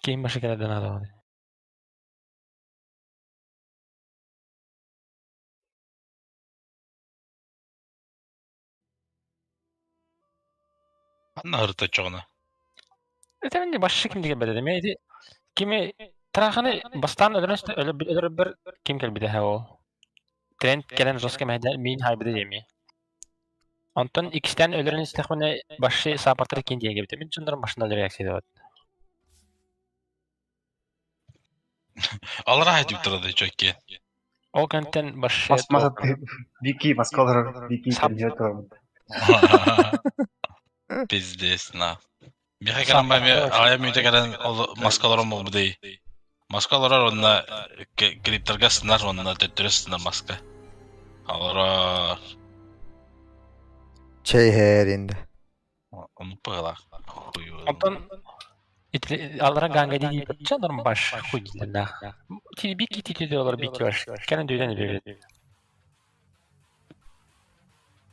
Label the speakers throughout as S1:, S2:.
S1: Ким башы кэлэрден аадабын.
S2: Ханна ырыта оччоҕуна?
S1: Это башы ким деген бэдэ ме ити кими Траханы бастаан өлөрөн өлөрбөр ким кэлбитэ ол. Тренд кэлэн жестко мэһэдэ миин хайбыта диэми. Онтон иккистээн өлөрөн истэхпинэ башы саапартар кин диэн кэбитэ. Мин дьоннорум башына реакция вот.
S2: Алара хайдыктара да чөкке.
S1: Ол кэнтэн башы
S3: Мас мас Вики маскалар Вики кэлиэ турабыт.
S2: Пиздец на. Миха кэлэн ба аҕайа мүйтэ кэлэн ол маскаларым болбудей. Маска олорор онно клиптерга сынар онно төттөрү сынар маска. Олорор.
S4: Чэй иһэр инде.
S2: Оннук быһыылаах.
S1: Онтон ити алара ганга дии чанарым баш хуй дилернах. Ти бики ти ти олар бики баш. Кэнэн дүйден бебет.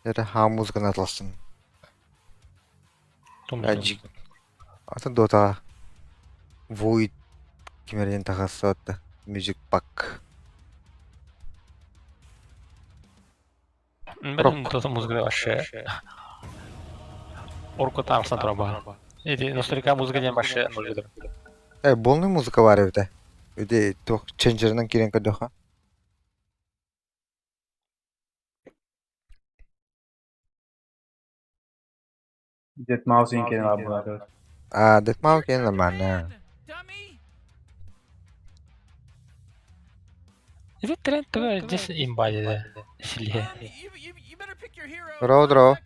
S4: Это ха музыканы атылсын. Аджик. Атын дота Void кимерин тахасса Music Pack.
S1: Бен дота музыка вообще. Орко там траба. Эти нострика музыка диэн башы ноль
S4: Полный музыка бар эбитэ. Үде туох ченджеринэн киирэн көрдөххө.
S3: Дед Маус инкенин абылары.
S4: А, Дед Маус киэн нормально.
S1: Ити тренд туга здесь имба деди. Силе.
S4: Здорово, здорово.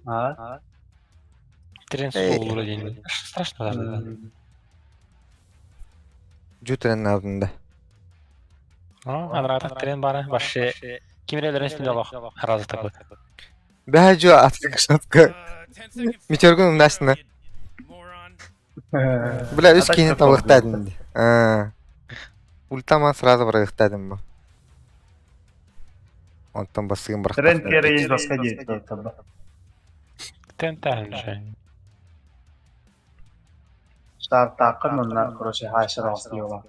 S3: А?
S1: Тренд суолура диэн. Страшно даже.
S4: Жу трен алдында.
S1: Анраата трен бара башы кимирелерин үстүндө олох разы такой.
S4: Бэһэ жу атык шатка. Мичергун умнасына. Бля, үс киһини табыктадым. Ультаман сразу барыктадым бу. Онтон басыгын
S3: Тренд
S4: барахтахтар.
S3: керейин баска диэт таба.
S1: Тренд тахын
S3: Штартаакын онна короче хаашыр остиола.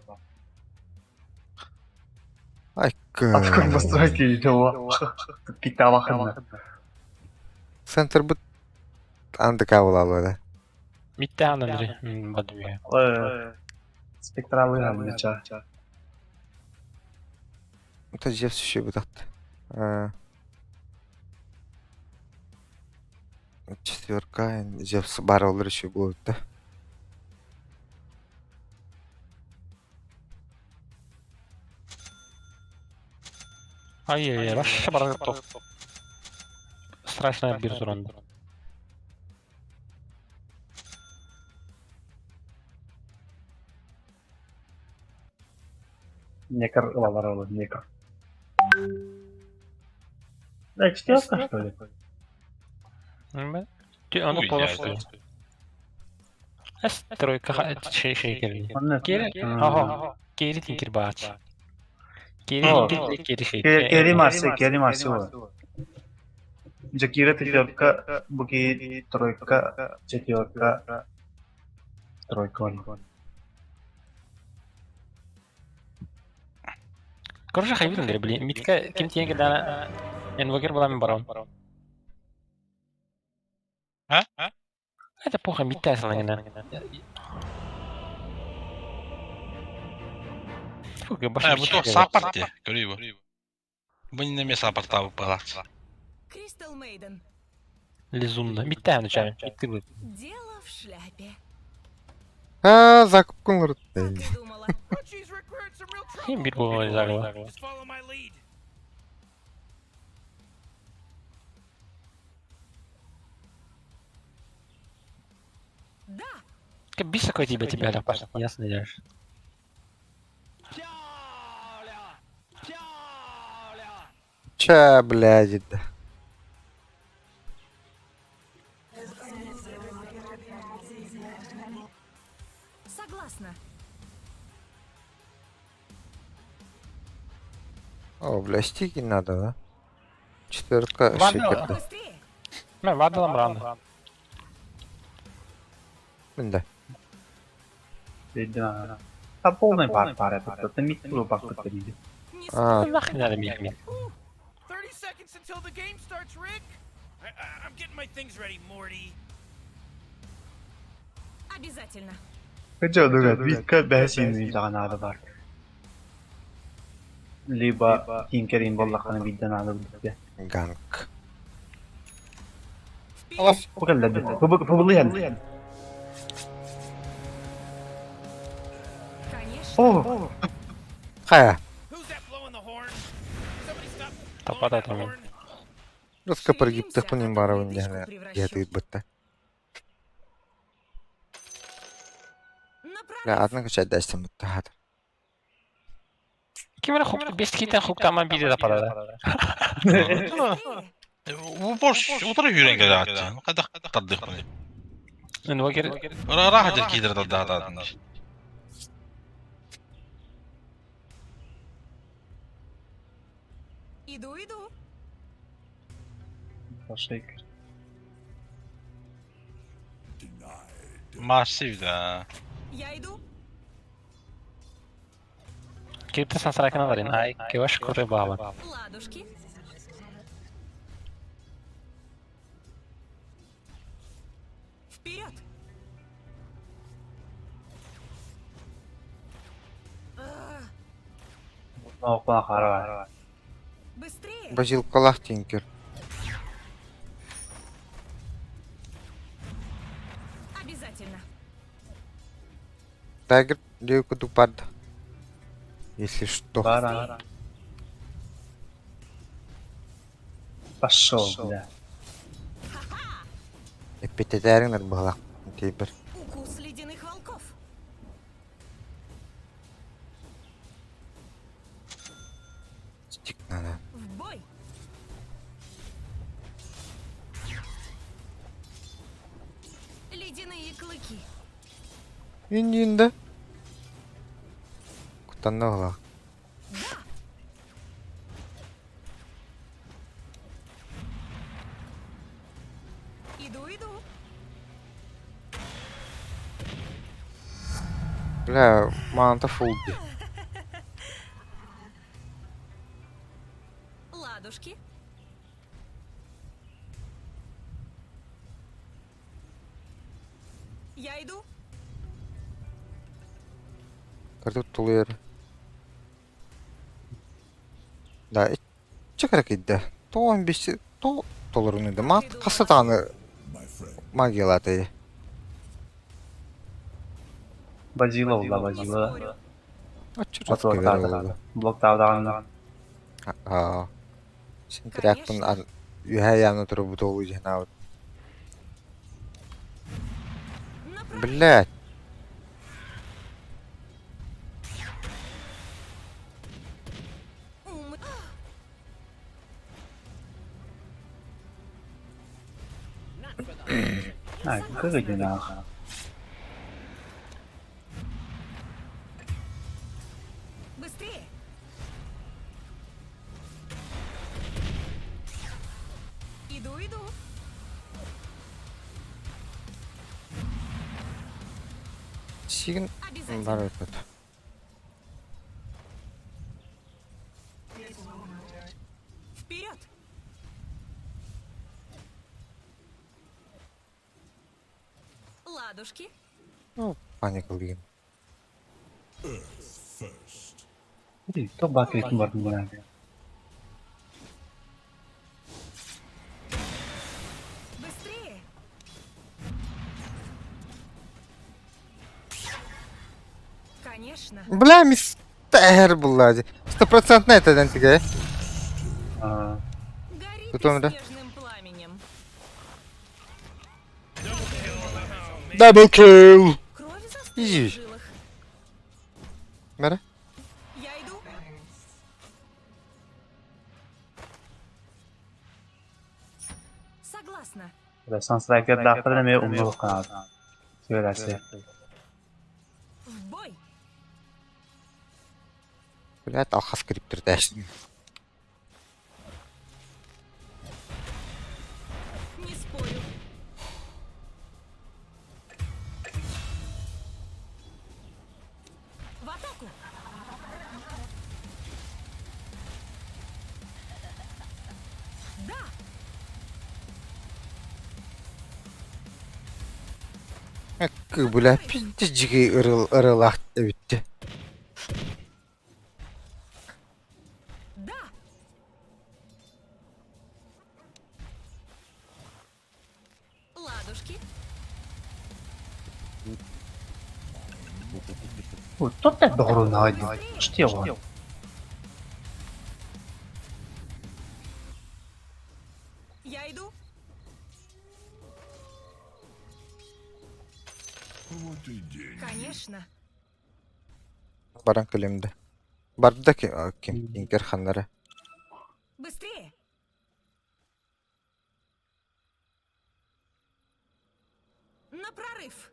S4: Айкы.
S3: Атыкын баска диэт Питавахын.
S4: Центр бут андыка буолаллар.
S1: Митте анандри бадуя.
S3: Спектралы хамныча.
S4: Это Зевс еще бутат. Четверка, Зевс бар олар еще будет, да?
S1: Ай-яй-яй, вообще бар топ. Страшно бир туран.
S3: Некар ылалар олар, некар. Да, четверка, что ли?
S1: Ону полосу. Эс тройка шей шей
S3: Онна.
S1: Кери, ага, кери тинкер баач. Кери тинкер кери шей.
S3: Кери марсы, кери марсы ол. Жакира пятерка, буки тройка, четверка, тройка.
S1: Короче, хайбитин блин. Митка ким тиенге дана инвокер была мен барон.
S2: А?
S1: Это плохо митта салангена. Фу,
S2: Э, бу туох саапарт дии, көрүй бу. Бу иннэ эмиэ саапартаабыт быһалаах.
S5: Кристал Мейден.
S1: Лизунна. Митта начали. Митты будет.
S5: Дело в шляпе.
S4: А, закупкун
S5: Так и думала.
S1: Ким бир болмай загла.
S5: Да,
S1: Как бис такой тебе тебя да, Паша, ясно делаешь.
S4: Ча, блядь, да.
S5: согласна.
S4: О, бля, стики надо, да? Четверка,
S1: Ладно.
S4: шикарда.
S5: Быстрее.
S1: Мен вадалам рано.
S4: Мында.
S3: Өйдөөн. А полный бар пара тут. Мит бакпыт диде.
S5: Не
S4: А,
S1: Нахрен надо миг.
S6: 30 seconds until the game starts, Rick. I'm getting my things ready, Morty.
S5: Обязательно.
S3: Кыжа дуга битка бәсин даҕаны бар. Либо тинкерин боллахана бидден алы битте.
S4: Ганг.
S5: Вперед!
S3: Покаллады. Фубылыян.
S5: Конечно.
S3: О,
S4: Хайа.
S6: Who's that blowing the horn? Somebody stop blowing
S1: Тапа
S6: that
S1: да
S6: horn.
S4: Руска
S5: Шевелимся,
S4: прогиб
S5: а
S4: тахпын
S5: то
S4: барабын
S5: ледышку
S4: дияна.
S5: превращу.
S4: Ятыт бытта.
S5: На
S4: Бля,
S5: прорыв!
S4: атын кыча дәстен бытта хатыр.
S1: Ким эрэ хук бес киитен хуктаман биир да парада.
S5: Быстрее!
S2: Бу борщ утары хүрэн кэлээччи. Хайдах тардыахпыный.
S1: Инвокер
S2: Ыраах дьэ киирэр тардаатаатын.
S5: Иду, иду.
S3: Пошейк.
S2: Массив да.
S5: Я иду.
S1: кирипте сансаракына барин. Ай, кеваш куры баба.
S5: Ладушки. Вперед!
S3: Оqпана хара.
S5: Быстрее!
S4: Базилкалах тинкер.
S5: Обязательно.
S4: Тайгер лейку барды. Если что.
S3: Бара. Пошел, бля.
S4: Эпитетериңер быһалак. Тибер.
S5: Укус ледяных волков.
S4: Стик надо.
S5: В бой! Ледяные клыки.
S4: Индинде. Кутанна быһалак.
S5: Иду, иду.
S4: Бля, манта фулди.
S5: Ладушки. Я иду.
S4: Картук тулуйар. Да, чакара кидде. То 15 то толоруну да. Мат хасатаны магиялаты.
S3: Базила улла
S5: Не
S3: базила.
S5: спорю.
S4: Ачыр
S3: Блоктаабыт. Блоктаабыт.
S4: Аа. Син трактын үһә яны туру бутолу жана.
S5: На прорыв.
S4: Блять.
S5: Ум.
S3: А, кыгыдина.
S5: Быстрее. Иду, иду.
S4: Сигин
S5: Обязательно.
S4: бар этот.
S5: Вперед! Ладушки.
S4: Ну, паника лигин.
S3: То бакритин бар бuna.
S5: Быстрее! Конечно.
S4: Бля, мистер буллади. Стопроцентно это дентиге.
S3: А,
S5: Гори
S4: Тут
S5: ты
S4: он, да?
S5: снежным пламенем.
S4: Double kill.
S5: Кровь застыла
S4: Иди.
S5: в жилах.
S4: Бара.
S5: Я иду. Согласна.
S3: Sunstrike дахтар эме умну канат. Сөйләсе.
S5: В бой!
S4: Блять, алхас криптер дәш.
S5: Не спорю.
S4: Бля, пиздец дьиги ырылаах эбитти.
S5: Да! Ладушки.
S3: Тут доҕорунаҕай дии. Штиоҕа.
S5: Я иду. Конечно.
S4: Баран кэлимдэ. Барда ким Тинкер ханнара.
S5: Быстрее. На прорыв.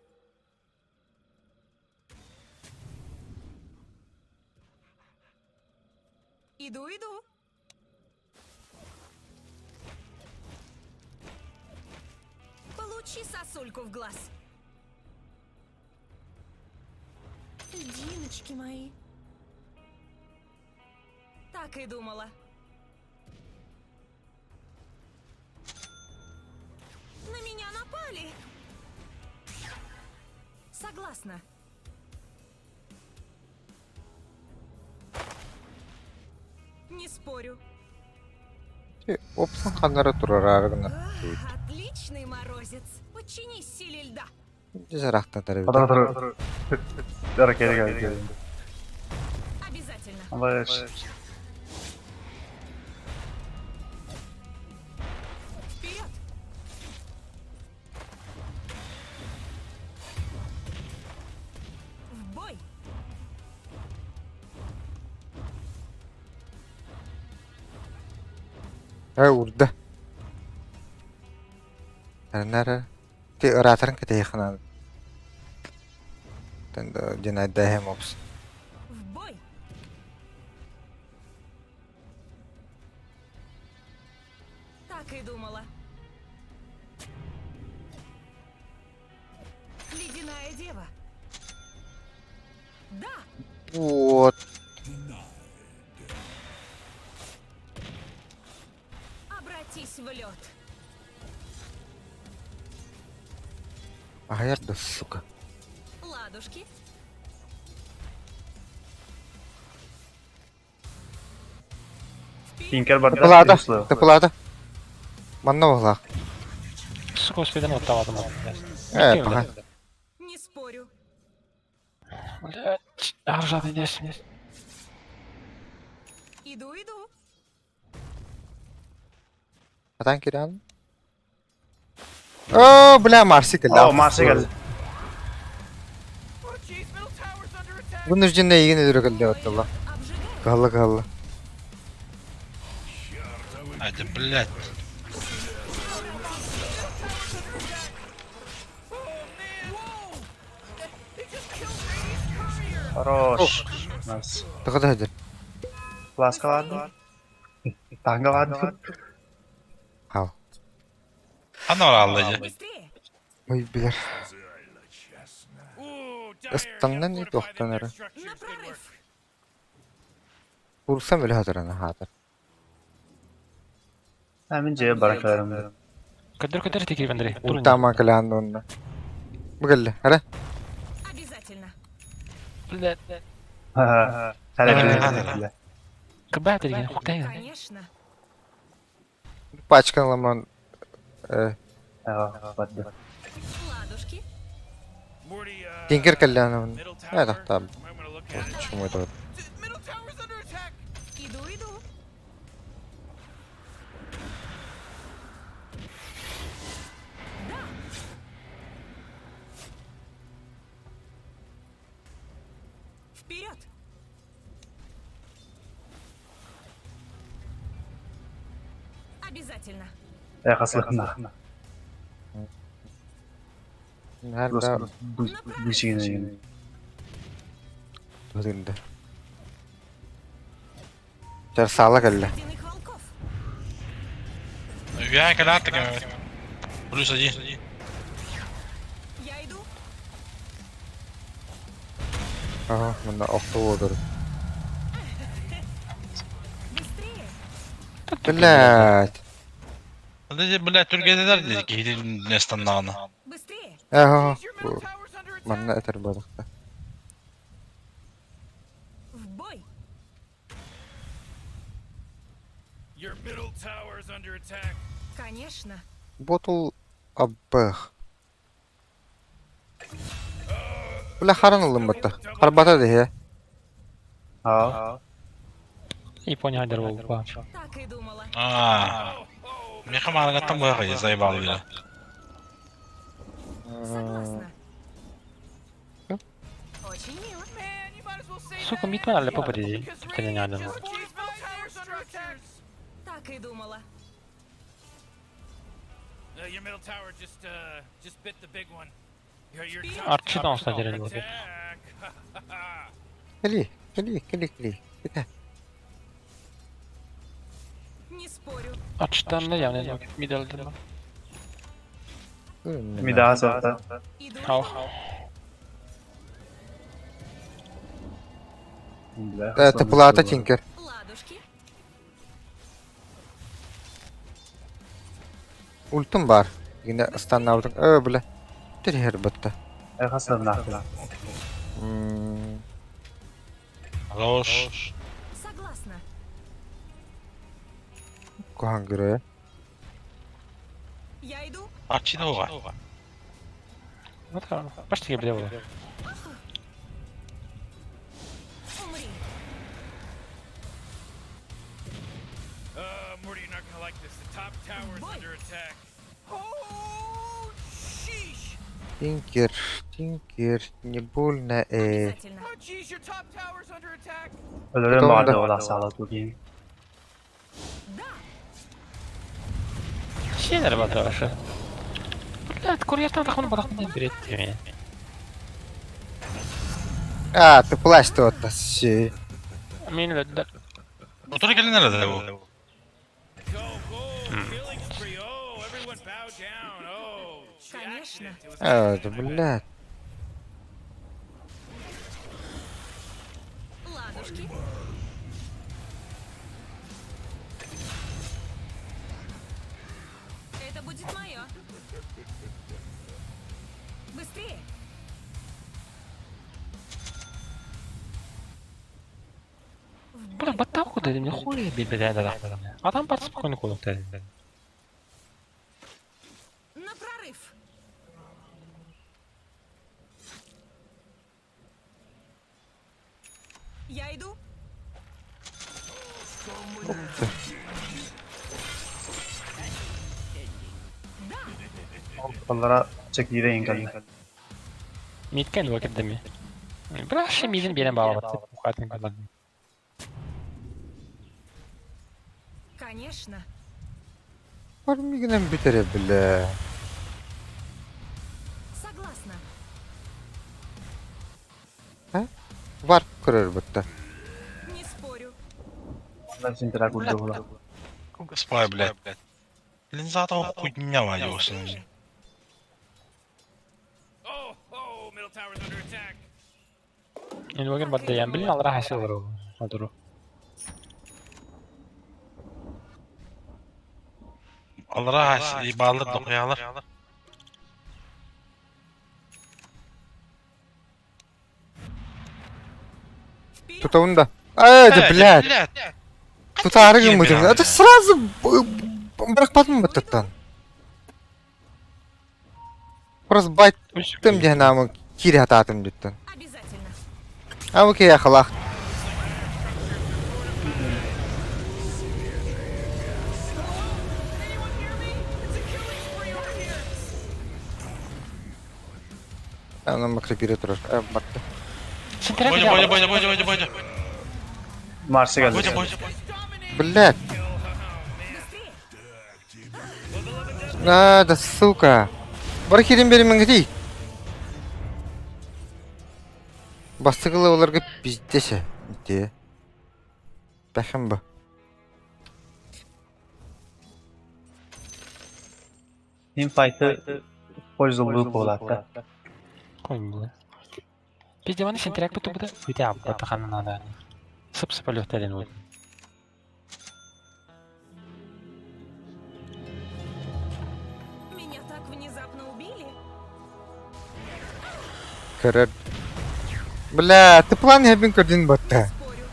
S5: Иду, иду. Получи сосульку в глаз. Льдиночки мои. Так и думала. На меня напали. Согласна. Не спорю.
S4: Опсан ханнара турарары гына.
S5: Ах, отличный морозец. Подчинись силе льда.
S4: Жарахтан
S3: Хатар хатар. Дара кere gel.
S5: Обязательно.
S3: Алаш.
S5: Вперед! В бой!
S4: Э урда. Нара. Ти ыраатарын кэтэйханан. Динайдаһым опс.
S5: В бой! Так и думала. Ледяная дева. Да!
S4: Вот.
S5: Обратись в лед.
S4: Аһайар да сука.
S5: Ладушки. Вперед!
S3: Тинкер барда.
S4: Тыпылаата. Тыпылаата. Манна буоллаах.
S1: Сука, успедан оттаватым.
S4: Э, паха.
S5: Не спорю.
S1: Блять, аржады дес.
S5: Иду, иду.
S4: Атан киран. О, бля, Марси кэллэ.
S3: О, Марси кэллэ.
S6: Oh, jeez, middle tower's under attack.
S4: Вынужденный игин өлөрө кэллэ оттолла.
S5: Обжигаю.
S4: Калла калла.
S2: Айда, блядь.
S6: Oh, man. Whoa! They just killed Radiant's courier.
S3: Хорош. Nice.
S4: Тыгыда хадыр.
S3: Ласкалады. Тангалады.
S4: Хал.
S2: Ханна бар алла же.
S5: Быстрее.
S4: Ой, билер.
S6: Ooh, Dire
S4: Ыстаннан
S6: gotta
S4: и
S6: fortify
S4: тохтан
S6: their
S4: эрэ.
S6: structures.
S5: На
S6: Good work.
S5: прорыв.
S4: Курсам өлө хатырана хатыр.
S3: Мен же баракаларым.
S1: Көдөр көдөр текей Андрей.
S4: Уртама кэлээн онна. Бу кэллэ. Хара.
S5: Обязательно.
S1: Блять.
S3: Ха. Хара.
S1: Кыбат деген хуктайын.
S5: Конечно.
S4: Пачкан ламан. Э,
S3: Барды.
S5: Ладушки.
S6: Morty,
S4: Тинкер кэллээн онна.
S6: middle
S4: Э,
S6: tower.
S4: тахта.
S6: Might wanna look at it.
S4: Чумой
S6: Middle tower's under attack.
S5: Иду, иду. Да. Вперед! Обязательно.
S3: Э, хаслахна.
S4: Nerede?
S3: Бу бу
S4: Төгүндэ. Чар саала кэллэ.
S5: Ледяных волков.
S2: Я кэлаат Плюс один.
S5: Я иду.
S4: Ага, мында охту болдур.
S5: Быстрее.
S4: Блядь.
S2: Dedi, блядь, Türkiye'deler dedi ki gidin Nestan'dan.
S5: Быстрее.
S4: Ага.
S6: Jeez, your middle tower's under attack.
S4: Манна этэр буолуохта.
S5: В бой!
S6: Your middle tower's under attack.
S5: Конечно.
S4: Ботул аббых. Бля харан ыллым батта. Харбата деһэ.
S3: Аа.
S1: Япония хайдар буолбут.
S5: Так и думала.
S2: Аа. Миэхэ маарыҥҥаттан быһа заебал били.
S5: Согласна. Очень мило.
S6: Man, you might as well save
S1: Сука,
S6: that
S1: мид мана
S6: energy,
S1: лепо диди.
S6: because
S1: Тenen
S6: Radiant
S1: yardım.
S6: just middle tower's under attack.
S5: Так и думала.
S6: Your middle tower just bit the big one. Your top
S1: Арчи
S6: tower's
S1: таҥаста
S6: under
S1: дьэрэл буолбут.
S6: attack.
S4: Кели, кели, кели, кели. Кете.
S5: Не спорю.
S1: Арчитан не явно мид алды.
S3: Мида сота.
S5: Иду.
S1: Хау.
S3: Бля.
S4: Тыплата тинкер.
S5: Ладушки.
S4: Ультум бар. Гинэ станнабытын. Э, бля. Тирхер батта.
S3: Хасаннаах.
S4: М,
S2: Хорош.
S5: Согласна.
S4: Куһаҕан көрө.
S5: Я иду.
S2: Арчи да уға.
S1: Башта биле буолар.
S5: Умри.
S6: Morty, you're not gonna like this. The top tower's
S5: Boy.
S6: under attack. Oh, sheesh!
S4: Тинкер, тинкер, не больно, э.
S5: Обязательно.
S6: Oh, jeez, your top tower's under attack.
S3: Өлөрөн баҕарда ол саала тугин.
S5: Да.
S1: Сиэнэр бата башы. Блядь, курьертан тахмын батахмын берет деме.
S4: А, ты плащ то Си.
S1: Мин өлөдүлэр.
S2: Motoru gelin nerede bu?
S6: Go, go, killing spree. Oh, everyone bow down. Oh, she
S5: Конечно.
S6: accident. It was
S4: А,
S6: an
S4: да,
S6: accident, I bet.
S4: блядь.
S5: Ладушки. Это будет мое. Быстрее. В
S1: Бля,
S5: бой.
S1: баттаах дедим, не хуй билбедэ да. Адам бар спокойно кулук дедим.
S5: На прорыв. Я иду.
S3: Олара чекире инкалли.
S1: Миткен вакыт деме. Бля, ше мидин берен бала бат. Ухатын калан.
S5: Конечно.
S4: Бар мигинен бүтере, бля.
S5: Согласна.
S4: Бар көрөр бутта.
S5: Не спорю.
S3: Синтера курдугула.
S2: Спай, блядь. Линзата хуйня валюсын.
S6: Oh, oh, middle tower's under attack.
S1: Мен вакыт бат диян билин алра хасылар ол. Адыру.
S2: Алра ибалыр докуялар.
S5: Вперед.
S4: Тутауын да. Ай, да, блядь. Тутары гыммытым. Это сразу бырахпатым баттаттан. Просто байттым диэн аамы кири хатаатым диттен.
S5: Обязательно.
S4: Аамы кия халах.
S6: Anyone hear me? It's a killing spree over here.
S4: Аны макрепире турар. Э, батты.
S2: Бойда, бойда, бойда, бойда, бойда, бойда.
S3: Марсы
S2: Бойда,
S3: келди.
S2: бойда.
S4: Блядь.
S5: Быстрее.
S4: А, да сука. Бар кирин берин гидей. Бастыгылы оларга пиздесе. Де. Бәхем бу.
S3: Team fight'ı пользовал буолаатта.
S1: Коймулы. Пизде маны сен трек буту буда. Үтә аппа ханна да. Сып-сып өлөктелен ой.
S5: Меня так внезапно убили.
S4: Көрөр. Бля, ты план эбин көрдүн батта.
S5: Спорю.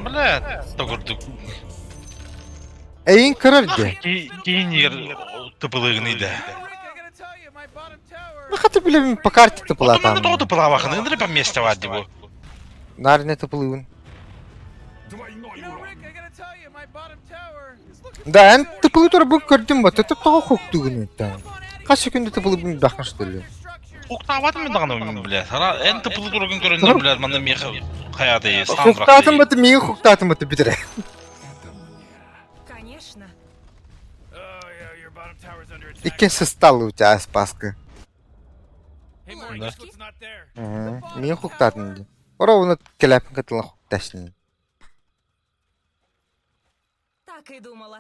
S2: Бля, то курдук.
S4: Эйин көрөр де.
S2: Киинигэр тыпылыгын иде.
S6: Rick, I gotta tell you, my bottom tower.
S4: Ну хаты билебин по карте
S2: Отоманы тоҕо
S4: тыпылатам.
S2: тыпылаабахын, ындыры по месте вадди бу.
S4: Нарне тыпылыгын.
S6: You know, Rick, I gotta tell you, my bottom tower is looking
S4: Да, эн
S6: pretty good.
S4: тыпылы тура бу көрдүм ба, ты тоҕо хуктугун үттэн.
S6: Come on, Eddie.
S4: Хас секунда тыпылыбын бахын что ли?
S2: Уктаабатым мен даҕаны бля. Сара эн тыпылы тургун көрөннөр бля, манна миэхэ хайааты
S4: Хуктаатын баты миин хуктаатын баты битире.
S5: Конечно.
S6: Oh yeah, your bottom tower's under attack.
S4: Иккен сыстал у тебя спаска.
S6: Hey, Maury,
S2: Да.
S6: guess what's not there?
S4: Миин хуктаатын ди. Ора уну келепин кытылан хукташын.
S5: Так и думала.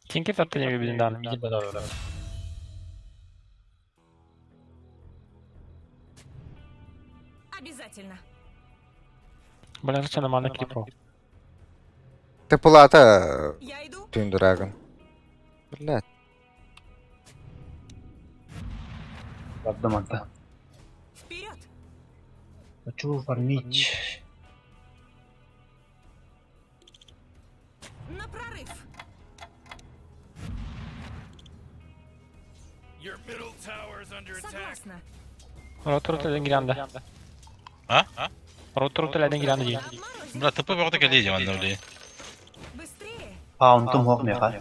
S1: Кинки таттыны билин даҕаны, миигин да да.
S5: Обязательно.
S1: Бля, зачем нам клипов?
S4: Тыпылата
S5: Я иду.
S4: Twin Dragon. Бля,
S3: Бардым анта.
S5: Вперед.
S3: Хочу фармить.
S5: На прорыв.
S6: Your middle tower's under attack.
S5: Согласна.
S1: Ротору телен гиранда.
S2: А?
S1: Ротору телен гиранда дии.
S5: Отморозит.
S2: Бля, тыпы бөҕөтө кэлиэ дии манна үлэ.
S5: Быстрее.
S3: Паунтум хоқ меха.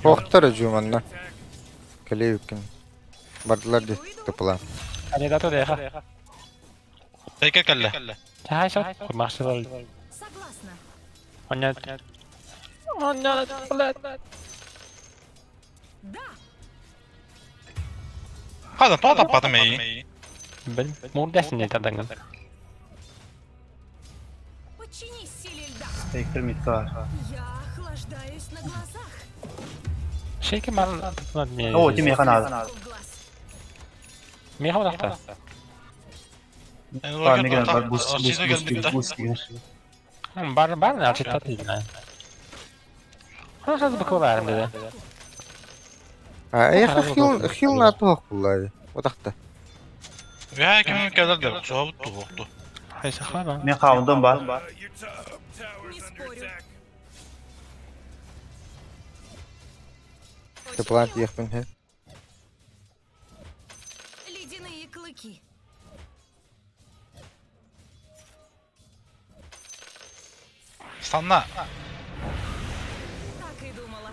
S4: Охтар жуманна. Келе үккен. Бардылар ди тыпыла.
S1: Кандидату деха.
S2: Тейке кэллэ.
S1: Чай сот. Курмахсыл.
S5: Согласна.
S1: Оння. Оння, блядь.
S5: Да.
S2: Хадан тоҕо таппатым эйи.
S1: Бил, мурдасın не тадаңын.
S5: Подчинись силе льда.
S3: Тейкер митка бар.
S5: Я охлаждаюсь на глазах.
S1: Шейки мал тытына не.
S3: О, ти меха надо.
S5: В глаз.
S1: Меха удақта.
S3: Бар не бар бус бус бус бус бус.
S1: Бар бар не ачыта дейін. Хорошо быкылар dedi.
S4: А, эх, хил хил на туох буллай. Отакта.
S2: Үһэ ким кэлэр да соһобут туһуохту.
S1: Хайсы хаба.
S3: Мен хаундum бар.
S6: Your top tower's
S5: Не
S6: under
S5: спорю.
S6: attack.
S5: Очень
S4: Тыпылан
S5: мило.
S4: тиехпин хе.
S5: Ледяные клыки.
S2: Станна.
S5: Так и думала.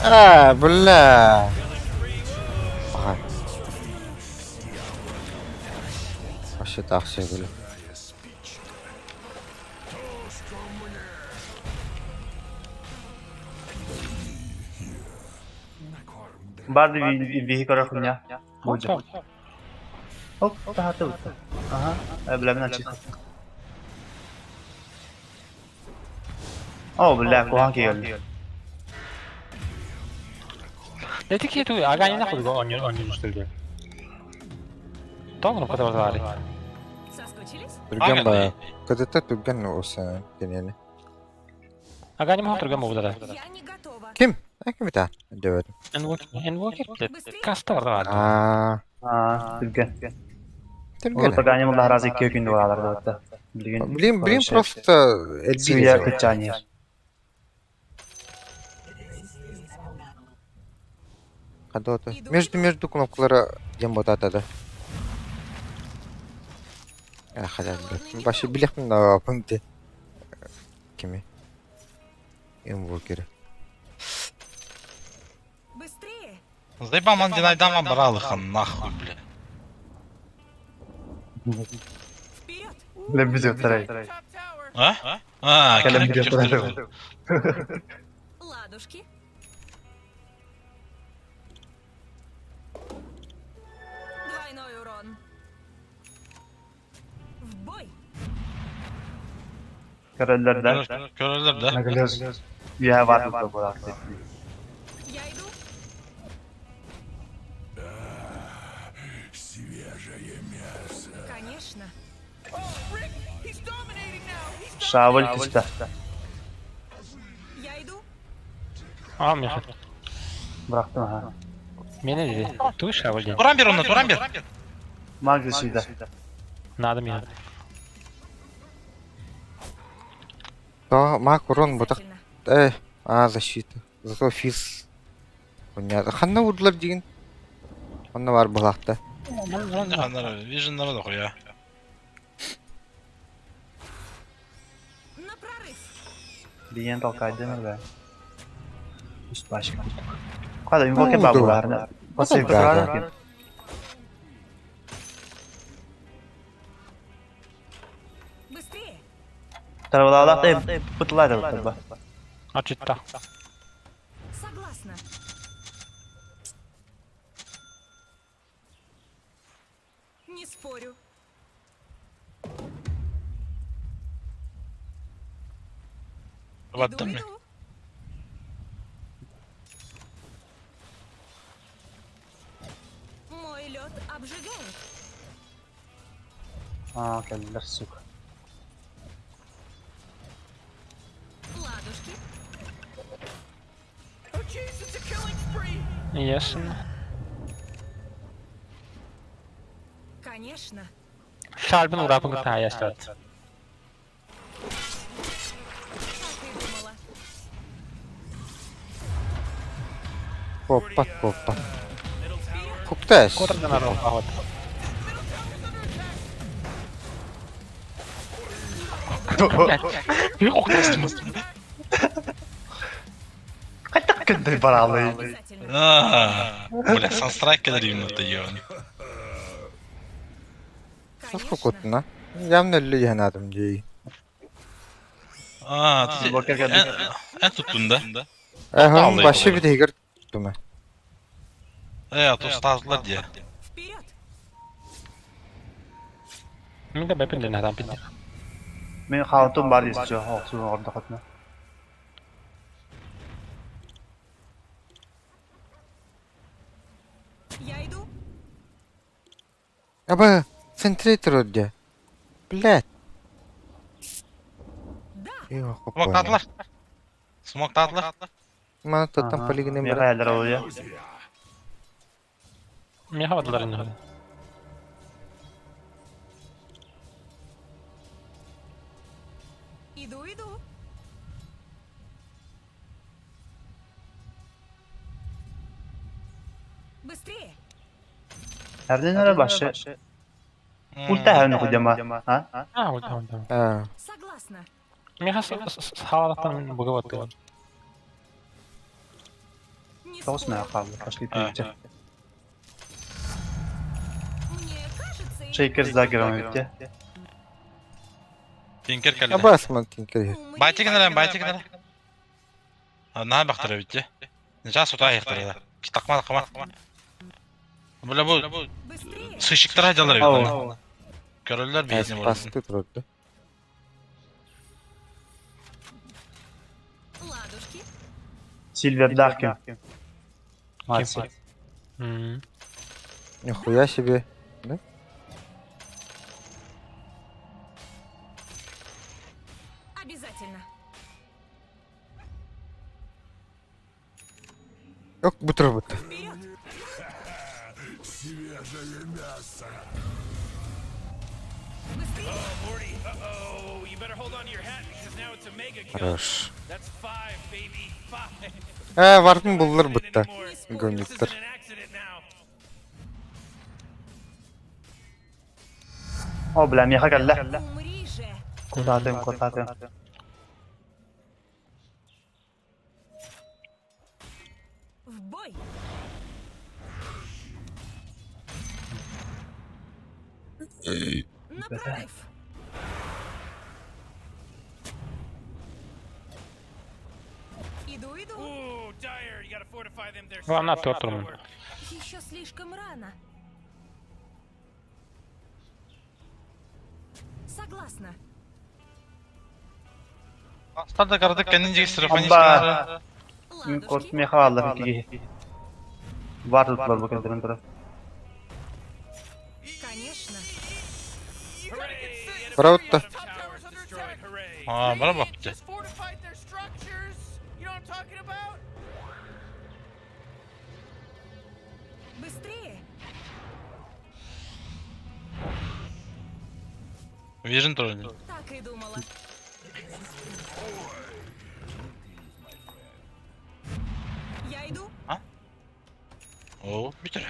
S4: А, бля. Ага. Вообще так все были.
S3: Бар вихи көрөр хуйня. Бужа. Оп, тахаты утта. Ага, бля мен ачы. О, бля, кухан келди.
S1: Dedi ki tu agani на худго оньон оньон үстелде. Тоғын ката бар.
S5: Соскучились?
S4: Түрген ба. КДТ түрген осы кенені.
S1: Агани мах турган бу да.
S5: Я не готова.
S4: Ким? А ким это? Деп.
S1: Инвокер блядь. Каста бар.
S4: А,
S3: А, түрген. Ол
S4: түрген.
S3: таганым Allah razı iki gün dualar da. Bilgin.
S4: Блин, блин, просто
S3: Suya
S4: эльбили.
S3: кычанер.
S4: Кадоты. Между между кнопкалары дем ботатады. А, хотя, блядь, вообще билехмин на пункте. Кими? Инвокеры.
S5: Быстрее.
S2: Заебал динайдаман баралыхан нахуй, бля.
S5: Вперед.
S3: Бля, биз өтөрөй.
S6: Top tower.
S2: А? А,
S3: Кэлэн
S2: кэлэн
S3: биз
S2: күтүртүр.
S3: өтөрөй.
S5: Ладушки. Двойной урон. В бой.
S3: Көрөлөр да.
S2: Көрөлөр да.
S3: Наглез. Я бар да булар.
S5: Я иду. Конечно.
S6: Oh, Rick, he's dominating now. He's
S3: Шавыл түстө.
S5: Я иду.
S1: А, меха.
S3: Бырахтым аха.
S1: Миэнэ диди. Тугу шабыл диэн.
S2: Туран бер онно, туран бер.
S3: Маг защита.
S1: Надо миэхэ.
S4: То маг урон бутах.
S5: Обязательно.
S4: Э, а защита. Зато физ. Понятно. Ханна урдулар дигин? Онно бар булахта.
S2: Ханнар, виженнара да хуя.
S5: На прорыв.
S3: Биен толкайдым бе. Үс башка. Када инвоке ба буларны. Пассив
S4: Да,
S3: турар.
S5: Быстрее.
S3: Тарвалалах да бутылар да ба.
S1: Ачытта.
S5: Согласна. Не спорю. Иду,
S2: Баттым мен.
S5: иду. Мой лед обжигает.
S3: А, кэллэр сука.
S5: Ладушки.
S6: Oh jeez, it's a killing spree.
S1: Ясно.
S5: Конечно.
S1: Шарбын урапын кытта ястат.
S5: Так и думала.
S4: Коппат, коппат. Кукташ.
S1: Котырдан арыл ахот.
S3: Кайта кындай баралы.
S5: Обязательно.
S2: А, Бля, санстрайк кэлэр юмнута ебаный.
S4: Сколько
S5: Конечно.
S4: кутна? Явно люди надо дей.
S2: А, ты
S3: Инвокер кэллэ.
S2: Эн туттун да?
S4: Эхом
S2: Аллай
S4: башы
S2: болар.
S4: bir дегер тума.
S2: Э, тустаазлар дия.
S5: Вперед.
S1: Мин да бэпин ден хатан пинде.
S3: Мен хаутум бар десчү, оксун ордо хотна.
S5: Я иду.
S4: Аба, центрейтер өдде. Блядь.
S5: Да.
S4: Йо,
S2: Смок таатылар. Смок таатылар.
S4: Мана таттан полигонен
S3: Мен
S4: бар.
S3: хаялар олуя.
S1: Миэхэ бадылар инне.
S5: Иду, иду. Быстрее.
S3: Эрден эрэ башы. Ульта хән худяма. А?
S1: А, ульта, ульта.
S4: А,
S5: Согласна.
S1: Миэхэ халалаттан буга баттылар.
S5: Не
S3: Тоғыз
S5: спорю.
S3: мә қалды. Пошли пейте.
S5: Мне кажется, или-
S3: Шейкер загером өтте.
S2: Тинкер кэллэ.
S4: аба асман тинкер.
S5: Умри.
S2: Байтик нэрэн, байтик нэрэн. Наһаа бахтара битте. Неча сута айхтара. Такма такма. Бля бу
S5: Быстрее.
S2: сыщиктар хайдалар
S3: Ау.
S2: бит. Көрөллөр бейсин болду.
S4: Басты турды.
S5: Ладушки.
S3: Сильвер Даркин. Марси.
S1: М.
S4: Нихуя себе.
S5: Обязательно.
S4: Yok bu tarafa.
S5: Вперед. Быстрее.
S6: Morty, uh-oh, you better hold on to your hat because now it's a mega kill.
S4: Хорош.
S6: That's five, baby, five.
S4: Э, вартын буллар бутта.
S6: Anymore.
S5: Не спорю.
S6: This
S4: Гонниктер.
S6: isn't an accident now.
S3: О, бля, меха кэллэ.
S5: Умри же.
S3: Кутатым, кутатым.
S5: В бой. На прорыв. Иду, иду.
S6: Ooh, dire, you gotta fortify them. They're
S1: Вам на
S6: so
S1: торту.
S5: Еще слишком рано. Согласна.
S2: Астарда кардык кэннин жеги
S3: Амба. Мен
S5: Ладушки.
S3: кот меха алды битиги. Бар тутлар бу кэлдерин тура.
S5: Конечно.
S4: Браутта.
S2: А, бара бапты.
S6: Just fortified their structures. You know what I'm talking about?
S5: Быстрее!
S2: Vision турар.
S5: Так и думала. Я иду.
S2: Оо, бүтэрэ.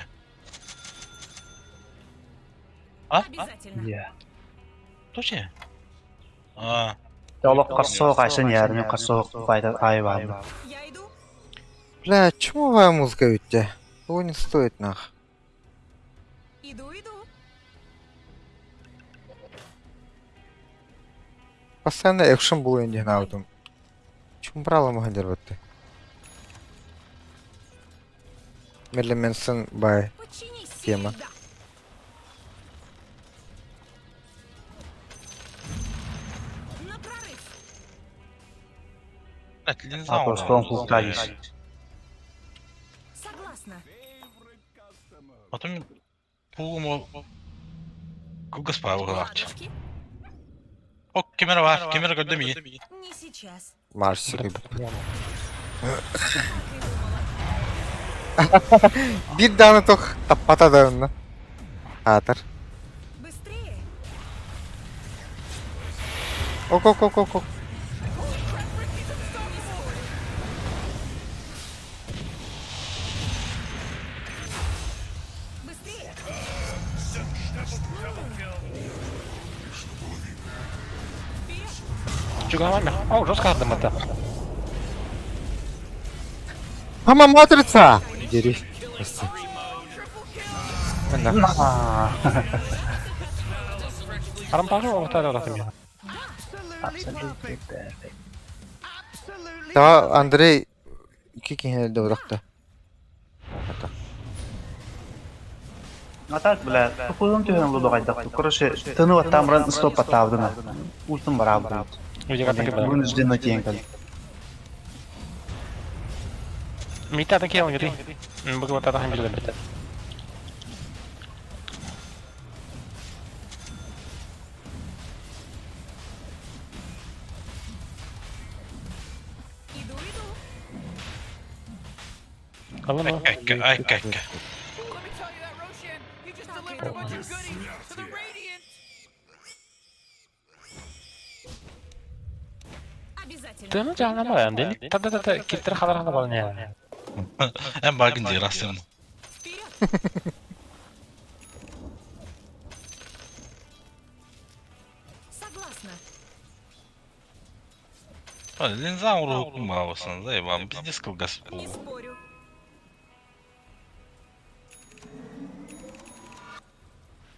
S2: А?
S5: Обязательно.
S3: Yeah.
S2: Точно? А,
S3: Олох харсоох айсан ярны харсоох файда айваабы.
S5: Я иду.
S4: Бля, чумовая музыка ведь тебя? Того не стоит нах.
S5: Иду, иду.
S4: Постоянно экшен был я не гнал Чум брала махандер вот ты. Мерлин Мэнсон бай.
S5: Подчинись силе
S4: Тема.
S5: льда. На прорыв.
S3: Апостол куктагис.
S5: Согласна.
S2: Потом пугумо кугас паавылаачы.
S5: Ладушки.
S2: Ок, кемера бар, кемера көрдө ми.
S5: Не сейчас.
S4: Марсик.
S5: Так и думала.
S4: Bir tane тох таппата да онна. Атар.
S5: Быстрее.
S4: Ок ок ок ок ок.
S5: Быстрее. Вперед.
S1: Чугаман. О, жестко ардым это.
S4: Мама матрица! Дери. Прости. Мына.
S1: Арам пажу оғытар оғытар.
S3: Absolutely perfect.
S4: Та Андрей кикин дуракта. Ата.
S3: А так, бля, тукуйум түһэн лудогайдак. Короче, тыны тамран стоп атавдына. Ультым барабы. Вынужденно тенкал.
S1: Мита такие он говорит. Бүгін вот атахын билді бітті.
S5: Иду, иду.
S1: Алын ол.
S2: Айка, айка, айка.
S6: Let me tell you that Roshan, he just delivered a bunch of goodies to the Radiant.
S5: Обязательно.
S1: Тыны жағынан бар енді. Та та та та киттер халар халар бар не.
S2: Эн багын дии расын.
S5: Вперед. Согласна.
S2: Линза урукум баабысын, да, Иван, пиздец кылгас
S5: Не
S2: бу.
S5: спорю.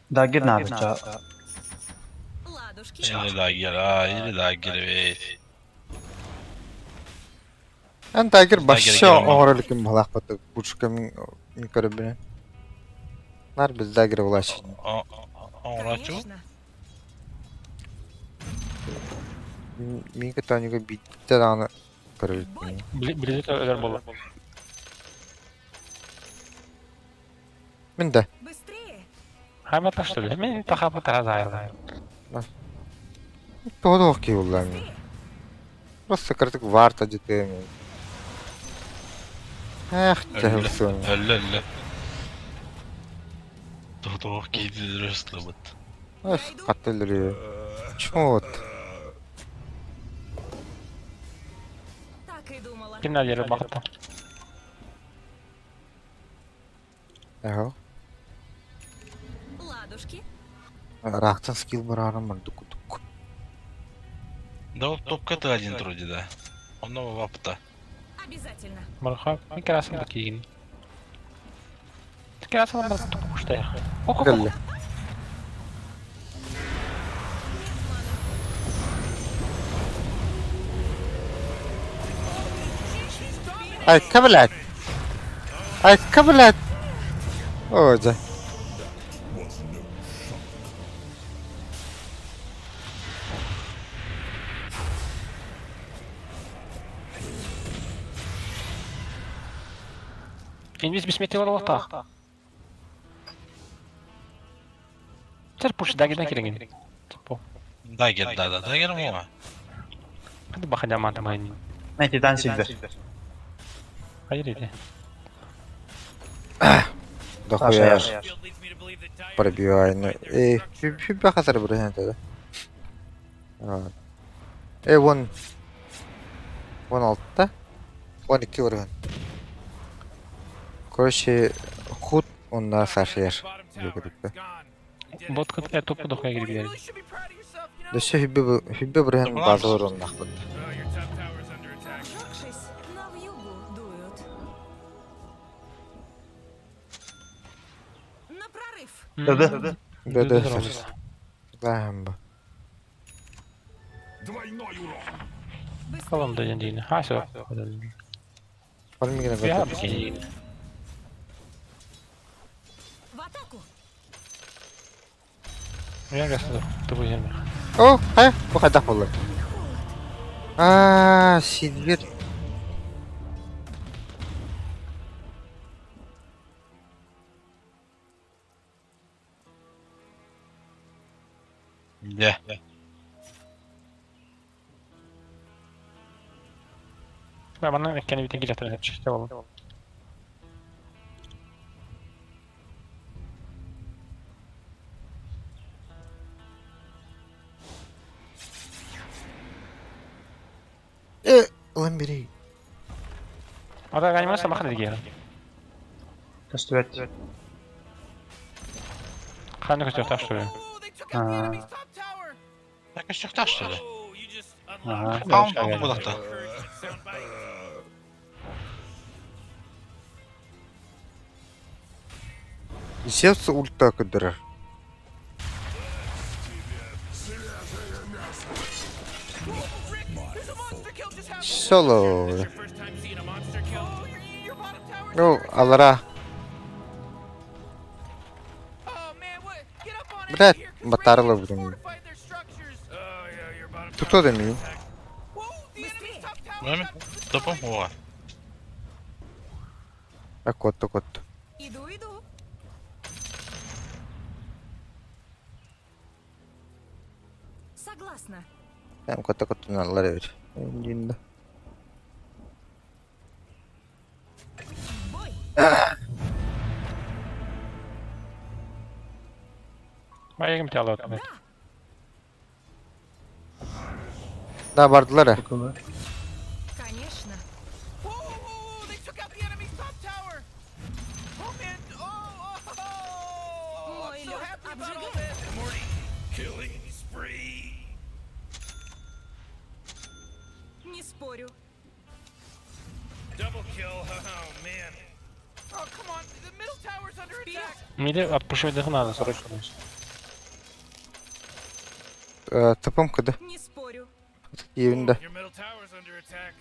S3: Дагер надо, ча.
S5: Ладушки.
S2: Или дагер, а, или дагер, ведь.
S4: Эн тагер башча
S2: Дагер
S4: оңоролукум балакпаты бучка мин көрөбүнө. Нар биз дагер булач.
S2: Оңрачу?
S5: Конечно.
S4: Мин кытаныга битте дагы көрөлүк.
S1: Билді өлер болды.
S4: Мин да.
S5: Быстрее.
S1: Хайма ташты. Мен тахапы таразайыл.
S4: Тодох ки булла мин.
S5: Быстрее.
S4: Просто кыртык варта дете мин. Эх, тахылсын.
S2: Өллө, өллө. Тодох кейди рөслөбүт.
S4: Эх, каттылыр. Чот.
S5: Так и думала.
S1: Ким надері бақытты.
S4: Ага.
S5: Ладушки.
S4: Рахтан скилл барарым бар дуку дуку.
S2: Да, вот топка ты один труди, да. Онно вапта.
S5: Обязательно.
S1: Марха, мен керасың да кейін. Керасың да тупушта. Ок, ок,
S4: Келле. Ай, кабелат. Ай, кабелат. Ожа.
S1: Инвиз бисмети бар олақта. Тер пуш дагерден келген. Типа.
S2: Дагер, да, да, дагер мо.
S1: Hadi bakacağım adama.
S3: Мен титан силбер.
S1: Hayır idi.
S4: Дохуя
S3: Саша.
S6: Field leads me to believe that Dire
S4: пробивай. Ну,
S6: fortified their
S4: эй,
S6: structures.
S4: хүббэ хасар бырыһан тогда. Э, вон. Вон алта. Вон икки бырыһан. Короче, худ онна сашер.
S6: Bottom tower, it's gone. We did it.
S1: Бот кыт топпу дохуя
S6: Morty, you
S1: киирбилэр.
S6: really should be proud of yourself, you know?
S4: Дөссө хүббэ хүббэ бырыһан базалар оннахпыт.
S6: Oh, your top tower's under attack.
S5: Обжегшись, на вьюгу дуют. На прорыв!
S3: Ды.
S4: Ды Лаһамба.
S5: Быстрее!
S1: Калам да диэн Ха все.
S4: Фармигена
S1: Я
S4: готов.
S5: В атаку!
S1: Я гасты тупо земля.
S4: О, хай, бу хайдах болар. Аа, сильвер.
S2: Дьэ.
S1: Мен манна кени битен килетер чыкты болду.
S4: Э, ылан бери.
S1: Ата анимация махны дигер.
S3: Көстүбэт.
S1: Ханы көтөр таштыры.
S6: Oh, they took out the
S3: А.
S6: enemy's top tower.
S2: Так көстөхташтырды.
S6: Oh, you just
S3: Ага.
S6: unlocked
S2: Паун паун булакта.
S6: courage soundbite.
S4: Зевс ульта көдөрөр.
S6: Rick, there's a monster kill just happened.
S4: Соло.
S6: This your first time seeing a monster kill? Oh, your bottom tower's
S4: Ну,
S6: under attack.
S4: алара.
S6: Oh man, what? Get up on
S4: Блядь,
S6: out of here, 'cause
S4: батарла
S6: Radiant just
S4: блин.
S6: fortified their structures. Oh, yeah, your bottom
S4: Тут
S6: tower's
S4: да
S6: under
S4: ми.
S6: attack. Whoa, the enemy's
S5: Быстрее.
S6: top tower
S2: Эми
S6: got
S2: топом ууга.
S4: А кот кот.
S5: Иду, иду! Согласна.
S4: Эм кот кот налар бер. Инде.
S5: В бой!
S1: Баягым тялы.
S5: Да!
S4: Да бардылар. э.
S3: Бутылы.
S5: Конечно!
S6: Whoa, whoa, whoa, they took out the enemy's top tower. Oh man, oh, oh, oh,
S5: Мой
S6: I'm so
S5: лед
S6: happy about all
S5: обжигает.
S6: this. Morty, killing spree.
S5: Не спорю.
S6: Double kill. Oh man. Oh come on, the middle tower's under
S5: Вперед!
S6: attack.
S1: Миде отпушивать надо срочно.
S4: Э, Топом кыды.
S5: Не спорю.
S4: Евинде.
S6: Your middle tower's under attack.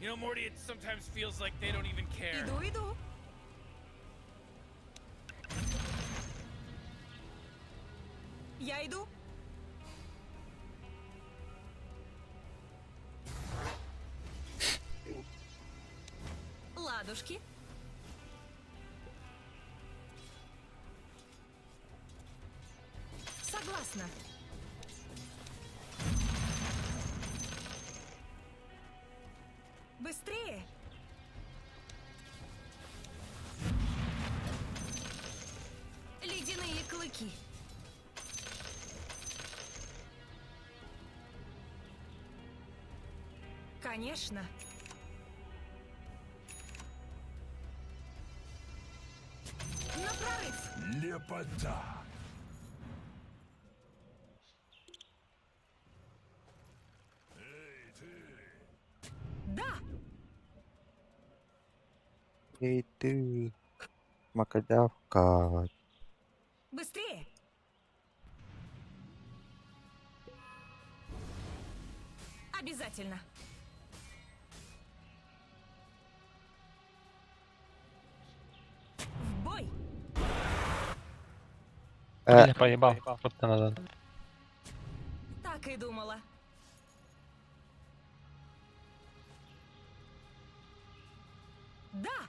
S6: You know, Morty, it sometimes feels like they don't even care.
S5: Иду, иду. Я иду. Ладушки. Согласна. Быстрее! Ледяные клыки. Конечно. На прорыв.
S7: Лепота.
S5: Да!
S4: Эй ты. Макадавка.
S5: Быстрее! Обязательно. В бой!
S4: Э,
S1: Поебал. Вот назад.
S5: Так и думала. Да!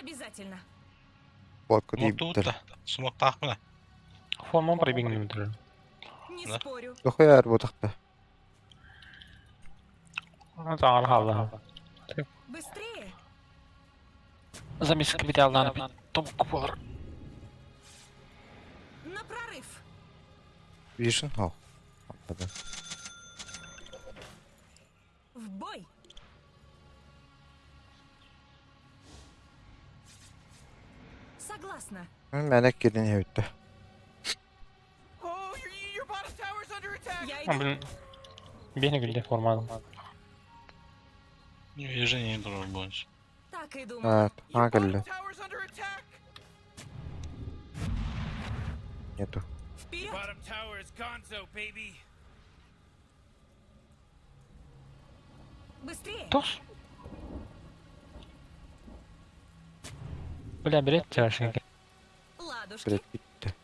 S5: Обязательно.
S4: вот куда
S2: Муктуутта. Сумактаахмына.
S1: Формон пробигнем.
S5: Не
S2: Да.
S5: спорю.
S4: Дохуя арбутахта.
S1: Таңар халда.
S5: Быстрее!
S1: Замес капиталынан томку болар.
S5: На прорыв!
S4: Vision ho. Atladı.
S5: В бой! Согласна.
S4: Melek girdiğini bitti.
S6: Oh, your bottom tower's under attack.
S5: Я иду.
S1: Блин. Бейне гүлде форманым.
S2: Движение durur bu.
S5: Так и думала.
S4: Evet. Ha
S6: Your bottom
S4: geldi.
S6: tower's under attack.
S4: Нету.
S5: Вперед!
S6: Bottom tower is gonzo, baby.
S5: Быстрее!
S1: Тос. Бля, берет чашенька.
S5: Ладушки!
S4: Direkt bitti.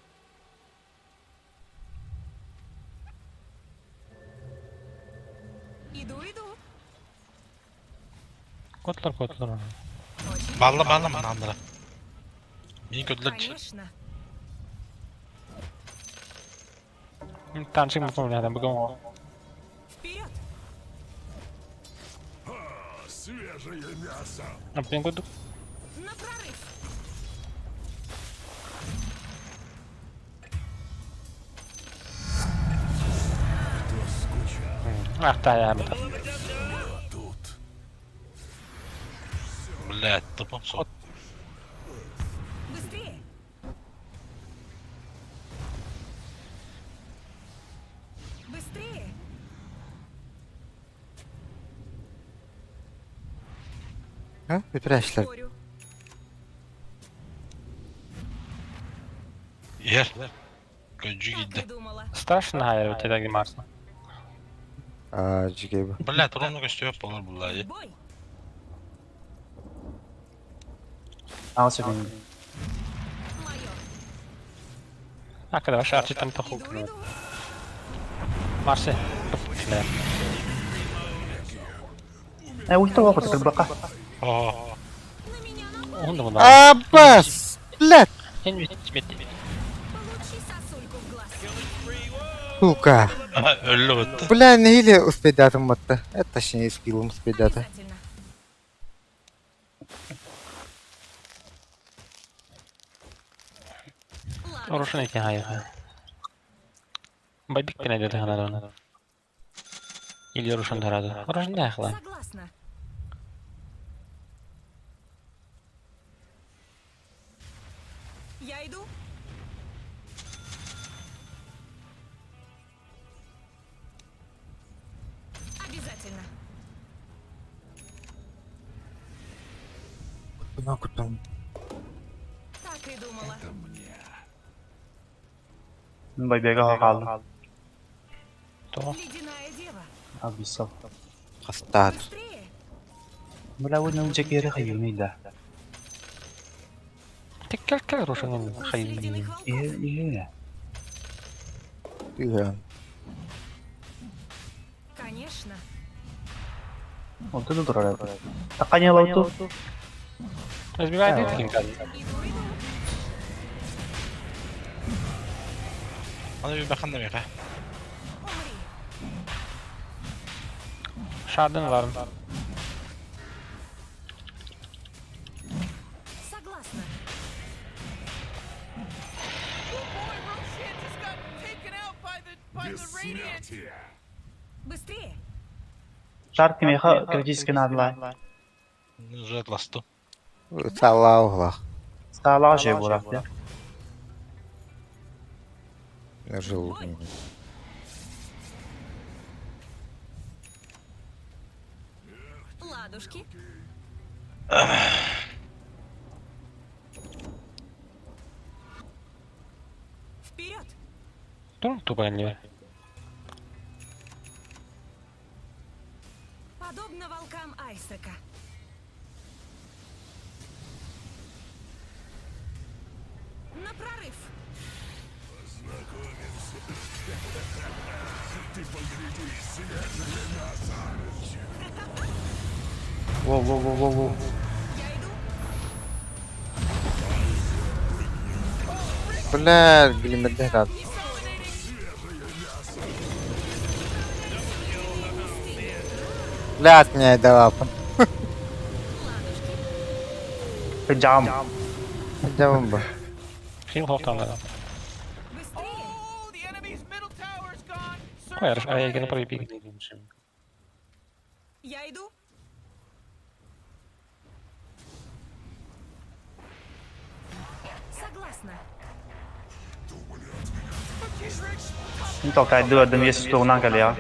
S5: Иду, иду!
S1: Котлар, котлар.
S5: Очень
S2: Balla balla mı andara? Мин көдүлөр
S5: Конечно.
S1: Танчик мы помню, там бүгін
S5: Вперед!
S1: Блин, куду.
S5: На прорыв!
S1: Ах, та я бата.
S2: Блядь, тупом сот.
S5: Быстрее! Быстрее!
S4: Ha? Bütün eşler.
S5: Борю.
S2: Yer. Көдү
S5: Так
S2: giddi.
S5: и думала.
S1: Страшно hayır ötede Mars'ın.
S4: Aa, gibi.
S2: Блядь, ровно көстүөп болар булла.
S5: В бой!
S3: Al söyleyeyim.
S5: Мое!
S1: Arkadaş arçıtan
S5: Иду,
S1: tohum.
S5: иду!
S1: Mars'ı. Бля.
S3: E ulti var kutu baka.
S2: Aa.
S5: На меня напали!
S1: Onu da bunlar.
S4: Abbas! Блядь!
S1: En bitmedi.
S5: Получи сосульку в глаз!
S4: Сука!
S2: Öldü bitti.
S4: Бля, neyle успеdatım battı. Это точнее скиллом успедата.
S5: Обязательно! Ладушки!
S1: Oruşun eken hayır. Bay bir ne dedi hanar onu. İli oruşun taradı. Oruşun ne yakla?
S5: Согласна! Я иду. Обязательно.
S4: Buna kutum.
S5: Так и думала.
S3: Bay BG kaldım.
S1: Tamam.
S5: Ледяная дева.
S3: Abi sal.
S4: Hastadır.
S5: Быстрее.
S3: Бля, bu ne olacak yere hayır da.
S1: Tek gel gel oruşun.
S5: Укус
S1: Hayır.
S5: ледяных волков.
S3: İyi iyi.
S4: Diyorum.
S5: Конечно.
S3: Oldu da durar abi. Takanya lautu.
S1: Разбивай dedi.
S5: Иду, иду.
S2: Bana bir bakın demek ha.
S5: Умри.
S1: Şardın var mı?
S5: Согласна.
S6: Oh boy, Roshan just got taken out by the Radiant.
S5: Быстрее.
S3: Şarkı meha kritiski nadla.
S2: Zöt lastı.
S4: Salla oğlak.
S3: Sağlığa şey bu ya.
S4: Жил.
S5: Ладушки. Вперед!
S1: Dur tuba geliyor.
S5: Подобно волкам Айсека. На прорыв!
S3: Wow wow wow wow wow.
S5: Я иду!
S4: Бля, bilinmedi herhalde. Блядь, меня дала.
S3: Жам.
S4: Жамын ба.
S1: Хил хоқтан
S5: Быстрее!
S6: Oh, the enemy's middle tower's gone. Search
S1: Қояр,
S6: for
S1: ай,
S6: it.
S1: пробей.
S5: Я иду. Согласна.
S3: Мин толкайдыы барdım ес тугунан кэлиэҕэ.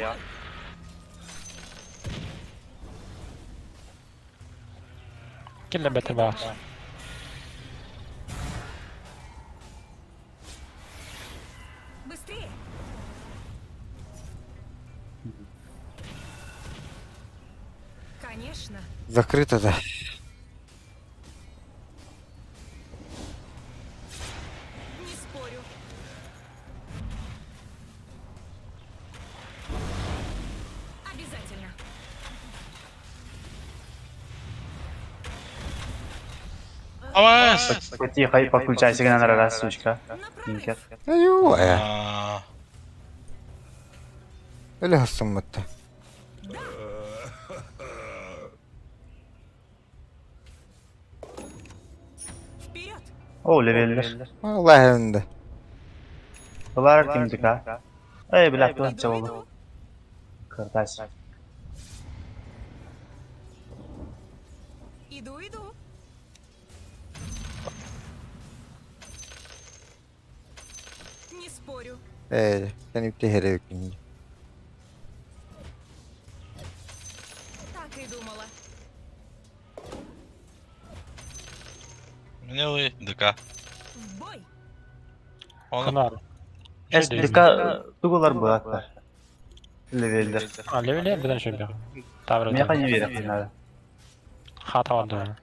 S1: Киллер бетер баас.
S5: Быстрее! Конечно.
S4: Закрыто да.
S5: Не спорю. Обязательно.
S2: Авас!
S3: Потихо подключайся гынан раз, сучка.
S5: На
S3: Тинкер.
S5: прорыв.
S4: Айуу э.
S2: Аа,
S4: Өлө хасыммытта.
S5: Вперед!
S3: О, левеллер.
S4: Алла önde.
S3: Булар кимдика. Эй, бля,
S5: Иду,
S3: кто болду.
S5: иду.
S3: Кыртас.
S5: Иду, иду. Не спорю.
S4: Э, sen ipte here yükünce.
S5: Так и думала.
S2: Милый, ДК.
S5: В бой!
S2: Оны
S1: Канар.
S3: СДК тугулар буаттар. Левеллер.
S1: А, левеле биден шөбе. Тавр.
S3: Меха не верят, надо.
S1: Хата барды.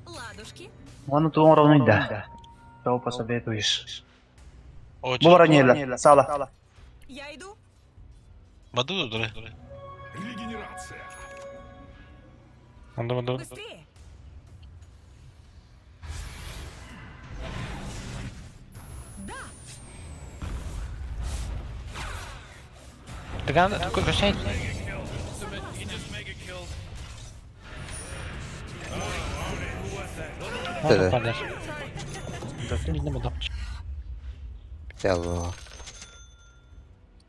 S5: Ладушки.
S3: Оны тугун ровно да. Что посоветуешь?
S2: Очень.
S3: Бу бараньела, сала.
S5: Я иду.
S2: Баду дуры.
S7: Регенерация.
S1: Онда онда.
S5: Быстрее! Да!
S1: Дган көшәй.
S4: Дede.
S1: Миден бодап.
S4: Yallah.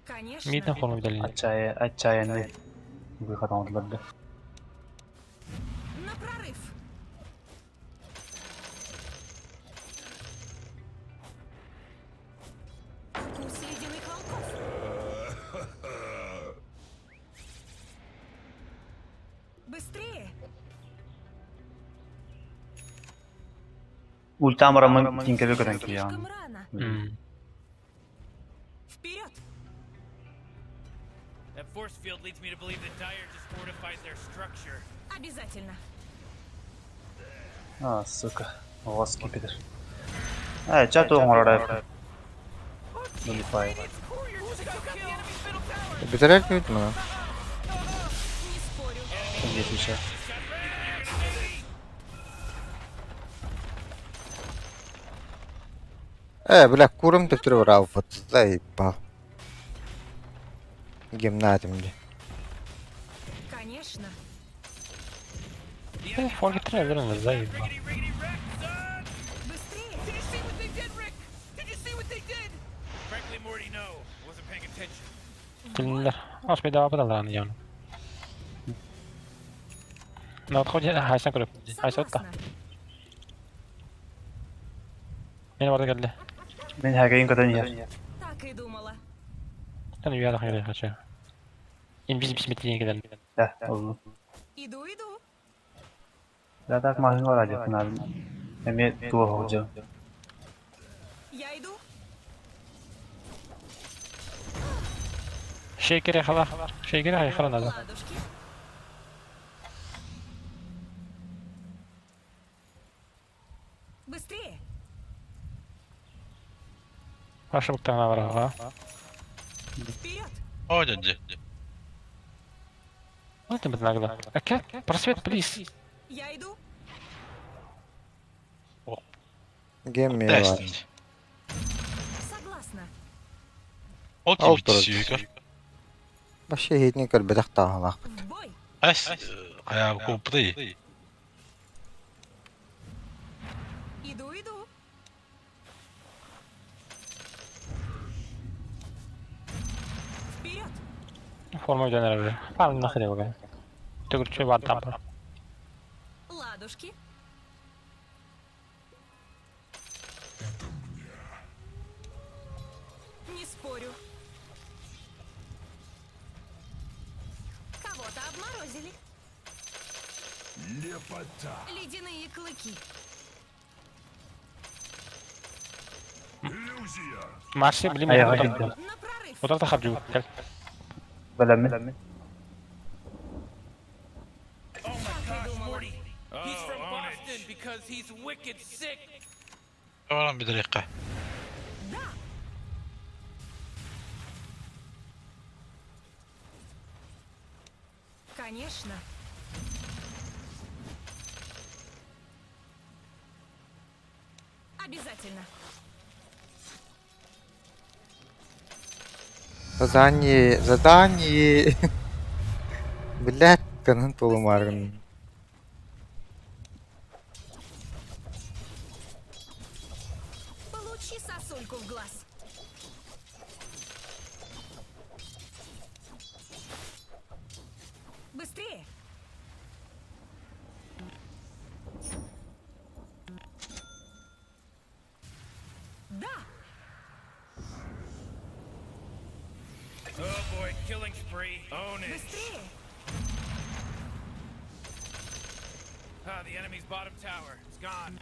S5: Конечно.
S1: Миден форма биден.
S3: Отчая, отчаянный. Выход оңдулар.
S5: На прорыв! Укус ледяных волков! Быстрее!
S3: Ультам роман тинкер көтөн киян.
S5: Слишком рано!
S1: М.
S5: Вперед!
S6: That force field leads me to believe that Dire just fortified their structure.
S5: Обязательно!
S3: А, сука. Оғыз кипидер. Э, ча тугун орар. Нулифай.
S4: Bitirer mi mi?
S5: Не спорю!
S3: Жетинче.
S4: Э, бля, курым төптүрү бар Заебал. Гимнатимде.
S5: Конечно!
S1: Э, Фор гитре берен заеб.
S6: Riggedy, riggedy, wreck, son!
S5: Быстрее!
S6: Did you see what they did, Rick? Did you see what they did? Frankly, Morty, no. I wasn't paying attention.
S1: Тилнер. Аш беда бадалан ян. На отходе хайсан көрөп. Хайсатта.
S5: Согласна!
S1: Мен барды келди.
S3: Мен хагайын көтөн иһэр.
S5: Так и думала!
S1: Тан үйә да хочу. Инвиз бисметине келдим.
S3: Да, oldu.
S5: Иду, иду!
S3: Да так машина бар ажып надо. Эме туа ходжо.
S5: Я иду!
S1: Шейкере хала. Шейкере хайхала надо.
S5: Ладушки! Быстрее!
S1: Ашы буктана барага.
S5: Вперед!
S2: О, дядя.
S1: Вот это нагло. Ака, просвет, плиз.
S5: Я иду!
S4: Гемми var.
S2: Дестин.
S5: Согласна!
S2: Ол
S4: Ол
S2: ким
S4: турар.
S2: битсүйгөр.
S4: Башы хитни көр бедак таалак.
S5: В бой!
S2: Эс, хайа кууппутуй?
S5: Иду, иду. Вперед!
S1: Форма өйдөнөр эрэ. Фармна хребага. Төгүрчү баартан бар.
S5: Ладушки. Не спорю. Кого-то обморозили.
S7: Лепота.
S5: Ледяные клыки.
S7: Иллюзия.
S1: Марси билим
S3: Айаҕа киирдим.
S5: На прорыв.
S1: Утарта хабдьу. Кэл.
S3: Бэлэммин.
S6: Oh my
S5: Так и
S6: gosh,
S5: думала.
S6: Morty. He's from Boston because he's wicked sick.
S2: Баран билиэххэ.
S5: Да! Конечно. Обязательно.
S4: Задание, задание. Блядь, канын толумаргын.
S5: Получи сосульку в глаз. Быстрее! Да!
S6: Oh boy, killing spree. Own it.
S5: Быстрее!
S6: Ah, the enemy's bottom tower. It's gone.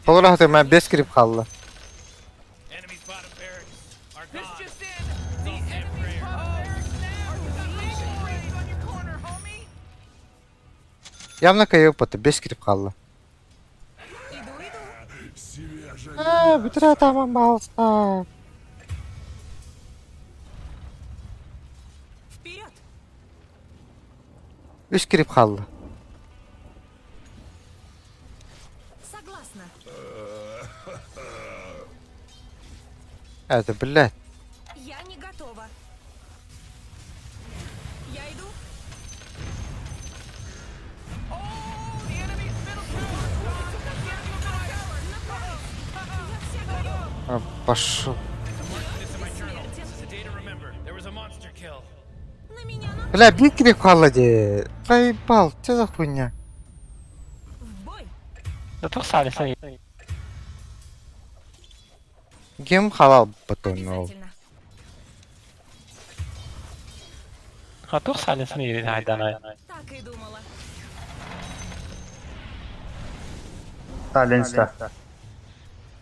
S4: Толура хатыр мен 5 кирип қалды.
S6: Enemy's bottom barracks are gone. This just in. The enemy's bottom barracks now. You got vision rays on your corner, homie.
S4: Явно кайып баты 5 кирип қалды.
S5: Иду, иду!
S7: Свежая.
S4: А, бүтүрэ тамам балыста.
S5: Вперед!
S4: 3 кирип қалды.
S5: Согласна.
S4: Это, блядь.
S5: Я не готова. Я иду.
S6: Oh, the enemy's middle tower. They took out the enemy's middle tower.
S5: На прорыв! Я вся горю!
S4: А, Пошел.
S6: I'm marking this in my journal.
S5: Бессмертен.
S6: This is a day to remember. There was a monster kill.
S5: На меня на...
S4: Бля, 1 кирип қалды де. Проебал, что за хуйня?
S5: В бой!
S1: Да тух саалысан.
S4: Гем халал батон ол.
S5: Обязательно.
S1: Ха тух саалысан ирин хайдана.
S5: Так и думала.
S3: Сталинста.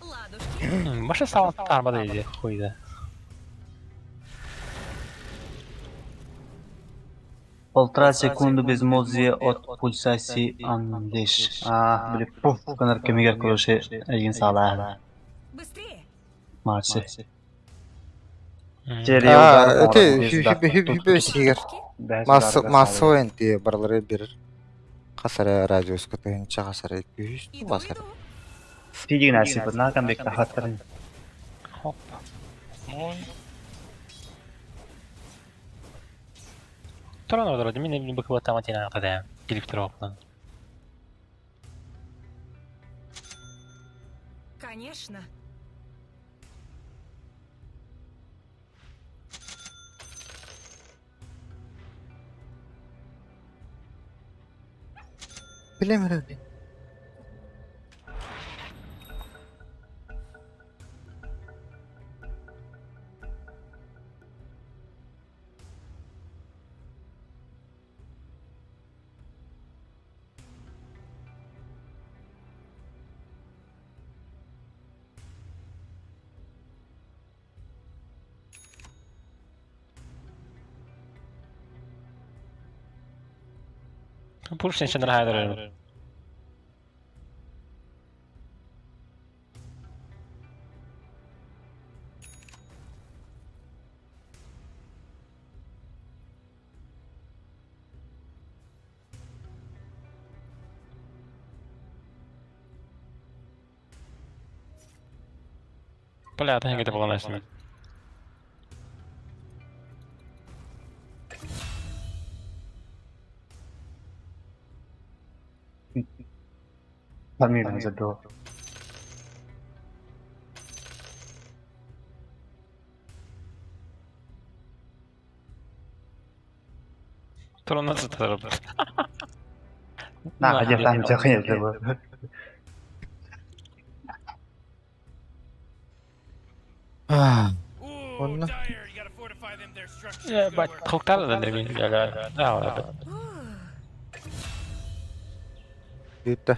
S5: Ладушки.
S1: Баша саалан тарбада иди хуйда.
S3: Полтора секунды безмолвия от пульсации Анлиш. А, били пуф гынар кемигер көрүшү эргин саалаа.
S5: Быстрее!
S3: Марси.
S4: А, это хүбі сигер. Массы энти барлары бир касара радиус көтөнчө касара 200
S5: Иду,
S4: басар.
S5: иду!
S3: Тиги нәрсе бу наган бек тахаттарын.
S1: Хоп. Туран ордор, мин не быкыба таматина када. Килип туруп.
S5: Конечно.
S4: Билемин.
S1: Пушин чыныр хайдар. Бля, это где-то было на
S3: Фамилию забыл.
S1: Турунна сытар.
S3: На, где там забыл.
S4: Онно.
S1: Хылтар да мен.
S4: Бүттэ.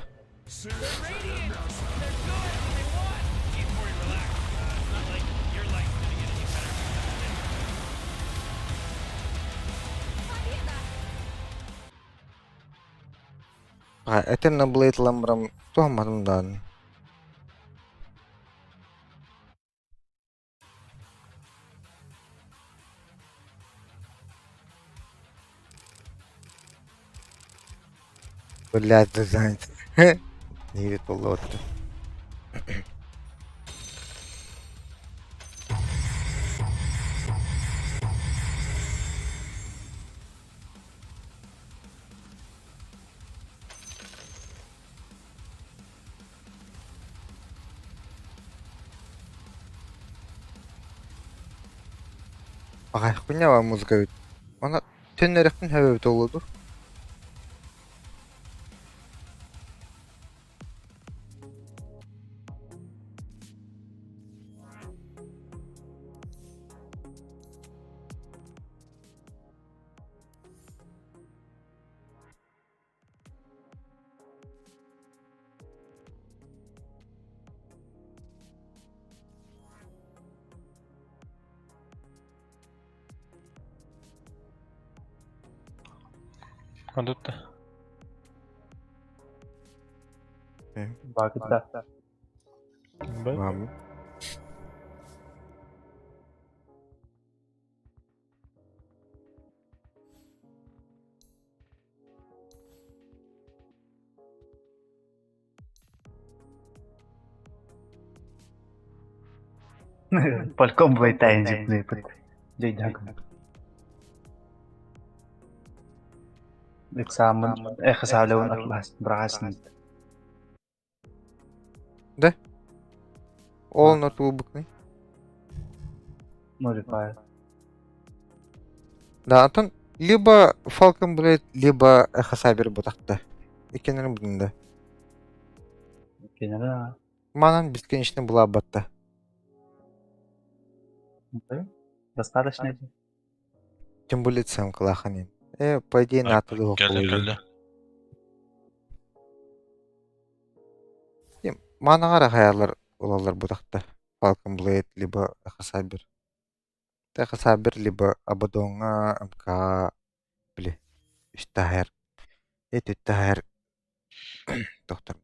S4: Этим на Blade ламбарам туһамматым даҕаны. Блядь, занят. Не толло. Аҕай хуйня музыка эбит. Аны төннөрөхпүн сөбөбүт олуду.
S1: Кондукта.
S3: Багыта.
S4: Вам.
S3: Польком блайтайн зипны. Дейдак. Экзамен эхсалеун атлас брасн.
S4: Да? Ол на тубукный.
S3: Modifier.
S4: Да, Антон, либо Falcon Blade, либо Эхо Сабер бутахта. Иккеннэрин бутунда.
S3: Генера.
S4: Манан бесконечно была батта.
S3: Достаточно.
S4: Тем более сам клаханин. По идее, на туда
S2: Кэллэ кэллэ.
S4: Манагара хаялар улалар бутахта. Falcon Blade, либо Эхо Сабер. Эхо Сабер, либо Абадонга, МК, били. Үстахер. Эт үстахер. Доктор.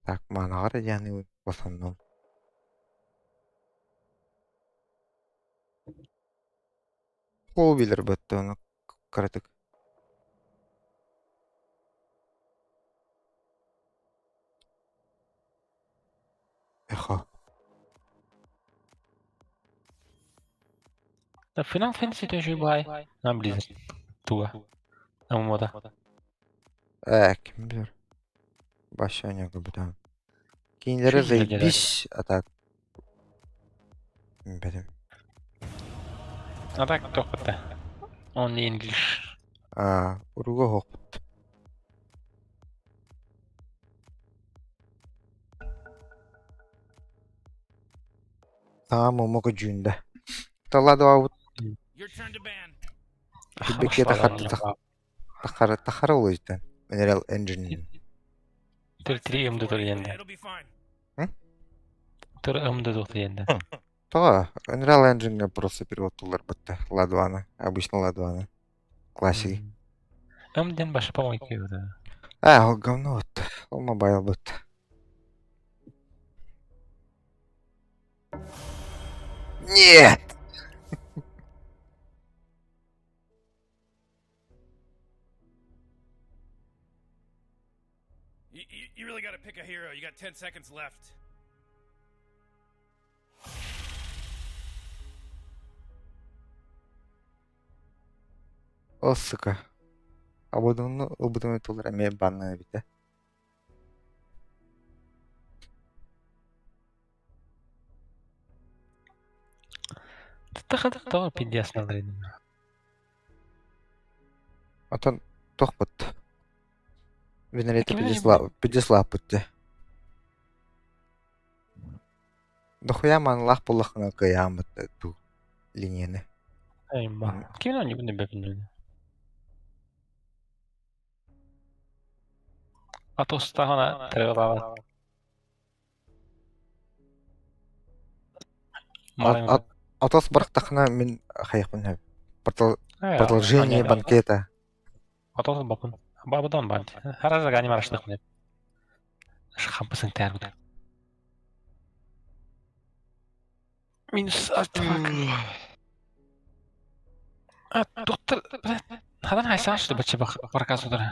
S4: Так, манагара яны в основном. Ол билер бөттө оны каратык. Эхо.
S1: Final Fantasy төшүү бай. Нам Blizzard. Туга. Аммода.
S4: Ким билер. Башаня гыбыдан. Кейинлери заебись, а так. Бедим.
S1: А так тохпатта. Only English.
S4: А, уруга хоппут. Таам омога жүндэ. Талладуабыт Бекке тахар тахар улуйдан. Unreal Engine.
S1: Тур 3 ымды тур енді. Тур ымды тур енді.
S4: То, Unreal Engine просто перевод тулар бытты. Ладвана. Обычно Ладвана. Классики.
S1: Ымден башы по-моему күйді.
S4: А, ол говно вот. Ол мобайл бытты. Нет!
S6: You really got to pick a hero. You got 10 seconds left.
S4: О, сука. Абадонну ылбытым тулар эмиэ баннан эбитэ.
S1: Тоҕо пиздец наллар
S4: Отон туохпут? Венерете пиздец лааппыт дьэ. Дохуя маанылаах буоллаххына кыайааммыт дуу линияны.
S1: Ким оонньуубун билбэппин. Атостаҕына тырыылаабат.
S4: Атос бырахтахына мин хайыахпын сөп. Продолжение банкета.
S1: Атос бапын. Бабыдан бар. Хараза ганим араштык Хампысын тәрбүт. Минус артефакт. А, доктор, хадан хайсааш да бачча баракас удара.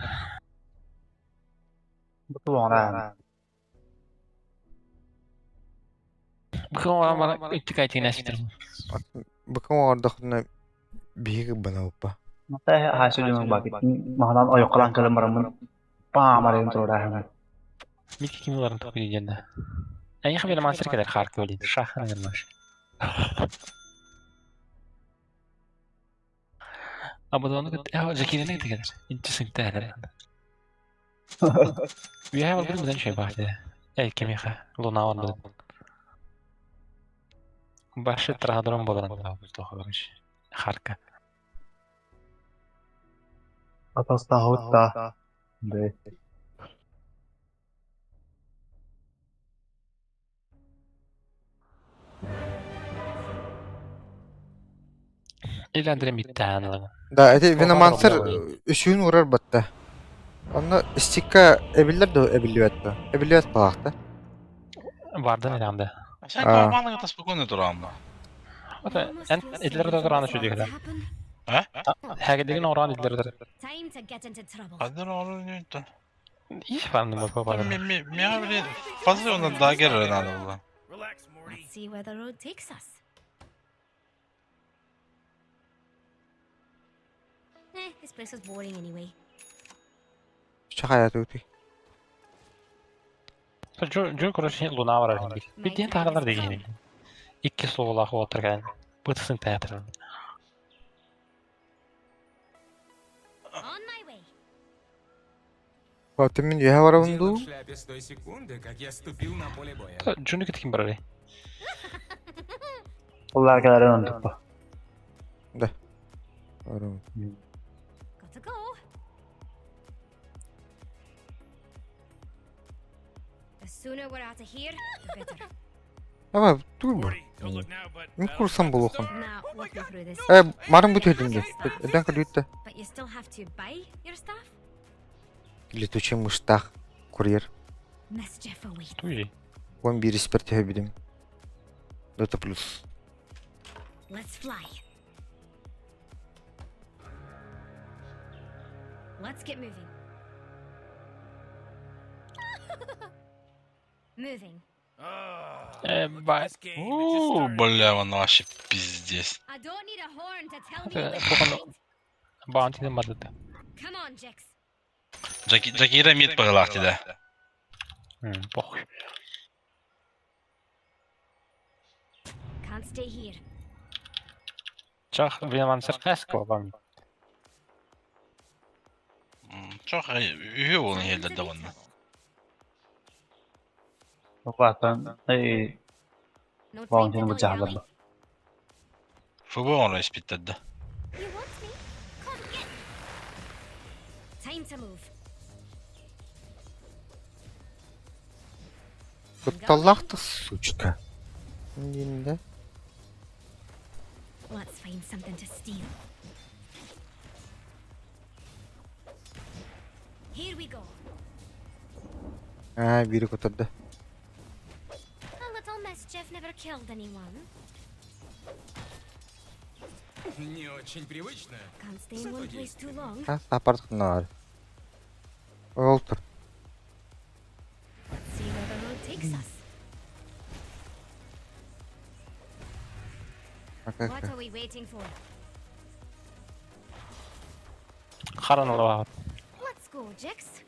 S3: Бу
S1: Быкын оҕорон баран үттүк айтыгын эспитер.
S4: Быкын оҕордохуна биһиги бына уппа.
S3: Хаасүлүмүк бакит маһанан ойоққалаан кэлэн бараммын паамарыйын туораахынан.
S1: Мики ким уларын тоқуй дегенде. Эйхи били мансер келер харкы өлейді. Шахын гырмаш. Абадону кыт, Жакирини кыт келер. Инчи сыҥта әлер. Үөһэ барбытым быдан үчүгэй баар дии. Эй, кимиэхэ? Луна барбытым. Башы традрон буолан Харка.
S3: Атастаһытта. Бэ.
S1: Или Андрей Миттаан.
S4: Да, эти Виномансер үсүүн урар батта. Онно стикка эбиллер да эбиллибэт да. Эбиллибэт балаахта.
S1: Бардан иранды.
S2: Сен командаңа спокойно тураамна.
S1: Эн идлер да тураны шүдүгүлэ.
S2: А?
S1: Хагедеген оран идлер да.
S5: Time to get into trouble.
S2: Хадыр орун нүнтэн.
S1: Иш барны бу бар.
S2: Ми ми ми били фазы онда дагер надо было.
S6: Relax, Morty.
S5: Let's see where the road takes us. Eh, this place was boring anyway.
S4: Чахая туути.
S1: Жу жу короче луна бар. Биден тагалар деген. Икки соолах отырган. Бытсын театр.
S5: On my way.
S4: Батым мин үһэ барабын
S8: Дело
S4: дуу.
S8: в шляпе с той секунды, как я ступил на поле боя.
S1: Жуну китkin барары.
S3: Олар кэлэрин онтуппа.
S4: Барабын.
S5: Gotta go. The sooner we're out of here, the better.
S4: Аба туй бу.
S6: Morty, don't look now, but
S4: Мин
S6: that'll
S4: курсам
S6: stop the
S4: болухан.
S6: storm.
S5: Now,
S6: Oh my
S5: walk me
S6: God,
S5: through this.
S6: no!
S4: Э, марын бу
S6: Hey,
S4: төдүмдө. Эден көлүттэ.
S5: But you still have to buy your stuff?
S4: Летучий мыштах курьер.
S5: Mischief awaits.
S1: Туй.
S4: Он бир испер төһө бидим. Дота плюс.
S5: Let's fly. Let's get moving. Moving.
S6: Oh,
S1: Э,
S6: look at
S1: бай.
S6: this game. It just
S2: У,
S6: started.
S2: бля, он вообще пиздец.
S5: I don't need a horn to tell me
S1: Это
S5: when
S1: походу-
S5: to fight.
S1: Баунтины мадыды.
S5: Come on, Jax.
S2: Джаки Джакира мид пыгылах да.
S1: Похуй.
S5: Can't stay here.
S1: Чах Виномансер Эско вам.
S2: Чох үһү болун хелдер да онна.
S3: Баатан эй
S5: No time to
S3: баунтины бу
S5: dilly-dally.
S3: жаһалар.
S2: Фубо он испиттедdi.
S5: You want me? Come get me. Time to move.
S4: Кутталлах та сучка. Динде.
S5: Let's find something to steal. Here we go.
S4: Аа, бири көтөрдө.
S5: A little mischief never killed anyone.
S8: Не очень привычно.
S5: Can't stay in one place too long.
S4: А, сапардык нар. Олтур.
S5: Let's see where the road takes us.
S4: Ака.
S5: What are we waiting for?
S1: Харан алабат.
S5: go, Jix.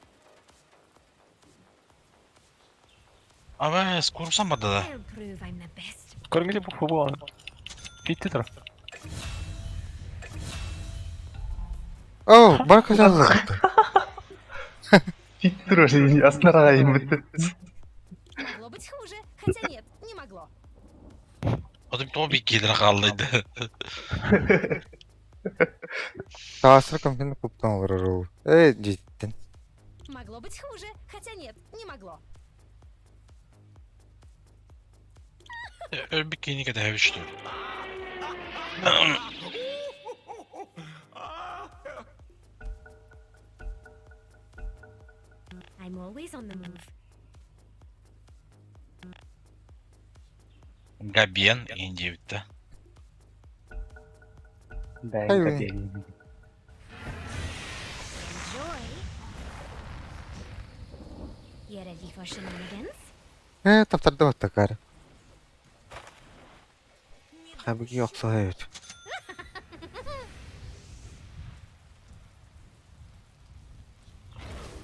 S2: Абэ, скурсан барда да.
S5: I'll prove I'm the best.
S1: Көрүҥҥүтэ бу бу Bitti tur.
S4: Оо, бар кыталлар.
S3: Фиттер аснара имбит.
S5: Могло быть хуже, хотя нет, не могло.
S2: Одум тоҕо биккиилэрэ хааллайды.
S4: Таастыр компьютер куптан олорор ол. Эй, дьиттин.
S5: Могло быть хуже, хотя нет, не могло.
S2: Өлбүт киһини кэтэһэбит что ли?
S5: I'm always on the move.
S2: Габен иин диэбиттэ.
S3: Бэйгэ
S5: Enjoy. You ready for shenanigans?
S4: Ээ, таптарды баттакар. Хабыги охсоһойут.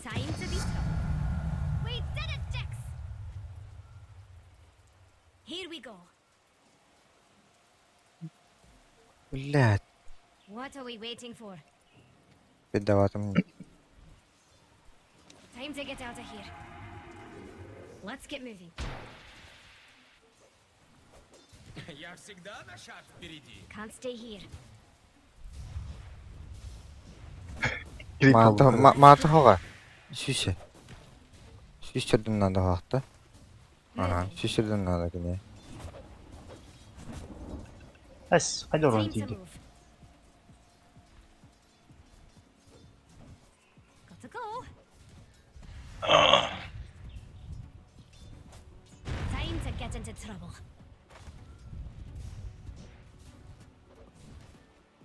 S5: Time to be tough. We did it, Jax! Here we go.
S4: Блядь,
S5: What are we waiting for?
S4: Піддавати
S5: Time to get out of here. Let's get moving.
S8: Я всегда на шаг впереди.
S5: Can't stay here.
S4: Маата маата хоға. Сүүсэ. Сүүс төрдүн надо хоқты. Ага,
S5: Moving.
S4: сүүс төрдүн надо кини.
S3: Эс, хайда орон
S5: Time to
S3: тиийди.
S5: move. Gotta go. Time to get into trouble.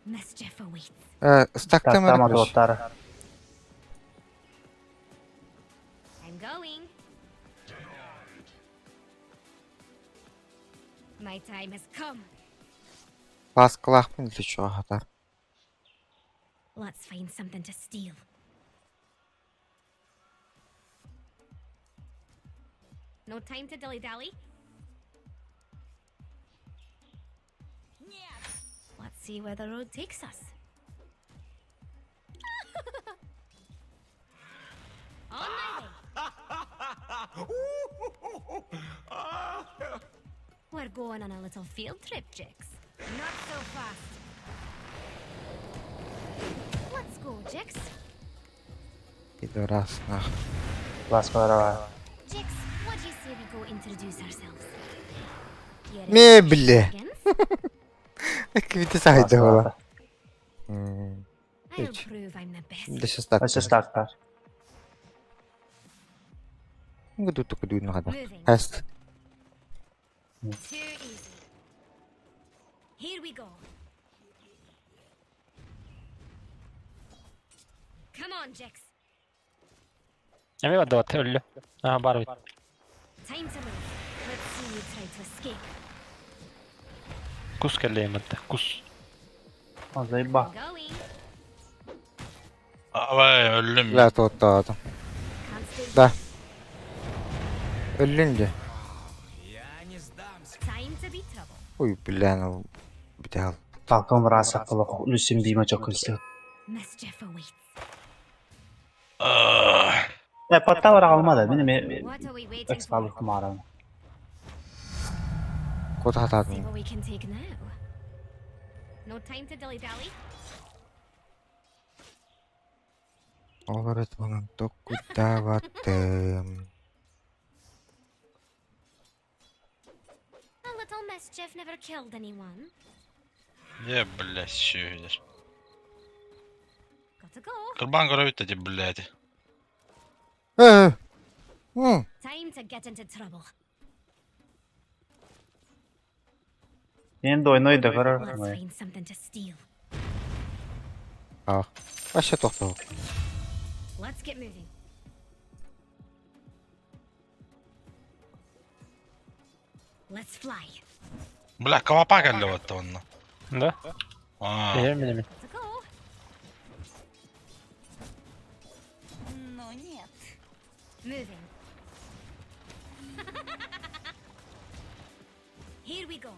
S5: Mischief awaits.
S4: Э, стактам
S3: Таттама
S4: эрэ короче.
S3: туоттар.
S5: I'm going. My time has come.
S4: Ласкалаахпын илэ хатар.
S5: Let's find something to steal. No time to dilly dally. Let's see where the road takes us. On my way. We're going on a little field trip, Jix. Not so fast. Let's go, Jix.
S4: Пидорас нах.
S3: Ласкалара.
S5: Jix, what do you say we go introduce ourselves? You ready for
S4: Мебли.
S5: shenanigans?
S4: Квити сайда була. М,
S5: I'll
S4: Үч.
S5: prove I'm the best.
S4: Дэшэ стак.
S3: Өсө стактар.
S4: Гүдү тук дүүн хада.
S5: Moving.
S4: Хаст.
S5: Too easy. Here we go. Come on, Jix.
S1: Эми бадават өллө. Аа бар бит.
S5: Time to move. Let's see you try to escape.
S1: Кус кэллэймэтте. Кус.
S3: Азайба.
S5: Going.
S2: Абэ, өллүм.
S4: Ла туоттаатым.
S5: Can't stay.
S4: Да. Өллүн дьэ.
S8: Я не сдамся.
S5: Time to be trouble.
S4: Ой, бля, ну битал.
S3: Талком раса кылы үлүсүм бима чокулсу.
S5: Mischief awaits.
S2: Ah.
S3: Э, паттавар алмады. Мин ме
S5: What are we waiting for?
S3: экспалык кумарам.
S4: Кот
S5: See
S4: хатаатым.
S5: what we can take now. No time to dilly dally.
S4: Олор этманан токкутаабаттым.
S5: A little mischief never killed anyone.
S2: Дьэ, блядь, сүһүлэр.
S5: Gotta go.
S2: Кырбан көрөбүт эти, блядь.
S4: Э. М.
S5: Time to get into trouble.
S3: Мен дойной да көрөр.
S5: Let's find something to steal.
S4: Аа. Вообще тохтоо.
S5: Let's get moving. Let's fly.
S2: Бля, кавапа кэллэ батта онно.
S1: Да?
S2: Аа.
S1: Эми эми.
S5: Gotta go. we go.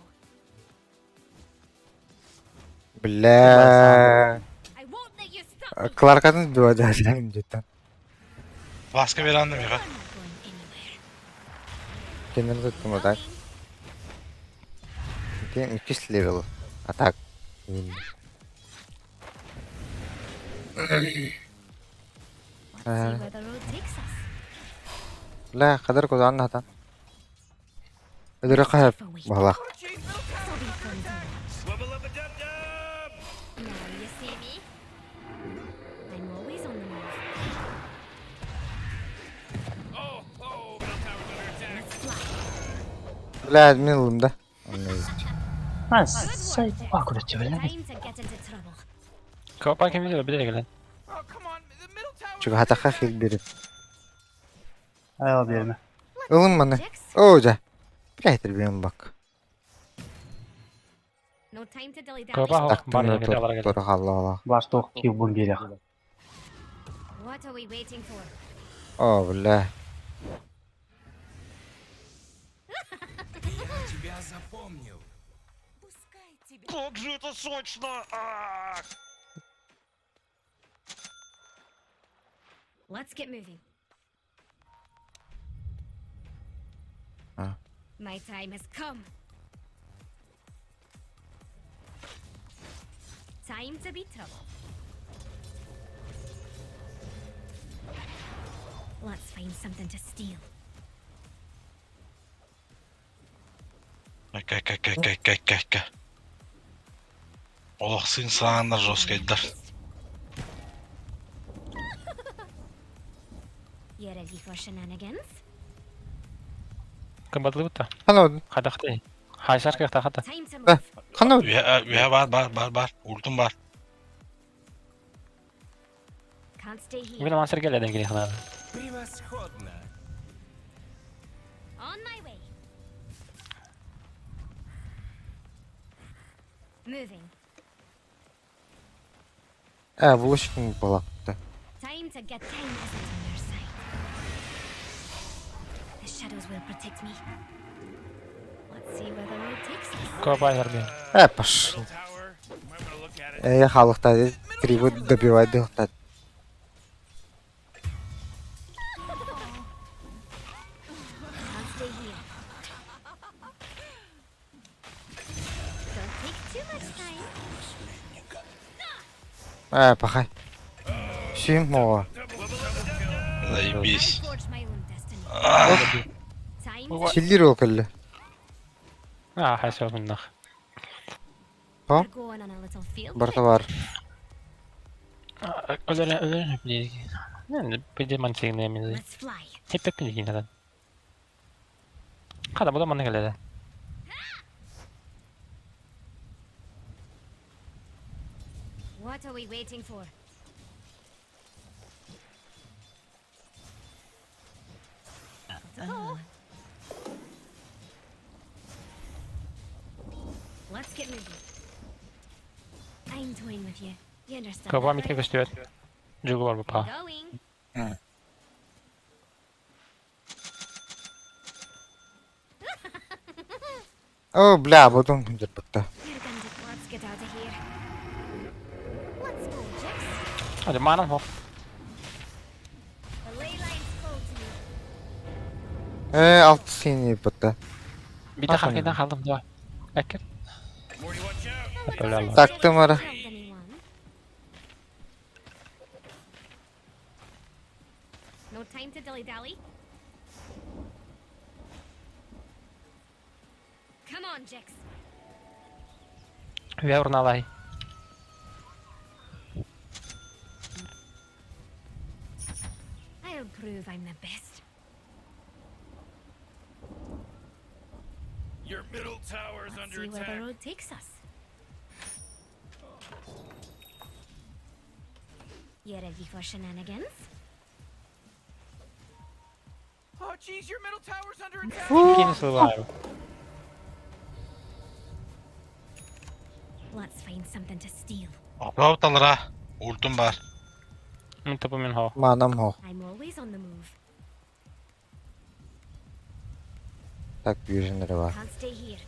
S4: Бля.
S5: I won't let you stop me.
S4: Кларкатын бивадалям где-то.
S2: Маска беранды миха.
S5: I'm not going anywhere.
S4: Кенер туттум так. Ити 2 левел. А так.
S5: Let's see where the road takes us.
S4: Бля, кадар кудан хатан. Өдөрө кайып
S5: For wait.
S4: балак.
S6: Oh, jeez, middle tower's
S5: This'll be
S6: under
S5: fun to
S6: attack.
S5: watch.
S8: Wubba-lubba-dub-dub!
S5: Now you see me. I'm always on the move.
S6: Oh, oh, middle tower's under attack.
S5: Let's fly.
S4: Бля, мен ылым да.
S3: Ha say akkurat бля.
S5: Time to get into trouble.
S1: Копа ким билер билер келен.
S6: Oh, come on, the middle tower's
S4: Чүгө
S6: under
S4: хатака
S6: attack.
S4: хил берип.
S3: Аял берме.
S5: Let's
S4: Ылым
S5: go,
S4: маны.
S5: Jix.
S4: Оо жа. Бля, берем бак.
S5: No time to dilly
S1: Копа
S5: dally.
S1: хох бар
S4: Тактым
S1: келе алар келе.
S4: тур халла ала.
S3: Бар тоқ кил бун берех.
S5: What are we waiting for?
S4: О, бля.
S8: Я тебя запомнил.
S5: Пускай тебя.
S7: Как же это сочно! А!
S5: Let's get moving.
S4: А.
S5: My time has come. Time to be trouble. Let's find something to steal.
S2: Кай кай кай кай кай кай кай. Олох сын саандар жесткайдар.
S5: You ready for shenanigans?
S1: Кымбатлы бутта.
S4: Хана
S1: Хадахты. Хайсар кыхта хата.
S5: Time to
S4: Э.
S5: move.
S4: хана
S2: Үһэ бар бар бар бар. Ультум бар.
S5: Can't stay here.
S1: Мен мансер келе ден келе хана.
S8: Превосходно.
S5: On my way. Moving.
S4: Э, булышкын балакты.
S5: Time to get time isn't on your side. The shadows will protect me. Let's see where the road takes us.
S1: Копа айсар бе.
S4: Э, пошел.
S6: Middle tower. Might wanna look at it.
S4: Э, халыкта трибут добивать дыхтат.
S5: Can't stay here. Don't take too much time.
S4: Э, пахай. Сим мого.
S5: I
S2: Заебись.
S5: forge my own destiny. Time to
S4: Силдир ол келли.
S1: А, хайсар мыннах.
S4: Ха?
S5: we're going on a little field
S4: Барта
S5: trip.
S4: бар.
S1: Өлөрө өлөрө биле. Мен биде мансигне мен.
S5: Let's fly.
S1: Хеппе биле надан. Када буда маны келе.
S5: What are we waiting for? Gotta go. Let's get moving. I'm toying with you. You understand?
S1: Копа
S5: that,
S1: митке
S5: right?
S1: көстүбөт. Жугу бар бу па.
S5: Going.
S4: О, бля, бодун жырбыкта.
S5: You're gonna let's get out of here. Let's go, Jix.
S1: Hadi манам хох.
S5: The ley lines call to me.
S4: Э, алты сени бытта.
S1: Бите хакыйдан халдым да. Әкер.
S6: Morty, watch out.
S1: Бля, ла.
S4: Тактым ара.
S5: Killed anyone. No time to dilly dally. Come on, Jix.
S1: Ве урналай.
S5: I'll prove I'm the best.
S6: Your middle tower's
S5: Let's
S6: under
S5: see where the
S6: attack.
S5: road takes us. You ready for shenanigans?
S6: Oh, jeez, your middle tower's under attack.
S1: Кини сылбаар.
S5: Let's find something to steal.
S2: Апталара. Ультум бар.
S1: Мен топу мен хо.
S4: Манам хо.
S5: I'm always on the move.
S4: Так, южинер бар.
S5: Can't stay here.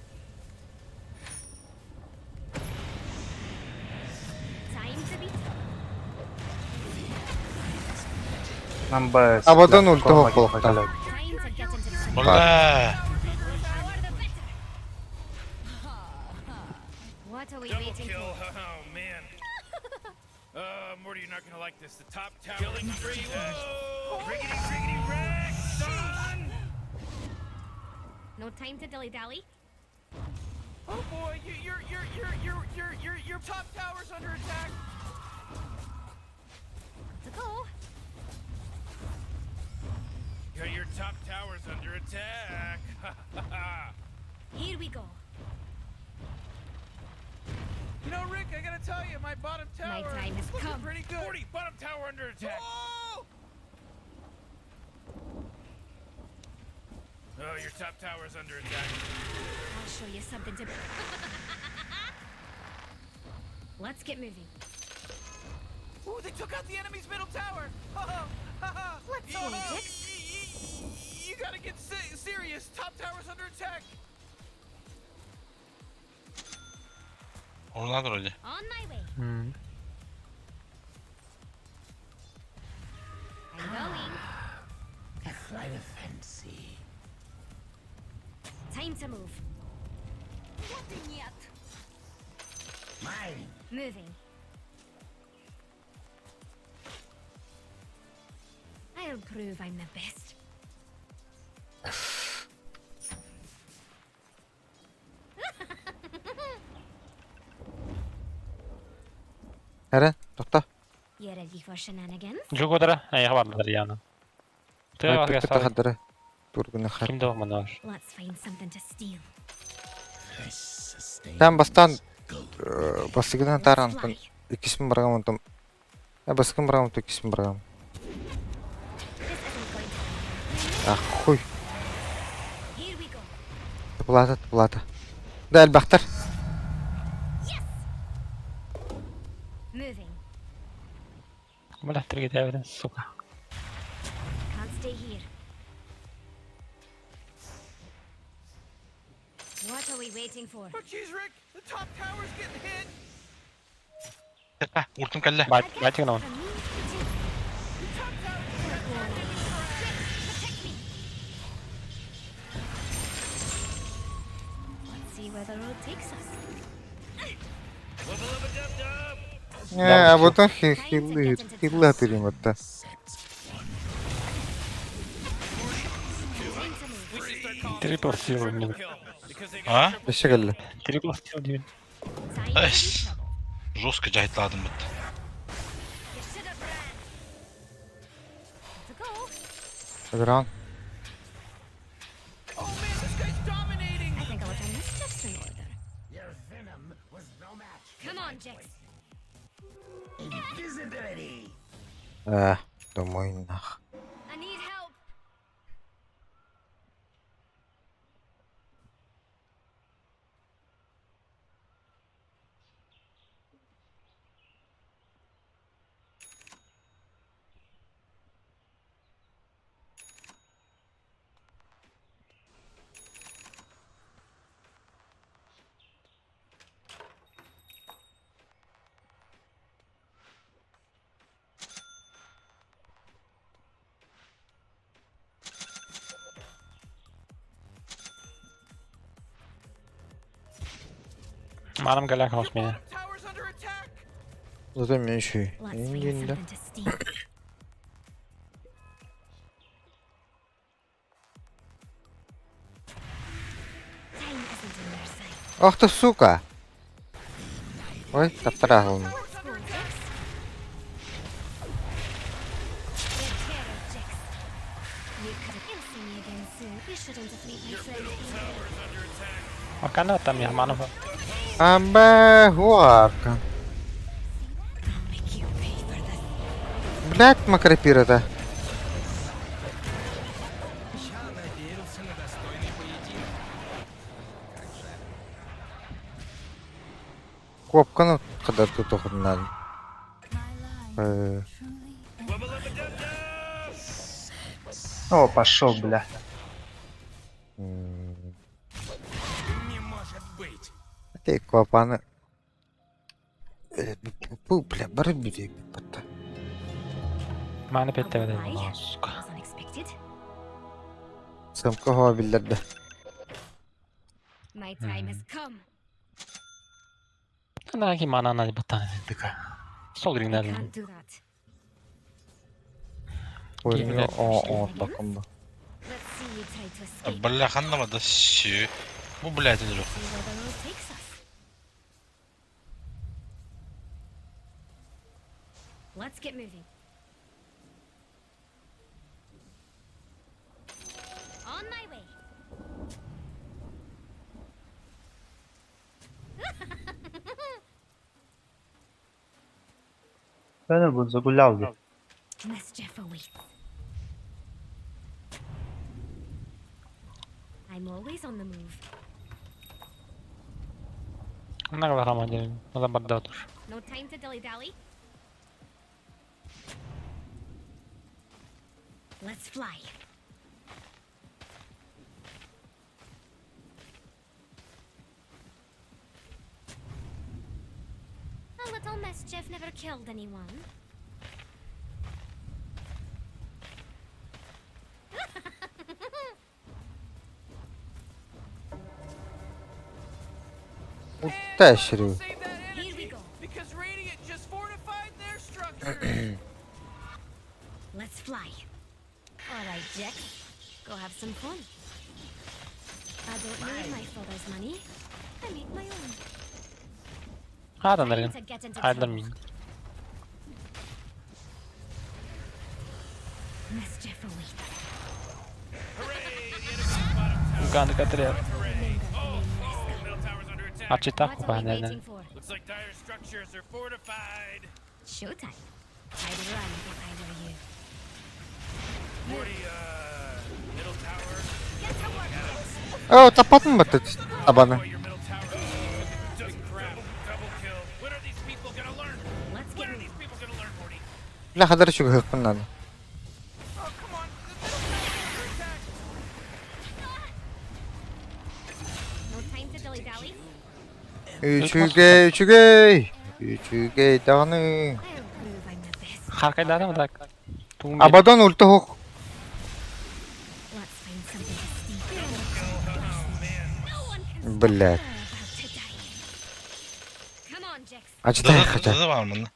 S4: Абадан ульта хопполохтар.
S5: Time to get into trouble.
S2: Бля!
S5: More the better. What are we
S6: Double
S5: waiting
S6: kill.
S5: for?
S6: Oh man. Morty, you're not gonna like this. The top tower. Killing spree. Whoa! Riggedy, riggedy, wreck, son!
S5: No time to dilly dally.
S6: Oh boy, you, your top tower's under attack.
S5: To go.
S6: Yeah, your top tower's under attack.
S5: Here we go.
S6: You know, Rick, I gotta tell you, my bottom
S5: My
S6: tower
S5: time has
S6: is looking
S5: come.
S6: pretty good. Morty, bottom tower under attack. Oh! Oh, your top tower's under attack.
S5: I'll show you something to. Let's get moving.
S6: Ooh, they took out the enemy's middle tower.
S5: Let's go, Jix.
S6: You gotta get serious. Top tower's under attack.
S2: Урнат вроде.
S5: On my way.
S1: М.
S5: I'm going.
S8: A flight of fancy.
S5: Time to move. Nothing yet.
S8: Mine.
S5: Moving. I'll prove I'm the best.
S4: Эрэ, тохто.
S5: You ready for shenanigans?
S1: Жугудара, эйха бардылар яна. Тыа
S4: Бүппүт
S1: барга
S4: хаддара. Тургуна хар.
S1: Ким да манар.
S5: Let's find something to steal.
S8: This sustains
S4: Там бастан
S8: gold.
S4: бастыгынан
S5: Let's
S4: тарантын
S5: fly.
S4: иккисин баргам онтон. Баскын баргам онтон иккисин баргам.
S5: This isn't going to.
S4: Ах хуй.
S5: Here we go.
S4: Тыплата, тыплата. Да, элбэхтэр.
S5: Yes. Moving.
S1: Бля, тригедевден, сука.
S5: Can't stay here. What are we waiting for?
S6: Oh, jeez, Rick, the top tower's getting hit.
S2: Уртум кэллэ.
S1: Бать, батик
S5: For
S1: наун.
S5: me to do.
S6: Your top tower's just got turned into trash.
S5: Protect me. Let's see where the road takes us.
S6: Wubba lubba dub dub.
S4: Э, абытын хиллы, хилла тырим атта.
S5: Time to move.
S6: We should start calling
S1: Triple
S6: this
S1: steal,
S6: triple
S1: блин.
S6: kill because they
S2: А?
S6: got triple
S4: Өссө кэллэ.
S1: Triple steal диэн.
S5: Time to be
S2: Эс.
S5: trouble.
S2: Жестко жайтладым бит.
S5: You should have ran. To go.
S4: Гран.
S6: Oh man, this guy's dominating.
S5: I think I'll get my steps in order.
S8: Your venom was no match.
S5: Come on, Jix.
S8: Invisibility.
S4: Э, домой нах.
S5: I need help.
S1: Манам галяк
S6: Your
S1: хос меня.
S6: bottom tower's under attack.
S4: Зато меньше.
S5: Let's find
S4: Ингинда.
S5: something to steal. Time isn't on your side.
S4: Ах ты сука. Ой, таптара
S5: Let's go, Jix. Take care of Jix. You could have you'll see me again soon. You shouldn't have made my friend angry.
S1: Макана там я манам.
S4: Амбе хуарка.
S5: I'll make you pay for this.
S4: Блять, макропир это.
S8: Я надеялся на достойный поединок.
S4: Копканы кадар тутухуннан. Э,
S6: Wubba lubba dub dub.
S3: О, пошел, бля.
S4: м,
S8: Не может быть.
S4: Ты копаны. Э, бу, бля, бары бүдей батта.
S1: Маны петте
S5: Why?
S1: сука.
S5: That was unexpected.
S4: Сымка хоа биллэрдэ.
S5: My time has come.
S1: Наки мана на баттан дыка. Сол
S5: I
S1: риннер.
S5: can't do that.
S4: Oyunu o o bakımda.
S5: Let's see you try to escape.
S2: Бля, ханна да сю. Бу блядь өлөрөх.
S5: See where the road takes us. Let's get moving. On my way.
S3: Ben bu загулял.
S5: Mischief awaits. I'm always on the move.
S1: Нагла рамадин. Надо бардатуш.
S5: No time to dilly dally. Let's fly. A little mischief never killed anyone.
S4: Utta şiri.
S6: Save that
S5: Here we
S6: energy
S5: go.
S6: because Radiant just fortified their structures.
S5: Let's fly. All right, Jax. Go have some fun. I don't need my father's money. I make my own.
S1: Хадан
S5: Time
S1: рин.
S5: to get into
S1: Хайдан
S5: trouble.
S1: мин.
S5: Mischief awaits.
S1: Ган катрер.
S6: Middle tower's under attack.
S1: Ачита
S5: What are we
S1: купанен.
S5: waiting for?
S6: Looks like dire structures are fortified.
S5: Showtime. I'd run if I were you.
S6: 40, middle tower.
S5: Get to work, Jax.
S4: Оо тапатын бат табаны.
S6: Boy, your middle tower just crap. Double kill. When are these people gonna learn?
S5: Let's get
S6: When are
S5: moving.
S6: these people gonna learn, Morty?
S4: Бля хадар şu hıkkından.
S6: Oh, come on. The middle tower's under attack.
S5: No time to dilly dally.
S4: Үчүгэй үчүгэй. Үчүгэй даҕаны.
S5: I'll prove I'm the best.
S1: Харкайдан да. Тум.
S4: Абадон ульта хук.
S5: Let's find something to steal. No one can stop
S4: Бля.
S5: We're about to die. Come on, Jax.
S4: Ачита хача.
S2: Дызы бар мында.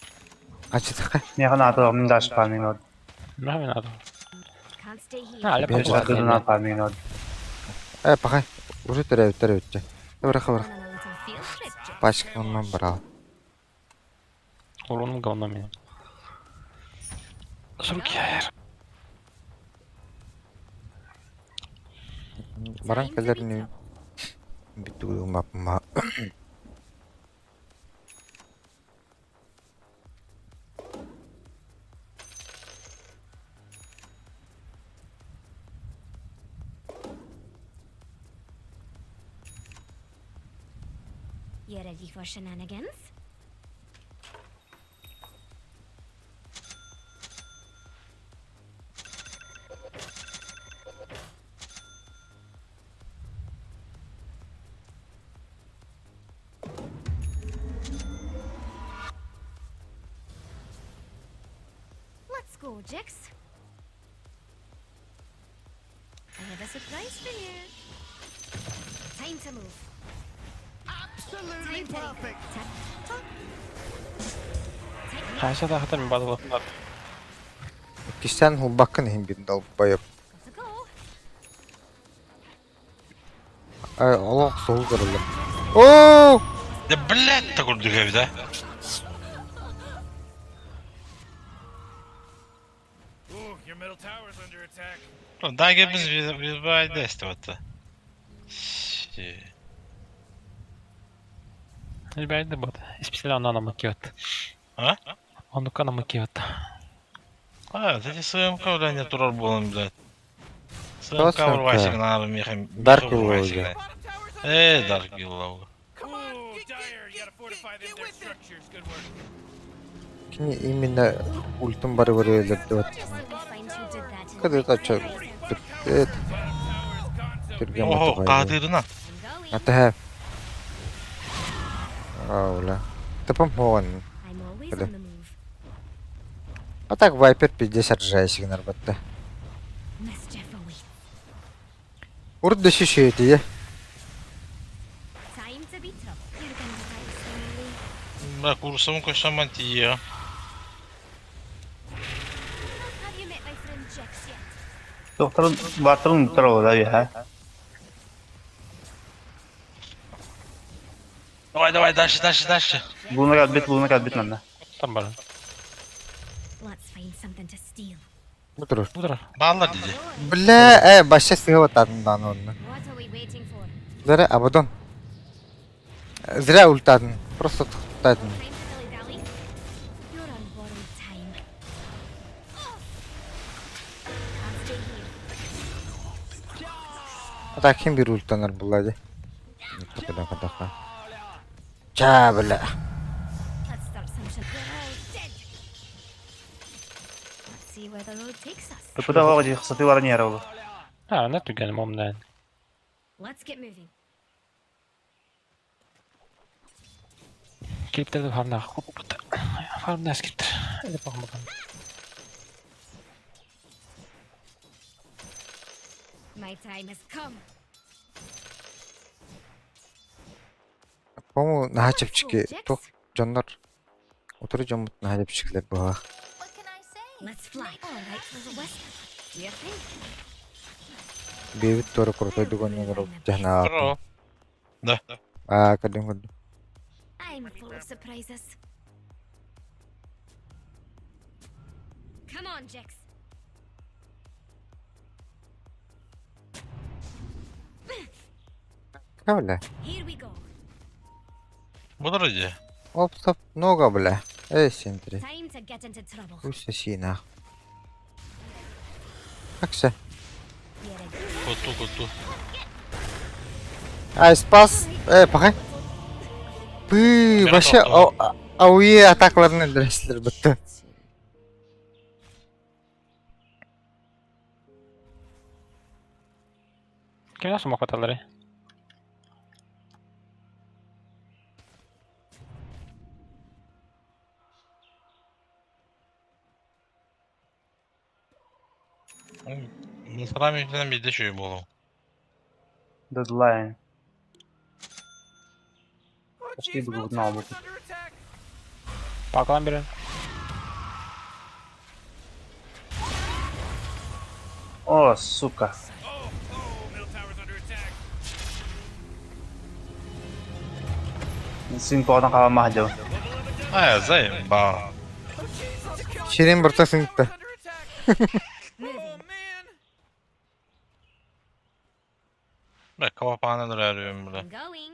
S4: Ачита.
S3: Механ аты мен даже фарминг.
S1: Мамин ады.
S5: Can't stay here.
S1: А,
S3: Мен жадына фарминг.
S4: Э пахай. Уже төрөп төрөп. Бара хабар.
S5: Going on a little field trip, Jax.
S4: Пачканан бара.
S1: Уруным говно меня. Суки.
S4: Баран
S5: Time to be
S4: кэлерни
S5: trouble.
S4: битүү мапма.
S5: You ready for shenanigans? Let's go, Jax. I have a surprise for you. Time to move.
S8: Absolutely
S5: Time to
S8: perfect.
S5: Tap, tap. Time
S1: Хаша да хатар мен бадыл.
S4: Кистен хулбаккын хим бир дал байып.
S5: Gotta go.
S4: Ай олох сол кырылды. Оо!
S2: Да блядь, та курдук эбит, а.
S6: Ooh, your middle tower's under attack.
S2: Даге біз біз байды эстеп атты.
S1: Байды бот. Специально ана макиот.
S2: А?
S1: Онука на макиот.
S2: А, эти СМК, бля, не турар болон, блядь.
S4: Кто
S2: СМК урвайсың
S4: СМК?
S2: нары мехем.
S4: Dark Willow.
S6: Bottom tower's under
S2: Э,
S6: attack.
S2: Dark Willow.
S6: Come on,
S7: Ooh,
S6: get,
S7: Dire,
S6: get,
S7: you gotta
S6: get,
S7: fortify
S6: get,
S7: them
S6: get
S7: their
S6: with it.
S7: structures. Good work.
S4: Кини именно ультун бары бары өлөрдү бат.
S5: Just let me find who did that. and
S4: Кыды
S5: break
S4: тача.
S5: their eyes out.
S4: Эт
S7: Bottom tower is gonzo.
S4: түрген
S2: Охо,
S4: батыгай.
S2: кадырына.
S5: I'm going.
S4: Ата хэ. Аула. Тапам хоон.
S5: I'm always
S4: Hello.
S5: on the move.
S4: А так Вайпер пиздец ржайся гынарбатта.
S5: Mischief awaits.
S4: Урут да шишиэтийэ.
S5: Time to be trouble. You're gonna die slowly.
S2: Бля, курсом көсөмөн тиийэ.
S5: Have you met my friend Jex yet?
S3: Докторun бартырын туттар ол да үһэ.
S2: Давай, давай, дальше, дальше, дальше.
S3: Луна кэлбит, Луна кэлбит манна.
S1: Там бар.
S5: Let's find something to steal.
S4: Бу турар.
S1: Бу турар.
S2: Бааллар диди.
S4: Бля, э, баша сыһа бататын даҕаны онно.
S5: What are we waiting for?
S4: Зря Абадон. Зря ультадын. Просто тоқтадын.
S5: Time to dilly-dally. You're on borrowed time. Can't stay here.
S4: А так ким бир ультанар булла дии. Тока Ча, бля.
S5: Let's start some shit. We're all dead. Let's see where the road takes us.
S3: Тупуда оҕо дии сатыы баран иһэр ол.
S1: Ha, ne түгэним omнан.
S5: Let's get moving.
S1: Klipleri farmda. Farmda skripter. Hadi bakalım bakalım.
S5: My time has come.
S4: По-моему, наһаа
S5: Let's go,
S4: чэпчэки.
S5: Jex.
S4: Туох дьоннор утары дьоммут наһаа чэпчэкилэр быһалаах.
S5: What can I say? Let's fly. All right, little West. Do your thing.
S4: Бэйэбит туора курутайдык онньонор дьаһанаалаатым.
S2: Здорово. Да.
S4: Аа, көрдүм көрдүм.
S5: I'm full of surprises. Come on, Jex.
S4: Ка, бля?
S5: Here we go.
S2: Будар иди.
S4: Оп, стоп, нога, бля. Эй, сентри.
S5: Time to get into trouble.
S4: Пусть соси, нах. Как все?
S5: Here I go.
S2: Коту, коту.
S4: Ай, спас. Э, пахай. Пы,
S2: Бері
S4: вообще,
S2: тоқтау.
S4: ауе атакаларын өлдіресілер бітті.
S1: Kim nasıl mokataları?
S2: Мусора мифтен биде шөй болу.
S3: Дедлайн.
S6: Oh,
S3: Почти
S6: jeez, middle
S3: бүгүн албыт.
S6: tower's under attack.
S1: Bakalım biri.
S3: О, сука.
S7: Oh, oh, middle tower's under attack.
S3: Син тоҕотон хаалмаха дьыл.
S2: Ая, зай, ба.
S6: Oh, jeez, it's killing
S4: Ширин
S6: me.
S4: бурта
S6: Middle
S4: сыҥытта.
S6: tower's under attack. Oh, man.
S2: Бля, кавапаны дырарыым, бля.
S5: I'm going.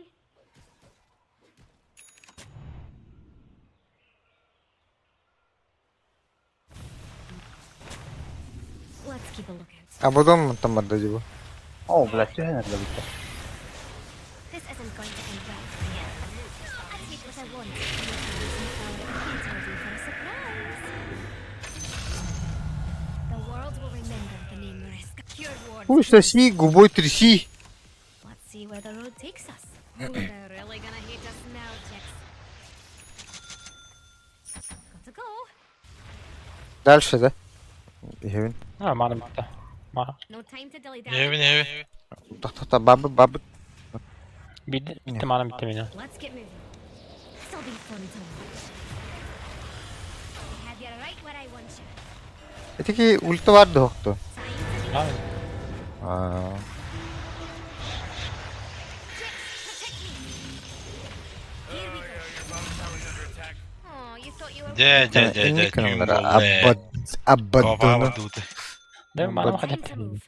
S5: Let's keep a lookout.
S4: Абадон мантан барда дии бу.
S3: О, блядь, түһэн эрдэ бүттэ.
S5: This isn't going to end well for you. I take what I want. And if you lose my power, it's ready for a surprise. The world will remember the name Mariska. Cure wards.
S4: Хуй соси, губой тряси.
S5: Let's see where the road takes us. They're really gonna hate us now, Jex. Gotta go.
S4: Дальше, да? Иһэбин.
S1: Ha, madem bitti. Ma
S5: No time to dilly dally.
S2: Евин, евин.
S4: Тохтото бабы бабы.
S1: bitti, bitti madem bitti benim.
S5: Let's get moving. This'll be fun to watch. I have you right where I want you.
S4: Этики ульта бар дохту.
S5: Time to be
S1: Abi,
S4: Аа.
S5: Jex, protect me. Here we go.
S7: Your bottom tower's under attack.
S5: Oh, you thought you were
S2: Дэ, дэ, дэ, дэ,
S4: Инник
S2: түйүн
S4: гыннара
S2: болду.
S4: аббад
S2: Кавапаны
S4: аббаддуну.
S2: дуты.
S1: değil mi? Madem
S5: Time
S1: hadi.
S5: to move.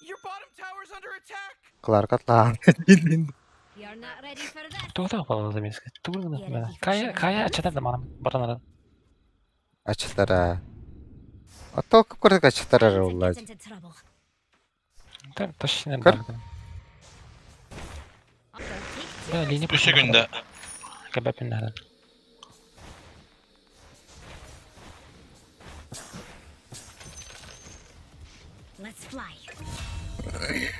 S6: Your bottom tower's under attack.
S4: Кларка тлаан.
S5: You're not ready for this.
S1: Tuğda yapalım demiş. Tuğda Kaya kaya açar da madem baranara.
S4: Ачтара. Ото курдук ачтарар
S5: Time to
S4: уллаа.
S5: get into trouble.
S1: Tabii taş yine
S4: Kır.
S1: ben.
S5: Don't take
S1: Ya lini
S2: Үс секунда.
S1: Kebapinlerden.
S5: Let's fly.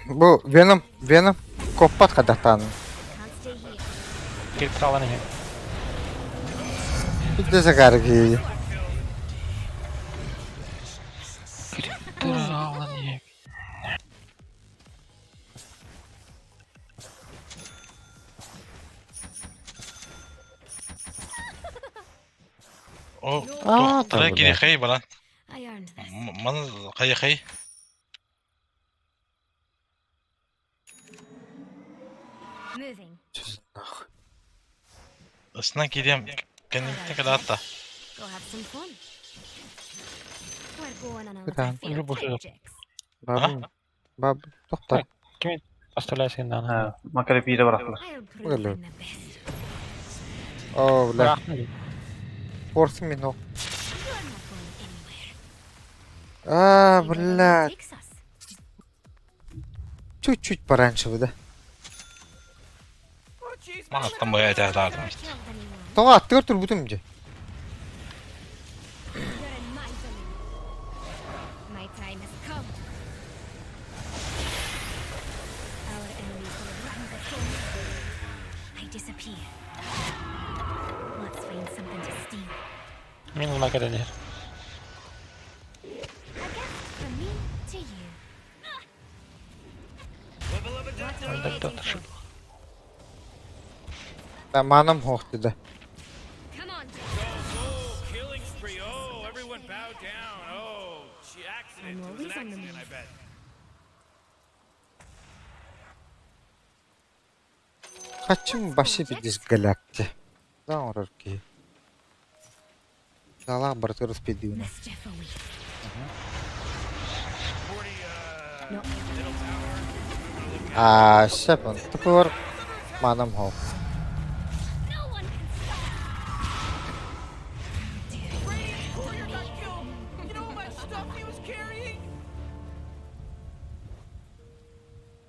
S4: Бу Веном, Веном коппат хадатан.
S5: Can't stay here.
S1: Girip sağlanın ya.
S4: Бидде загарги.
S2: О,
S4: А,
S2: туохтара
S4: бля.
S2: кириэхэй баран.
S5: I earned this.
S2: Маны хайахай.
S5: Moving.
S4: Чё за нахуй?
S2: Ысынан кириэм кэнниттэн кэлаатта.
S5: Go have some fun. We're going on a
S4: Куда?
S5: little field
S1: Любовь
S5: trip,
S1: идет.
S5: Jix.
S4: Баб, баб, тоқтар.
S1: Кими оставляйся на
S3: Макар биирэ барахлар.
S5: I'll prove
S4: Well,
S5: I'm the best.
S4: О, бля, форс минул.
S5: You're not going anywhere.
S4: А,
S5: See where the road
S4: бля,
S5: takes us.
S4: чуть-чуть пораньше бы, да?
S6: Oh, jeez,
S2: Мағаттан бая
S5: Never
S2: этэ
S5: killed anyone.
S4: Тоға аттығыр тұр бүтім же.
S5: You're in my domain. My time has come. Our enemies will run before me. I disappear. Let's find something to steal.
S1: Мин макар дер.
S5: A gift from me to you. What are we waiting for?
S4: Да, манам хоқты да.
S5: Come on, Jack.
S7: Oh, killing spree. Oh, everyone bow down. Oh, she accident.
S5: I'm
S7: It was an
S5: always on the
S7: accident, I
S5: move.
S7: bet.
S4: Қачым башы бидис галакти. Да, орар ки. Дала бартыр спидюна.
S5: Mischief awaits.
S7: 40,
S5: No.
S7: middle tower.
S4: А, шепон, тупор манам хоқ.
S5: No one can stop.
S6: Radiant's courier got killed. You know how much stuff he was carrying?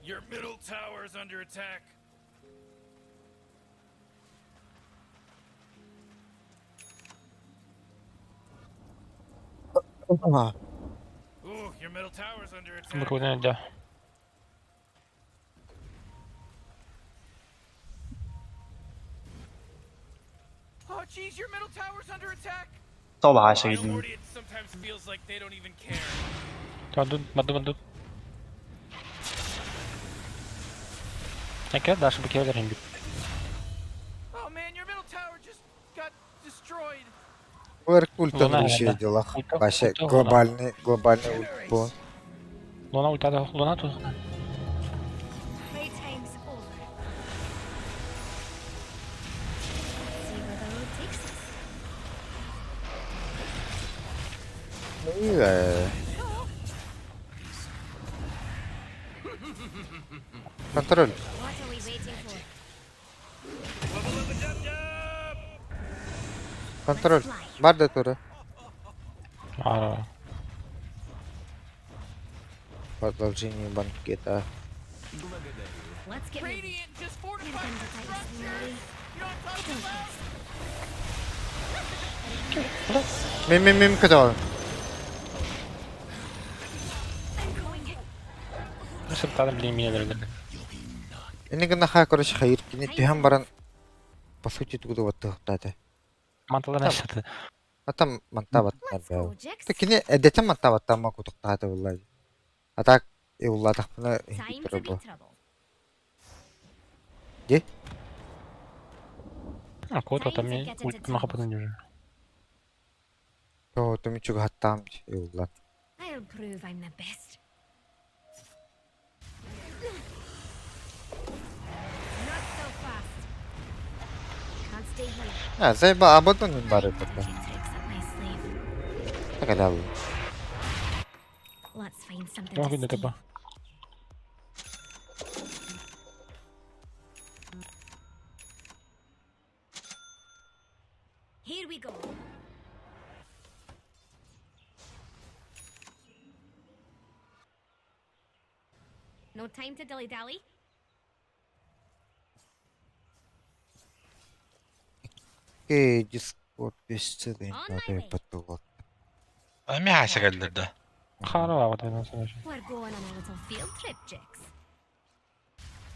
S7: Your middle tower is under attack. Ooh, your middle tower's under attack.
S1: Буквально да.
S6: Oh, jeez, your middle tower's under attack.
S3: Сол
S7: You
S3: хаашаа
S7: know,
S3: гэдэг.
S7: Morty, it sometimes feels like they don't even care.
S1: Мадут, мадут, мадут. Әкә дальше бу кебелер инде.
S6: Oh man, your middle tower just got destroyed.
S4: Олар культон
S1: Луна,
S4: еще
S1: да.
S4: делах.
S1: Ульта-
S4: Вообще
S1: ульта луна.
S4: глобальный, глобальный ульт был.
S1: Луна ультада, луна тут.
S5: Playtime's over. Let's see where the road takes us.
S4: Ну, Контроль.
S5: What are we waiting for?
S4: Контроль. Бар да тура.
S1: А,
S4: Продолжение банкета.
S5: Let's get moving.
S6: Radiant just
S5: Give
S6: fortified
S5: them
S6: their
S5: the
S6: structures.
S5: slowly.
S6: You know what I'm talking about?
S4: Мим мим мим куда?
S5: I'm going.
S1: сыртадан блин мине дер.
S4: Энийг нахаа короче хайр кине түһэн баран по сути тугу баттыхтаата.
S1: Манталар нәрсә.
S4: А там манта
S5: Let's
S4: баттар
S5: go,
S4: баа.
S5: Jix.
S4: Та кине эдэтэ манта баттама кутуктаата буллаа. А так и уллаатахпына
S5: Time to be
S4: бу.
S5: trouble.
S4: Де?
S1: А кот там ми ульт махапатын уже.
S4: То томичуг хаттаам и уллаа.
S5: I'll prove I'm the best. Not so fast. Can't stay here.
S4: А зайба абадон бар
S5: A
S4: это.
S5: few tricks up my sleeve.
S4: Такалал.
S5: Let's find something
S1: Тох
S5: to
S1: инде
S5: steal.
S1: типа.
S5: Here we go. No time to dilly dally.
S4: Окей, Discord бесцелый
S5: On my way.
S4: потолок.
S2: Эми хайса кэллэр да.
S1: Хара вот это нәрсә.
S5: We're going on a little field trip, Jix.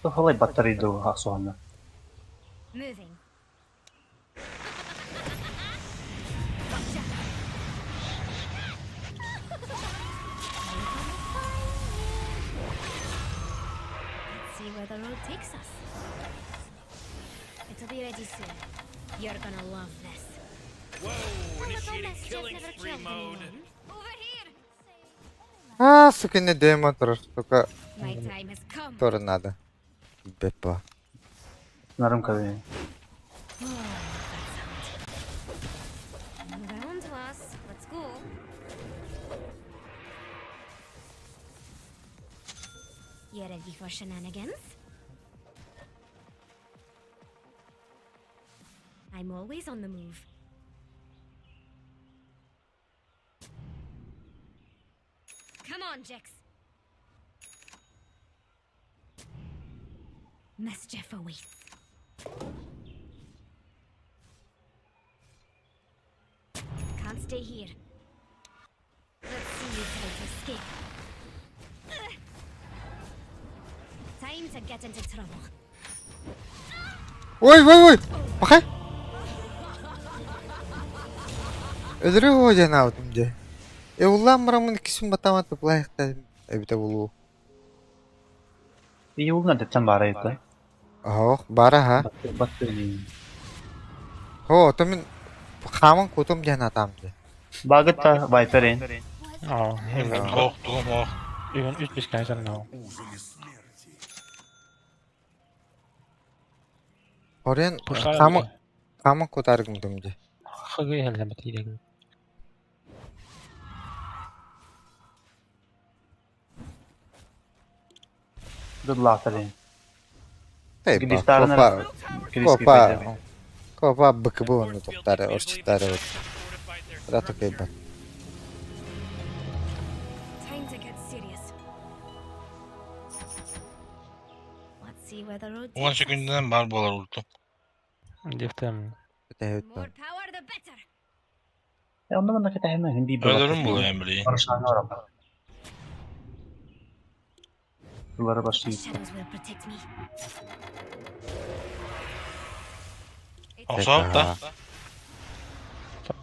S3: Холай батарей дуу хасуана.
S5: Moving. Gotcha. I'm gonna find you. Let's see where the road takes us. It'll be ready soon. You're gonna love this.
S7: Whoa,
S5: A little
S7: initiating
S5: mischief
S7: killing
S5: never
S7: spree
S5: killed
S7: mode.
S5: anyone. Over here.
S4: А, сука, не демон, только
S5: My time has come.
S4: тоже надо. Бепа.
S3: Нарым кабы.
S5: Oh, that sound. Round to us. Let's go. You ready for shenanigans? I'm always on the move. Come on, Jax. Mischief awaits. Can't stay here. Let's see you try to escape. Ugh. Time to get into trouble.
S4: Ой, ой, ой! Пахай! Өдөрү диэн аабытым дьэ. Э улаан бараммын иккисин батаамат былаайахта эбитэ буолуо.
S3: И улна дэттэн баара ета.
S4: Оһох, баара аһа.
S3: Батты.
S4: Һоо, оттон мин хааман куутум диэн атаам дьэ.
S3: Багытта Вайперин.
S1: Аа.
S2: Ох, тугум ох.
S1: Үгэн үс бис кайсан ноо.
S4: Орен
S1: Пуштар.
S4: хааман хааман куутааргым дьэ.
S1: Хыгы хэллэмэт идэг.
S3: Дыдлаатарын.
S4: Тей,
S3: Гристарна
S4: копа,
S3: Криски
S4: копа, копа быкыбы
S7: That
S4: онну
S7: force field
S4: туктары,
S7: could easily
S4: орчуттары
S7: be
S4: вот.
S7: fortified their
S4: Рата
S7: structure.
S4: кайбат.
S5: Time to get serious. Let's see where the road
S2: Уон
S5: takes us.
S2: секундынан бар болар ульту.
S1: Дифтем.
S5: More power, the better.
S3: Онно манна кэтэһэмэ хин би
S2: Өлөрүм буолуо били.
S3: Барышааны орам. Тулары
S5: The
S3: башлыйт.
S5: shadows will protect me.
S2: Охсоop да.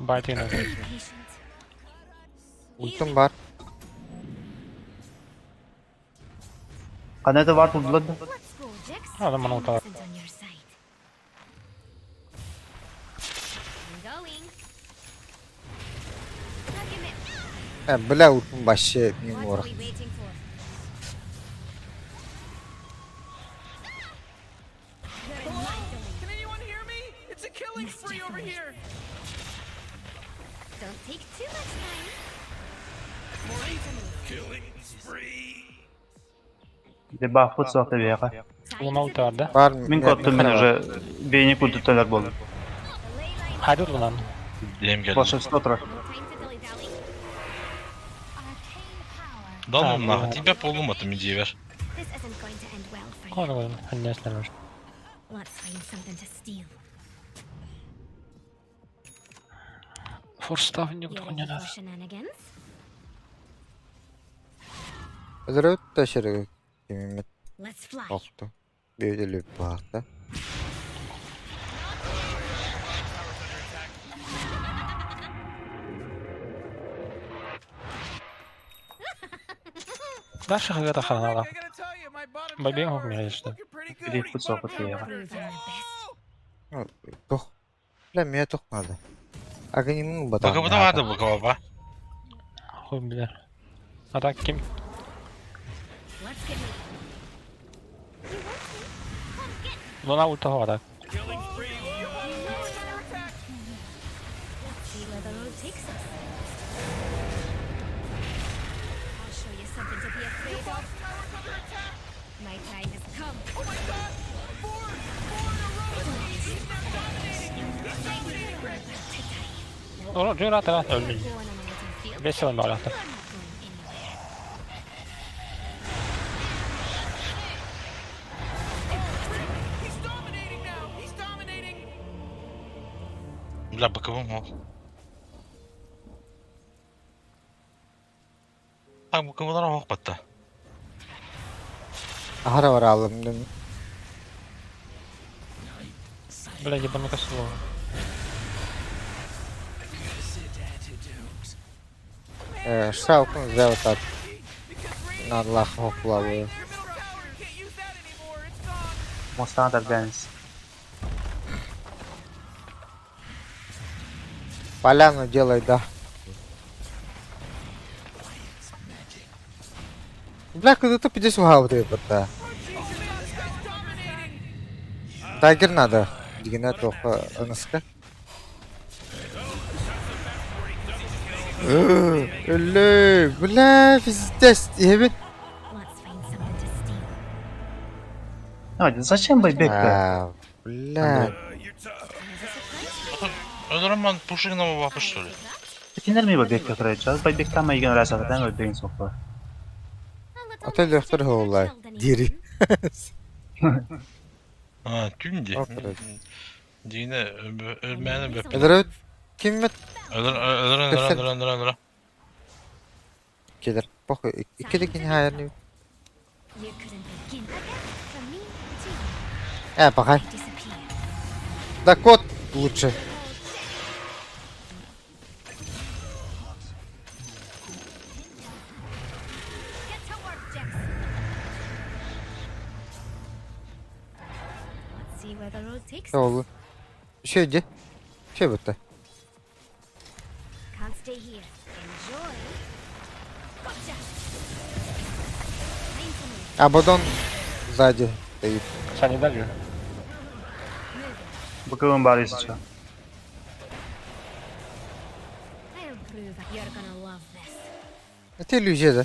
S1: Байтын.
S5: Be patient.
S4: Ультум бар.
S3: Канада бар тулдулар да.
S5: Let's go, Jax.
S1: Адам мана утаар.
S5: Isn't on your side. I'm going. Plug him in.
S4: Э, бля, ультум вообще мимо
S5: What are
S4: орах.
S5: we waiting for? You're in my domain.
S6: Can anyone hear me? It's a killing spree over here.
S5: Don't take too much time.
S7: Killing spree.
S3: Дебафпыт суохта биэха.
S5: Time
S1: Луна
S5: to
S1: утаар да.
S4: Бар.
S3: Мин коттум мин уже бейни культутталар болду.
S5: The ley line.
S1: Хайдут лунан.
S2: Диэм келди.
S3: Волшебство турар.
S5: No time to dilly dally. Arcane power.
S2: Далым нахы, тебя полуматым идиевер.
S5: This isn't going to end well for you.
S1: Коно ханнеслэр.
S5: Let's find something to steal.
S1: Форстав не
S5: You ready
S1: утхуньяна.
S5: for shenanigans?
S4: Өдөрү ташыры кимимет
S5: Let's fly.
S4: окту. Бүйдүлүп баакта.
S1: Дальше хыгы
S6: Rick,
S1: таханала.
S6: I gotta tell you, my bottom
S1: Бабе
S6: tower
S1: хох мэриште.
S6: is looking pretty good.
S3: Гриппут
S6: Bottom
S3: суохпут
S6: tower
S3: биэха.
S6: under
S5: Prove I'm
S6: attack.
S5: the best.
S4: Тух. Бля, мне тух надо. Агнимын батам.
S2: Бакыбыда барды бакыба.
S1: Хуй бля. А так ким
S5: Let's get moving. You want me? Come get me.
S1: Луна ультаға так.
S7: Killing spree.
S6: Your bottom tower's under attack.
S5: Let's see where the road takes us. I'll show you something to be afraid of.
S6: Bottom tower's under attack.
S5: My time has come.
S6: Oh my god! Four! Four in a row! He's now dominating! He's dominating, Rick!
S5: To die.
S1: Оно жура та өлмүн.
S5: Go on a little field.
S1: Бес сылын барахта.
S5: You're not going anywhere.
S6: He's dominating now! He's dominating!
S2: Бля, бакыбым ох. Так бакыбылар ох батта.
S4: Ахара бар алым дым.
S1: Бля, ебанука слово.
S4: Э, шаукун зәвтат. Надлах хоклабы.
S6: Your middle tower, you can't use that anymore! It's gone!
S3: Мостан дәрдәнс.
S4: Поляну делай, да. Бля, куда ты пидешь уһаабыт да. Дагер надо. Дигинэ туохха ыныска. Өллөө, бля, пиздец, иһэбин.
S3: А, зачем байбек-то?
S4: А, бля.
S2: Өлөрөн пушигна бапы что ли?
S3: Кинер ми байбек турайча? Байбек там айган расатан байбегин соппа.
S4: Ата лөхтөр хоолай. Дири.
S2: А, түн ди. Дигине өлмәне бөп.
S4: Өлөрөт киммет
S2: Өлөр өлөр өлөр өлөр өлөр.
S4: Келер. Похуй. Икки де кини хайырны. Э, пока. Да кот лучше. Oldu. Şeydi. Şey bitti. Абадон сзади стоит.
S1: Саня дальше.
S3: Быковым бар если что.
S4: Это иллюзия, да?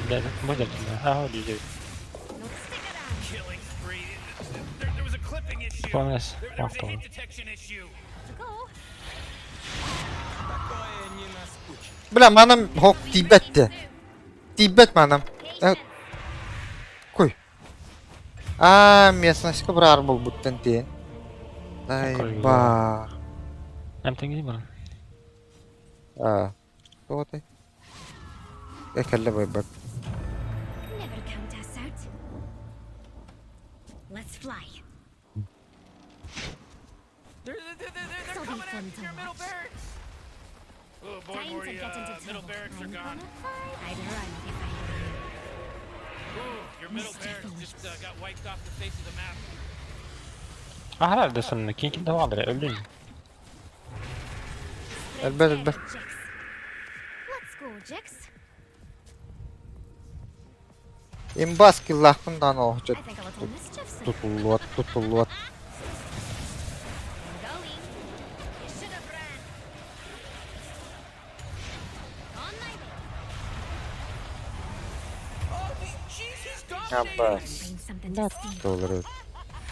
S1: Да, будет. Ага, иллюзия. Помнишь, авто.
S4: Бля, манам хок тибетте. Тибет манам. Кой. А, местность брар был буттан тен. Ай, ба.
S1: Нам тенги бар.
S4: А. Вот и. Экелле байбак.
S5: Let's fly.
S6: They're, they're, they're, they're coming after your middle barracks.
S7: Oh, boy,
S5: Time to
S7: Morty,
S5: get into
S7: middle
S5: trouble.
S7: barracks are
S5: I'm
S7: gone.
S5: gonna fly. I'd run if I were you.
S7: Ooh, your middle barracks just got wiped off the face of the map.
S1: А, да, кин ким давал, öldün.
S4: Elbet elbet.
S5: Let's go, Jax.
S4: Имбас киллахпын дан оһчут
S5: I think a little mischief's in
S4: тутуллуот тутуллуот.
S5: going. You should have ran. On my way.
S6: Oh, the, jeez, he's dominating.
S4: Абас.
S5: Find something to steal.
S4: Доллары.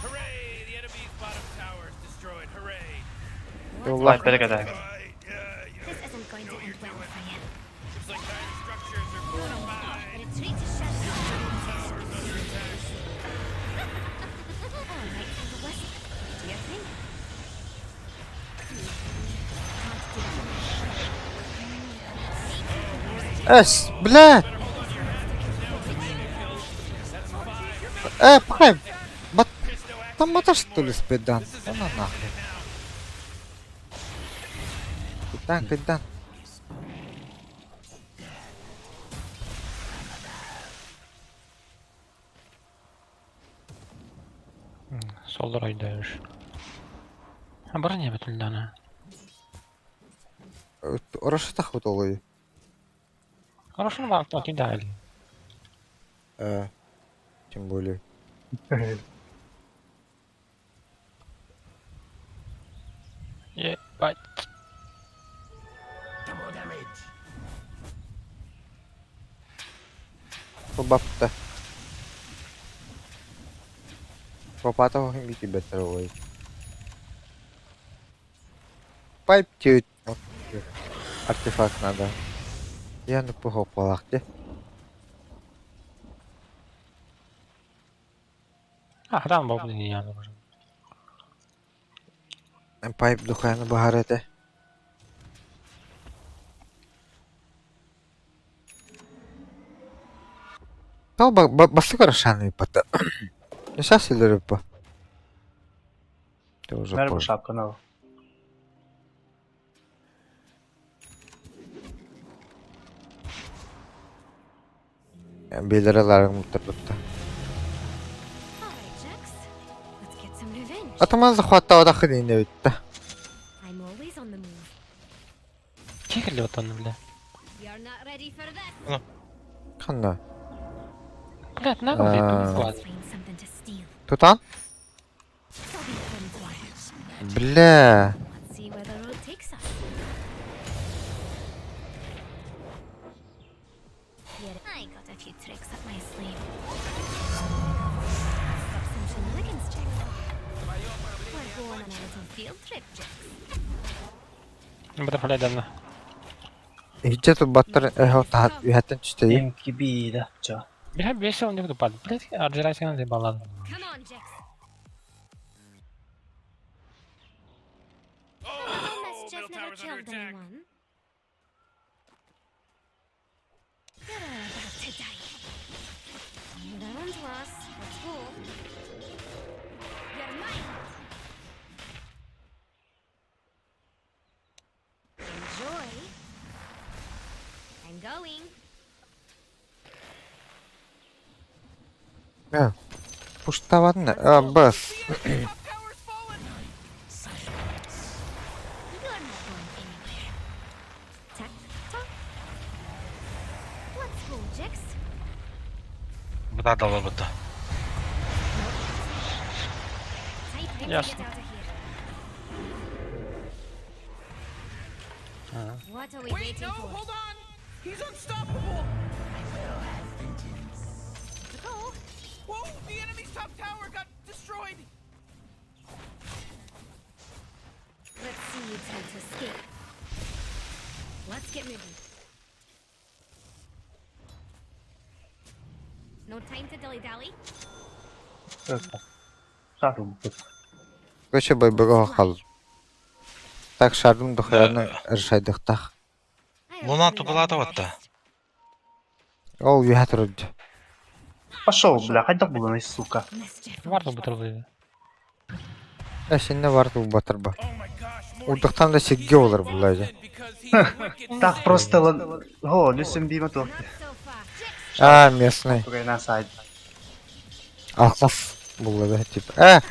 S7: Hooray! The enemy's bottom tower is destroyed. Hooray!
S4: Доллар.
S3: Байбек это.
S7: Right, yeah, you
S5: This isn't going to end well for you.
S7: Looks like dire structures are fortified.
S5: Retreat to shelter.
S7: Towers under attack.
S5: All right, Wisp. Do your thing. Can't do that.
S4: Эс, бля. Э, пахай. Бат... Там мотор что ли спидан? Да на нахуй. Кидан, кидан.
S1: Солдор ойдойш. А бара не бетүлдана.
S4: Орошу тахут олой.
S1: Хорошо, ну ладно, кин дали.
S4: Э, тем более.
S1: Ебать.
S8: Double damage.
S4: Бабта. Попата хим бетер олой. Пайп тют. Артефакт надо. Я ну похопалахте.
S1: А, там баб не я нужен.
S4: Пайп духаяны бахар эте. Тал басты карашаны пата. Сейчас или по. Ты уже
S3: Наверное,
S4: позже.
S3: шапка надо.
S4: Белері муттырбытта.
S5: All right, Jax. Let's get some revenge.
S4: Атаман захваттауда хыдын өтті.
S5: I'm always on
S1: кэллибит онно, бля?
S5: You're not ready for this.
S4: Ханна?
S1: Блядь, на, блядь,
S4: А.
S1: тут
S5: Let's find something to steal.
S4: Тутан?
S5: This'll be fun to watch.
S4: Бля.
S5: Let's see where the road takes us. Here, I got a few tricks up my sleeve. Let's stop some shenanigans, Jax. We're going on a little field trip, Jax.
S1: Butterfly данна.
S4: Иһдьэ турбаттар эһэ таһат үһэттэн түстэйи.
S3: МКБ да, чё.
S1: Бля, бесе он не тупат. Блядь, арджирайсың деп балан.
S5: Come on, Jax.
S7: Oh,
S5: Unless
S7: middle
S5: Jeff never
S7: tower's under
S5: killed
S7: attack.
S5: anyone. You're all about to die. They're onto us. Let's go. You're mine. Enjoy. I'm going.
S4: Э. Пуштаватны. А, бас.
S6: The enemy's top tower's fallen.
S5: You're not going anywhere. Tack, tock. Let's go, Jax.
S2: Бытаадалар быта.
S5: Time to
S1: Yes.
S5: get out of here. What are we
S6: Wait,
S5: waiting
S6: no,
S5: for?
S6: hold on. He's unstoppable.
S5: To go.
S6: Whoa, the enemy's top tower got destroyed.
S5: Let's see you try to escape. Let's get moving. No time to dilly dally.
S3: Шарум.
S4: Көчө бойбого хал. Так шардым дохаяны ыршайдыктах.
S5: I
S2: Луна
S5: already
S2: тупалаата
S5: know
S2: батта.
S5: best.
S4: Ол үһэ турд.
S3: Пошел, бля, хайдах булан, сука.
S5: Mischief.
S1: Бар butterfly.
S4: Эшинне бар батыр ба.
S7: Oh my gosh, Morty.
S4: Урдыктан да сигге олар булар.
S7: Frozen because he's wicked
S3: Так
S7: sick.
S3: просто лан... О, люсим бима то.
S5: Not so fast. Jax,
S4: А, местный.
S3: На сайт.
S4: Алкас булла типа. Э,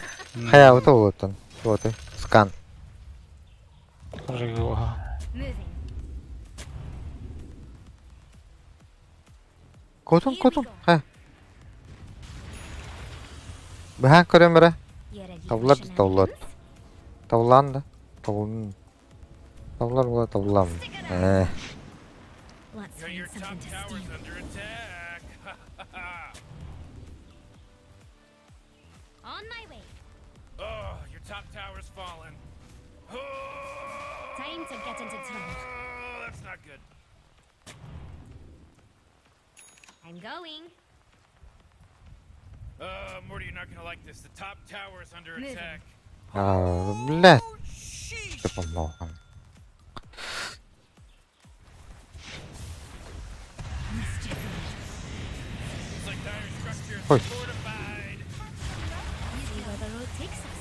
S4: хая вот олотон. Вот скан.
S5: moving.
S4: Котун котун. Ха. Бахан көрөмөрө.
S5: You ready for
S4: Тавлар да тавлар.
S5: shenanigans?
S4: Тавлан да. Тавлан. Тавлар була тавлам. Э.
S5: Let's
S7: Yeah, your
S5: find
S7: top
S5: something to
S7: tower's
S5: steal.
S7: under attack.
S5: On my way.
S7: Oh, your top tower's fallen. Oh,
S5: Time to get into trouble.
S7: that's not good.
S5: I'm going.
S7: Morty, you're not gonna like this. The top tower's under
S5: Moving.
S7: attack.
S4: А, блядь,
S6: Oh, sheesh.
S4: ты помоган.
S5: Mischief.
S7: It's like dire structures
S4: Oi.
S7: fortified.
S5: See where the road takes us.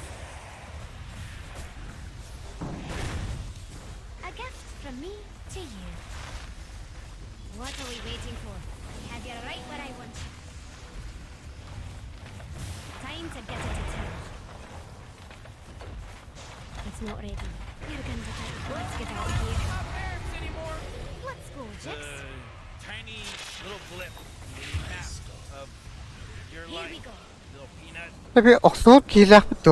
S5: A gift from me to you. What are we waiting for? I have you right where I want you. Time to get into town. It's not ready. You're going to get. Let's get out of here.
S6: Top barracks anymore.
S5: Let's go, Jax.
S7: The tiny little blip in the map of your
S5: Here we
S7: life.
S5: go.
S7: Little peanut.
S4: Tabi оксур кийлах бит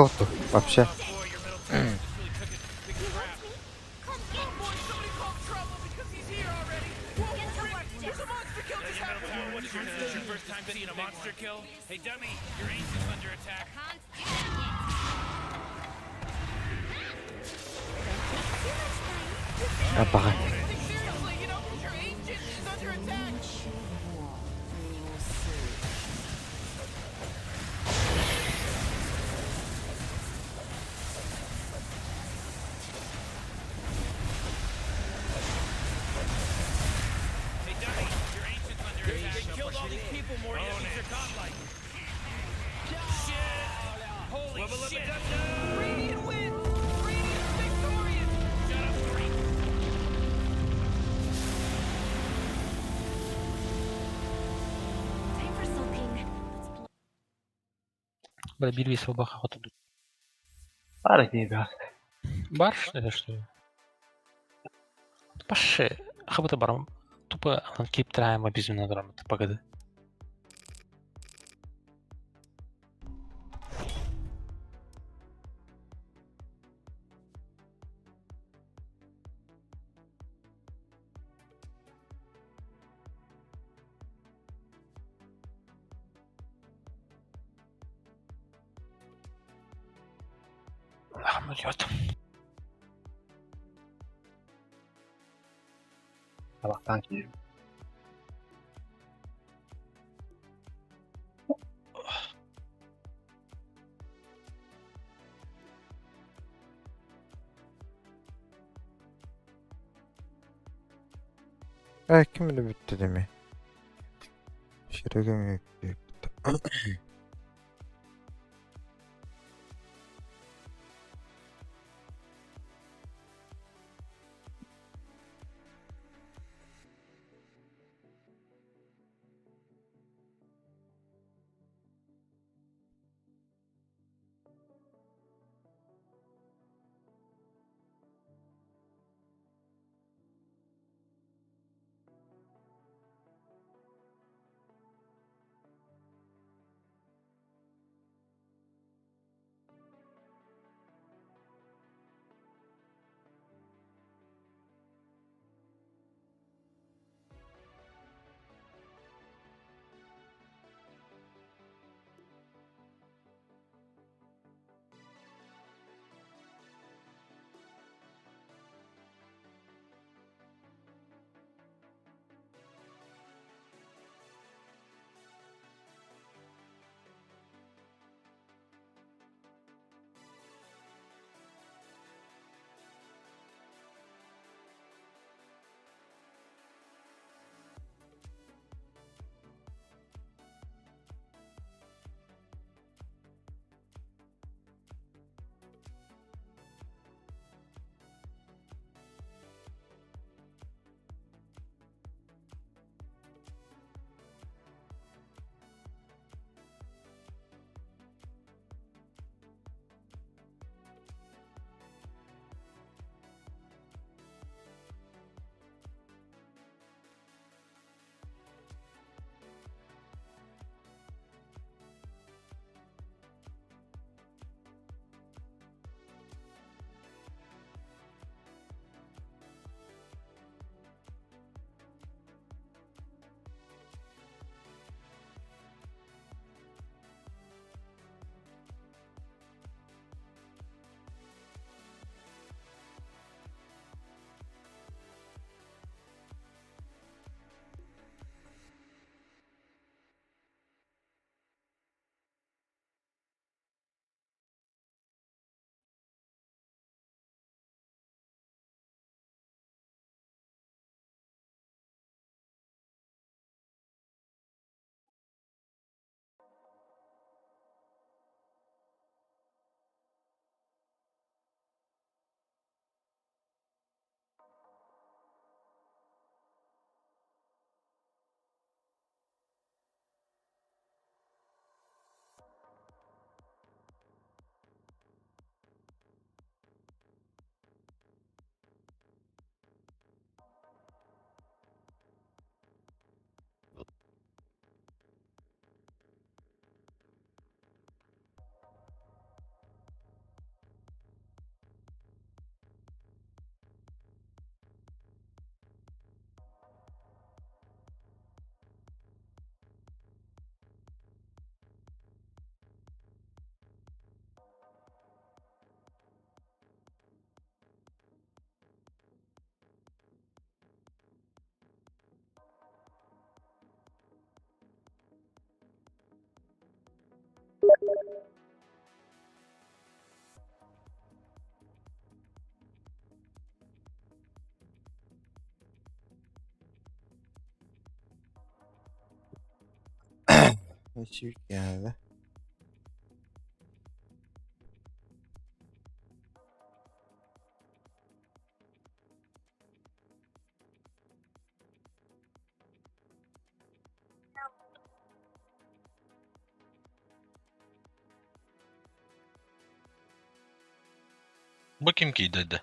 S4: вообще.
S7: Oh boy, your middle tower just really took a big
S5: You
S7: crap.
S5: want me? Come get
S6: Oh boy, somebody called trouble because he's here already. Whoa,
S5: Get to
S6: Rick,
S5: work,
S6: there's
S5: Jax.
S6: a monster kill just
S7: Your middle
S6: happened.
S7: tower, what is your, is this your first time seeing a monster kill? Hey dummy, your ancient's under attack.
S5: Can't do that yet. Don't take too much time.
S4: Апага.
S6: Think seriously, you know, 'cause your ancient is under attack.
S7: Hey dummy, your ancient's under attack. They killed all these people, Morty. That means they're godlike. Shit! Holy shit!
S6: Radiant wins. Radiant victorious.
S7: Shut up, Morty.
S5: Time for sulking. Let's play.
S1: Бля, бир бис баха хоту.
S3: Пара книга.
S1: Бар что это что ли? Паше, хабыта барам тупо анан кииптираама безумно барам пагады. Идет.
S3: Табахтан киир.
S4: Э, ким эле бүттү деме. Шерегем бүттү. Hiç geldi.
S2: Bu kim ki dedi?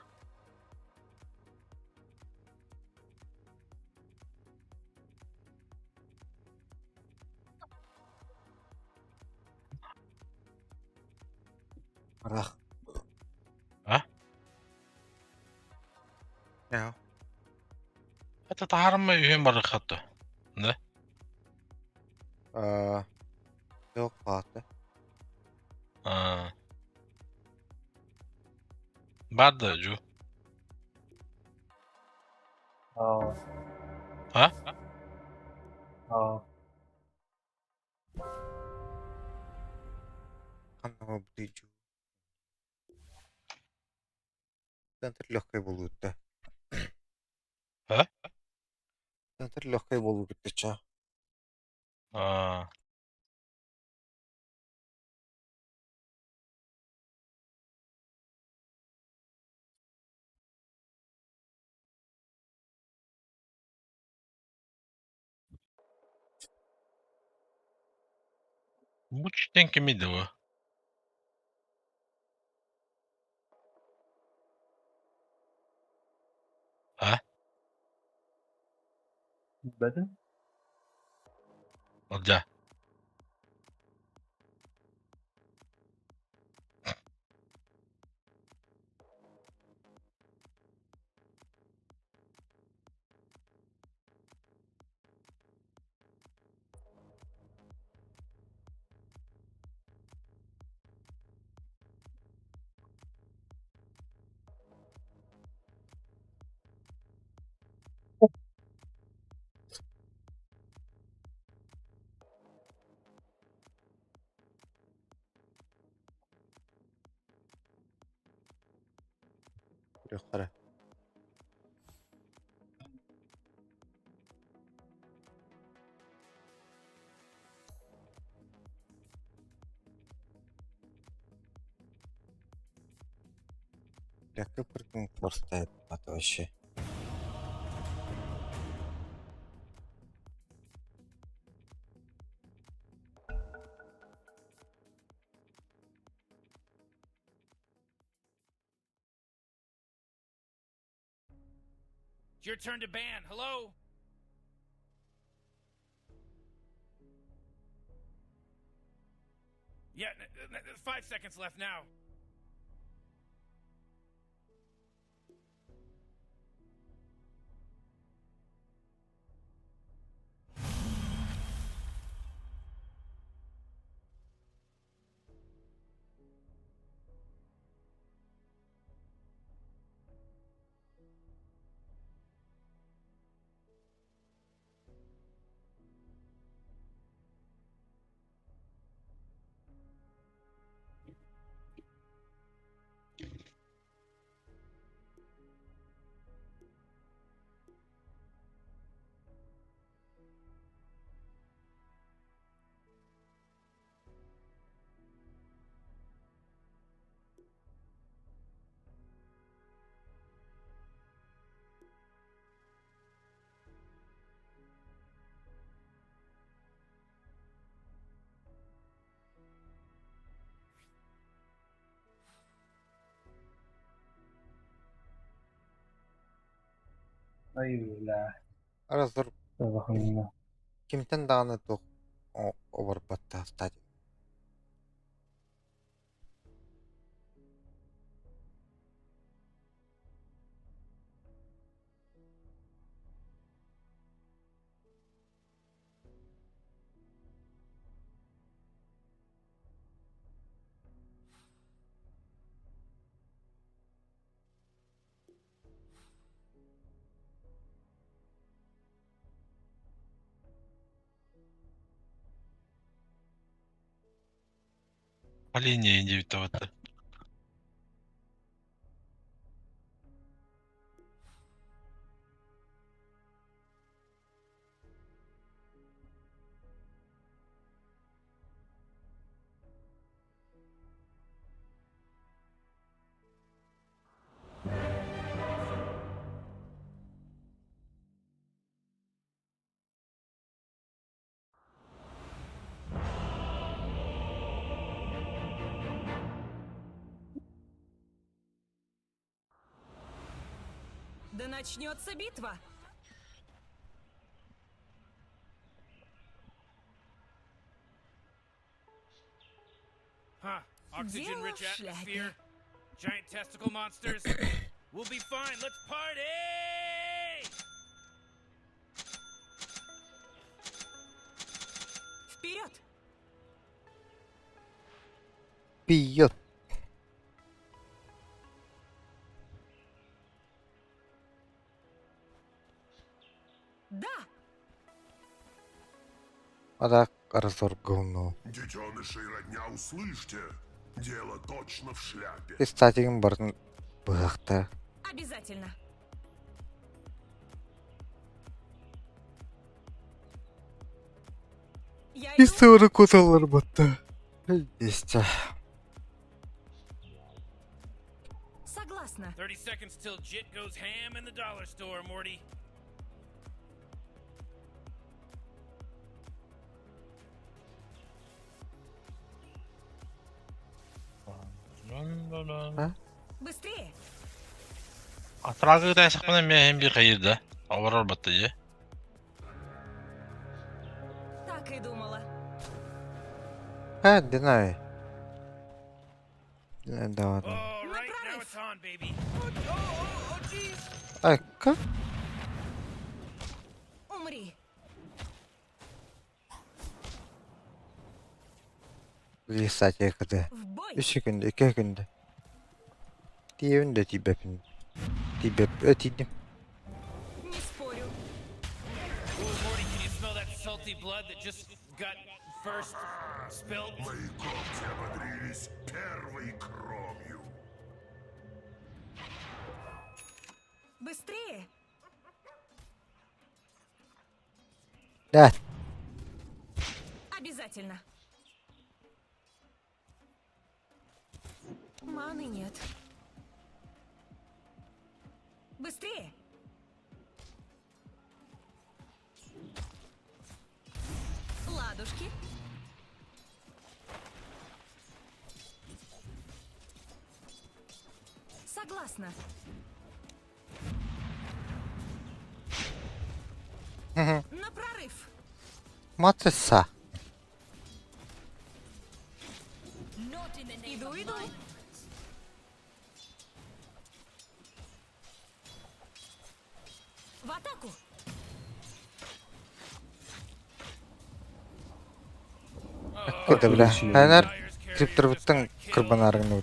S4: Ырах.
S2: А?
S4: Я.
S2: Это таһаарымма үһүөн барыахха Да?
S4: Аа, Yok баата.
S2: Аа. Баар да Дьу?
S3: Аа.
S2: А?
S3: Аа.
S4: Ханна бутый Дьу. Центр легкой буолуутта.
S2: А?
S4: Центр легкой буолуутта ча.
S2: Аа. Бу кимий да А?
S3: Бэтин?
S2: Ылдьаа.
S4: Yukarı. Бля, прыгнул просто это вообще.
S6: It's your turn to ban. Hello? Yeah, 5 seconds left now.
S3: Ай, бля.
S4: Разор
S3: Хуйня.
S4: кимтэн даҕаны туох оборбот стадия.
S2: По линии индивидуально.
S9: Да начнется битва!
S6: Huh. Oxygen-rich
S9: Дело в шляпе.
S6: atmosphere, giant testicle monsters. We'll be fine. Let's party!
S9: Вперед!
S4: Пьет.
S9: Да!
S4: А так разор говно.
S10: Детеныши и родня, услышьте! Дело точно в шляпе.
S4: Статигин барын быһахта.
S9: Обязательно. Я иду.
S4: История куталар батта. Истя.
S9: Согласна.
S6: 30 seconds till Jit goes ham in the dollar store, Morty.
S9: Быстрее!
S2: Атрагы да сакмана мен бир кайырда. Олорор батты же.
S9: Так и думала.
S4: Ha, динай. Динай давай.
S6: All right, now
S9: прорыв.
S6: it's on, baby. Oh, oh, oh, oh, jeez.
S4: Айка.
S9: Умри!
S4: Лисать кыды.
S9: В бой!
S4: Үс күндө, ике күндө. Тиебин да тибепин. Тибеп, өтидим.
S9: Не спорю.
S6: Ooh, Morty, can you smell that salty blood that just got first spilled?
S10: Мои когти ободрились первой кровью.
S9: Быстрее!
S4: Да.
S9: Обязательно. Маны нет. Быстрее! Ладушки. Согласна. На прорыв.
S4: Матыса.
S9: Иду, иду. В атаку!
S4: Кыды бля. Хайнар
S6: Dyer's carrier
S4: криптер
S6: just
S4: буттан
S6: got killed.
S4: кырбанарыгын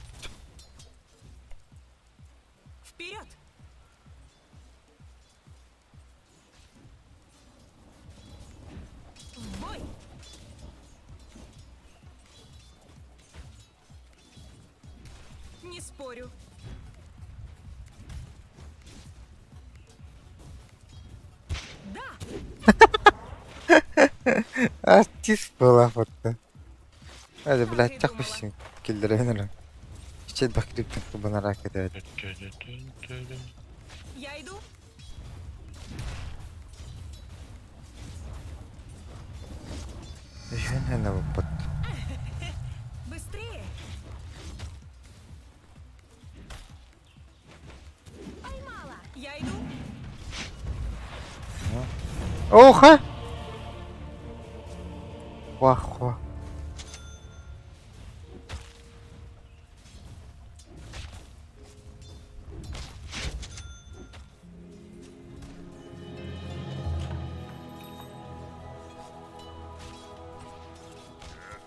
S9: Вперед! В бой! Не спорю. Да!
S4: Артист была фото. Hadi
S9: Так
S4: блядь,
S9: и
S4: так
S9: думала.
S4: пусть киллерин. İşte bak kriptin kırbanara evet.
S9: Я иду.
S4: Жөн bu бат.
S9: Быстрее! Поймала! Я иду.
S4: Oha! Vah vah.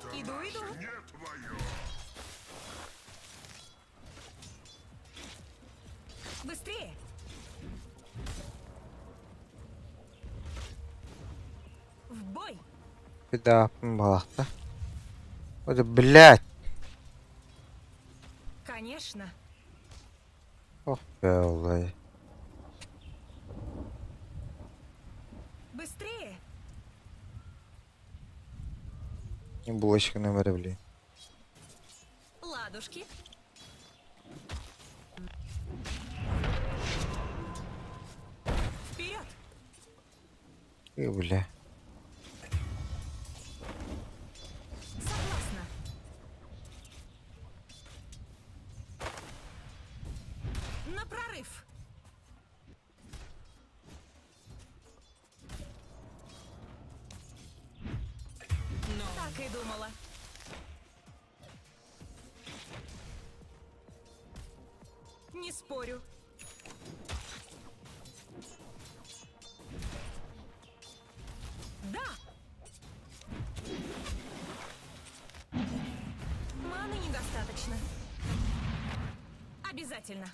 S10: Это
S9: Иду,
S10: наше,
S9: иду.
S10: не твое.
S9: Быстрее! В бой!
S4: Bir daha yapayım balakta. O da блядь.
S9: Конечно.
S4: Oh be vallahi.
S9: Быстрее!
S4: Ne bulaşık ne verebileyim.
S9: Ладушки. Вперед!
S4: İyi bile.
S9: Согласна. На прорыв! Так и думала. Не спорю. Да! Маны недостаточно. Обязательно.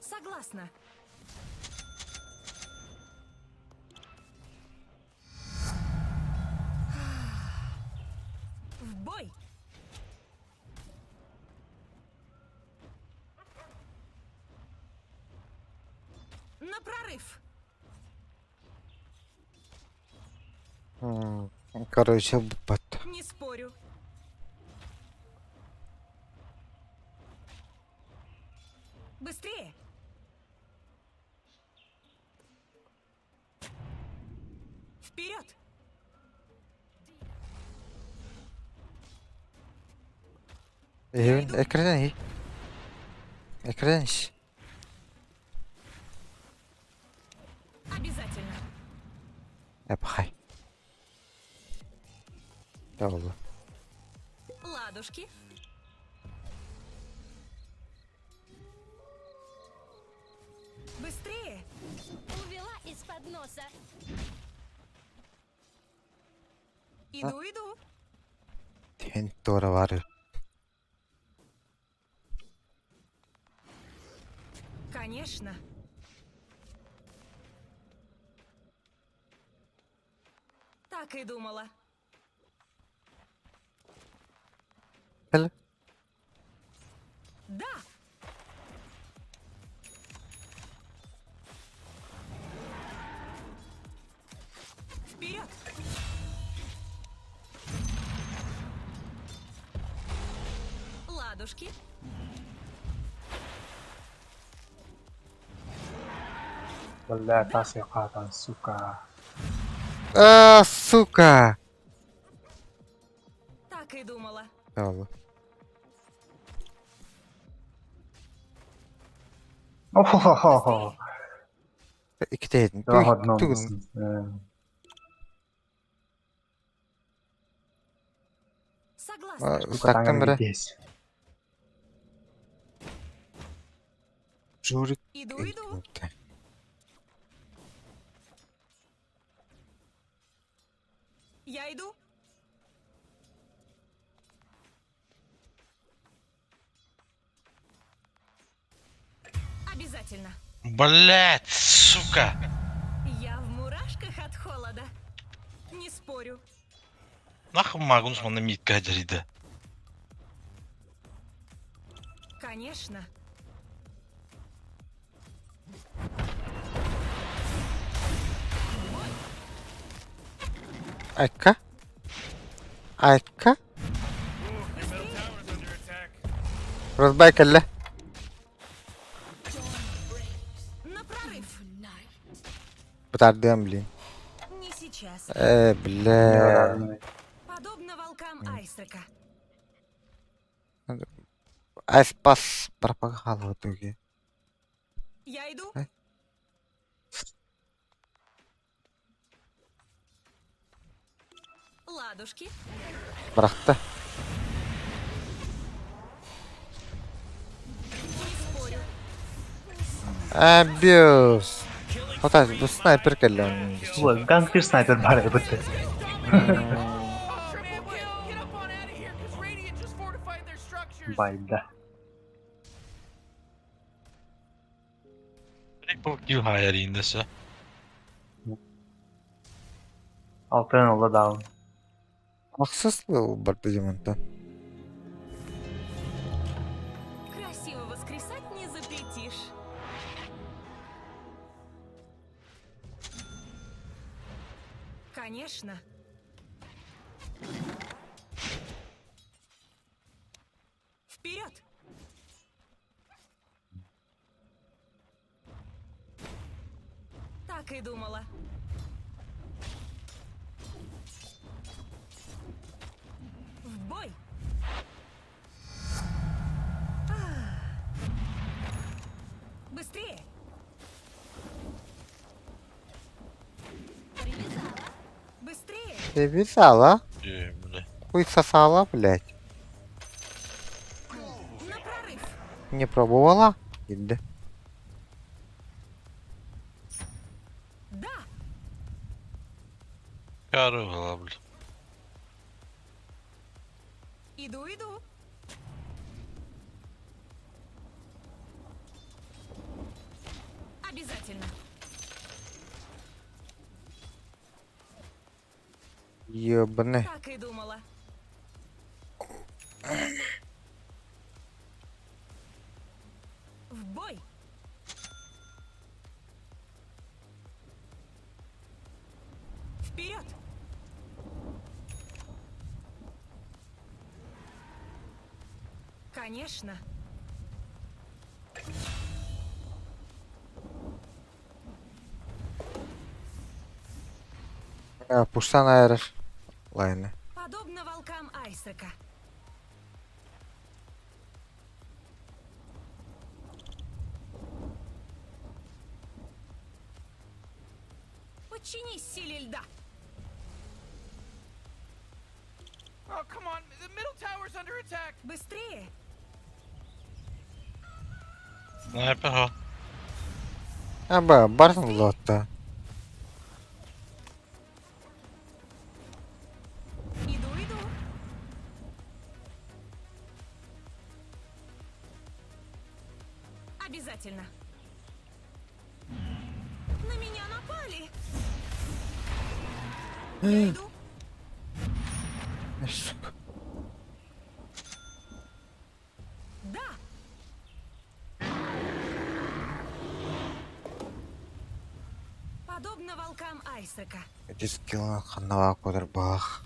S9: Согласна. В бой! На прорыв!
S4: Короче, буппат.
S9: Не спорю. Быстрее! Вперед!
S4: Эһибин эккирэтэн иһий. Эккирэтэн ис.
S9: Обязательно.
S4: Эпхай. Буолла.
S9: Ладушки. Быстрее!
S5: Увела из-под носа.
S9: Иду, иду.
S4: Тэн туора баар.
S9: Конечно. Так и думала.
S4: Кэл.
S9: Да! Вперед! Ладушки.
S3: Бля, тас сука.
S4: А, сука!
S9: Так и думала.
S4: Буолла.
S3: О-хо-хо-хо.
S4: Иккитэ
S3: Два в одном.
S4: Тугун.
S9: Согласна.
S4: Устактан бere. Журик.
S9: Иду, иду. Я иду. Обязательно.
S2: Блять, сука!
S9: Я в мурашках от холода. Не спорю.
S2: Нахуй Магнус манна мидка дьарыйда.
S9: Конечно.
S4: Айка. Айка.
S6: Your middle tower's under attack.
S4: Разбай кэллэ.
S9: На прорыв.
S4: Бытардыам блин.
S9: Не сейчас.
S4: Э, бля.
S9: Подобно волкам Айсрака.
S4: Айспас пропагала туги.
S9: Я иду.
S4: Э?
S9: Ладушки.
S4: Бырахта.
S9: Не спорю.
S4: Абьюз. Хота, бу снайпер кэллэ.
S3: Гангстер снайпер бар эбит.
S6: Triple kill! Get up on out of here, cause Radiant just fortified their structures.
S3: Байда.
S2: Triple kill хайариндэсэ.
S3: Алтын олла даун.
S4: Махсыс барда дьомонтон.
S9: Красиво воскресать не запретишь. Конечно. Вперед! Так и думала. В бой! Быстрее!
S5: Привязала.
S9: Быстрее!
S4: Привязала.
S2: Бля.
S4: Хуй сосала, блядь.
S9: На прорыв.
S4: Не пробовала? Иди.
S9: Да.
S2: Карыгыла, бля.
S9: Иду, иду. Обязательно.
S4: Ебаный.
S9: Так и думала. В бой. Вперед! Конечно.
S4: Пуштан айрыр. Лайны.
S9: Подобно волкам Айсека. Подчинись силе льда.
S6: Oh, come on. The middle tower's under attack.
S9: Быстрее!
S2: Снайпер ho.
S4: Аба, барсын лотта.
S9: Иду, иду. Обязательно. На меня напали. Я иду.
S4: Сука.
S9: Да. Подобно волкам Айсека.
S4: Эти скиллы ханнава кодыр бах.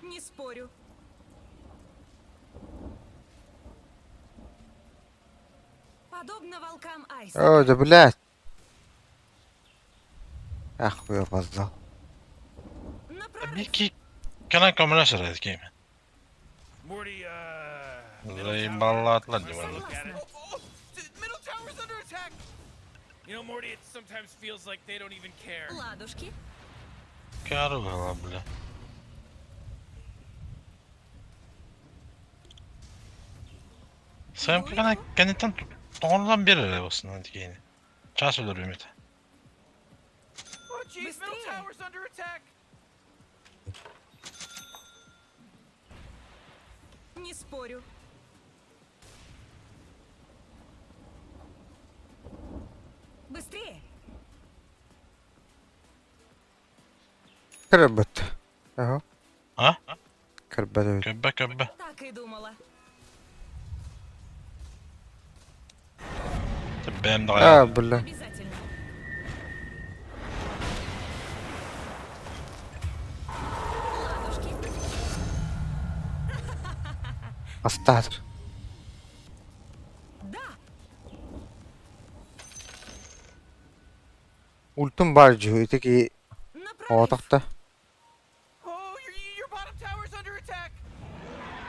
S9: Не спорю. Подобно волкам Айсека.
S4: О, да блядь. Ах, хуй опоздал.
S9: На прорыв.
S2: Микки кэнэн көмөлөс эрэ ким.
S7: Morty, middle
S2: Заебалатлар
S7: tower.
S2: диэн
S7: Look at it.
S9: Согласна.
S6: Oh, middle tower's under attack.
S7: Morty, it sometimes feels like they don't even care.
S9: Ладушки.
S2: Карыгыла, бля. Sen кэнэн кэнэттэн тоҕоннон биэрэр осунан тигини. Час өлөр үмүт.
S6: Oh, jeez, middle
S9: Быстрее.
S6: tower's under attack.
S9: Не спорю. Быстрее!
S4: Кырбыт. Ага.
S2: А?
S4: Кырбыт.
S2: Көббө көббө.
S9: Так и думала.
S2: Бэм даҕа.
S4: А, бля.
S9: Обязательно. Ладушки.
S4: Астатыр.
S9: Да!
S4: Ультум бар жу. Итеки
S9: На прорыв!
S4: отақта.
S6: Oh, your bottom tower's under attack.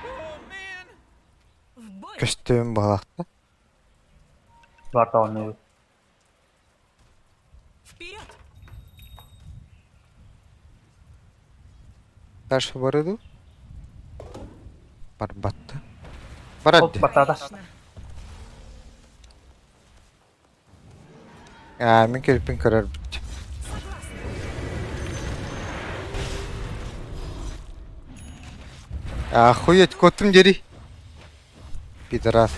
S6: Oh, man.
S9: В бой!
S4: Көстөм балақта.
S3: Бар
S9: Вперед!
S4: Дальше барыду. Барбатта. Барадды.
S3: Батата.
S9: Конечно.
S4: А, мен келиппин көрөр бит.
S9: Согласна.
S4: Охуеть, котум дери. Пидорас.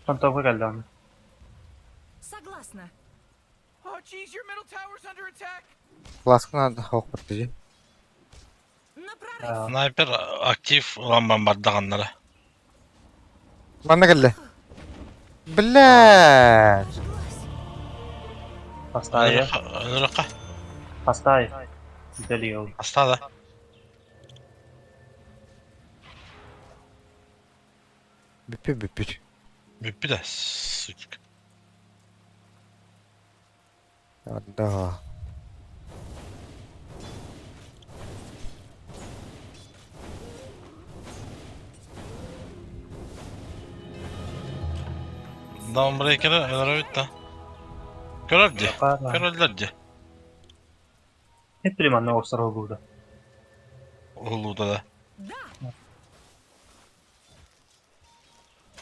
S3: Фантомка geldi abi.
S9: Согласна.
S6: Oh, jeez, your middle tower's under attack.
S4: Ласкына хоқ бітті.
S9: На прорыв!
S2: Снайпер актив ылан бомбардаганнара.
S4: Манна келді. Бля.
S9: Зажглась.
S3: Hastayı.
S2: Өлөрөххө.
S3: Hastayı. Deli oldu.
S2: Аста да.
S4: Бүппі бүппі.
S2: Бүппү да, сучка.
S4: Да.
S2: Даунбрейкеры өлөрөбүт да. Көрөр дии. Көрөллөр дии.
S3: Эт манна охсор уһулууда.
S2: Уһулууда да.
S9: Да.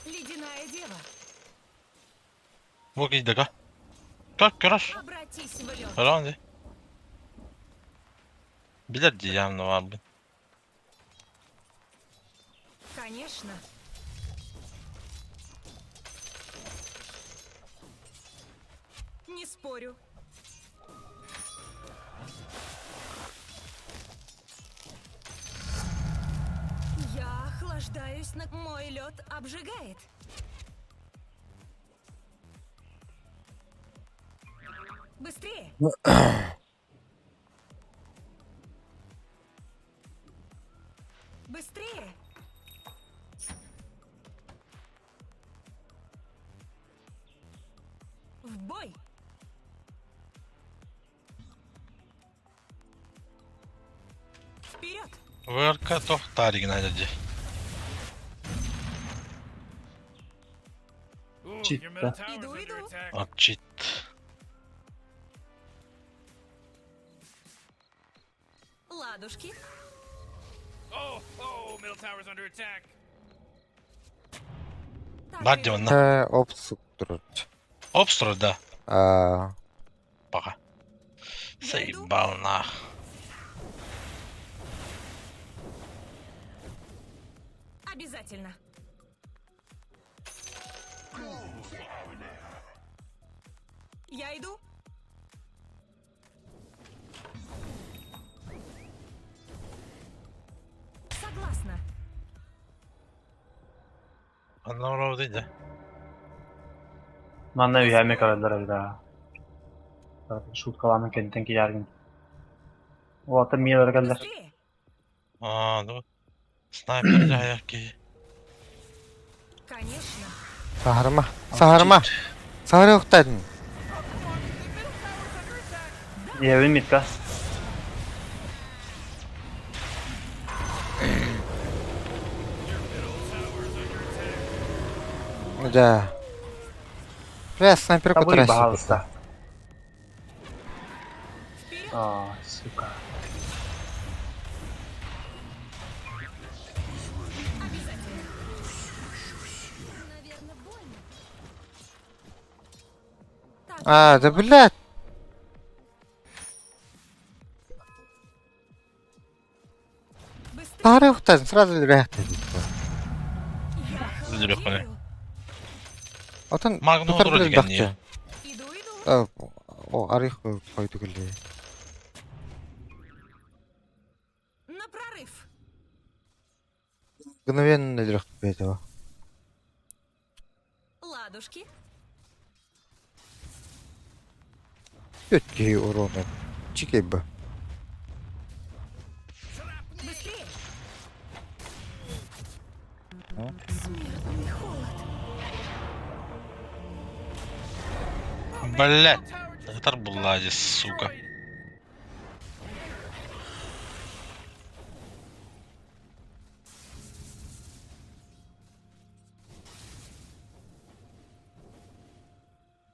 S9: Ледяная дева.
S2: Бу кийдэка. Көр көрөр.
S9: Обратись в лед.
S2: Көрөҕүн дии. Билэр дии явно баарбын.
S9: Конечно. Не спорю. Я охлаждаюсь на... Мой лед обжигает. Быстрее! Быстрее! В бой! Вперед!
S2: ВРК туох тааригын дии.
S6: Ooh,
S3: Чит,
S6: your middle
S3: да.
S6: tower's
S9: Иду,
S6: under
S9: иду.
S6: attack.
S2: Апчит.
S9: Ладушки.
S6: Oh, oh, middle tower's under attack.
S9: Так
S2: Бар
S9: и
S2: дии онно.
S4: Э, опсук турар.
S2: Обстро да.
S4: Аа,
S2: Пока.
S9: Я иду.
S2: Заебал нах.
S9: Обязательно. Я иду. Согласна.
S2: Анна orada да.
S3: Манна үһәме көрөллөр эбит аа. Шуткаламын кэнтэн кияргын. Уолаттар миэлэр кэллэр.
S9: Быстрее!
S2: Аа, ну. Снайпер дьаһайар киһи.
S9: Конечно.
S4: саһарыма. Саһарыма. Саһары уктадын.
S3: Ийэбин митка.
S4: Да. Бля, снайпер
S3: Табуй,
S4: кутарас.
S3: пожалуйста.
S9: Вперед!
S3: А, сука.
S9: Обязательно.
S5: Наверное, больно.
S9: Так
S4: А, да блядь.
S9: Быстрее!
S4: Саһары уктадын, сразу өлөрөхтө.
S9: Я
S2: Өлөрүөх
S9: холодею.
S4: Отон
S2: Магнум
S4: тутар
S2: турар
S4: билэр
S2: дигэн нии.
S4: бахча.
S9: Иду, иду.
S4: О, арых койду келли.
S9: На прорыв.
S4: Мгновенно өлөрөхтө бэйдэ.
S9: Ладушки.
S4: Өт киһи урона. Чикей бу.
S9: Быстрее! Смертный холод.
S2: Блядь. Татар булла дии, сука.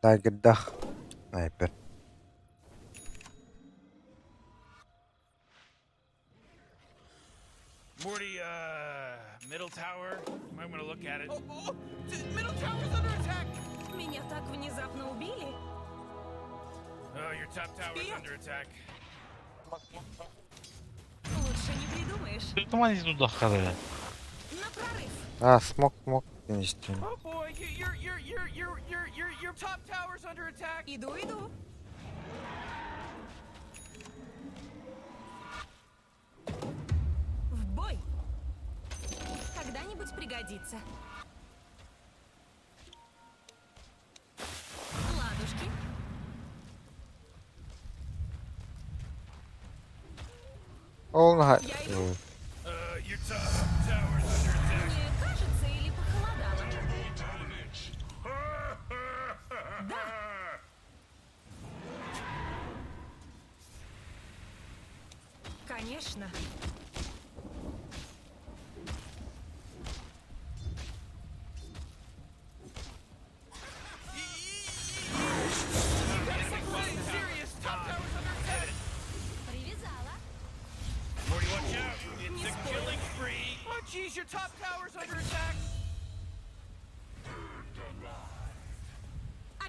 S4: Дагырдах. Снайпер.
S6: Morty, middle tower. Might want to look at it.
S7: Oh, oh, middle tower's under attack.
S9: Меня так внезапно убили.
S6: Oh, your top tower's
S9: Вперед!
S6: under attack.
S9: Лучше не придумаешь.
S2: Туман туда
S9: На прорыв.
S4: А, смок, смок. Денистин.
S7: Oh boy, your top tower's under attack.
S9: Иду, иду. В бой. Когда-нибудь пригодится. Ладушки.
S4: Ол наха.
S9: Я иду.
S6: Your top tower's under attack.
S9: Мне кажется, или похолодало. Да. Конечно.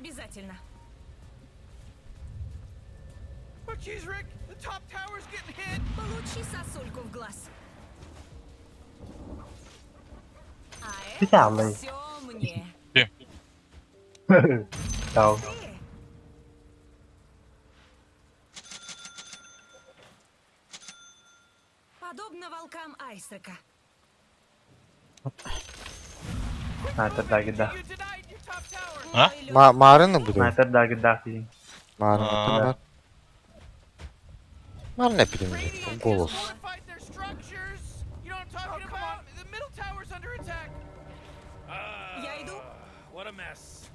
S9: Обязательно.
S6: Oh, jeez, Rick, the top tower's getting hit.
S9: Получи сосульку в глаз. А
S3: Ты
S9: это
S3: там,
S9: все мне.
S3: Чао.
S9: Быстрее. Подобно волкам Айсека.
S3: Снайпердагыда.
S6: You denied your top tower.
S2: А?
S9: Мой
S4: Ма Маарыны буду.
S3: Снайпердагыда фильм.
S4: Маарыны
S2: А.
S4: бар. Марын эпидемия.
S6: Radiant has
S4: Голос.
S6: fortified their structures. You know what I'm talking about? The middle tower's under attack.
S9: Я иду.
S7: What a mess.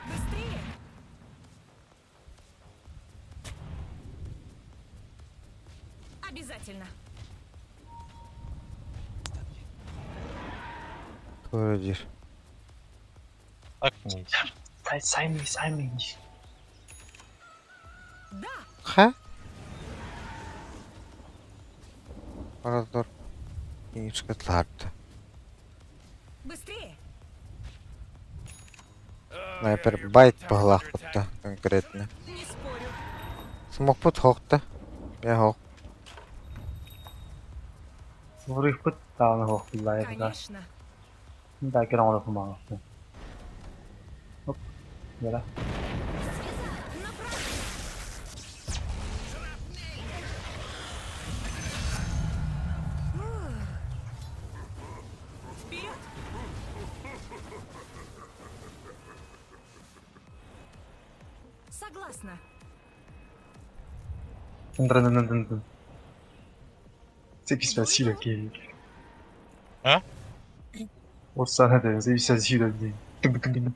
S9: Быстрее. Обязательно.
S4: Тура дир.
S3: Сай саймы саймы.
S9: Да,
S4: Ха? Парадор. Иншкатлард.
S9: быстрее.
S4: Снайпер байт баһылаахпытта конкретно.
S9: Не спорю.
S4: Смокпут хоқта. Я хоқ.
S3: Вурыхпыт тааны хоқпуллаа.
S9: Конечно.
S3: Да кер оңола фумаа. Оп. Яра.
S9: Вперед! Согласна.
S3: Дын-дын-дын-дын. C'est qui se passe-t-il, ok?
S2: А?
S3: Ол сана да, c'est qui se passe-t-il,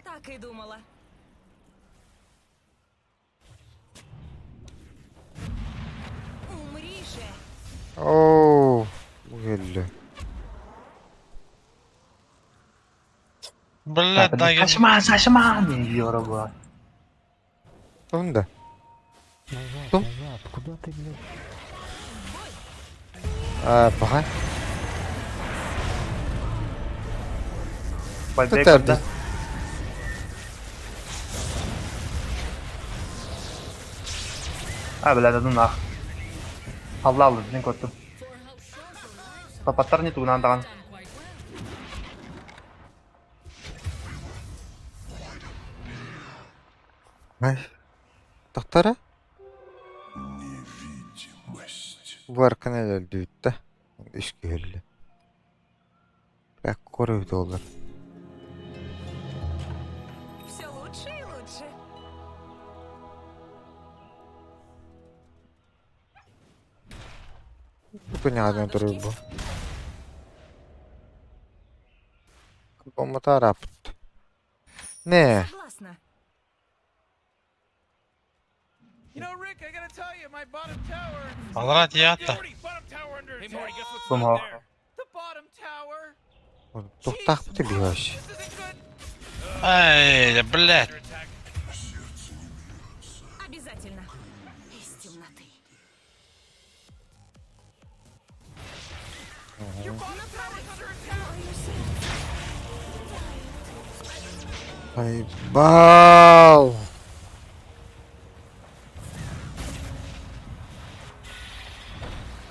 S9: Так и думала. Умри же.
S4: Оу, келді.
S2: Блядь, да
S3: Сашма, сашма, не ёра була.
S4: Сонда.
S1: Назад, назад, куда ты, блядь?
S4: А, баға.
S3: Бальбек
S4: Тәрді.
S3: да. А, бля, да ну нах. Алла алды, мен көрдім. Папаттар не тугунан даган.
S4: Ай. Тоқтара?
S10: Невидимость.
S4: Бұл арқаны өлді үтті. Үшке өлді. Бәк көрі олар.
S9: Все лучше и лучше.
S4: Бүгін ағадан тұру бұл. Болмата арапыт. Не,
S9: Согласна.
S6: You know, Rick, I gotta tell you, my bottom tower.
S2: Алра тиятта.
S7: Morty, bottom tower under attack. Hey, Morty, guess what's
S3: Кум
S7: not
S3: хоқ.
S7: there?
S6: The bottom tower.
S4: тоқтақ бұты бейбаш.
S6: This isn't good.
S2: Ай, блядь.
S7: Under attack.
S10: Сердце не бьется.
S9: Обязательно. Из темноты.
S6: Your bottom tower's under attack.
S4: Айбал.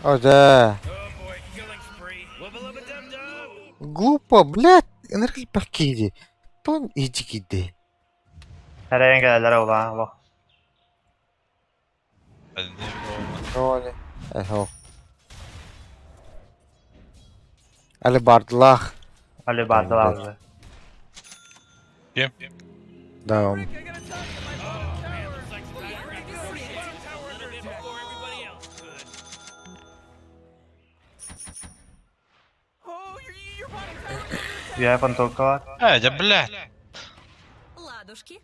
S4: О, да.
S7: Oh boy, killing spree. Wubba lubba dub dub.
S4: Глупо, блядь. Энергия пакиди. Тон иди киди.
S3: Әрәйін кәләләр ола, ола.
S4: Роли. Эхо. Али бардылах.
S3: Али бардылар.
S2: Кем?
S4: Да, он.
S6: Rick, I gotta tell you, my bottom tower.
S7: Looks like it's time to wrap it up. Bottom tower under attack before everybody else could.
S6: Oh, your bottom tower's under attack.
S3: Я фантомка бар.
S2: Ай, да блядь.
S9: Ладушки.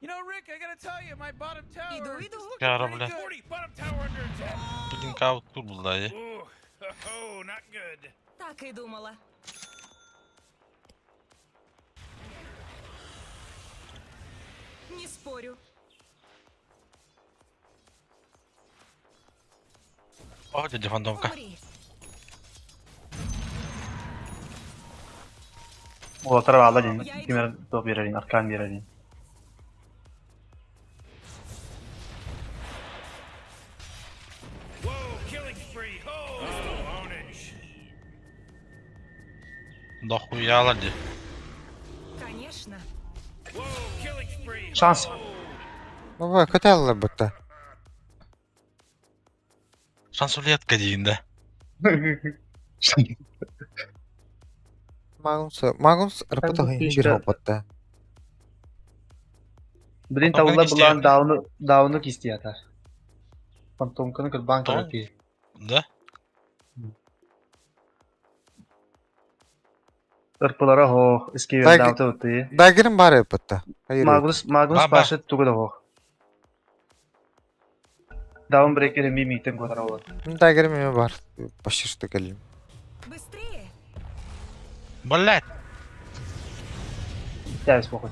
S6: You know, Rick, I gotta tell you, my bottom tower.
S9: Иду,
S6: is
S9: иду.
S6: looking
S2: Кара,
S6: pretty
S2: блядь.
S6: good.
S7: Morty, bottom tower under attack.
S2: Блин, каут тур блядь.
S7: Ooh, oh, not good.
S9: Так и думала. Не спорю.
S2: О, дядя фантомка.
S9: Умри.
S3: Уолаттар бааллар диэн ким эрэ туох биэрэрин, аркаан биэрэрин.
S7: Whoa, killing spree. Oh, ownage.
S2: Дохуяла дии.
S9: Конечно.
S7: Whoa, killing spree.
S3: Шанс.
S4: Баба, көтө бутта.
S2: Шансулетка диин да.
S4: Магумс, Магумс рапата
S3: Фишка.
S4: хин хоппатта.
S3: Блин,
S2: Фантомканы
S3: табылла
S2: кистиэ.
S3: булан дауну дауну кистиятар. Фантомканы кырбан
S2: Тоҕо?
S3: көрөр
S2: Да?
S3: Ырпылара хоох, искивер
S4: Так-
S3: дауты утты.
S4: Дагерин бар эппатта. Hayır.
S3: Магнус Магнус
S2: Ба-ба.
S3: башы тугу да хоох. Даун брекери мимиктен котар олар.
S4: Дагерин мeme бар. Башырты келим.
S9: Быстрее.
S2: Блять!
S3: Тәс похуй.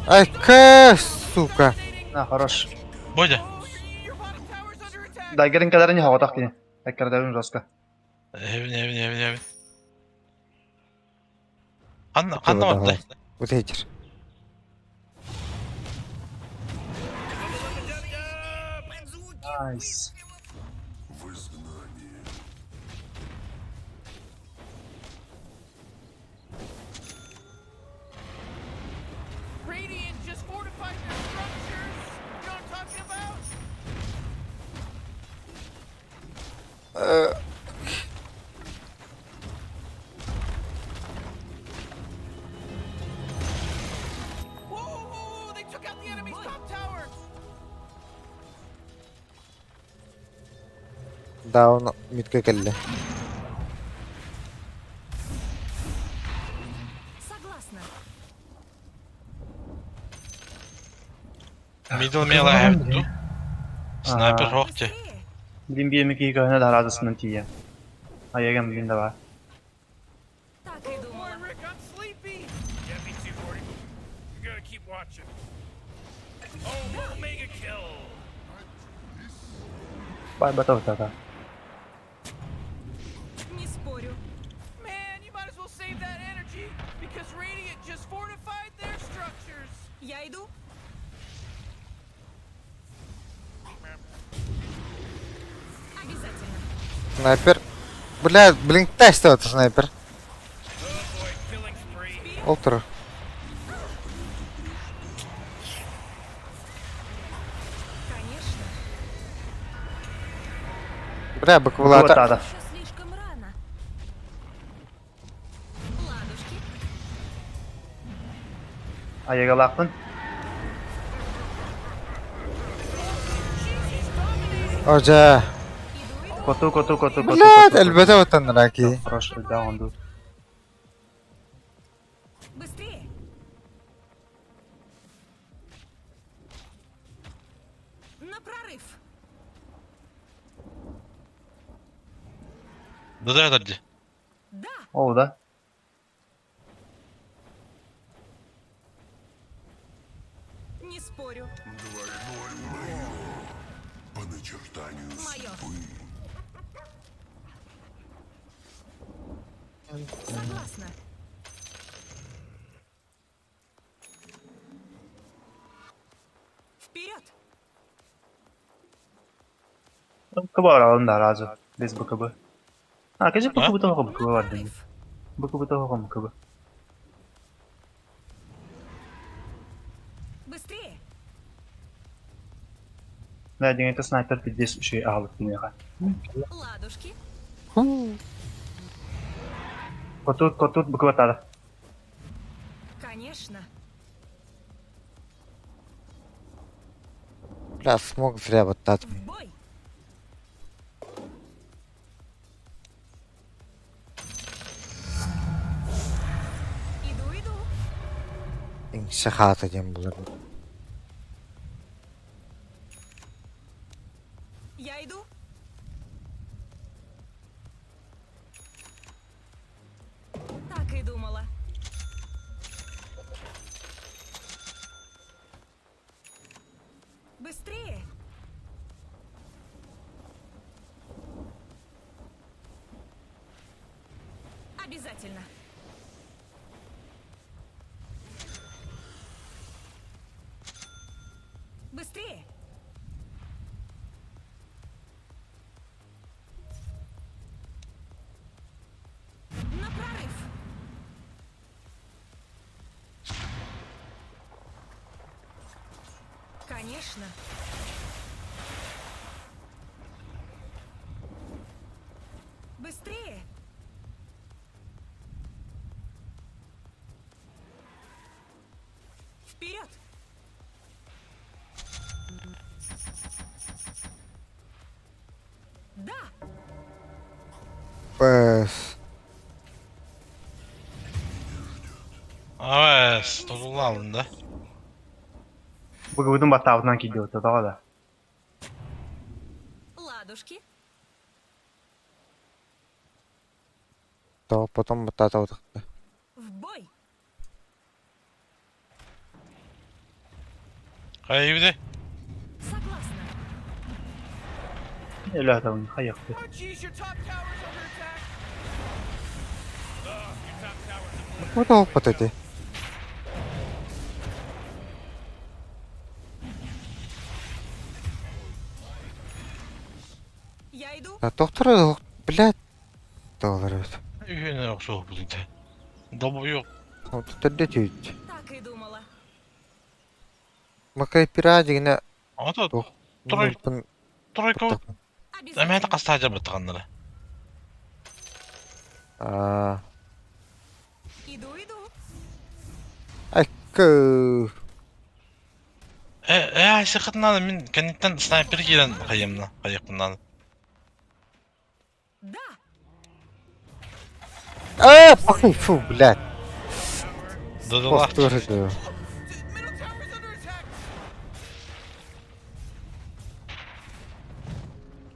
S4: Ай, кэ, сука.
S3: На, хорош.
S2: Бодя.
S6: Your bottom tower's under attack.
S3: Дагерин кадары не хаватах кини. Әккәрдәвин жестко.
S2: Эбин, эбин, эбин, эбин. Ханна, ханна барда?
S4: Вот этер.
S3: Найс.
S10: В изгнании.
S6: Radiant just fortified their structures. You know what I'm talking about? Whoa, whoa, whoa, they took out the enemy's top tower.
S4: Даун митке келли.
S9: Согласна.
S2: Middle melee have to. Снайпер хохте.
S9: Быстрее.
S3: Блин, биемики көһөнө дарадысынан тиийэ. Айаган блин да бар.
S9: Так и
S6: Boy,
S9: думала.
S6: Rick, I'm sleepy.
S7: Yeah, me too, Morty. You gotta keep watching. Oh, mega kill.
S3: Бай бата тата.
S9: Не спорю.
S6: Man, you might as well save that energy because Radiant just fortified their structures.
S9: Я иду. Обязательно.
S4: Снайпер. Бля, блин, тест это снайпер.
S7: Oh boy, killing spree.
S4: Олтыр.
S9: Конечно.
S4: Бля, быквалата.
S3: Тата.
S9: Еще слишком рано. Ладушки.
S3: Аягалаахпын.
S4: Ожа.
S9: Иду, иду.
S3: Коту коту коту коту.
S4: Бля, элбете отан раки.
S3: Хорош, да, он тут.
S9: Быстрее. На прорыв.
S2: Да да да ди.
S9: Да.
S3: О, да.
S9: Не спорю.
S10: Двойной урон. По начертанию
S9: Моё.
S10: судьбы.
S9: Согласна. Вперед!
S3: Кыбы аралын да разы. Без БКБ. А, кажи
S2: А?
S3: БКБ тоҕо
S9: На
S3: БКБ бар дии.
S9: прорыв!
S3: БКБ тоҕо БКБ.
S9: Быстрее!
S3: Да, дигән снайпер пиздец үчүгэй аҕалык киниэхэ.
S9: Ладушки!
S3: Котут котут БКБ тада.
S9: Конечно!
S4: Бля, смог зря вот так.
S9: В бой! Иду, иду!
S4: Шахата дем булар.
S9: Я иду! Так и думала. Быстрее! Обязательно. Быстрее! На прорыв! Конечно. Быстрее! Вперед! Да!
S4: Пэс.
S2: Авес, тутулла алынды.
S3: Бу бутун баттаабытынан киирдибит тоҕо да.
S9: Ладушки.
S4: То потом баттаата утахта.
S9: В бой!
S2: Хайбиди.
S9: Согласна.
S3: Өлөөтөбүн хайыахпыт.
S6: Oh, jeez, your top tower's under attack.
S7: Ugh, your top tower's
S4: Бу тоҕуппат эти.
S9: Я иду.
S4: Доктор, блядь. Доллар.
S2: Үһүнэ охсуох бутунта. Добу yok.
S4: Төрдө түйт.
S9: Так и думала.
S4: Макай пирадигне
S2: Ата
S4: Тух.
S2: Трой- тройка
S9: Обязательно.
S2: Эмэт кастаажа баттаганнара.
S4: Аа.
S9: Иду, иду.
S4: Айкы.
S2: Э, э, сыхытнаны мин кэнниттэн снайпер киирэн хайымна, хайыппыннаны.
S9: Да!
S4: Аа, пахай, фу, блядь.
S2: Додолах.
S4: Повторду.
S6: Middle tower's under attack.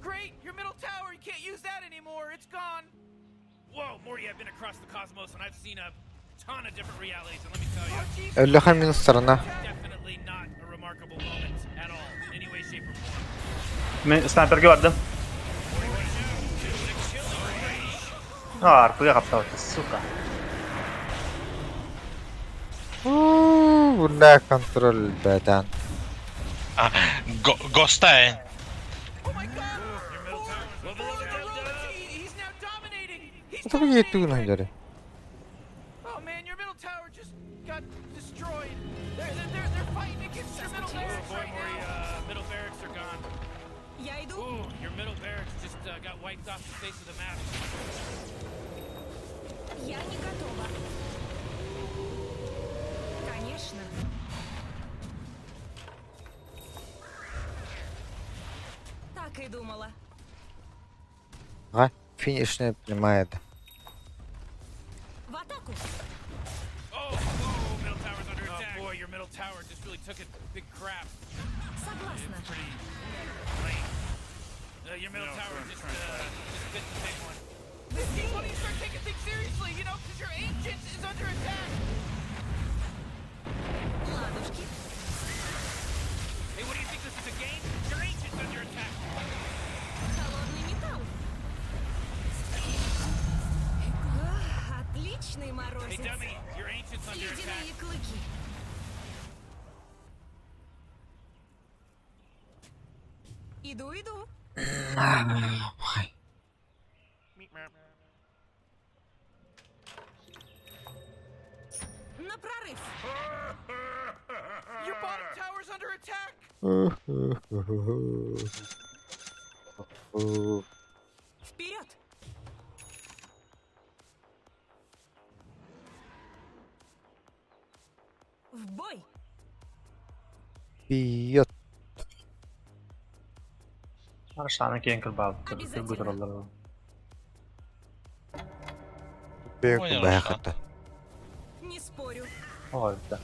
S6: Great, your middle tower. You can't use that anymore. It's gone.
S7: Whoa, Morty, I've been across the cosmos and I've seen a ton of different realities, and let me tell you,
S6: Oh, jeez.
S4: Өллөхөн минус сторона.
S7: definitely not a remarkable moment at all, in any way, shape, or form.
S3: Мен снайперге бардым. Аа, арпыга хаптабыт, сука.
S4: Бля, контроль бәдән.
S2: Госта
S6: Oh my god!
S7: Your middle tower's
S6: Four
S7: level
S6: in a
S7: up.
S6: row. He's now dominating. He's
S4: Тоҕо
S6: dominating.
S4: иеттүгүн ханжары.
S6: Oh man, your middle tower just got destroyed. They're they're they're, they're fighting against your middle
S7: Oh
S6: barracks
S7: boy,
S6: right
S7: Morty,
S6: now.
S7: middle barracks are gone.
S9: Я иду.
S7: Ooh, your middle barracks just got wiped off the face of the map.
S9: Я не готова. Конечно. Так и думала.
S4: Ага, финишная прямая.
S9: В атаку!
S7: Oh, oh, middle tower's under attack. Oh boy, your middle tower just really took a big crap.
S9: Согласна.
S7: It's pretty lame. Your middle tower just bit the big one.
S6: These when you start taking things seriously, you know, because your ancient is under attack.
S9: Ладушки.
S7: Hey, what do you think this is a game? Your ancient's under attack.
S9: Холодный металл. Ах, отличный
S7: Hey,
S9: морозец.
S7: dummy, your ancient's under attack.
S9: Ледяные клыки. Иду, иду. На прорыв.
S6: Your bottom tower's under attack.
S9: Вперед! В бой!
S4: Пиет.
S3: Аршаны киэн кырбаабыт.
S9: Обязательно.
S3: Бутыраллар.
S4: Бек
S2: Понял,
S4: бэхата.
S9: Не спорю.
S3: Ой, да.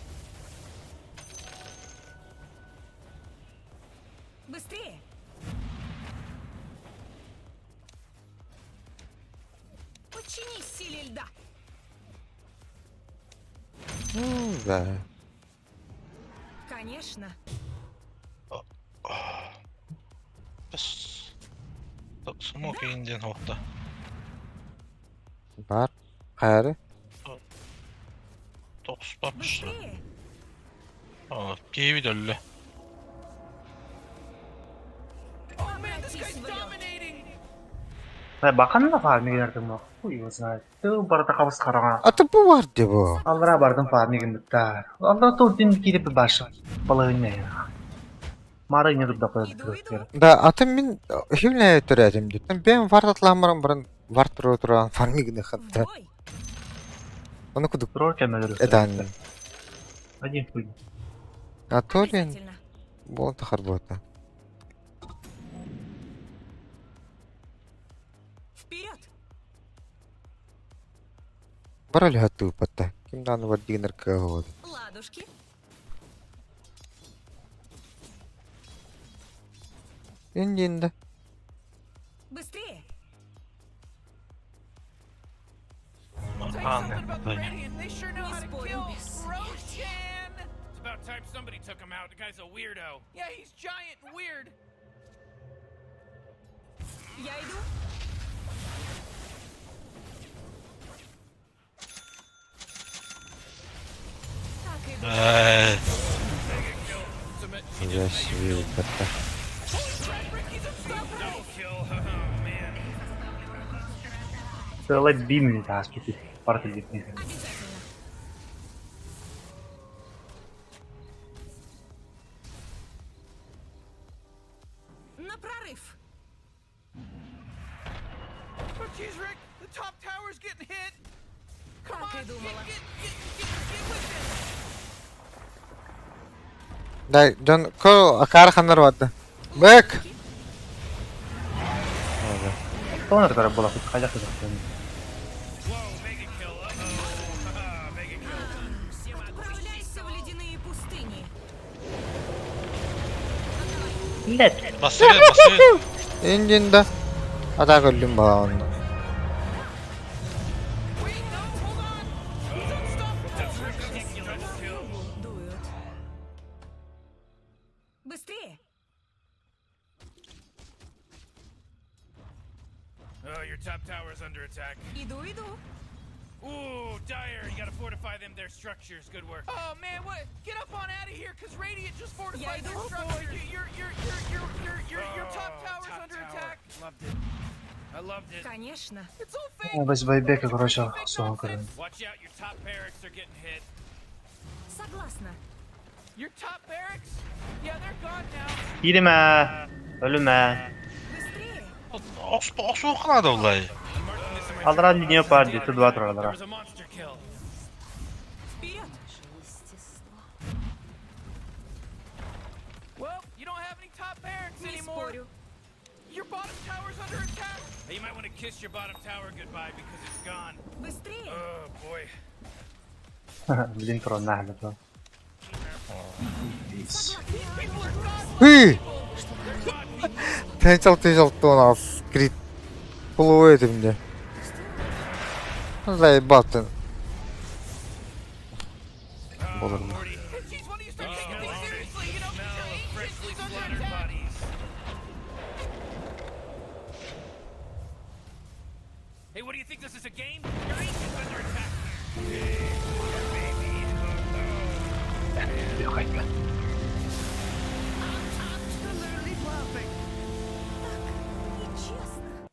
S9: Быстрее! Подчинись силе льда!
S4: Да.
S9: Конечно.
S2: Смок инден хохта.
S4: Бар. Хайары?
S2: Тоқспаппыш.
S9: Быстрее!
S2: Киһибит өллө.
S6: Oh man, this
S9: Превратись
S6: guy's
S9: в лед.
S6: dominating.
S3: Бахан да фармигер дым. Хуй его знает. Ты барда хабыс харага.
S4: А то бу бар дии бу.
S3: Аллара бардым фармигин битта. Аллара то дин кирип баш. Балыгын я. Мара не дуда
S9: Иду, иду.
S4: Да, атын мин химне төрәтим диттем. Бен варт атламарым барын варт тура туран фармигны
S9: В
S4: хатта.
S9: бой!
S4: Оны кудук
S3: Трор кемелер.
S4: эдан.
S3: Один хуй.
S4: А то лин
S9: Обязательно.
S4: бу тахар бота.
S9: Вперед!
S4: Бар әле хатты патта. Ким дан бар дигенер кыгы.
S9: Ладушки.
S4: Индинде.
S9: Быстрее!
S6: Tell you something about the Radiant. They sure know
S9: Не
S6: how to
S9: спорю.
S6: kill Roshan.
S7: It's about time somebody took him out. The guy's a weirdo.
S6: Yeah, he's giant and weird.
S9: Я иду. Так и думала.
S2: Э,
S4: Я себе патта.
S7: Double kill. Oh man.
S3: Целый бим таски. Парты битни.
S9: Обязательно. На прорыв!
S6: Oh jeez, Rick, the top tower's getting hit. Come
S9: Так
S6: on,
S9: и думала.
S6: get, get, get, get, get with it.
S4: Да, Джон, ко акар ханар ватта. Бэк.
S3: Тонер кара була хоть хотя бы.
S7: Whoa, mega kill. Uh-oh. Mega kill.
S9: Отправляйся в ледяные пустыни.
S3: Лет.
S2: Басыры, басыры.
S4: Индинде. Ата көллүм балаонда.
S6: Wait, no, hold on. He's unstoppable.
S7: That's ridiculous kill.
S9: Дуют. Быстрее!
S7: Oh, your top tower's under attack.
S9: Иду, иду.
S7: Ooh, Dire, you gotta fortify them, their structures. Good work.
S6: Oh man, what? Get up on out of here, cause Radiant just fortified
S9: Я
S6: their
S9: иду.
S6: structures. Your top
S7: Oh,
S6: tower's
S7: top
S6: under
S7: tower.
S6: attack.
S7: Loved it. I loved it.
S9: Конечно.
S6: It's all fake.
S3: Без байбека, короче, сон короче.
S7: Watch out, your top barracks are getting hit.
S9: Согласна.
S6: Your top barracks? Yeah, they're gone now.
S3: Кириме. Өлүмө.
S9: Быстрее!
S2: Охсу кылады олай.
S7: I'm marking this in my
S3: Аллара
S7: journal.
S3: линия парды, ты два
S7: There
S3: троллера.
S7: was a monster kill.
S9: Вперед!
S6: Well, you don't have any top barracks
S9: Не
S6: anymore.
S9: спорю.
S6: Your bottom tower's under attack.
S7: Hey, you might want to kiss your bottom tower goodbye because it's gone.
S9: Быстрее!
S7: Oh boy.
S3: Блин, трон нахлето.
S4: Хы! Тенчал тенчал тон крит. Полуэт мне. Заебал ты. Болар.
S7: Morty.
S6: Hey, jeez, why don't you start taking things seriously? 'Cause
S7: Smell
S6: your
S7: of
S6: ancient
S7: freshly
S6: is under
S7: slaughtered
S6: attack.
S7: bodies. Hey, what do you think this is a game? Your ancient's under attack.
S9: Нечестно.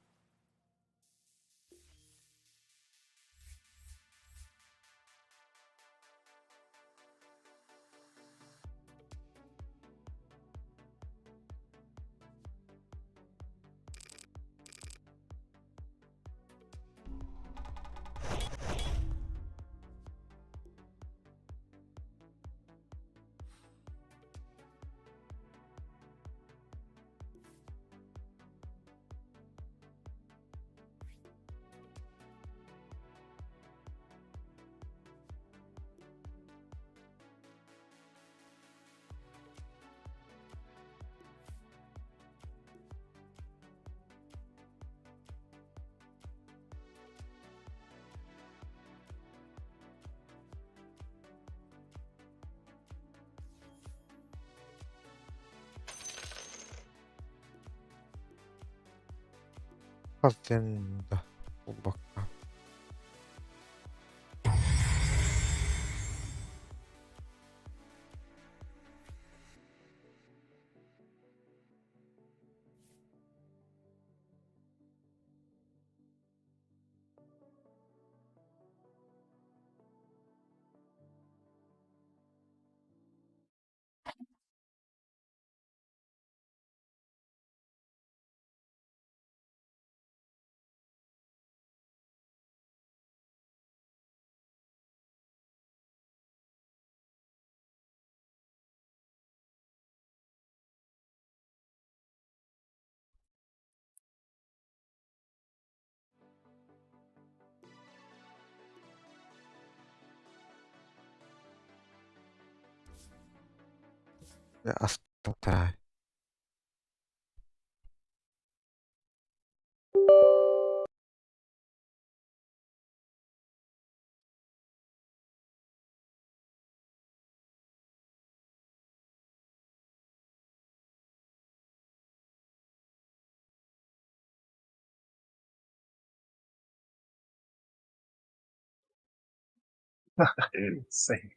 S4: Халтын да. Бакка. Астыктарай.
S3: Same.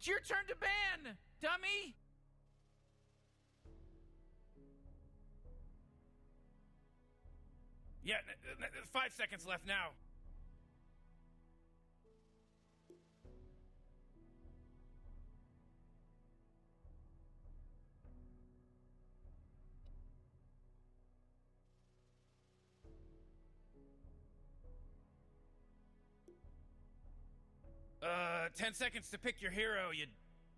S6: It's your turn to ban, dummy! Yeah, 5 seconds left now. 10 seconds to pick your hero, you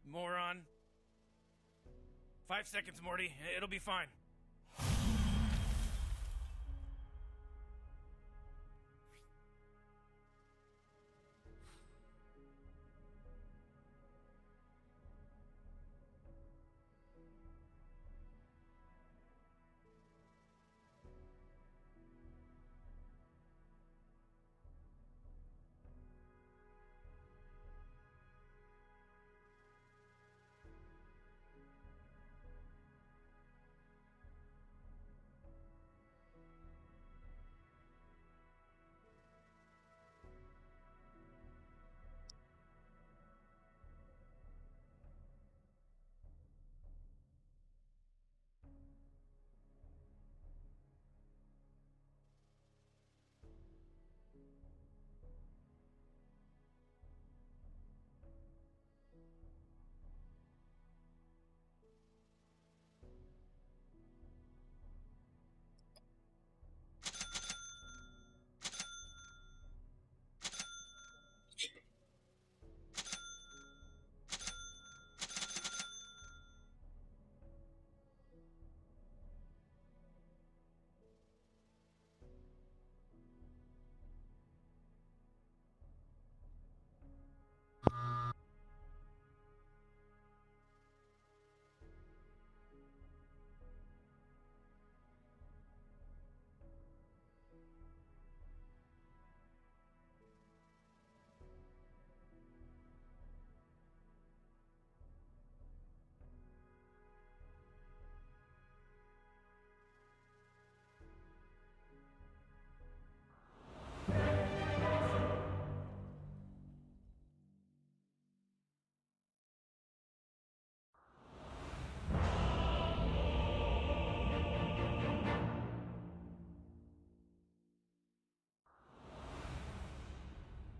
S6: moron. 5 seconds, Morty. It'll be fine.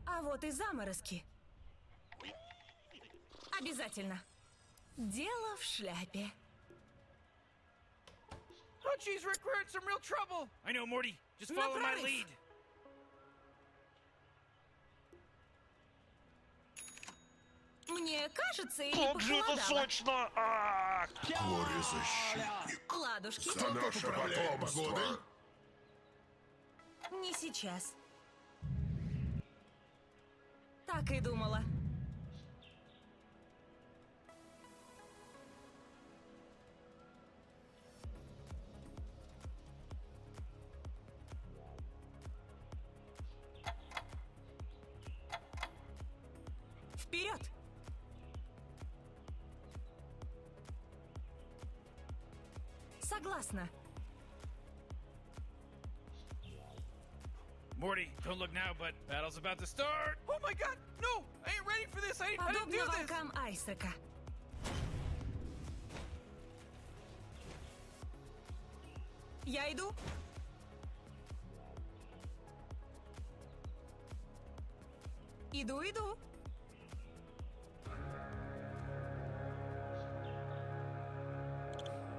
S9: А вот и заморозки. Обязательно. Дело в шляпе.
S6: Oh, jeez, Rick, we're in some real trouble. I know, Morty. Just
S9: На
S6: follow my
S9: прорыв.
S6: lead.
S9: Мне кажется, или похолодало?
S2: сочно! А!
S10: Горе-защитник.
S9: Ладушки.
S10: За наше потомство.
S9: Не сейчас. Так и думала. Вперед! Согласна.
S6: Morty, don't look now, but battle's about to start. Oh my god, no! I ain't ready for this. I didn't
S9: Подобно
S6: do this.
S9: волкам Айсека. Я иду. Иду, иду.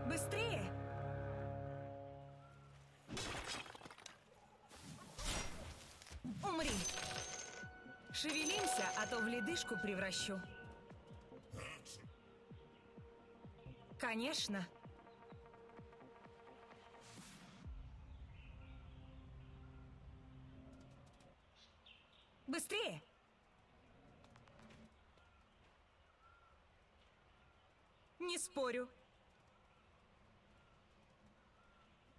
S9: Быстрее! Умри. Шевелимся, а то в ледышку превращу. Конечно. Быстрее! Не спорю.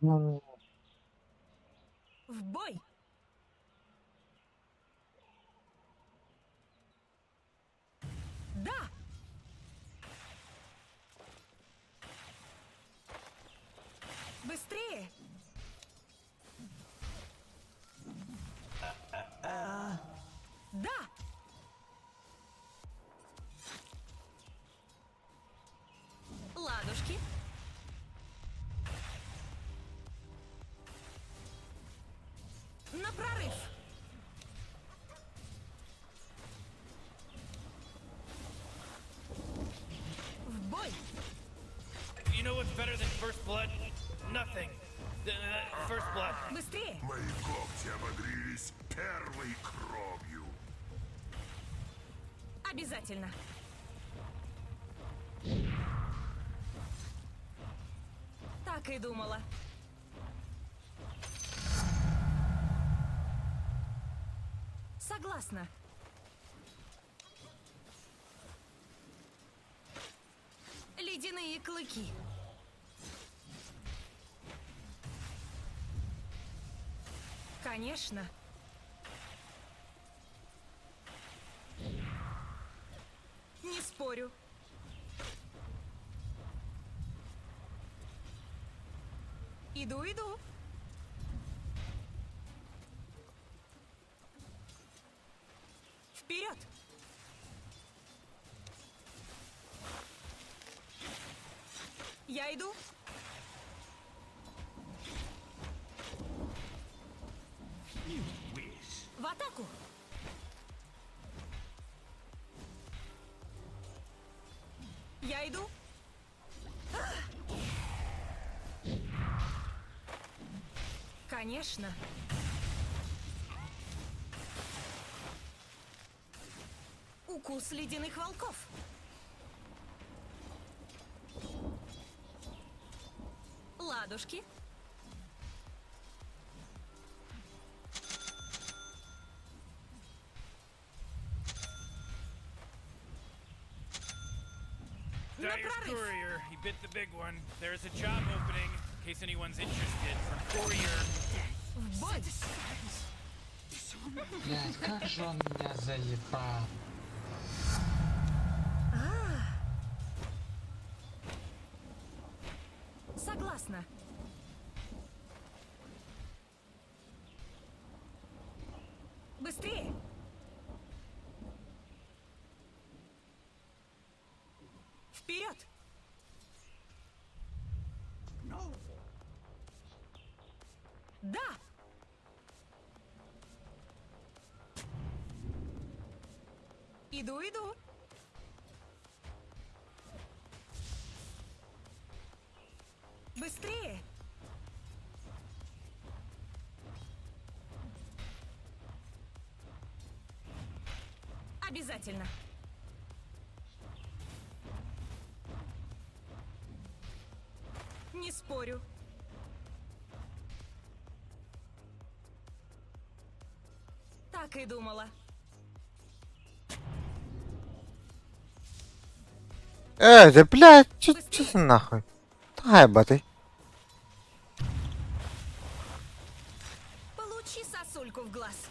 S9: В бой! Да! Быстрее! Да! прорыв! В бой!
S7: You know what's better than first blood? Nothing. Uh, first blood.
S9: Быстрее!
S10: Мои когти обогрелись первой кровью.
S9: Обязательно. Так и думала. Согласна. Ледяные клыки. Конечно. Не спорю. Иду, иду. Вперед! Я иду. В атаку! Я иду. Конечно. Укус ледяных волков. Ладушки. На
S7: Dyer's
S9: прорыв.
S7: courier. He bit the big one. There's a job opening, in case anyone's interested, for courier.
S9: В бой.
S11: Блять, как же он меня заебал.
S9: Согласна. Быстрее! Вперед! Да! Иду, иду. Быстрее! Обязательно. Не спорю. Так и думала.
S4: Э, да блядь, чё, чё за нахуй? Тай, баты.
S9: Получи сосульку в глаз.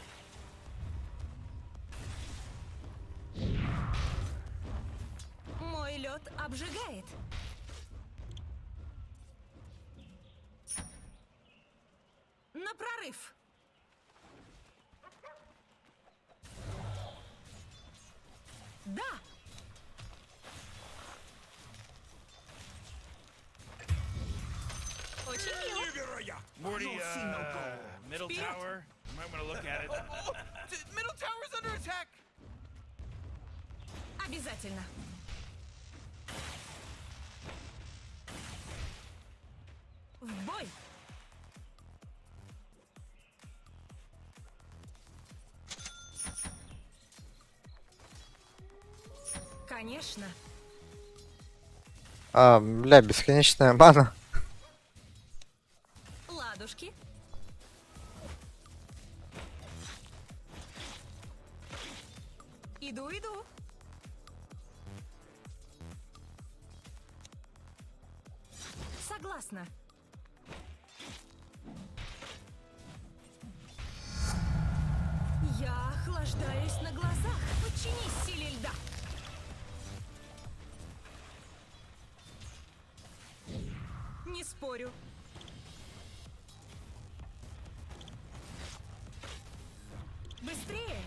S9: Мой лед обжигает. На прорыв. Да. Очень мило.
S7: Morty, middle
S9: Вперед!
S7: tower. You might want to look at it.
S6: Oh, middle tower's under attack.
S9: Обязательно. В бой! Конечно.
S4: А, бля, бесконечная мана.
S9: Ладушки. Иду, иду. Согласна. Я охлаждаюсь на глазах. Подчинись силе льда. Не спорю. Быстрее!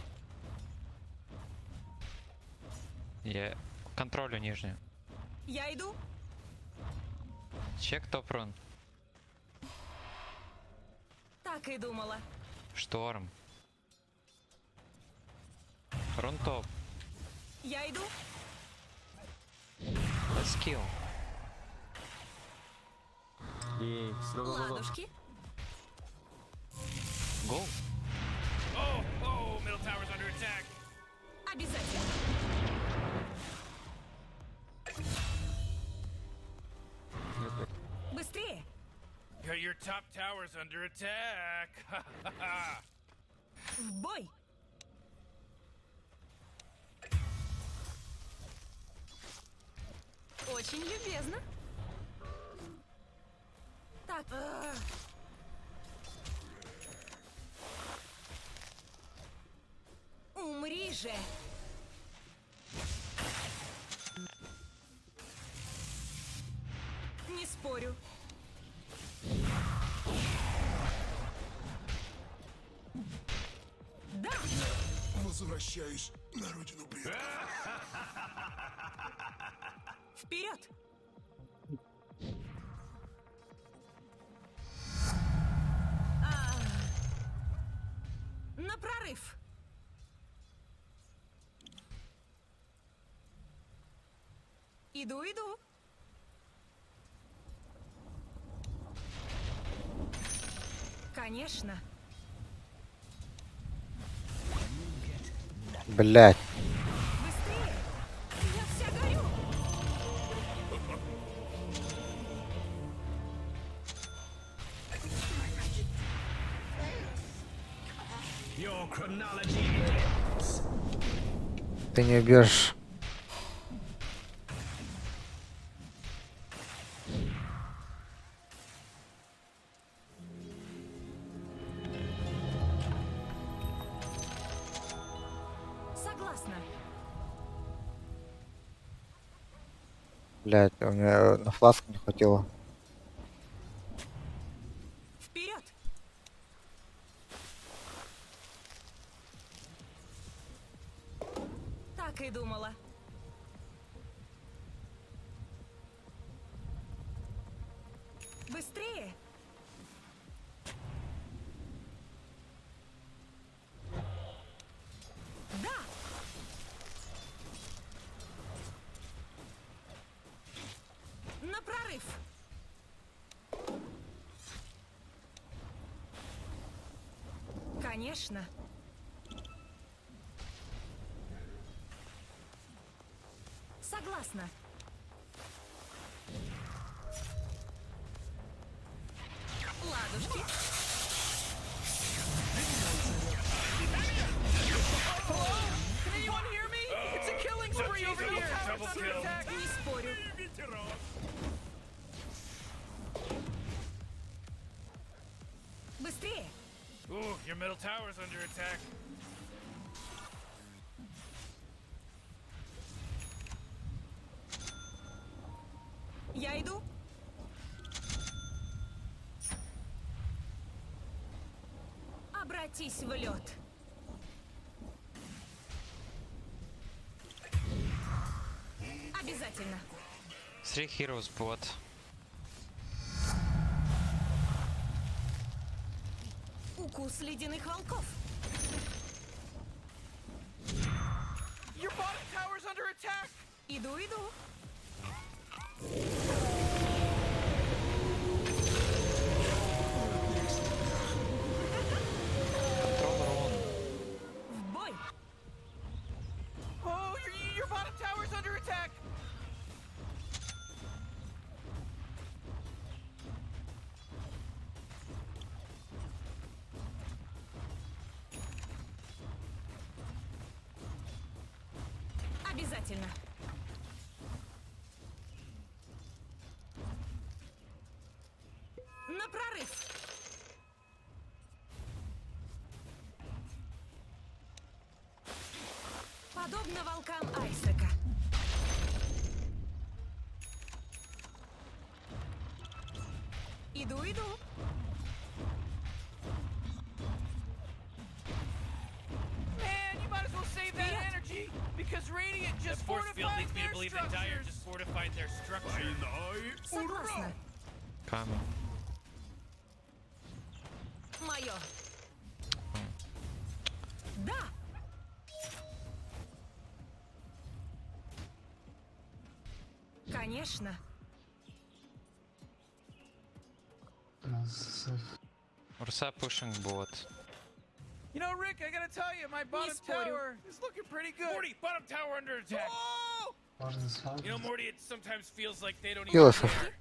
S11: Я контролю нижнюю.
S9: Я иду.
S11: Чек топ рун.
S9: Так и думала.
S11: Шторм. Rune top.
S9: Я иду.
S11: Let's kill.
S9: Ладушки.
S11: Go.
S7: Oh, oh, middle tower's under attack.
S9: Обязательно. Быстрее.
S7: Your top tower's under attack.
S9: В бой. Очень любезно. Так. а. Умри же. Не спорю. Да!
S10: Возвращаюсь на родину предков.
S9: Вперед! А, На прорыв! Иду, иду. Конечно.
S4: Блять.
S9: Быстрее! Я вся горю!
S8: Your chronology ends.
S4: Ты не убьешь.
S9: Согласна.
S4: Блять, у меня на фласку не хватило.
S9: Вперед! Так и думала. Быстрее! Да! На прорыв! Конечно. Согласна. Ладушки.
S6: Can anyone hear me? It's a killing spree over here.
S7: Double kill.
S9: Не спорю. Быстрее!
S7: Ooh, your middle tower's under attack.
S9: Я иду. Обратись в лед. Обязательно.
S11: Three heroes bot.
S9: Укус ледяных волков.
S6: Your bottom tower's under attack.
S9: Иду, иду.
S11: Control rune.
S9: В бой.
S6: Oh, your bottom tower's under attack.
S9: Обязательно. На прорыв. Подобно волкам Айсека. Иду, иду.
S6: Man, you might as well save that
S9: Вперед!
S6: energy because Radiant
S7: The
S6: just
S7: force field
S6: fortified
S7: leads me to
S6: their
S7: believe that Dire
S6: structures.
S7: just fortified their structure.
S9: Согласна.
S11: Coming.
S9: Мое. Да! Конечно.
S11: Урса pushing bot.
S6: You know, Rick, I gotta tell you, my bottom
S9: спорю.
S6: tower is looking pretty good.
S7: Morty, bottom tower under attack.
S6: Oh!
S7: You know, Morty, it sometimes feels like they don't even
S4: Философ.
S7: care.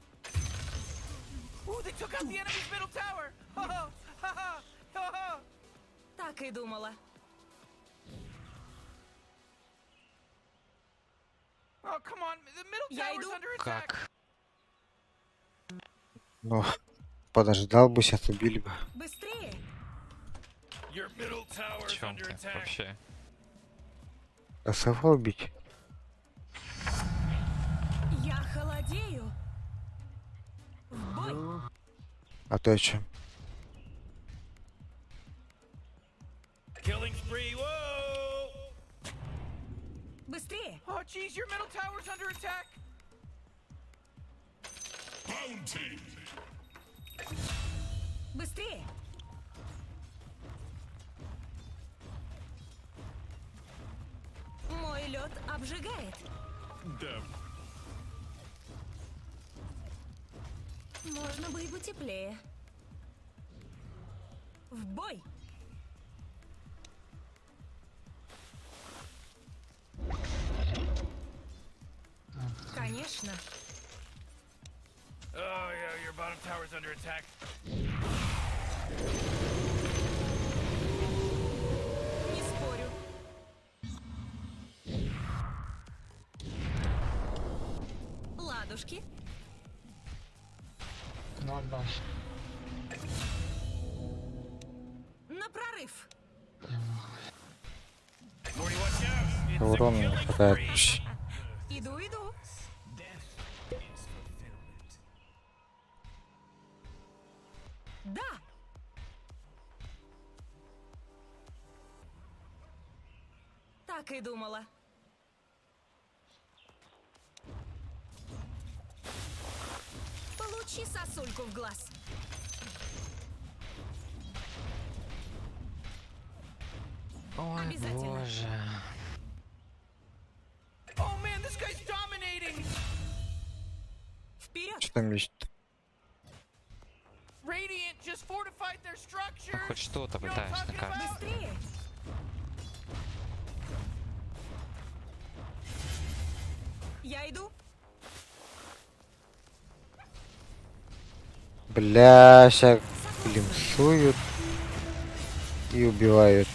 S6: Ooh, they took out the enemy's middle tower. Ha ha ha ha ha.
S9: Так и думала.
S6: Oh, come on, the middle
S9: Я
S6: tower's
S9: иду.
S6: under attack.
S11: Как?
S4: Ну, подождал бы, сейчас убили бы.
S9: Быстрее!
S7: Your middle tower's
S11: Чем
S7: under
S11: ты
S7: attack.
S11: вообще?
S4: СФ убить?
S9: Я холодею. В бой!
S4: А то о чем?
S7: Killing spree. Whoa!
S9: Быстрее!
S6: Oh, jeez, your middle tower's under attack.
S10: Bounty!
S9: Быстрее! Мой лед обжигает.
S10: Да.
S9: Можно бы и потеплее. В бой! Конечно.
S7: Oh yeah, your bottom tower's under attack.
S9: Не спорю. Ладушки. На прорыв.
S7: Morty, watch out! It's a
S4: Урона не
S7: killing
S4: хватает
S7: spree.
S4: вообще.
S9: Иду, иду. Да. Так и думала. Получи сосульку в глаз.
S11: Ой,
S9: Обязательно.
S11: боже.
S6: Oh man, this guy's dominating.
S9: Вперед!
S4: Что там есть?
S6: Radiant just fortified their
S11: Ну,
S6: structures.
S11: хоть что-то
S6: You know what I'm
S11: пытаюсь на
S6: talking
S11: карте.
S6: about?
S9: Быстрее! Я иду.
S4: Бля, ща глимсуют и убивают.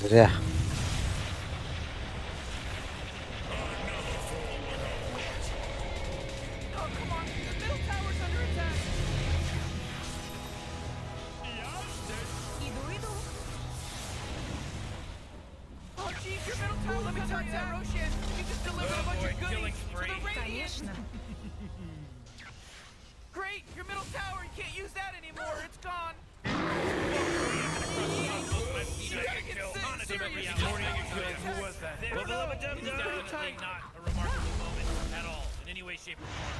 S4: Зря.
S6: Oh, come on, the middle tower's under attack.
S9: Иду, иду.
S6: Oh, jeez, your middle tower. Let me tell you, that Roshan, he just delivered a
S7: Oh,
S6: bunch
S7: boy,
S6: of
S7: killing
S6: goodies to
S7: spree.
S6: the Radiant.
S9: Конечно.
S6: Great, your middle tower, you can't use that anymore. It's gone.
S7: I've seen
S6: You
S7: a
S6: gotta get
S7: kill.
S6: serious.
S7: Honestly, Morty, who was that?
S6: I don't know.
S7: This is definitely not a remarkable moment at all, in any way, shape, or form.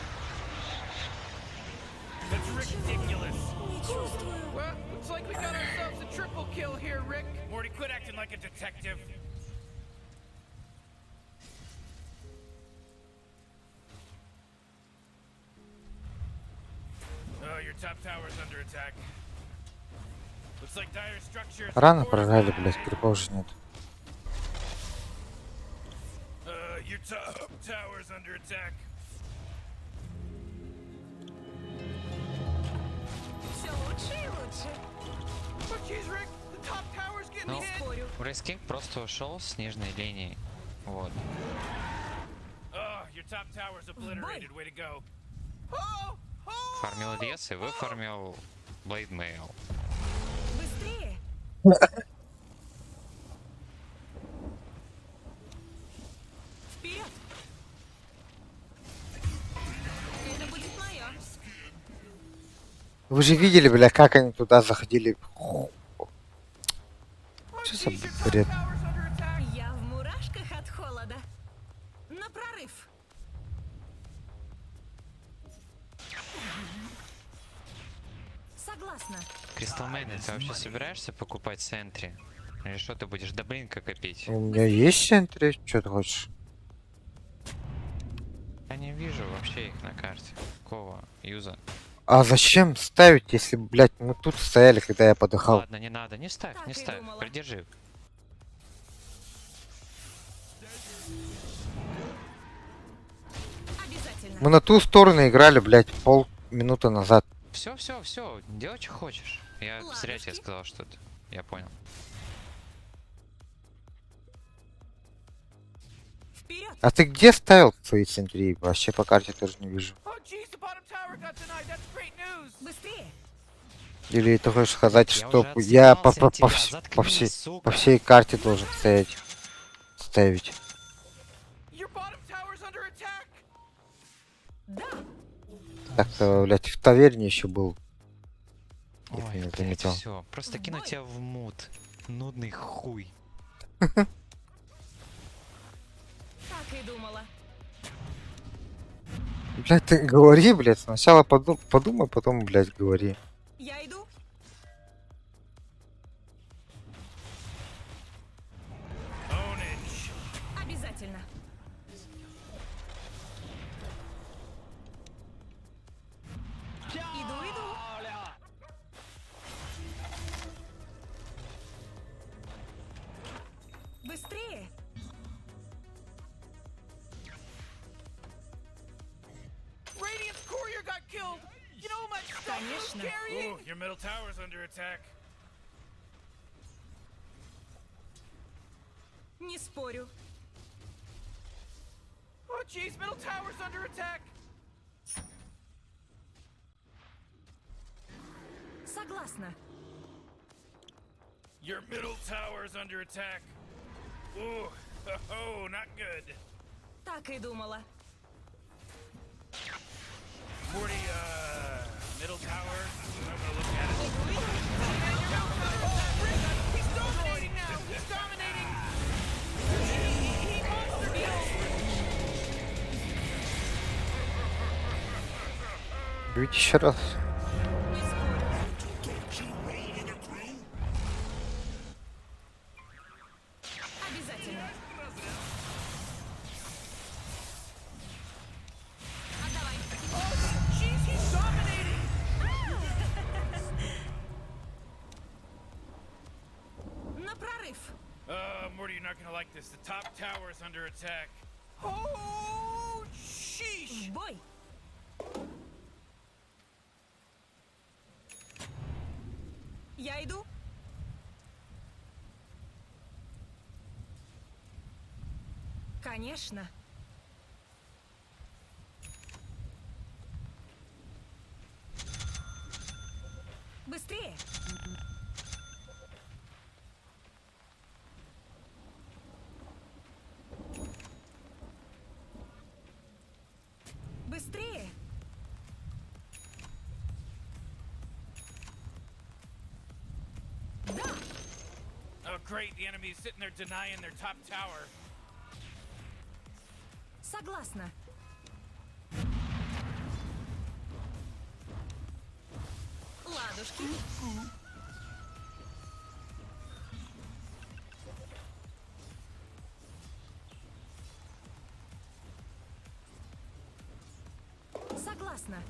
S7: That's ridiculous.
S9: Не чувствую.
S6: Well, looks like we got ourselves a triple kill here, Rick.
S7: Morty, quit acting like a detective. Oh, your top tower's under attack. Looks like dire structures.
S4: Рано прожали, блядь, крипов же нет.
S7: Your top tower's under attack.
S9: Все лучше и лучше.
S6: Oh, jeez, Rick, the top tower's getting
S11: Ну,
S6: hit.
S9: Спорю.
S11: Wraith King просто ушел с нижней линии. Вот.
S7: Oh, your top tower's obliterated. Way to go.
S6: Oh, oh.
S11: Фармил лес и выфармил Blade Mail.
S9: Быстрее. Вперед! Это будет мое.
S4: Вы же видели, бля, как они туда заходили. Что за бред?
S9: Я в мурашках от холода. На прорыв. Согласна.
S11: Кристалмейн, ты вообще собираешься покупать sentry? Или что ты будешь до blink а копить?
S4: У меня есть sentry? Что ты хочешь?
S11: Я не вижу вообще их на карте. Какого юза?
S4: А зачем ставить, если, блядь, мы тут стояли, когда я подыхал?
S11: Ладно, не надо, не ставь,
S9: Так
S11: не
S9: и
S11: ставь.
S9: думала.
S11: Придержи.
S9: Обязательно.
S4: Мы на ту сторону играли, блядь, полминуты назад.
S11: Все, все, все, делай, что хочешь. Я зря тебе
S9: Ладушки.
S11: сказал что-то. Я понял.
S9: Вперед!
S4: А ты где ставил свои sentry? Вообще по карте тоже не вижу.
S6: Oh, jeez, the bottom tower got denied. That's great news.
S9: Быстрее!
S4: Или ты хочешь сказать,
S11: Я
S4: что
S11: уже
S4: я по,
S11: отсыпался
S4: по,
S11: от
S4: по,
S11: тебя,
S4: вс- по
S11: заткнись,
S4: всей,
S11: сука.
S4: по всей карте должен стоять? Ставить.
S6: Your bottom tower's under attack.
S9: Да!
S4: Так-то, блядь, в таверне еще был. Если
S11: Ой,
S4: не
S11: блядь,
S4: заметил.
S11: все, просто кину
S9: Бой.
S11: тебя в мут. Нудный хуй.
S9: Так и думала.
S4: Блядь, ты говори, блядь, сначала подумай, потом, блядь, говори.
S9: Я иду.
S7: Ownage.
S9: Обязательно. Иду, иду. Быстрее!
S6: Radiant's courier got killed. You know how much stuff he was
S9: Конечно.
S6: carrying?
S7: Ooh, your middle tower's under attack.
S9: Не спорю.
S6: Oh, jeez, middle tower's under attack.
S9: Согласна.
S7: Your middle tower's under attack. Ooh, oh, not good.
S9: Так и думала.
S7: Morty, middle tower. I'm gonna look at it.
S9: Иду, иду.
S6: He's dominating now. He's dominating. He monster killed.
S4: Бить еще раз.
S9: Не спорю. Обязательно. Отдавай.
S6: Jeez, he's dominating.
S9: На прорыв.
S7: Morty, you're not gonna like this. The top tower's under attack.
S6: Oh, sheesh.
S9: В бой. Я иду. Конечно. Быстрее. Быстрее. Да.
S7: Oh, great. The enemy's sitting there denying their top tower.
S9: Согласна. Ладушки. Согласна.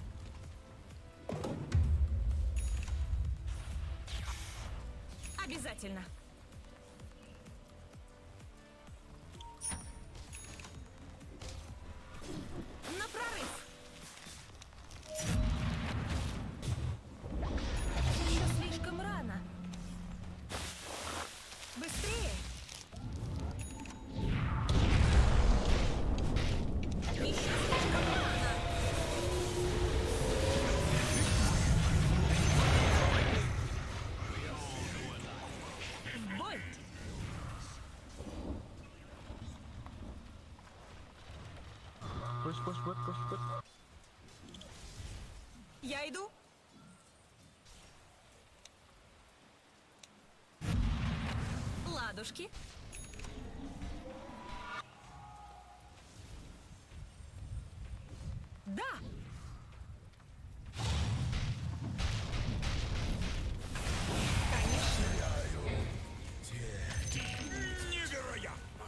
S9: Обязательно. На прорыв! Еще слишком рано. Быстрее! Еще слишком рано! В бой! Я иду. Ладушки. Да! Конечно.
S10: Невероятно!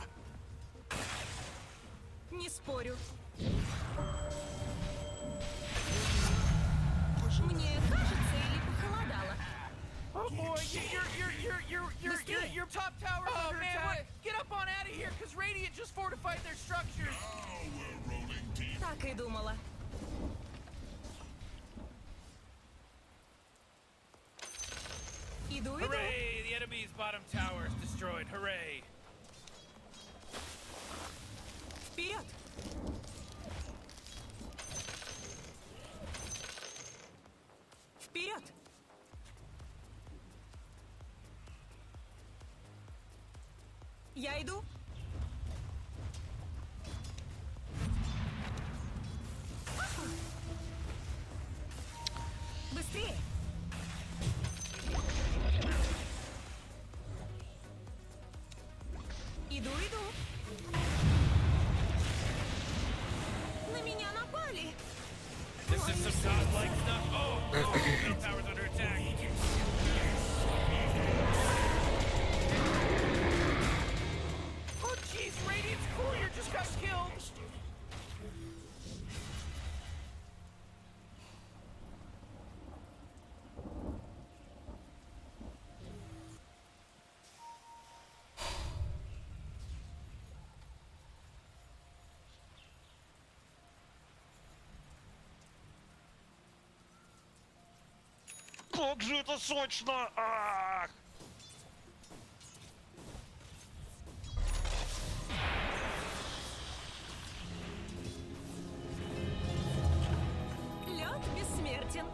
S9: Не спорю. Мне кажется, или похолодало.
S6: Oh boy, your your your your your your your top tower. Oh man, what? Get up on out of here, cause Radiant just fortified their structures.
S9: Так и думала. Иду, иду.
S7: Hooray! The enemy's bottom tower is destroyed. Hooray!
S9: Вперед! Вперед! Я иду. Быстрее! Иду, иду. На меня напали.
S7: This is some godlike stuff. Oh, oh, middle tower's under attack.
S6: Oh jeez, Radiant's courier just got killed.
S12: Как же это сочно! Ах!
S9: Лед бессмертен.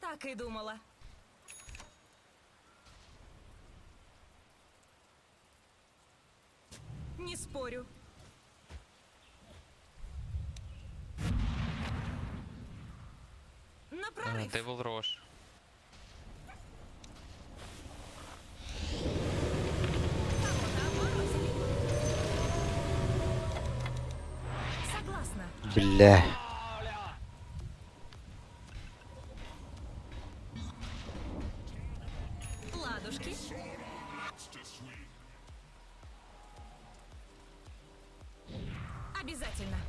S9: Так и думала. Не спорю. На прорыв.
S11: Devil Rosh.
S9: Кого-то обморозили. Согласна.
S4: Бля.
S9: Ладушки. Обязательно.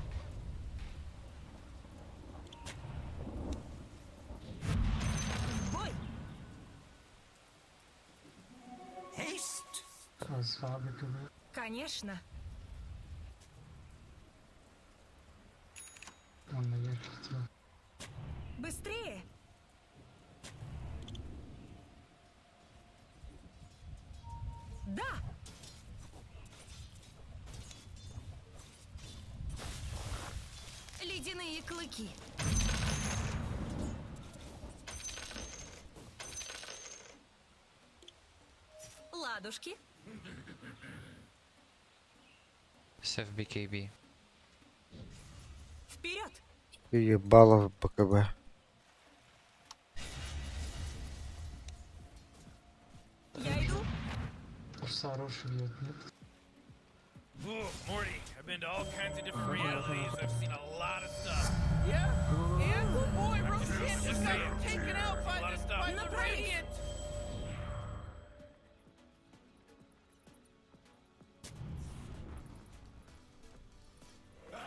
S9: В бой! Конечно. Быстрее! Да! Ледяные клыки. Ладушки.
S11: Все в BKB.
S9: Вперед!
S4: Ебало в БКБ.
S9: Я иду.
S7: Ooh, Morty, I've been to all kinds of different realities. I've seen a lot of stuff.
S6: Yeah. And oh boy, Roshan just got
S7: saying.
S6: taken out
S7: A
S6: by
S7: lot of
S6: the
S7: stuff.
S6: by the Radiant.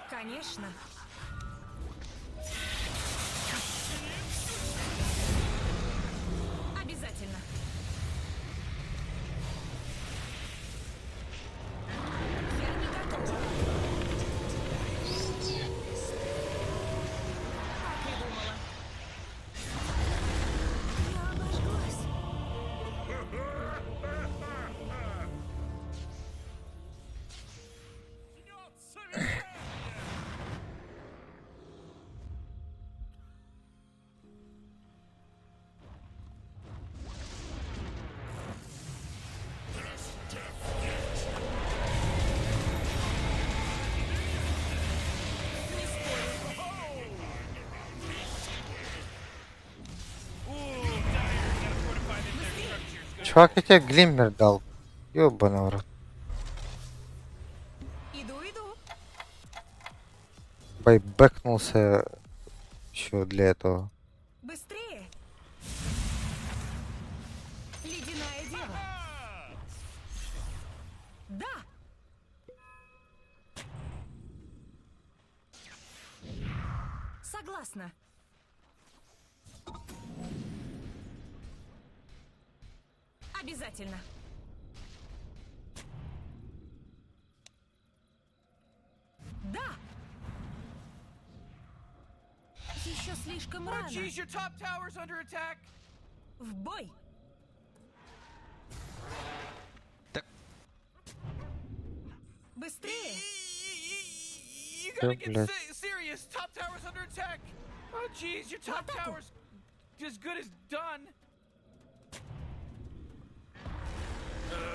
S9: Конечно. Обязательно. Я не готова. Так и думала. Я обожглась.
S4: Чувак, я тебе глиммер дал. Ёбаный в рот.
S9: Иду, иду.
S4: Байбэкнулся еще для этого.
S9: Быстрее. Ледяная дева. Да. Согласна. Обязательно. Да. Еще слишком
S6: Oh,
S9: рано.
S6: jeez, your top tower's under attack.
S9: В бой.
S11: Так.
S9: Быстрее.
S6: You gotta
S4: Да,
S6: get
S4: блядь.
S6: serious. Top tower's under attack. Oh, jeez, your top tower's as good as done.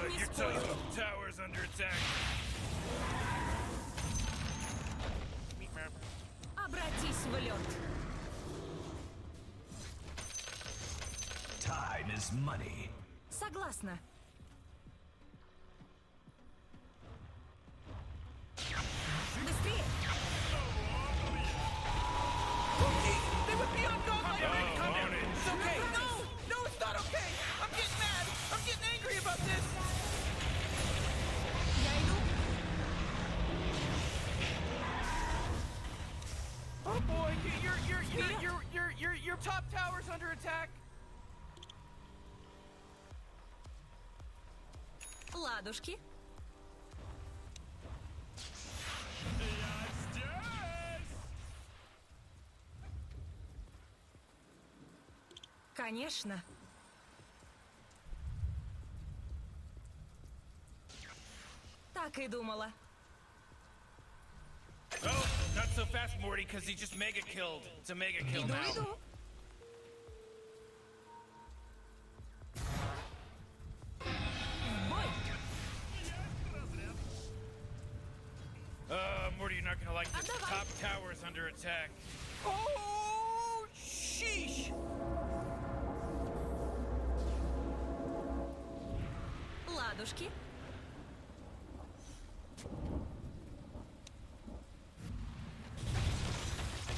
S9: Не
S7: Your
S9: спорю.
S7: top tower's under attack.
S9: Обратись в лед.
S8: Time is money.
S9: Согласна. Быстрее.
S6: Oh, jeez, they would be on godlike. Rick, calm down. It's okay. No, no, it's not okay. I'm getting mad. I'm getting angry about this.
S9: Я иду.
S6: Oh boy, your top tower's under attack.
S9: Ладушки. Конечно. Так и думала.
S7: Oh, not so fast, Morty, because he just mega killed. It's a mega kill
S9: Иду,
S7: now.
S9: иду. В бой.
S7: Morty, you're not gonna like this.
S9: Отдавай.
S7: Top tower's under attack.
S6: Oh, sheesh.
S9: Ладушки.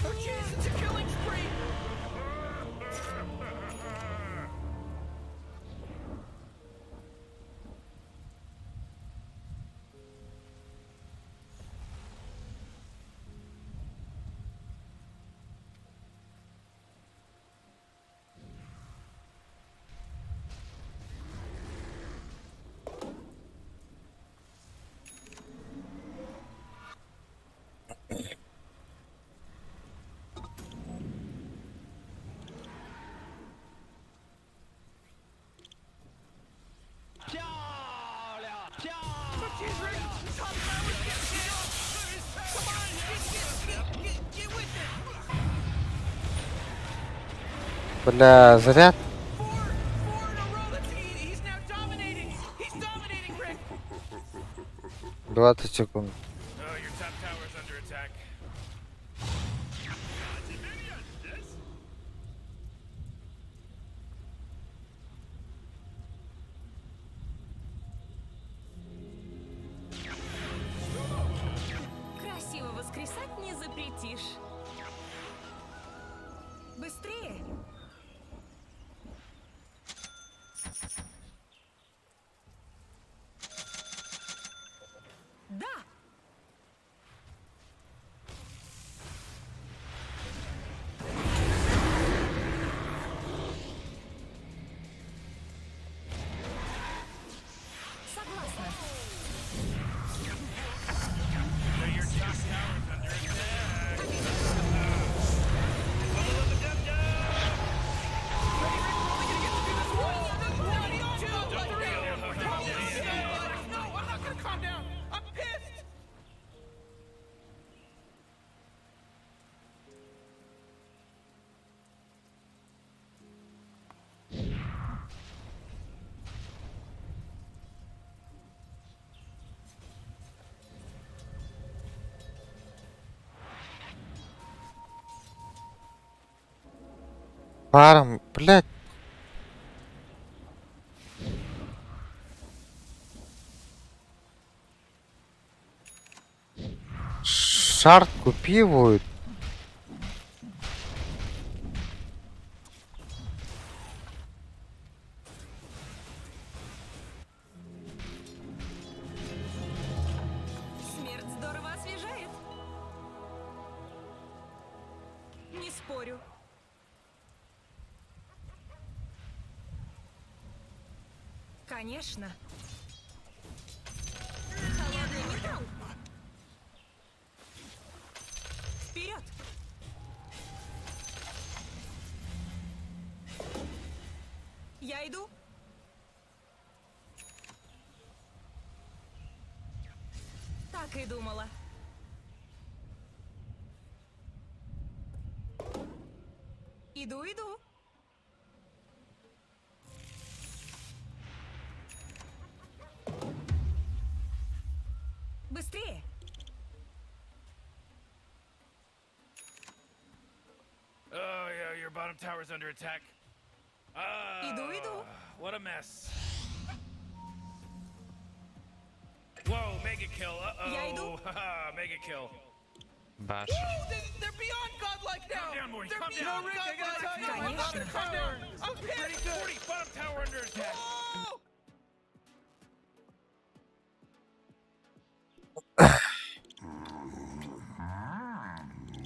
S6: Oh, jeez, it's a killing spree. Oh, jeez, Rick, top tower's getting hit. Come on, get with it.
S4: Бля, заряд.
S6: Four in a row. He's now dominating. He's dominating, Rick.
S4: 20 секунд.
S7: Oh, your top tower's under attack.
S9: Красиво воскресать не запретишь. Быстрее! Да! Согласна.
S7: Your top tower's under attack.
S6: One, two, three. Holy shit. No, I'm not gonna calm down. I'm pissed.
S4: Фарм, блядь. Шарт купивают.
S9: Смерть здорово освежает. Не спорю. Конечно. Холодный металл. Вперед! Я иду. Так и думала. Иду, иду. Быстрее!
S7: Oh yeah, your bottom tower's under attack. Ah,
S9: Иду, иду.
S7: What a mess. Whoa, mega kill. Uh-oh.
S9: Я иду.
S7: Haha, mega kill.
S11: Баш.
S6: They're beyond godlike now.
S7: Calm down, Morty.
S6: They're
S7: Calm down.
S6: beyond godlike now.
S9: Конечно.
S6: Calm down. I'm pissed.
S7: Morty, bottom tower under attack.
S6: Oh!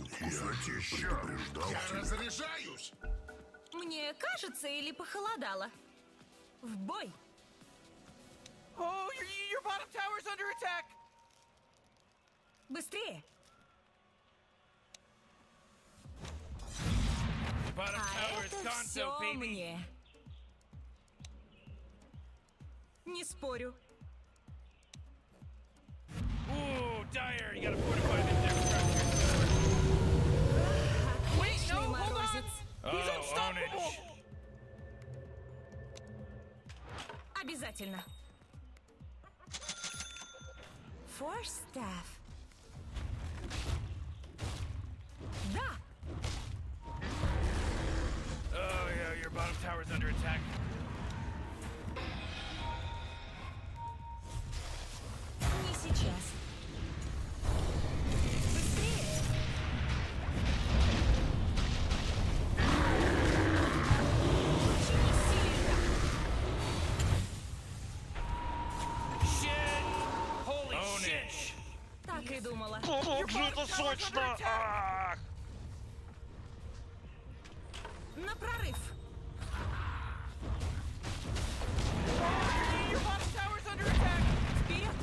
S10: Вкуснотища. Предупреждал
S8: Я
S10: тебя.
S8: разряжаюсь!
S9: Мне кажется или похолодало? В бой!
S6: Oh, your, your bottom tower's under attack.
S9: Быстрее!
S7: Bottom
S9: А
S7: tower is
S9: это
S7: gonzo,
S9: все
S7: baby.
S9: мне. Не спорю.
S7: Ooh, Dire, you gotta fortify the structure.
S6: Wait,
S9: Отличный
S6: no, hold on.
S9: морозец.
S6: He's
S7: Oh,
S6: unstoppable.
S7: ownage.
S9: Обязательно. Force staff. Да!
S7: Oh yeah, your bottom tower's under attack.
S9: Не сейчас. Быстрее! Очень сильно.
S7: Shit! Holy shit!
S9: Так и думала.
S12: Как же это сочно! Ах!
S9: На прорыв!
S6: Your bottom tower's under attack.
S9: Вперед!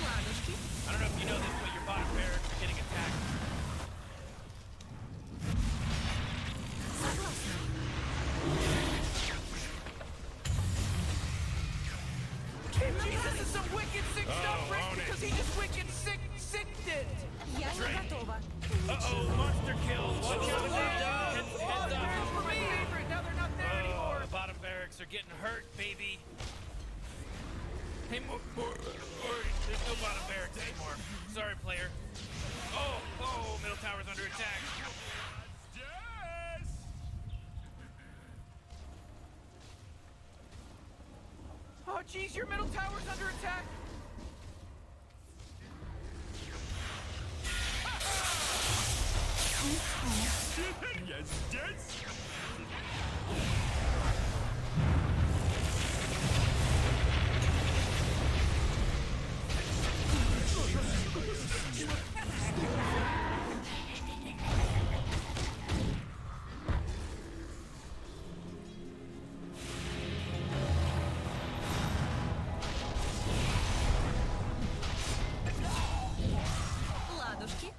S9: Ладушки.
S7: I don't know if you know this, but your bottom barracks are getting attacked.
S9: Согласна.
S6: Jeez, this is some wicked sick stuff,
S7: Oh,
S6: Rick,
S7: own it.
S6: because he just wicked sick sicked it.
S9: Я не готова.
S7: Uh-oh, monster kill! Watch out! Heads, heads up!
S6: Barracks were my favorite. Now they're not there
S7: Oh,
S6: anymore.
S7: the bottom barracks are getting hurt, baby. Hey, Morty, there's no bottom barracks anymore. Sorry, player. Oh, oh, middle tower's under attack.
S6: Oh, jeez, your middle tower's under attack.
S10: Теперь я здесь.
S9: Ладушки.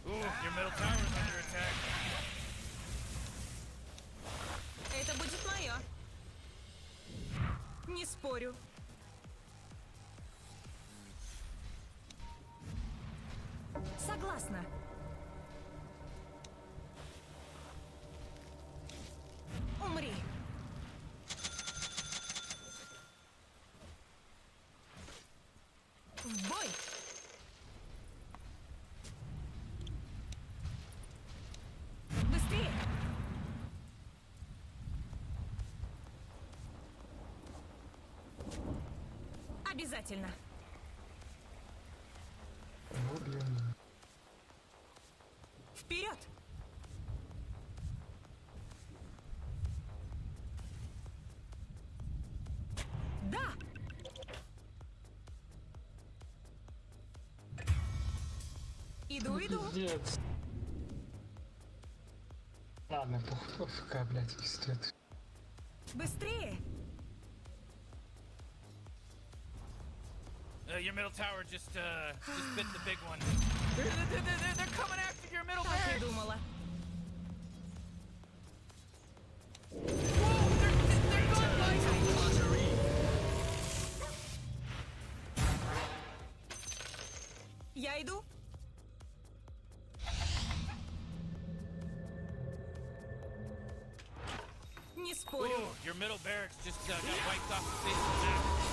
S7: Ooh, your middle tower's under attack.
S9: Это будет мое. Не спорю. Согласна. Умри. В бой! Быстрее! Обязательно. Вперед! Да! Иду, иду.
S13: Пиздец. Ладно, похуй, ФК, блядь, пиздец.
S9: Быстрее!
S7: Your middle tower just bit the big one. They're coming after your middle
S9: Так и
S7: barracks.
S9: думала.
S7: Whoa, they're godlike.
S9: Я иду. Не спорю.
S7: Ooh, your middle barracks just got wiped off the face of the map.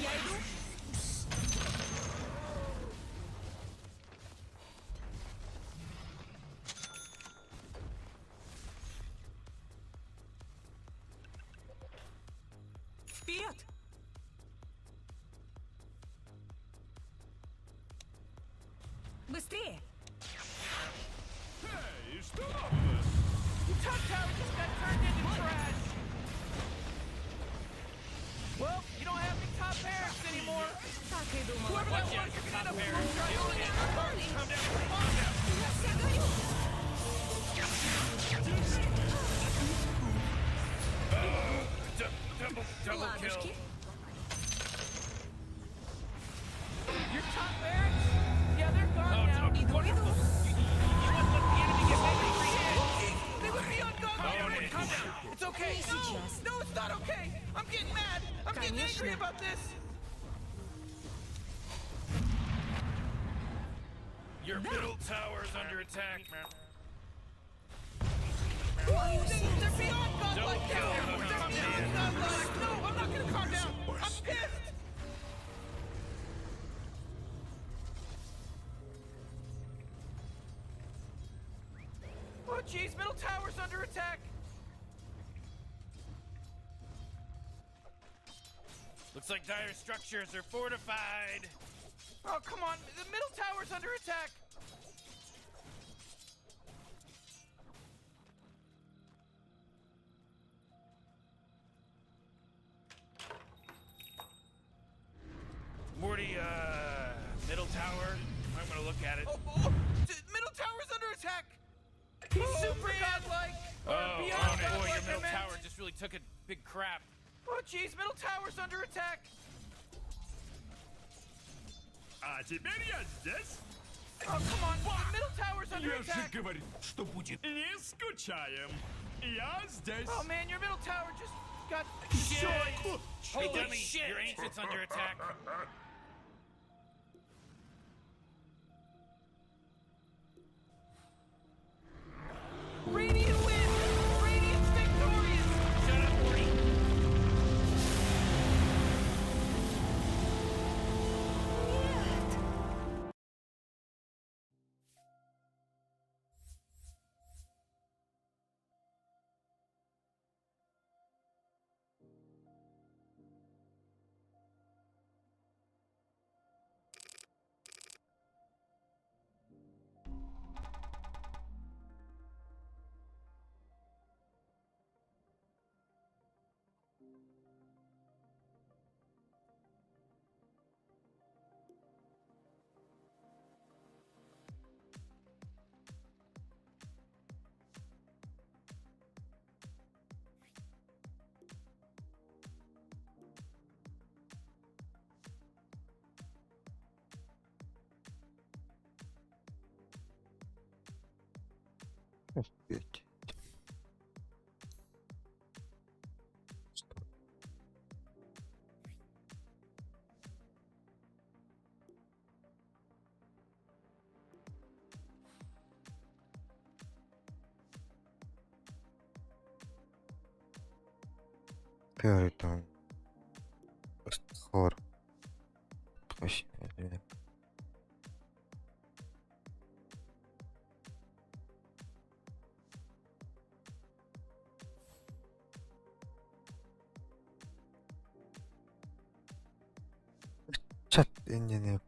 S9: Я иду. Вперед! Быстрее!
S10: Эй, что?
S6: Your top tower just got turned into trash. Well, you don't have any top barracks anymore.
S9: Так и думала.
S6: Whoever that
S7: Watch out,
S6: was,
S7: your
S6: you're gonna
S7: top
S6: end up
S7: barracks.
S6: blowing
S7: Calm
S6: your
S7: down, calm down.
S9: Я вся горю!
S7: Double, double kill.
S9: Ладушки.
S6: Your top barracks? Yeah, they're gone
S7: Oh,
S6: now.
S7: it's
S9: Иду,
S7: wonderful.
S9: иду.
S7: You wouldn't let the enemy get maybe free hit.
S6: They would be on
S7: Oh,
S6: godlike.
S7: it- calm down.
S6: It's okay.
S9: Не
S6: No,
S9: сейчас.
S6: no, it's not okay. I'm getting mad. I'm getting angry
S9: Конечно.
S6: about this.
S7: Your middle tower is under attack.
S6: Whoa, they're beyond godlike
S7: Double kill.
S6: now. They're beyond godlike. No, I'm not gonna calm down. I'm pissed. Oh, jeez, middle tower's under attack.
S7: Looks like dire structures are fortified.
S6: Oh, come on. The middle tower's under attack.
S7: Morty, middle tower. I'm gonna look at it.
S6: Oh, middle tower's under attack. He's super godlike.
S7: Oh,
S6: Or beyond
S7: oh, boy,
S6: godlike,
S7: your
S6: I
S7: middle
S6: meant.
S7: tower just really took a big crap.
S6: Oh, jeez, middle tower's under attack.
S10: А теперь я здесь.
S6: Oh, come on. The middle tower's under
S10: Я же
S6: attack.
S10: говорил, что будет. Не скучаем. Я здесь.
S6: Oh, man, your middle tower just got
S7: Shit.
S6: destroyed.
S7: Hey,
S6: Holy
S7: dummy,
S6: shit.
S7: your ancient's under attack.
S6: Radiant win. Radiant's victorious.
S7: Shut up, Morty.
S9: Нет!
S4: Офигеть. Первый там. Хор. Вообще, блин. Инньэни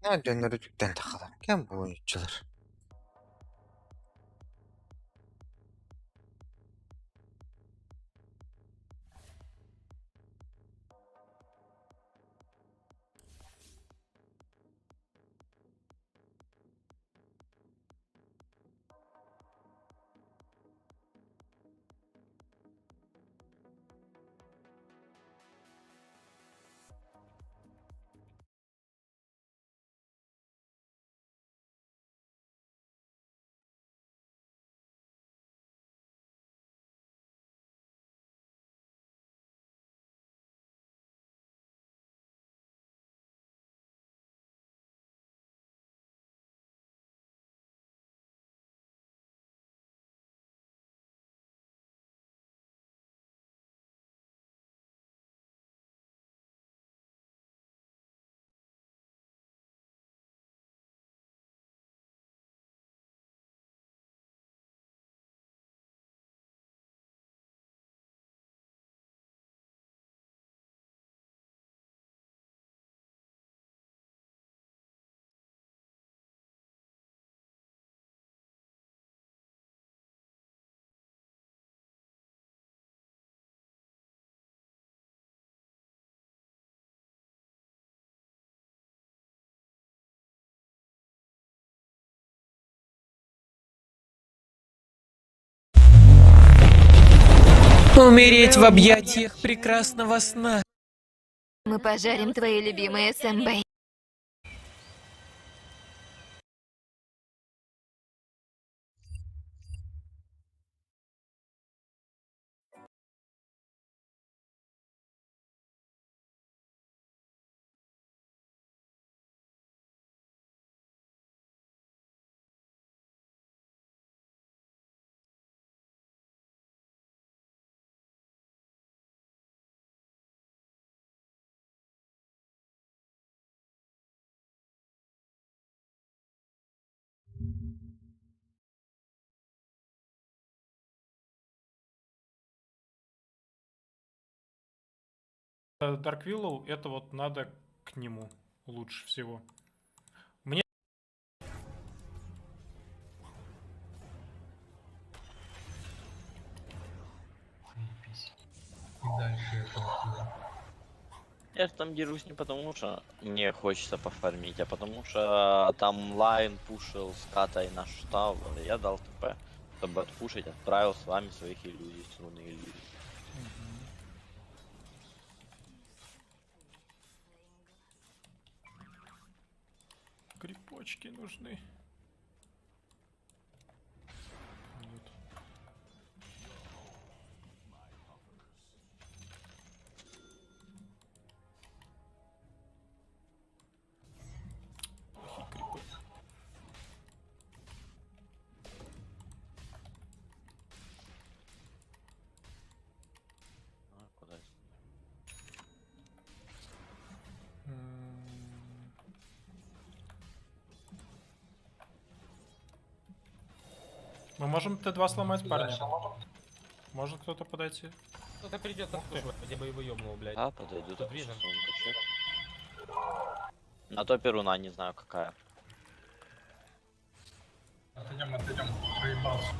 S4: Наар дьоннору үтүктэн таххалар, кэм буойуччулар
S8: Умереть в объятиях прекрасного сна.
S5: Мы пожарим твои любимые сэмбэй.
S14: Dark Willow это вот надо к нему лучше всего. Мне
S13: И дальше это.
S15: Я же там дерусь не потому, что мне хочется пофармить, а потому что там лайн пушил с катой наш tower. Я дал ТП, чтобы отпушить, отправил с вами своих иллюзий, с руны иллюзий.
S14: Крипочки нужны. Вот. Плохие крипы.
S15: А, куда?
S14: Мы можем Т2 сломать, парни? Может кто-то подойти?
S16: Кто-то придет обслуживать, я бы его ёбнул, блядь.
S15: А, подойдут.
S16: Тут vision.
S15: На топе руна, не знаю какая.
S13: Отойдем, отойдем, проебался.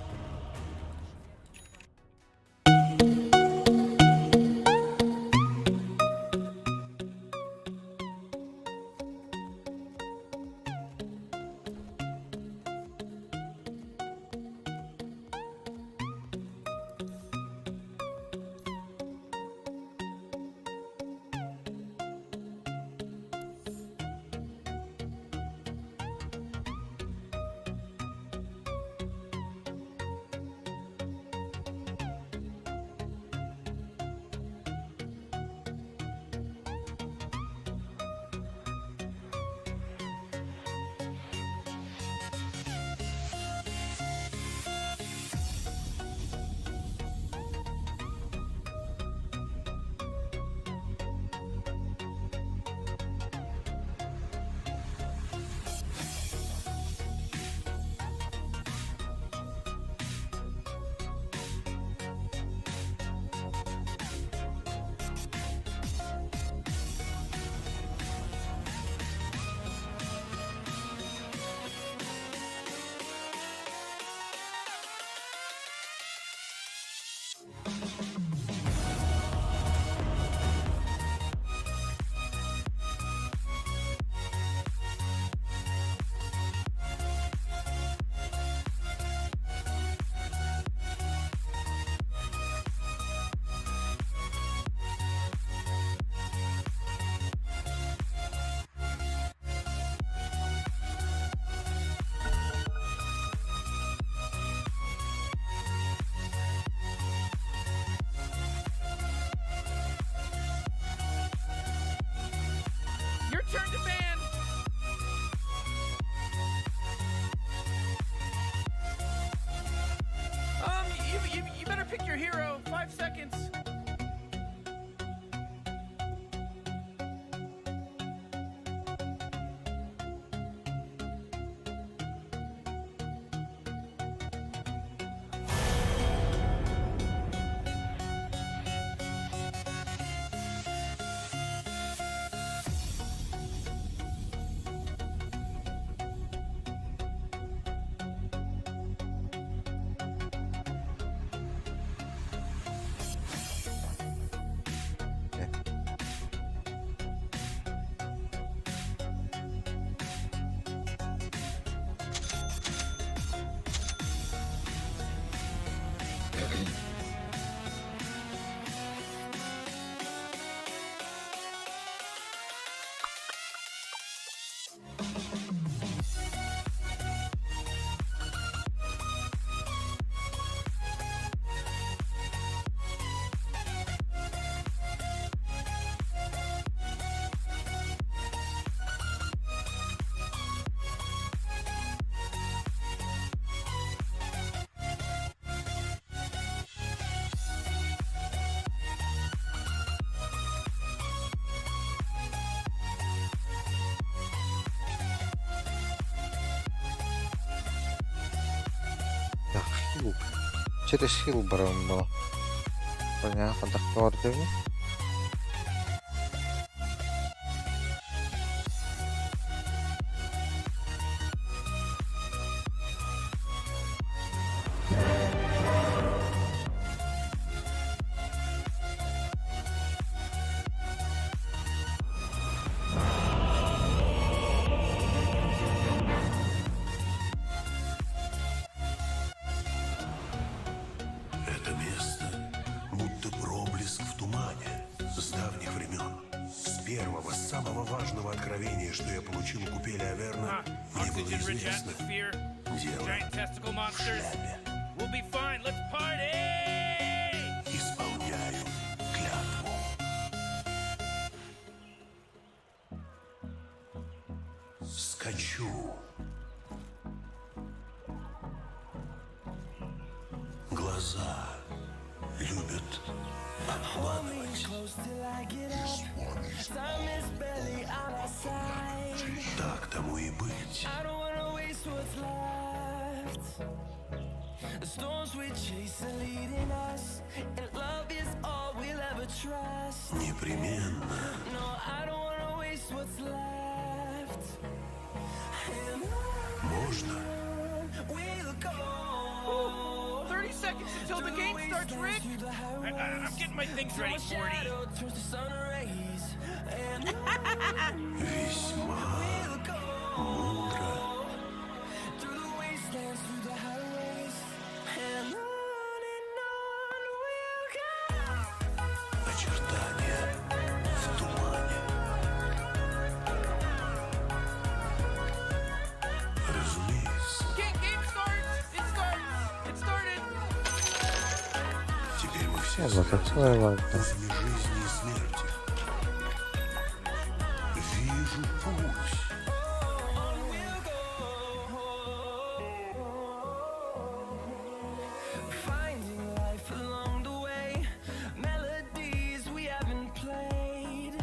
S6: Your turn to ban. You better pick your hero. 5 seconds.
S4: Хил. Через хил барабын бу. Понятно, так көрдүм.
S10: Это место будто проблеск в тумане с давних времен. С первого, самого важного откровения, что я получил у купели Аверна, мне было
S7: Oxygen rich
S10: известно.
S7: atmosphere.
S10: Дело
S7: Giant testicle
S10: в
S7: monsters.
S10: шляпе.
S7: We'll be fine. Let's party!
S10: Исполняю клятву. Скачу. Глаза любят обманывать. Так тому и быть.
S8: The storms we chase are leading us, and love is all we'll ever trust.
S10: Непременно.
S8: No, I don't wanna waste what's left. And
S10: Можно.
S8: we'll go.
S6: 30 seconds until the game starts, Rick.
S7: I, I'm getting my things ready, 40.
S8: Turns to sun rays, and
S10: Весьма мудро.
S8: through the wastelands, through the highways, and on we'll go.
S10: Очертания в тумане. Разумеется,
S6: Game, game starts. It starts. It started.
S10: теперь мы все
S4: Вот
S10: связаны
S4: это ладно.
S10: узами жизни и смерти. Вижу путь.
S8: Finding life along the way, melodies we haven't played.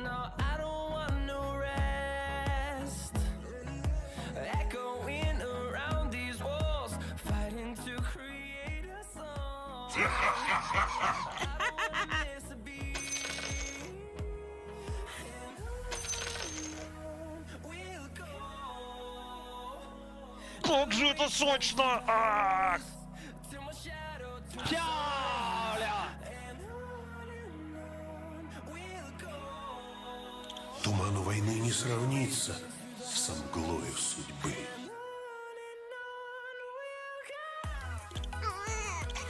S8: No, I don't want no rest. Echoing around these walls, fighting to create a song. I don't wanna miss a beat. And on we'll go.
S12: Как же это сочно! Ах!
S8: Till my shadow turns to And on we'll go.
S10: Туману войны не сравнится с мглою судьбы.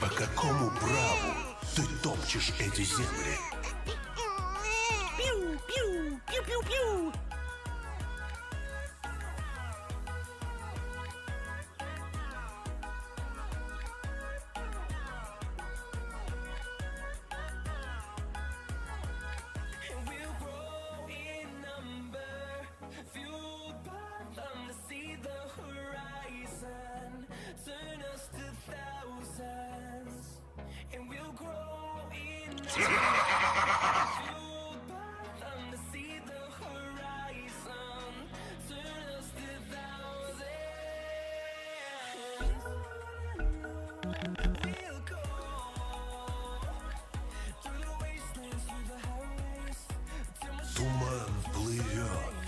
S10: По какому праву ты топчешь эти земли?
S9: Пиу, пиу, пиу, пиу, пиу.
S8: And we'll grow in number, fueled by them to see the horizon. Turn us to thousands, and we'll grow in number, fueled by them to see the horizon. Turn us to thousands. We'll go through the wastelands, through the highways. Till my
S10: Туман плывет.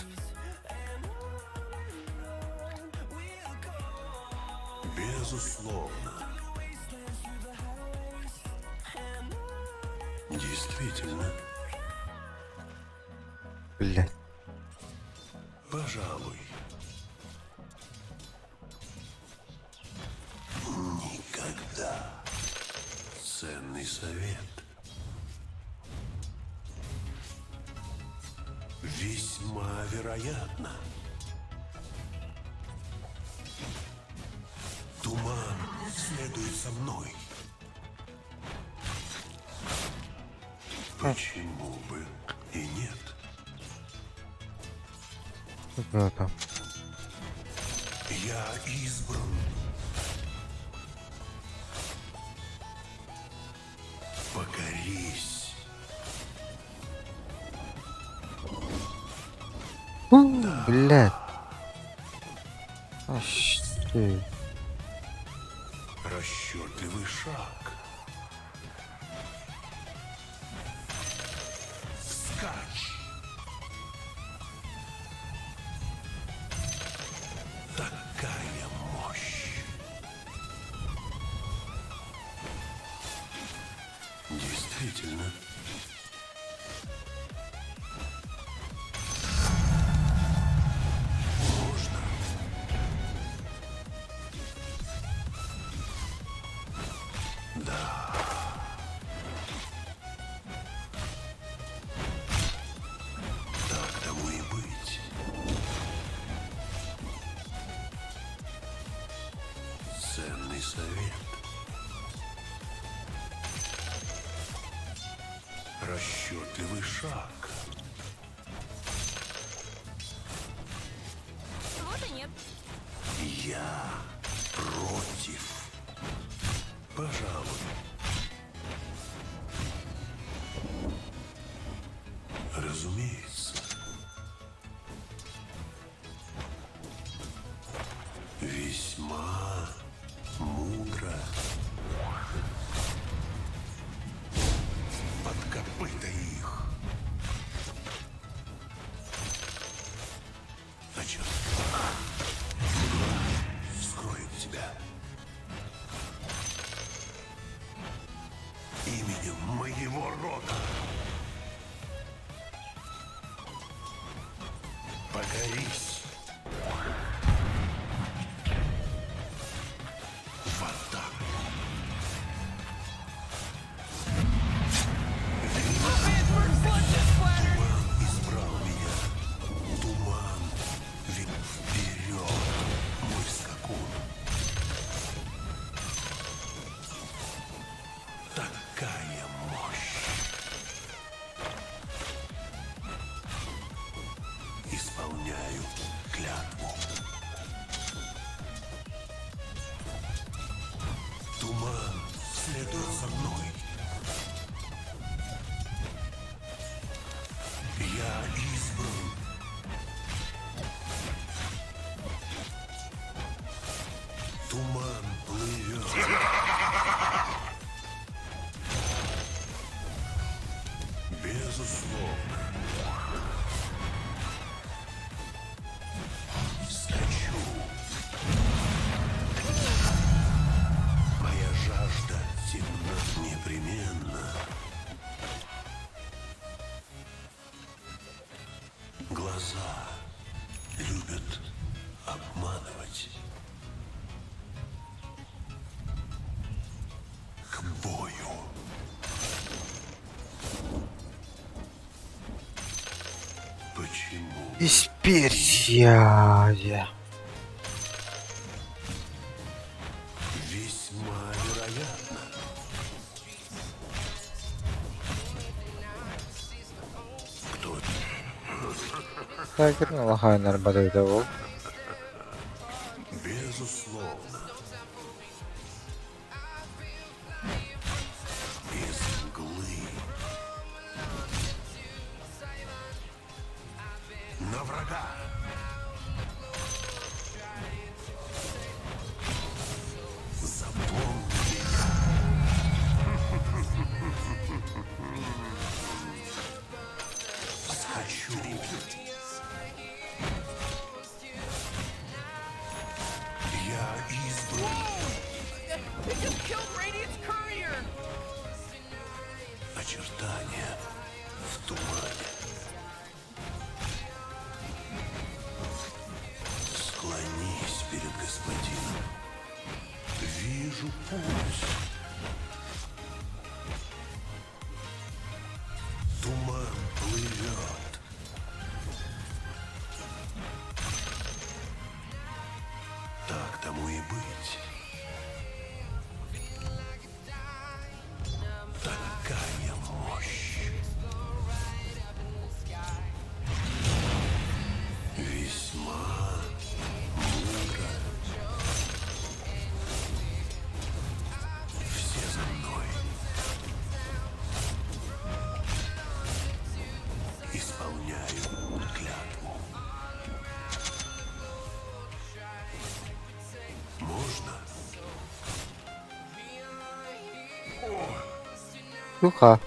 S10: Безусловно. Действительно,
S4: Блядь.
S10: пожалуй. Никогда. Ценный совет. Весьма вероятно. Туман следует за мной. Почему бы и нет?
S4: Это там.
S10: Я избран. Покорись.
S4: Блядь. Ащ ты.
S10: Расчетливый шаг. Вскачь! Такая мощь! Действительно. Можно. Да. Так тому и быть. Ценный совет. Расчетливый шаг.
S9: Вот и нет.
S10: Я против. Пожалуй. Разумеется. Весьма мудро. Под копыта их. Очерта. Мгла скроет тебя. Именем моего рода. Покорись. В атаку. Туман избрал меня. Туман ведь вперед, мой скакун. Такая мощь. Исполняю клятву. Туман следует за мной. Я избран. Туман плывет. Безусловно. Скачу. Моя жажда темна непременно. Глаза любят обманывать. К бою. Почему?
S4: Дисперсия.
S10: Весьма вероятно. Кто?
S4: Так, улахан барыта ол.
S10: Безусловно. Из мглы. На врага. Запомни меня. Скачу. Я избран.
S6: They just killed Radiant's courier!
S10: Очертания в тумане. Склонись перед господином. Вижу путь. Туман плывет. Так тому и быть. Такая мощь. Весьма мудро. Все за мной. Исполняю клятву. Можно?
S4: Туха.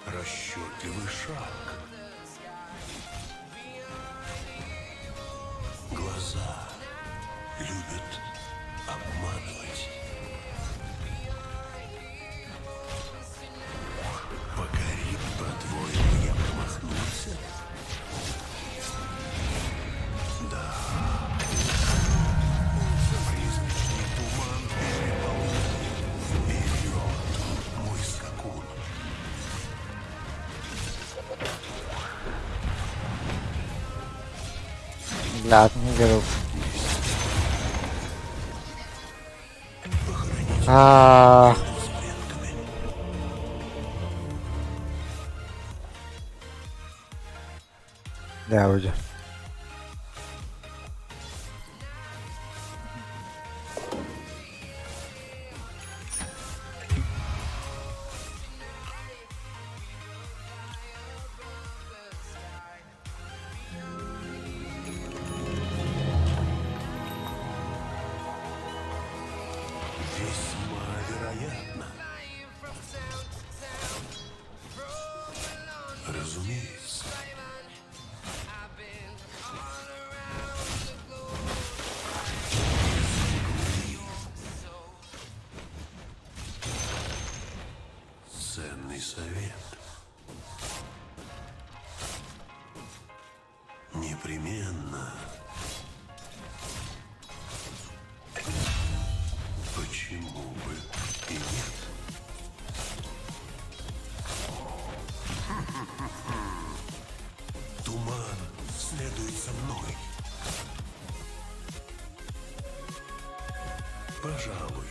S10: Расчетливый шаг. Глаза любят обманывать. Покори, по-твоему, я промахнулся? Да. Призрачный туман переполняет. Вперед, мой скакун.
S4: Блядь, не говорю. А. Да, уже.
S10: Весьма вероятно. Разумеется. Ценный совет. Непременно. Почему бы и нет? Туман следует за мной. Пожалуй.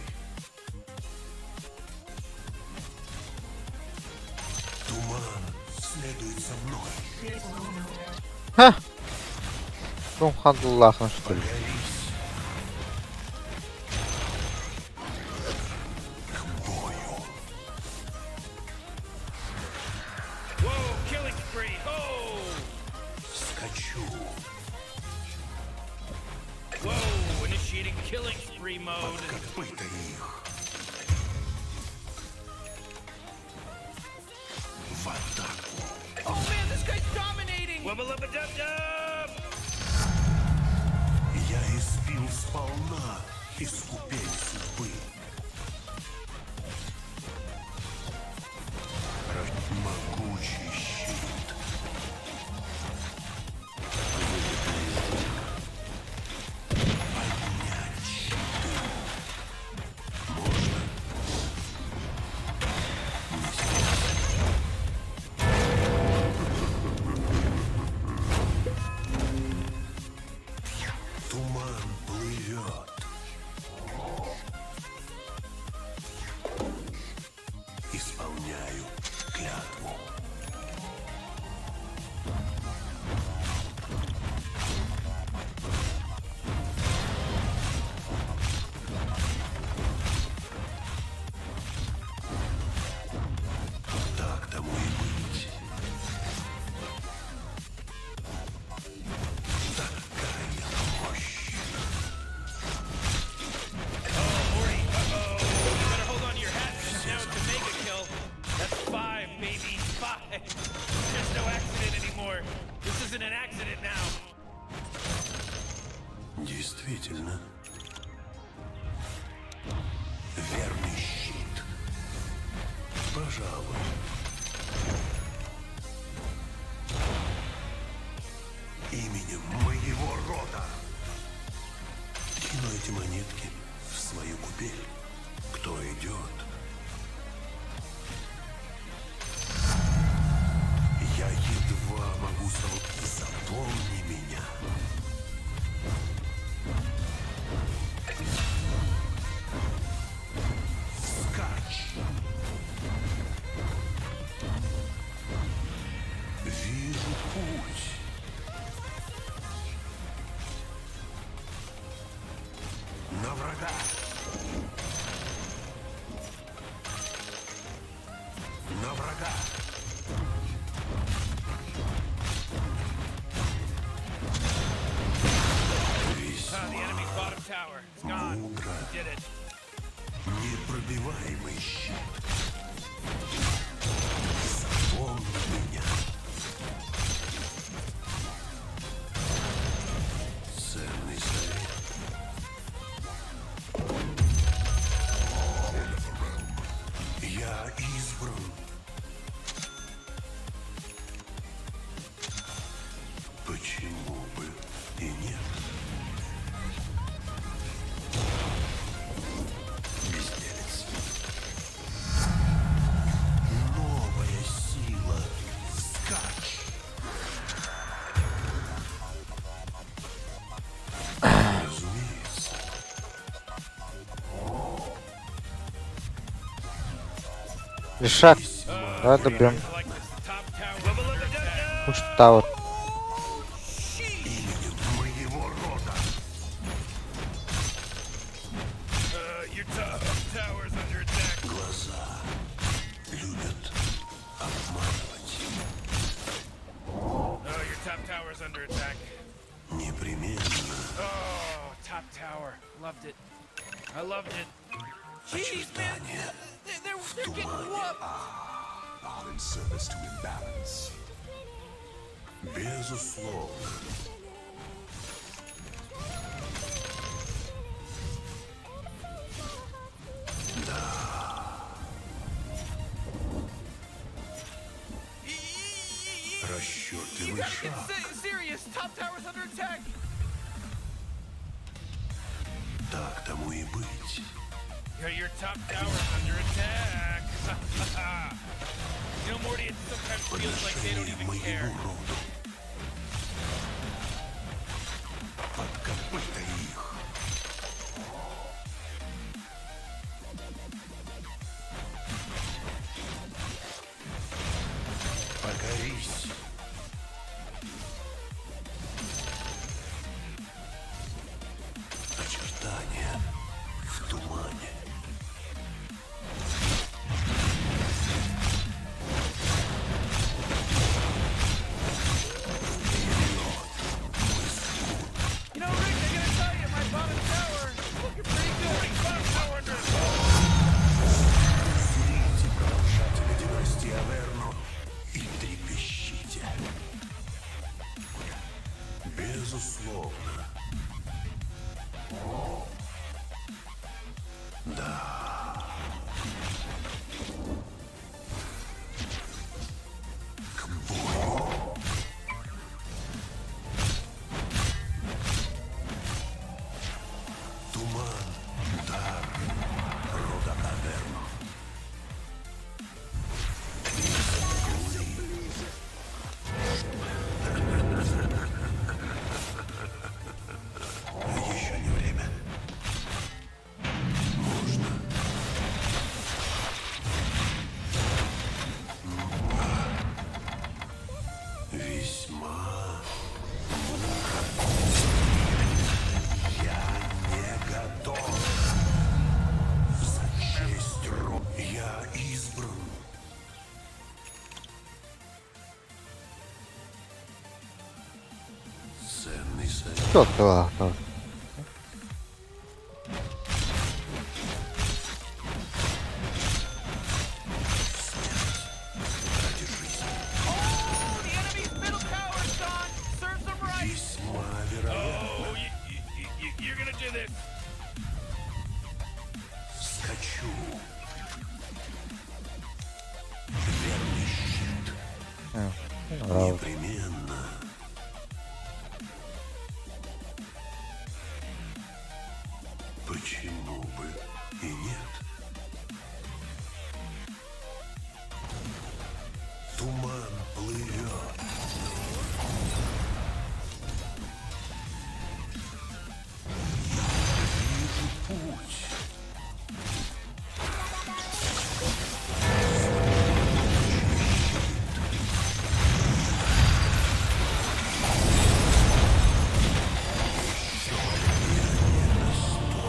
S10: Туман следует за мной.
S4: Ха! Субханаллах, что ли?
S7: Whoa, killing spree. Oh!
S10: Скачу.
S7: Whoa, initiating killing spree mode.
S10: Копыта их. В атаку.
S6: Oh man, this guy's dominating!
S7: Wubba lubba dub dub!
S10: Я испил сполна из купель судьбы. Могучий щит. Поднять щиты. Можно? Не сейчас. Туман плывет. Исполняю клятву. Так тому и быть. Такая мощь.
S7: Uh-oh. You better hold on to your hat because now it's a mega kill. That's five, baby. Five. There's no accident anymore. This isn't an accident now.
S10: Действительно. Верный щит. Пожалуй. Именем моего рода. Кину эти монетки в свою купель. Кто идет? Я едва могу Заполни меня. Скач! Вижу путь. На врага! На врага!
S7: Ah, the enemy's bottom tower. It's gone.
S10: Мудро.
S7: Did it.
S10: Не Непробиваемый щит. Закон меня. Ценный совет. Я избран. Почему бы и нет? Безделец. Новая сила. Скач. Разумеется.
S4: Лишак, давай добьем. Пуш тавер.
S10: Именем моего рода. Глаза любят обманывать.
S7: Oh, your top tower's under attack.
S10: Непременно.
S7: Oh, top tower. Loved it. I loved it.
S6: Jeez, man. They're getting whooped.
S10: All in service to imbalance. Безусловно. Да.
S6: You
S10: Расчетливый
S6: gotta get
S10: шаг.
S6: serious. Top tower's under attack.
S10: Так тому и быть.
S7: Yeah, your top tower's under attack. You know, Morty, it sometimes feels like they don't
S10: Подношение
S7: even care.
S10: моему роду. Под копыта их. Покорись. Очертания в тумане.
S6: You know, Rick, I gotta tell you, my bottom tower is looking pretty good.
S7: Bottom tower under attack.
S10: Зрите продолжателя династии Аверно и трепещите. Безусловно. Да. К бою. Туман, дар рода Аверно. Еще не время. Можно. Весьма мудро. Я не готов. За честь ро... Я избран. Ценный совет.
S4: Кто-то,
S10: Ради жизни.
S6: Oh, the enemy's middle tower's gone. Serves them right.
S10: Весьма вероятно.
S7: Oh, you're gonna do this.
S10: Скачу. Верный щит. Непременно. Почему бы и нет? Туман плывет. Вижу путь.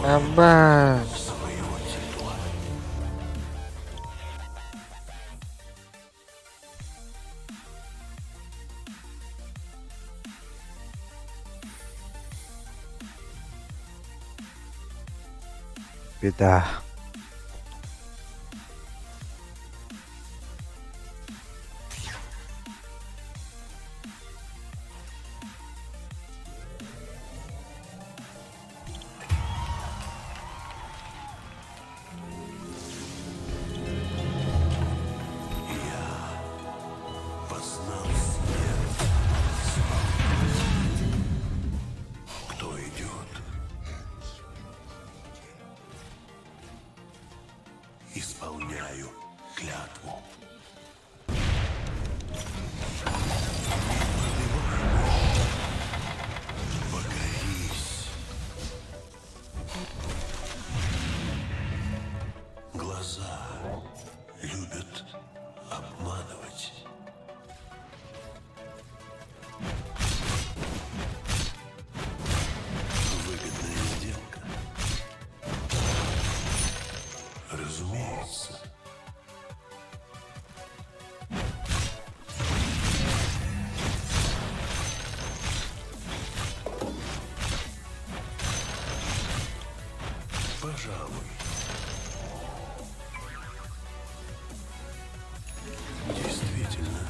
S4: Аба.
S10: Своего титула.
S4: Беда.
S10: Исполняю клятву. Покорись. Глаза любят обманывать. Выгодная сделка. Разумеется. Пожалуй. Действительно.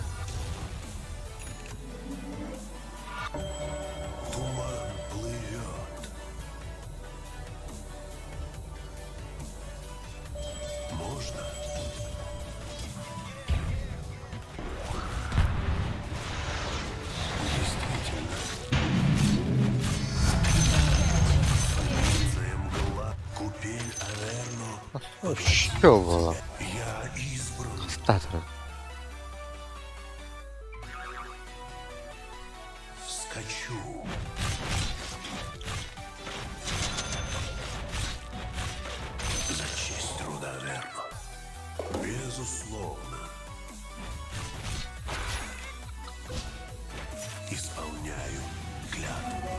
S10: Туман плывет. Можно? Действительно. Полярная мгла, купель Аверно.
S4: Что было?
S10: Я избран.
S4: Статор.
S10: Вскочу. За честь рода Аверно. Безусловно. Исполняю клятву.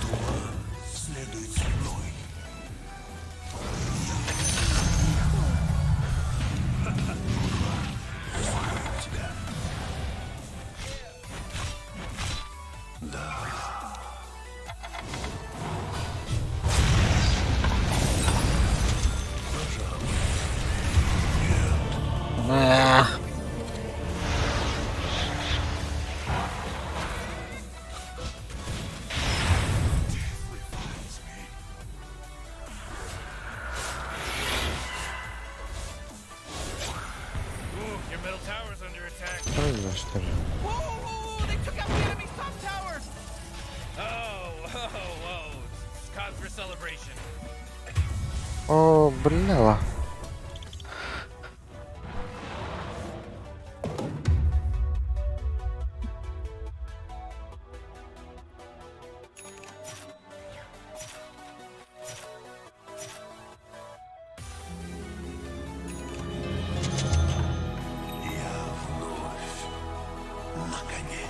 S10: Туман следует за мной. Мгла закроет тебя. Да. Пожалуй.
S4: Эх.
S7: Ooh, your middle tower's under attack.
S4: Правильно, что ли?
S6: Whoa, whoa, whoa, they took out the enemy's top tower!
S7: Oh, whoa, whoa. It's cause for celebration.
S4: О, бляла.
S10: Я вновь на коне.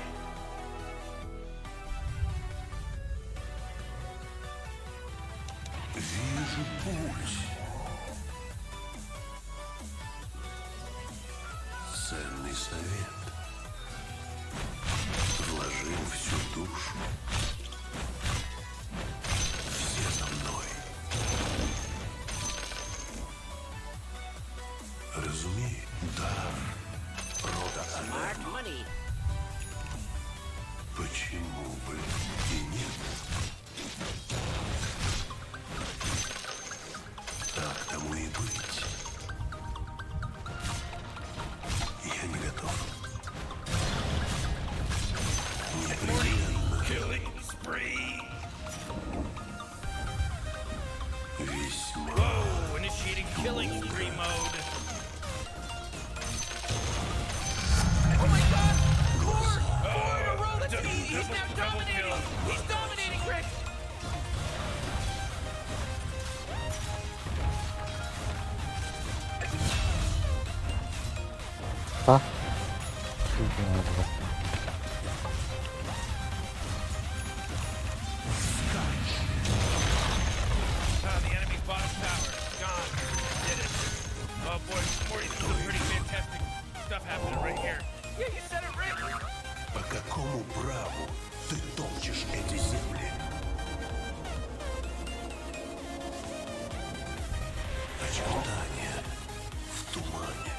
S10: Вижу путь. Ценный совет. Вложил всю душу. Все за мной. Разумей, дар рода
S17: Smart
S10: Аверно.
S17: money.
S10: Почему бы и нет? Так тому и быть. Я не готов. Непременно.
S7: Killing spree.
S10: Весьма.
S7: Whoa, initiating killing spree mode.
S6: Oh my god! Four in a row! That's he's now dominating! He's dominating, Rick!
S4: Па.
S7: Ah, the enemy's bottom tower. Gone. Did it. Oh boy, Morty, this is some pretty fantastic stuff happening right here.
S6: Yeah, you said it, Rick!
S10: По какому праву ты топчешь эти земли? Очертания в тумане.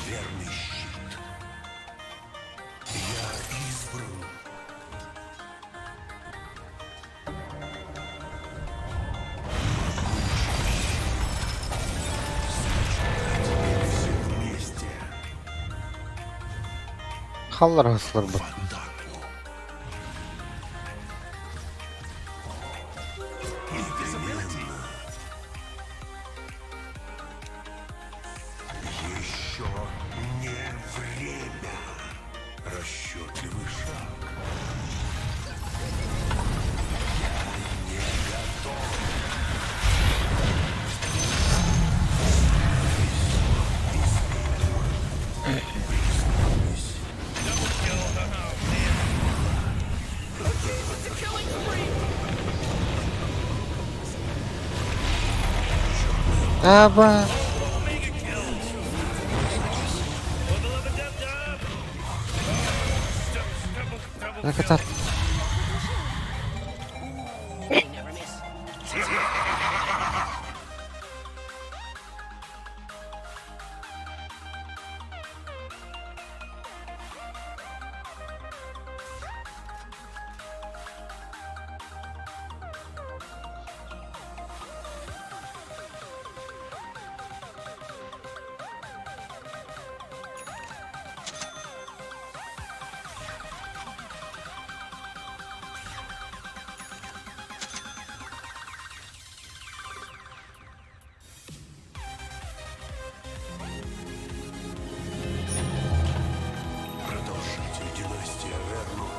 S10: Верный щит. Я избран. Теперь все вместе.
S4: Халлар хаслар бу.
S10: Непременно. Еще не время. Расчетливый шаг. Я не готов.
S4: Аба. Ракатар.
S10: Продолжитель династии Аверну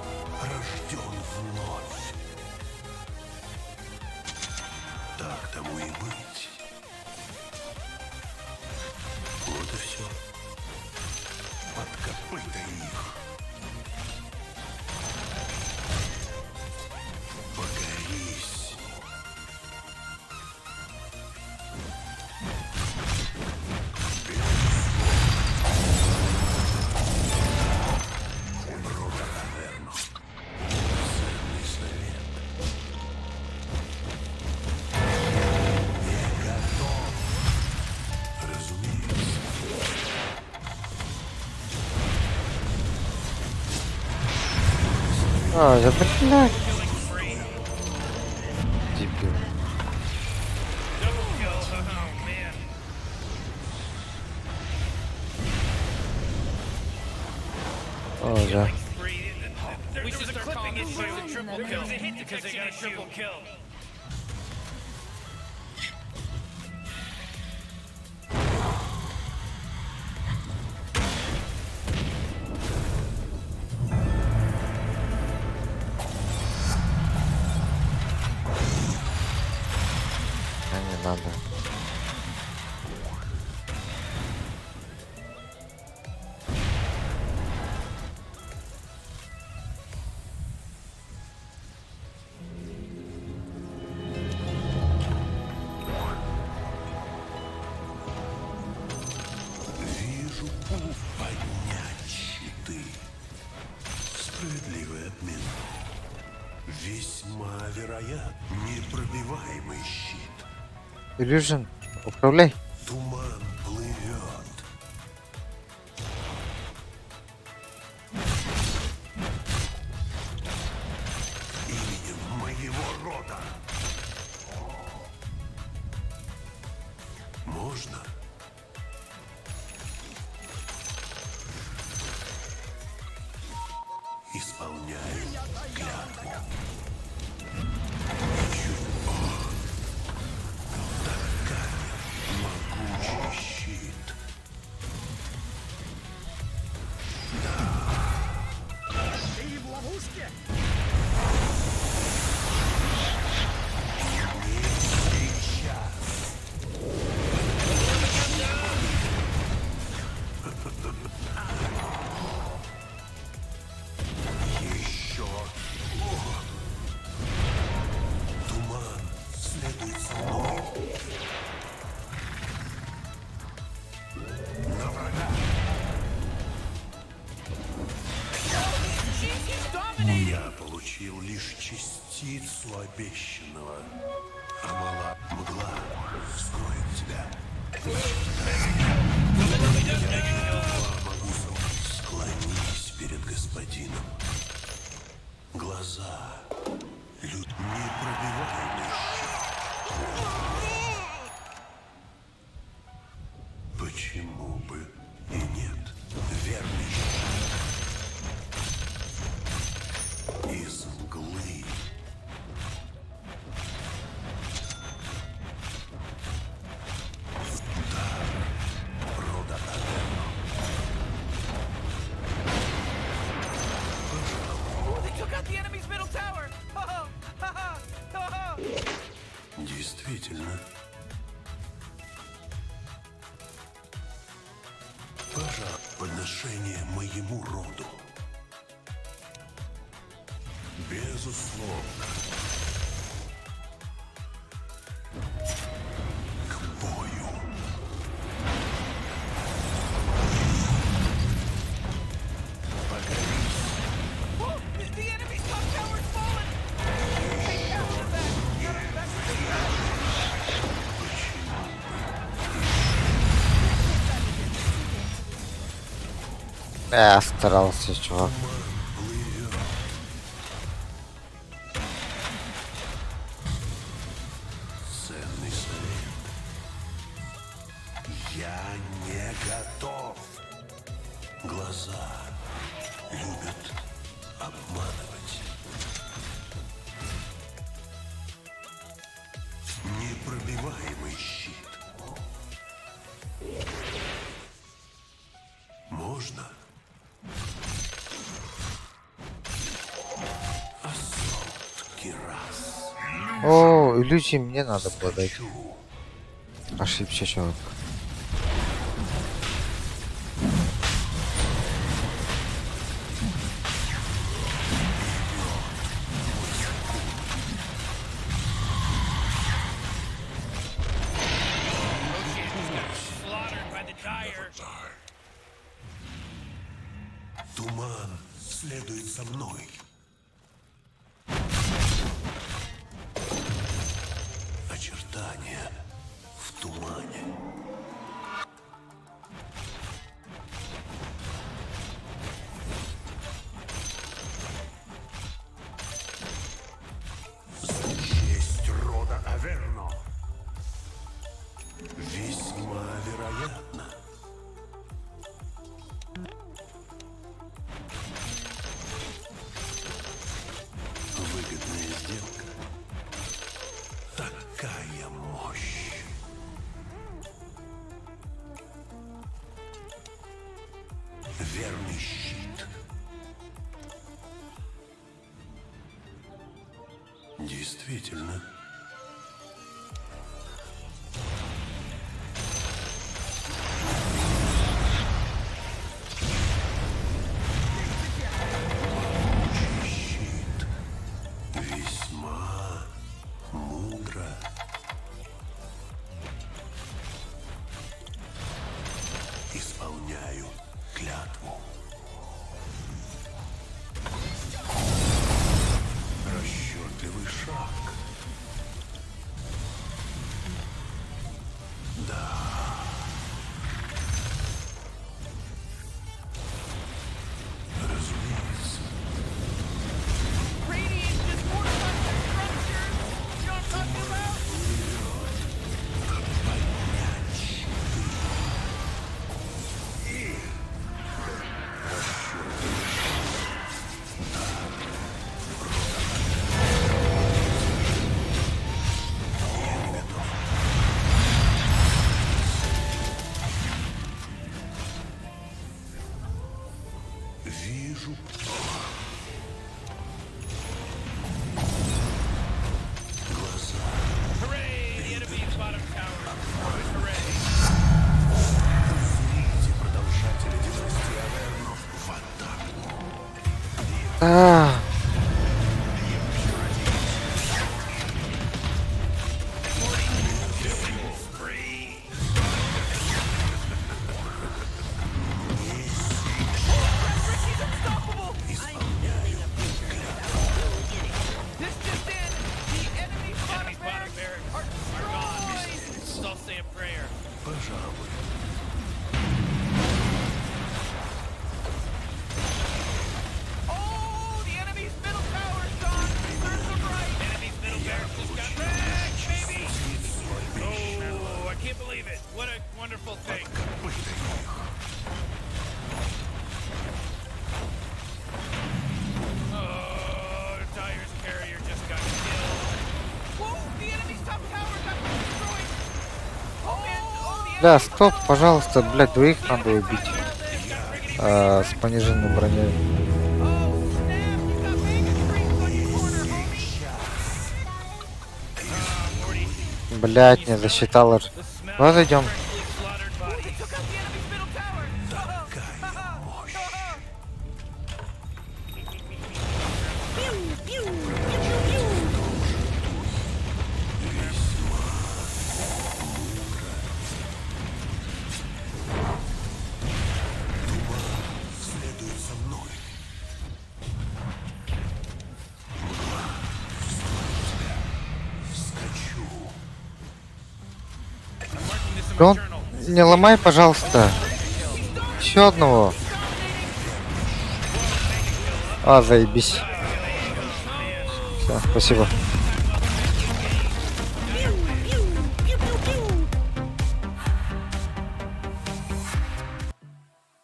S10: рожден вновь. Так тому и быть. Вот и все. Под копыта их. Покорись. Рода Аверну. Ценный совет. Не готов. Разумеется.
S4: А, я блядь. Дебил. О, да.
S7: There, there was a clipping issue. There was a hit because they got a triple kill.
S4: А не надо.
S10: Вижу путь поднять щиты. Справедливый обмен. Весьма вероятно. Непробиваемый щит.
S4: Illusion, управляй.
S10: Туман плывет. Именем моего рода. Можно? Исполняю клятву. Чуть Такая могучий щит.
S6: Ты в ловушке?
S10: Не сейчас. Еще. О! Туман следует за мной. На врага. Я получил лишь частицу обещанного. А мала мгла скроет тебя. Я льдинам. Глаза. Люд непробиваемый щит. Почему бы и нет? Верный щит. Из мглы. Дар рода Аверно.
S6: Oh, they took out the enemy's middle tower! Oh, ha ha ha ha!
S10: Действительно. Пожар подношение моему роду. Безусловно. К бою. Покорись.
S6: Oh, the enemy's top tower's fallen! Hey, out of the back! Out of the back!
S4: Я старался, чувак.
S10: Ценный совет. Я не готов. Глаза любят обманывать. Непробиваемый щит. Можно? Ассолт Кирас.
S4: О, иллюзии мне надо было дать. Ошибся, чувак.
S7: Slaughtered by the Dire.
S10: Туман следует за мной. Очертания в тумане. За честь рода Аверно! Весьма вероятно. Выгодная сделка. Такая мощь. Верный щит. Действительно. Могучий щит. Весьма мудро. Исполняю клятву. Расчетливый шаг. Да. Разумеется.
S6: Radiant just fortified their structures! You know what I'm talking about?
S10: Вижу. Глаза.
S7: Hooray! The enemy's bottom tower is destroyed. Hooray!
S10: Узрите продолжателя династии Аверно в атаку.
S4: А,
S6: This just in! The enemy's bottom
S7: Enemy's bottom
S6: barracks
S7: barracks
S6: are
S7: are gone.
S6: destroyed!
S7: Let's all say a prayer.
S10: Пожалуй.
S6: Oh
S7: Beautiful thing.
S10: Копыта их.
S7: Oh, Dire's carrier just got killed.
S6: Whoa, the enemy's top tower got destroyed. Oh, man, oh, the
S4: Бля, стоп, пожалуйста, блядь, двоих надо убить. А, с пониженной броней. Блядь, не засчитала. ж. Давай зайдем.
S10: Следует за мной. Мгла в тебя. Вскочу.
S4: Дон, не ломай, пожалуйста. Еще одного. А, заебись. Все, спасибо.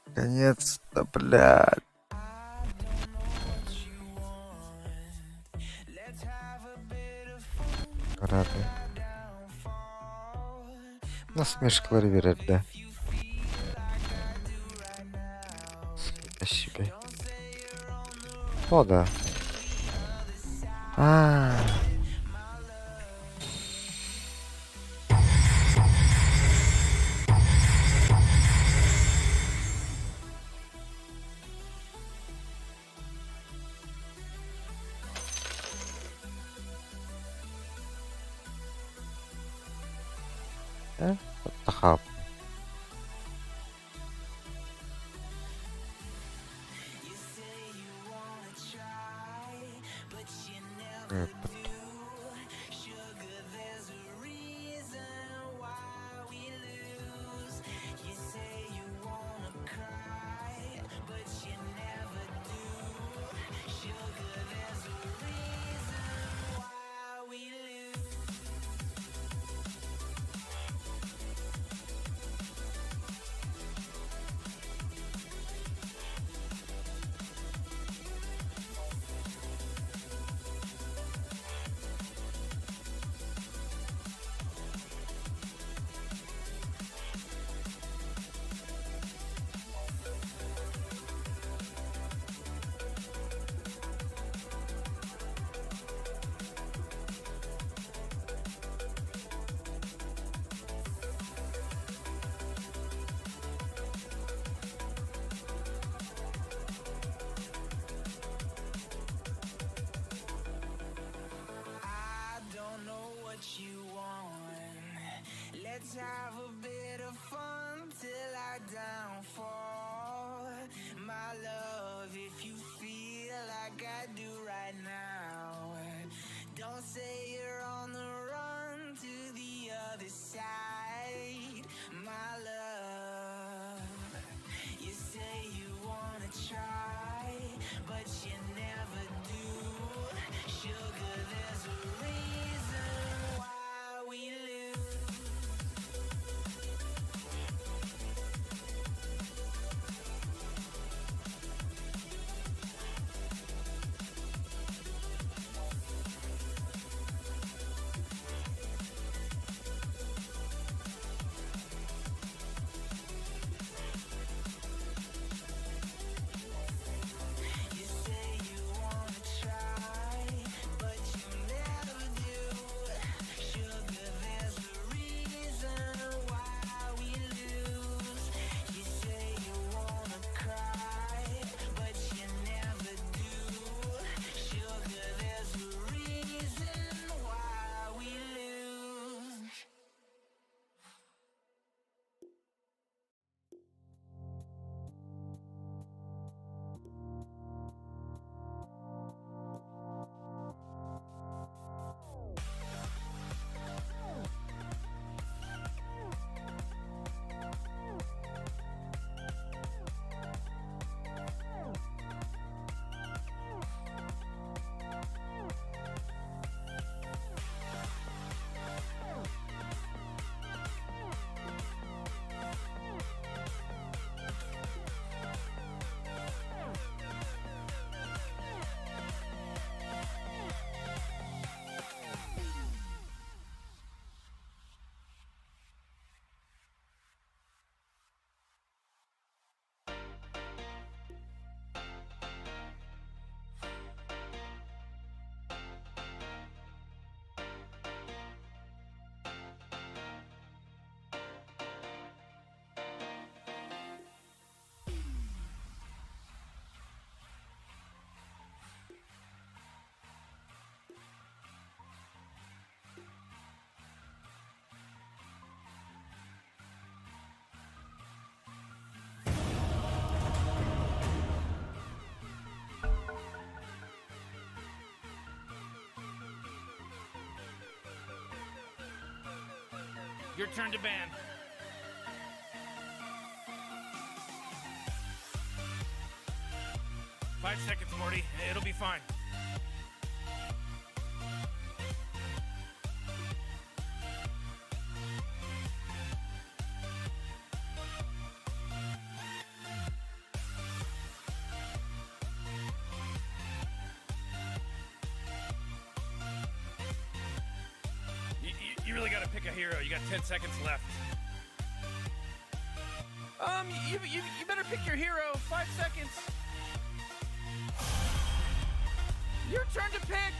S4: Наконец-то, блядь. Рады. Насмешка верят, да. Спасибо. О, да. А. Да? Тахап.
S8: Don't know what you want. Let's have a bit of fun till I downfall. My love, if you feel like I do right now, don't say you're on the run to the other side. My love, you say you wanna try, but you never do. Sugar, there's a reason why we lose.
S7: Your turn to ban. 5 seconds, Morty. It'll be fine. You, you, you really gotta pick a hero. You got 10 seconds left. You better pick your hero. 5 seconds. Your turn to pick.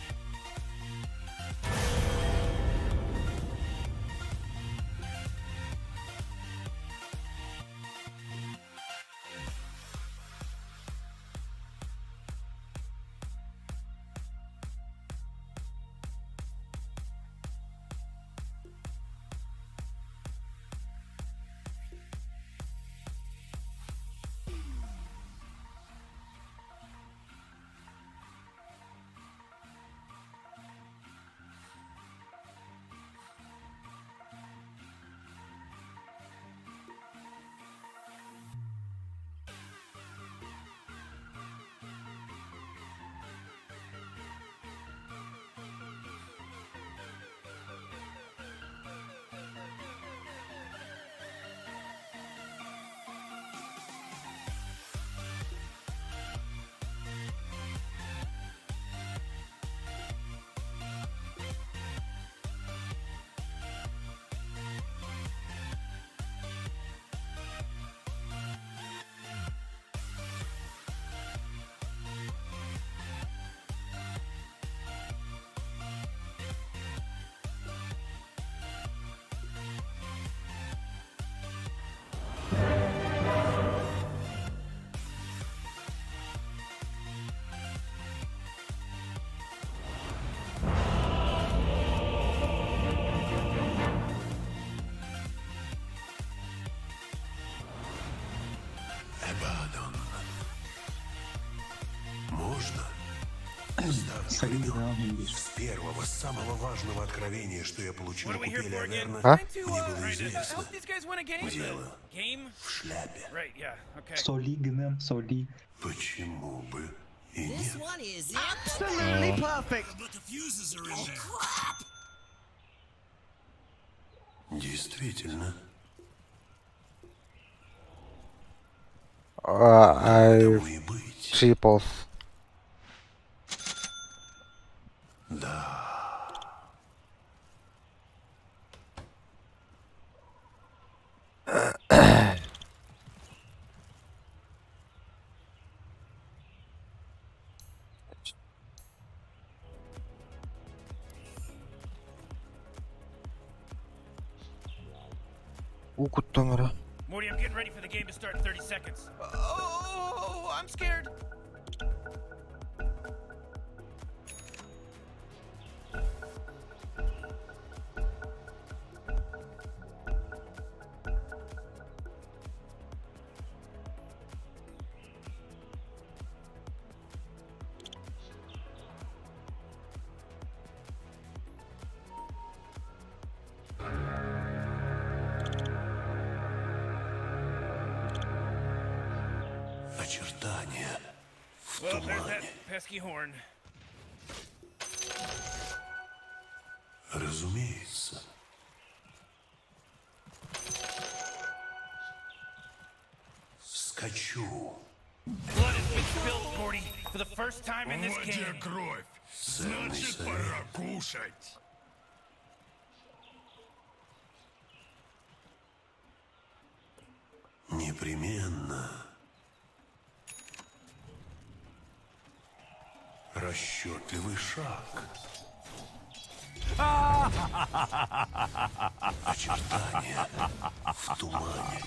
S10: Эбадон. Можно? С давних времен, с первого, самого важного откровения, что я получил
S7: What
S10: у
S7: are we here
S10: купели
S7: for again?
S10: Аверна,
S4: А?
S10: мне было известно.
S7: Help these guys win a game?
S10: Дело
S7: Game?
S10: в шляпе.
S7: Right, yeah, okay.
S13: Соли, гнем, соли.
S10: Почему бы и нет?
S8: one is
S6: Absolutely perfect.
S10: But the fuses are in there. Действительно.
S4: I
S10: Тому и быть.
S4: triples.
S10: Да.
S4: Уу куттум эрэ.
S7: Morty, I'm getting ready for the game to start in 30 seconds.
S6: Oh, I'm scared.
S10: Очертания в
S7: Well, there's that
S10: тумане.
S7: pesky horn.
S10: Разумеется. Скачу.
S7: Blood has been spilled, Morty, for the first time in this game.
S10: кровь. Значит, пора кушать. Непременно. Расчетливый шаг. Очертания в тумане.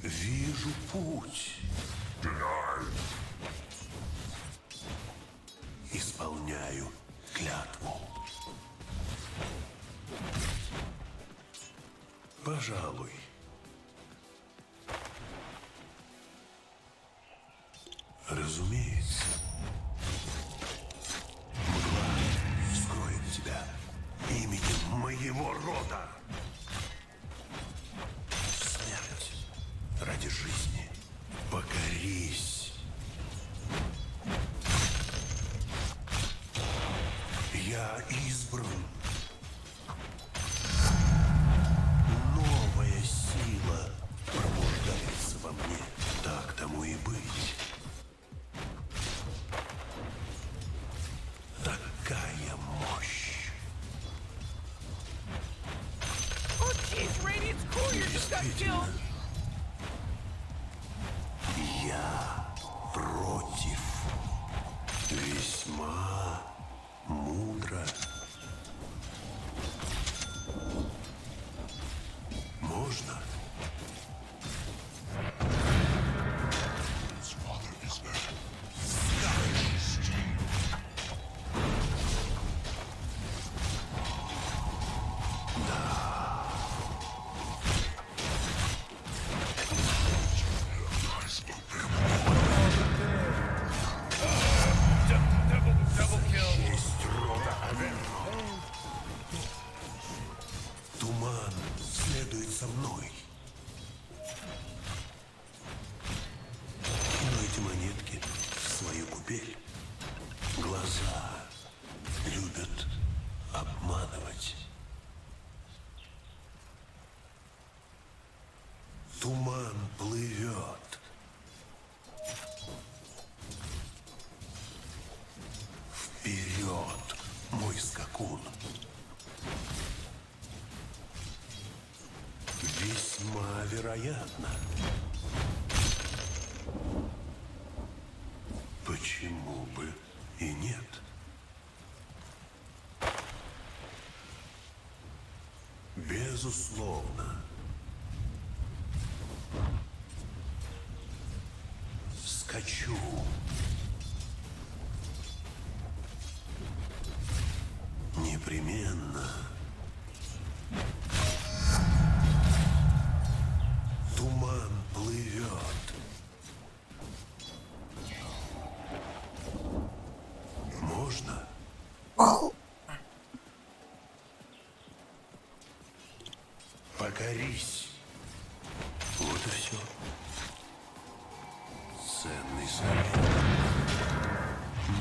S10: Вижу путь. Исполняю Пожалуй. Разумеется. Мгла скроет тебя именем моего рода. Смерть ради жизни. Покорись. Я избран. Новая сила пробуждается во мне. Так тому и быть. Такая мощь.
S6: Oh jeez, Radiant's courier just got killed.
S10: Я против. Весьма мудро. Можно? Честь рода Аверно. Туман следует за мной. Кину эти монетки в свою купель. Глаза любят обманывать. Туман плывет. Вперед, мой скакун. Весьма вероятно. Почему бы и нет? Безусловно. Скачу. Непременно. Туман плывет. Можно? Покорись. Вот и все. Ценный совет.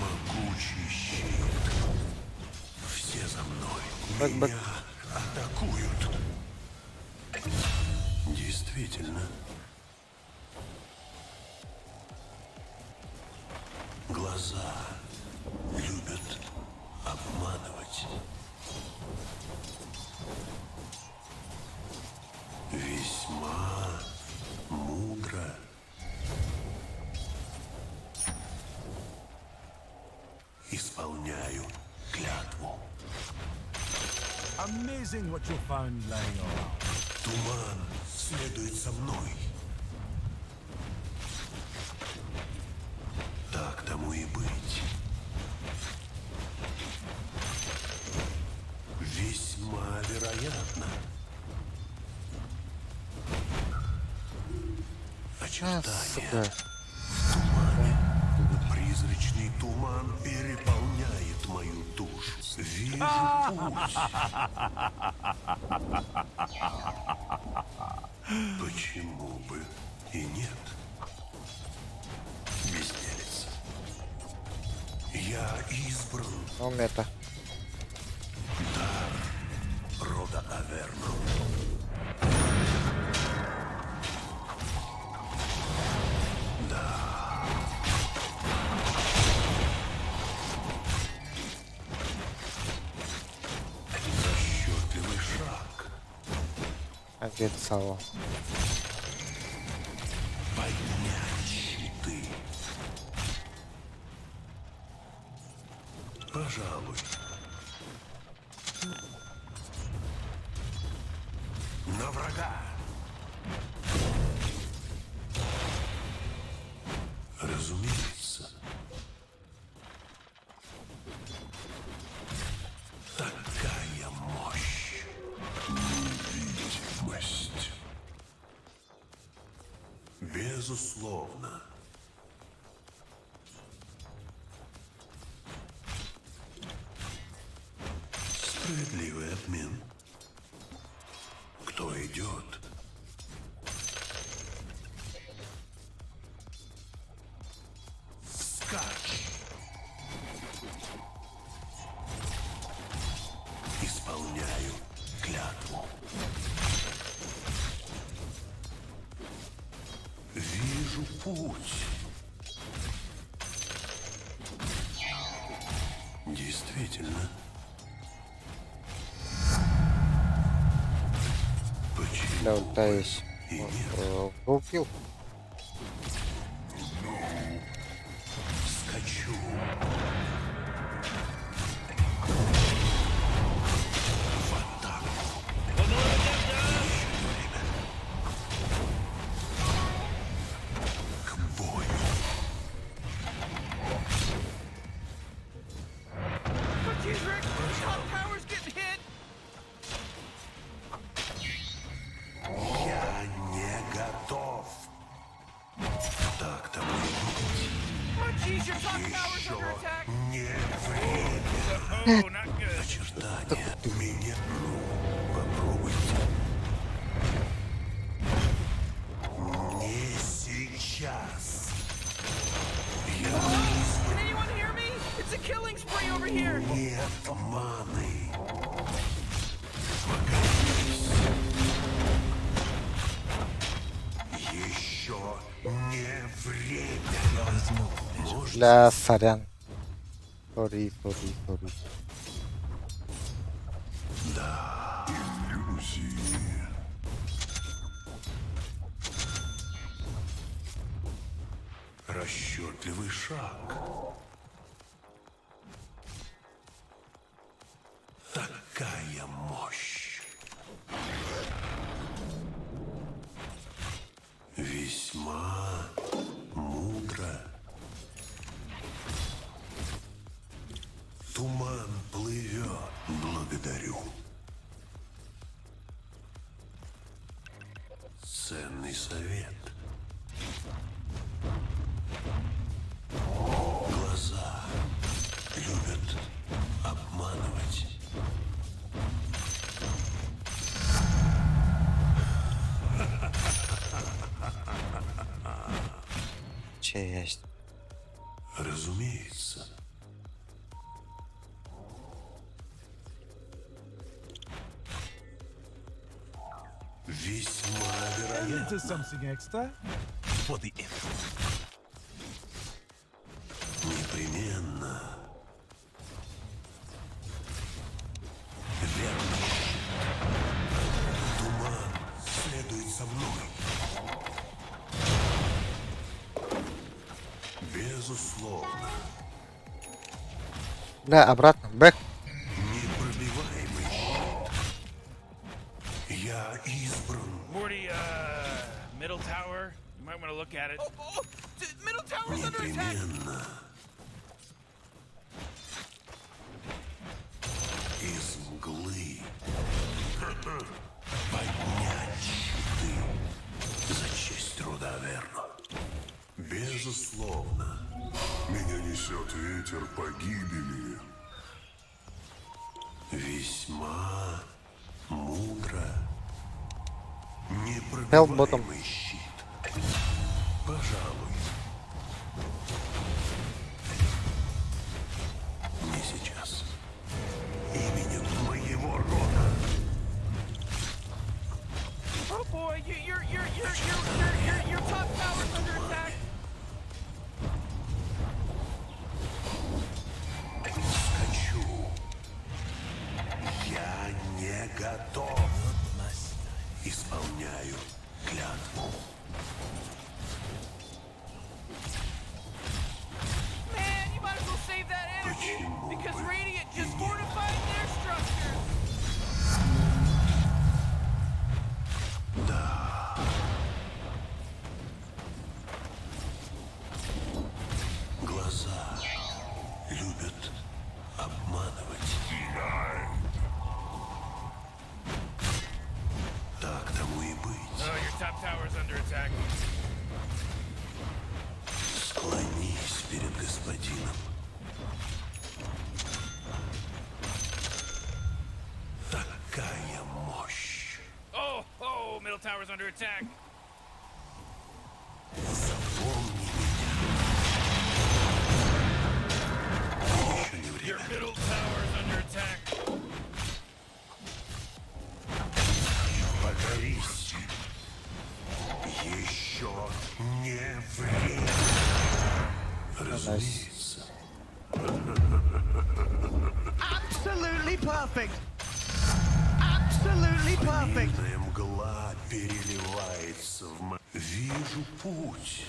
S10: Могучий щит. Все за мной.
S4: Бэк, бэк.
S10: Меня атакуют. Действительно. Глаза любят обманывать. Весьма мудро. Исполняю клятву.
S17: Amazing what you found lying around.
S10: Туман следует за мной. Так тому и быть. Весьма вероятно. Очертания
S4: Сука.
S10: в тумане. Призрачный туман переполняет мою душу. Вижу путь. Почему бы и нет? Безделица. Я избран.
S4: Ну мета.
S10: Дар рода Аверно. Да. Расчетливый шаг.
S4: Ответ сало.
S10: Поднять щиты. Пожалуй. На врага. Разумеется. Такая мощь. Невидимость. Безусловно. Справедливый обмен. Кто идет? Вскачь! Исполняю клятву. Вижу путь. Действительно.
S4: Бля, ульта есть. Go kill.
S10: Скачу. В атаку. Время. К бою.
S6: Oh, jeez, Rick, top tower's getting hit.
S10: Я не готов. Так тому и быть.
S6: Oh, jeez, your top tower's
S10: Еще
S6: under attack.
S10: не время. Очертания меня. Ну, попробуйте. Не сейчас. Я
S6: Can anyone hear me? It's a killing spree over here.
S10: нет маны. Покорись. Еще не время. Можно
S4: Бля, сорян. Sorry, sorry, sorry.
S10: Да, иллюзии. Расчетливый шаг. Такая мощь. Весьма мудро. Туман плывет. Благодарю. Ценный совет. Глаза любят обманывать.
S4: Честь.
S10: Разумеется. Весьма
S17: A
S10: вероятно.
S17: little something extra for the effort.
S10: Непременно. Верно. Туман следует за мной. Безусловно.
S4: Бля, обратно. Back.
S10: Непробиваемый щит. Я избран.
S7: Morty, middle tower. You might want to look at it.
S6: Oh, middle tower's under attack.
S10: Непременно. Из мглы поднять щиты за честь рода Аверно. Безусловно. Меня несет ветер погибели. Весьма мудро.
S4: Help bottom.
S10: Непробиваемый щит. Пожалуй. Не сейчас. Именем моего рода.
S6: Oh boy, you, your your your your your your your top tower's under attack.
S10: Скачу. Я не готов. Исполняю клятву.
S6: Man, you might as well save that energy because Radiant just fortified their structures.
S10: Да. Глаза любят обманывать. Так тому и быть.
S7: Oh, your top tower's under attack.
S10: Такая мощь.
S7: Oh, oh, middle tower's under attack.
S10: Запомни меня. Еще не
S7: Your
S10: время.
S7: middle tower's under attack.
S10: Покорись. Еще не время. Разумеется.
S6: Absolutely perfect. Absolutely perfect.
S10: Фамильная мгла переливается в мо... Вижу путь.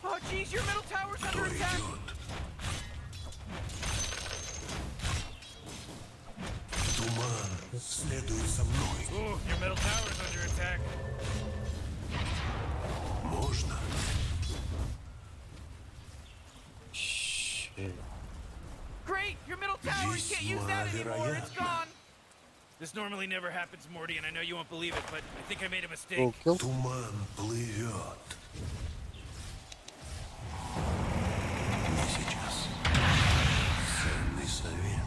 S6: Oh jeez, your middle tower's
S10: Кто
S6: under attack.
S10: идет? Туман следует за мной.
S7: Ooh, your middle tower's under attack.
S10: Можно?
S6: Great, your middle tower, you can't use that
S10: Весьма
S6: anymore. It's
S10: вероятно.
S6: gone.
S7: This normally never happens, Morty, and I know you won't believe it, but I think I made a mistake.
S10: Туман плывет. Не сейчас. Ценный совет.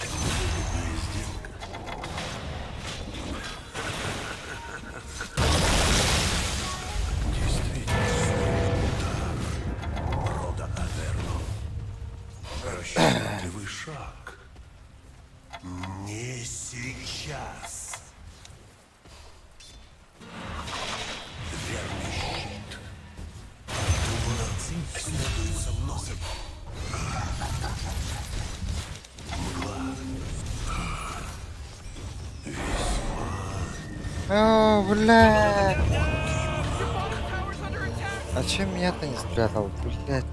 S10: Выгодная сделка. Действительно, удар рода Аверно. Расчетливый шаг. Не сейчас. Верный щит. Туман следует за мной. Мгла.
S4: О, бля. А чем меня-то не спрятал, блядь?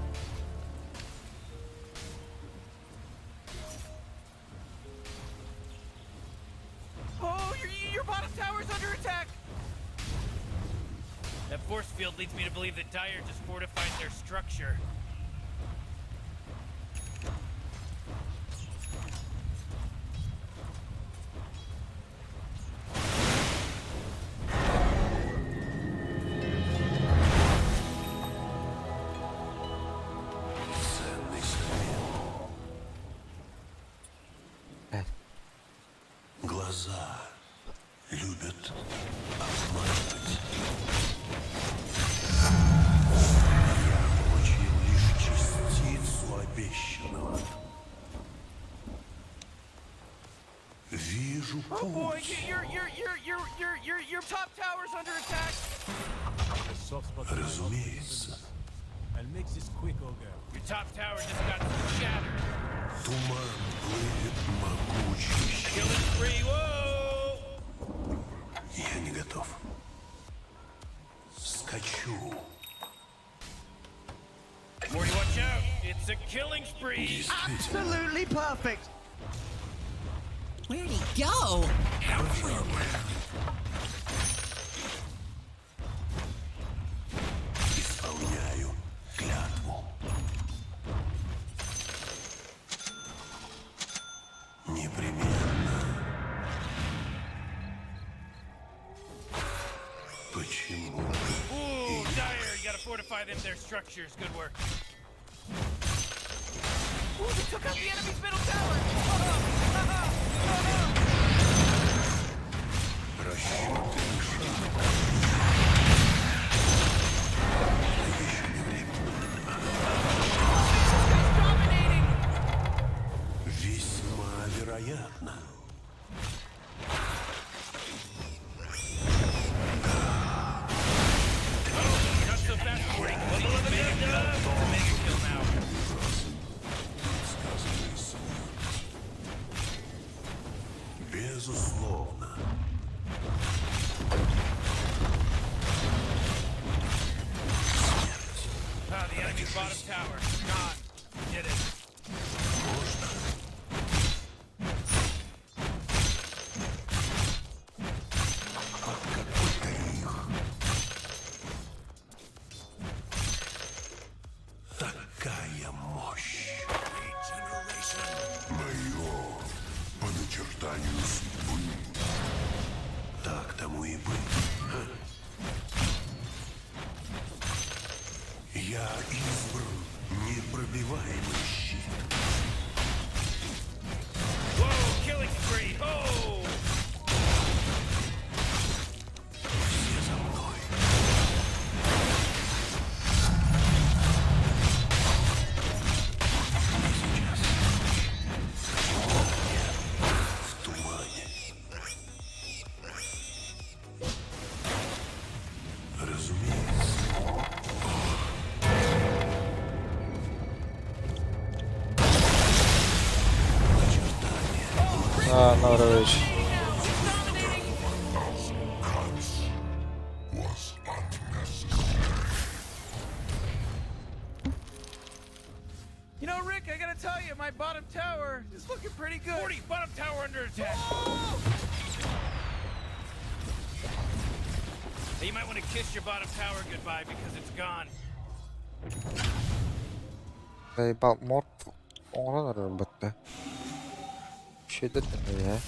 S6: Oh, your bottom tower's under attack.
S7: That force field leads me to believe that Dire just fortified their structure.
S10: Ценный совет. Глаза любят обманывать. Я получил лишь частицу обещанного. Вижу
S6: Oh boy,
S10: путь.
S6: your top tower's under attack.
S10: Разумеется.
S17: I'll make this quick, Ogre.
S7: Your top tower just got shattered.
S10: Туман плывет могучий.
S7: Killing spree. Whoa!
S10: Я не готов. Скачу.
S7: Morty, watch out! It's a killing spree.
S6: Absolutely perfect.
S9: Where'd he go?
S10: Исполняю клятву. Непременно. Почему?
S7: Ooh, Dire, you gotta fortify them their structures. Good work.
S6: Ooh, they took out the enemy's middle tower.
S10: Расчетливый шаг. Еще не время. Весьма вероятно.
S7: Not so fast, Morty. It's a mega kill. It's a mega kill now.
S10: Сказанный смерть. Безусловно.
S7: Ah, the enemy's bottom tower. Gone. Did it.
S10: Можно? Под какой-то их. Такая мощь. Мое по начертанию судьбы. Так тому и быть. Ха. Я избран непробиваемый щит.
S7: Whoa, killing spree. Oh!
S10: Все за мной. Не сейчас. Я в тумане. Разумеется.
S4: А, Норович.
S6: You know, Rick, I gotta tell you, my bottom tower is looking pretty good.
S7: 40, bottom tower under attack. Hey, you might want to kiss your bottom tower goodbye because it's gone.
S4: Заебал морф. Оҥорон эрэр батта. Шедер э.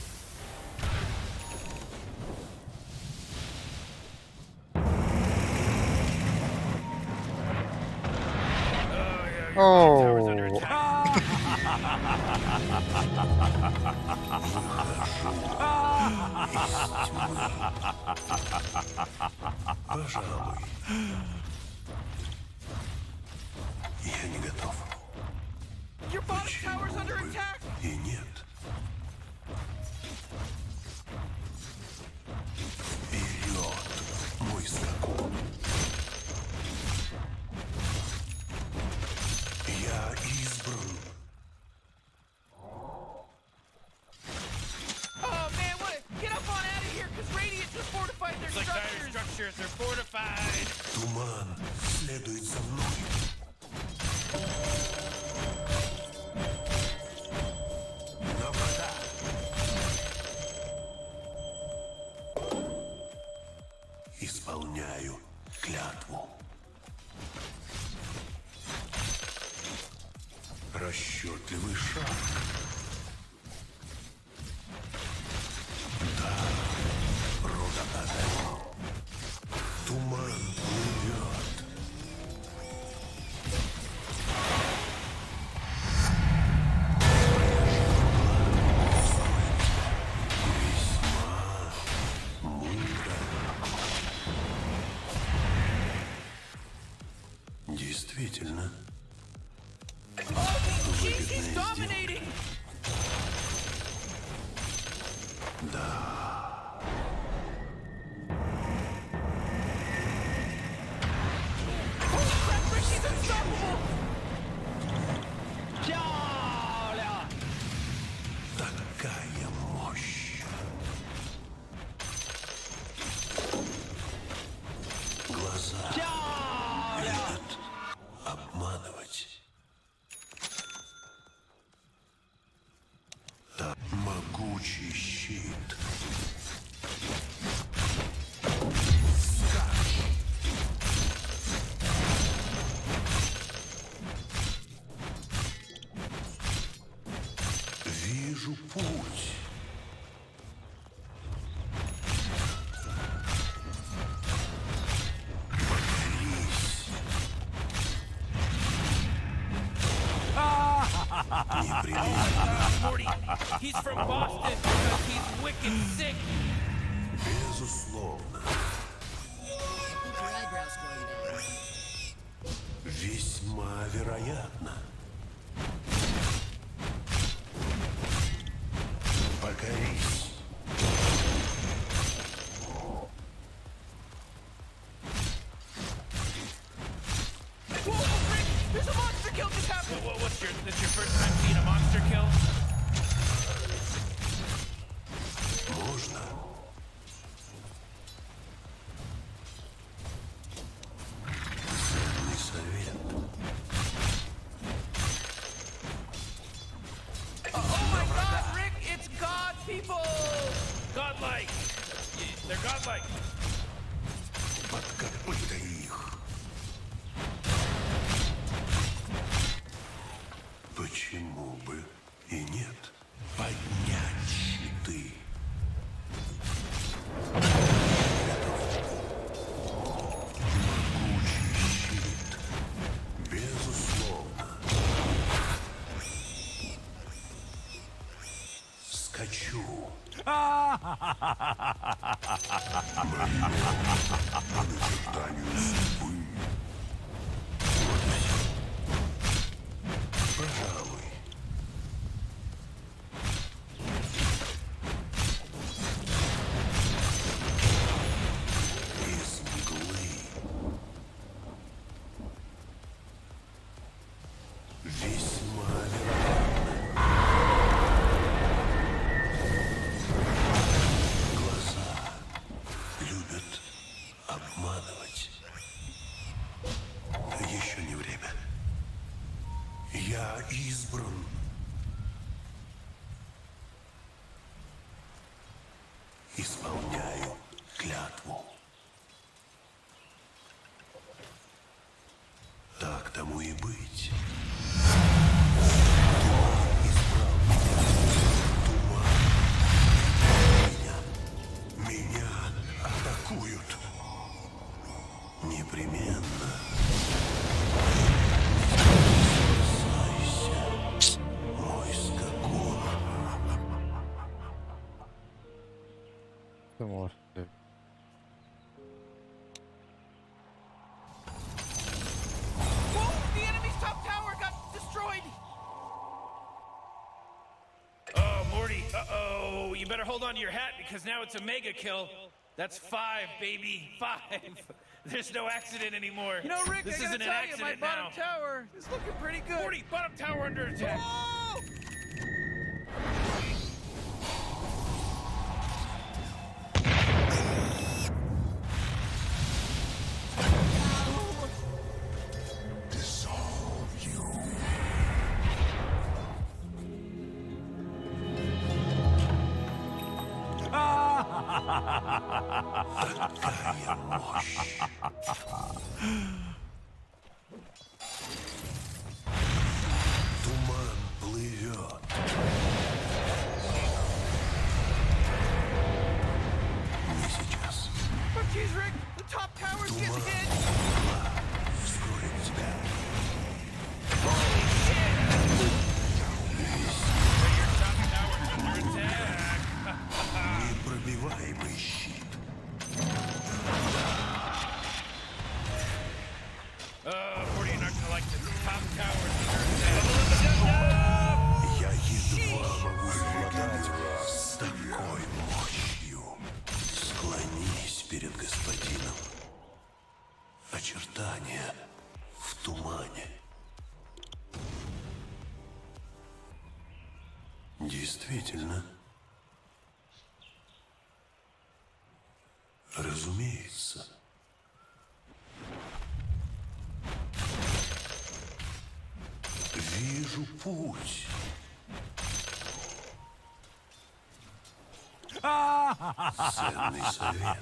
S4: Оу.
S10: Пожалуй. Я не готов.
S6: Your bottom tower's under attack.
S10: И нет. Вперед, мой скакун. Я избран.
S6: Oh man, what? A, get up on out of here, cause Radiant just fortified their
S7: Looks like dire
S6: structures.
S7: structures are fortified.
S10: Туман следует за мной. На врага. Исполняю клятву. Расчетливый шаг. Да, рода Аден. Туман плывет. Весьма мудро. Действительно.
S6: Jeez, he's
S10: Выгодная сделка.
S6: dominating.
S10: Да.
S6: Holy crap, Rick, he's unstoppable.
S10: Такая мощь. Глаза любят обманывать. Да, могучий щит. Скач! Вижу путь. Покорись. Непременно.
S7: 40, he's from Boston because he's wicked sick.
S10: Безусловно. Весьма вероятно. Покорись.
S6: Whoa, Rick, there's a monster kill just happened.
S7: What, what's your, this your first time seeing a monster kill?
S10: Можно? Ценный совет.
S6: Oh my God, Rick, it's God people.
S7: Godlike. They're godlike.
S10: Под копыта их. Почему бы и нет? Поднять щиты. Готов. Могучий щит. хочу. По начертанию судьбы. Вот и все. Пожалуй. Из мглы. Весьма вероятно. Глаза любят обманывать. Еще не время. Я избран. Исполняю клятву. Так тому и быть. Туман избрал меня. Туман меня. Меня атакуют. Непременно. Спасайся, мой скакун.
S4: Ты можешь.
S6: Whoa! The enemy's top tower got destroyed!
S7: Oh, Morty, uh-oh. You better hold on to your hat because now it's a mega kill. That's five, baby. Five. There's no accident anymore.
S6: You know, Rick,
S7: this
S6: I gotta
S7: isn't an
S6: tell you, my
S7: accident
S6: bottom
S7: now.
S6: tower is looking pretty good.
S7: Morty, bottom tower under attack.
S6: Oh!
S10: Dissolve you. Такая мощь. Туман плывет. Не сейчас.
S6: Oh, jeez, Rick, the top tower's getting
S10: Туман
S6: hit!
S10: вскроет тебя.
S6: Holy shit!
S7: Your top tower's under attack.
S10: Непробиваемый щит.
S7: Morty, you're not gonna like this. Top tower's under attack.
S10: Я едва могу совладать с такой мощью. Склонись перед господином. Очертания в тумане. Действительно. Разумеется. Вижу путь. Ценный совет.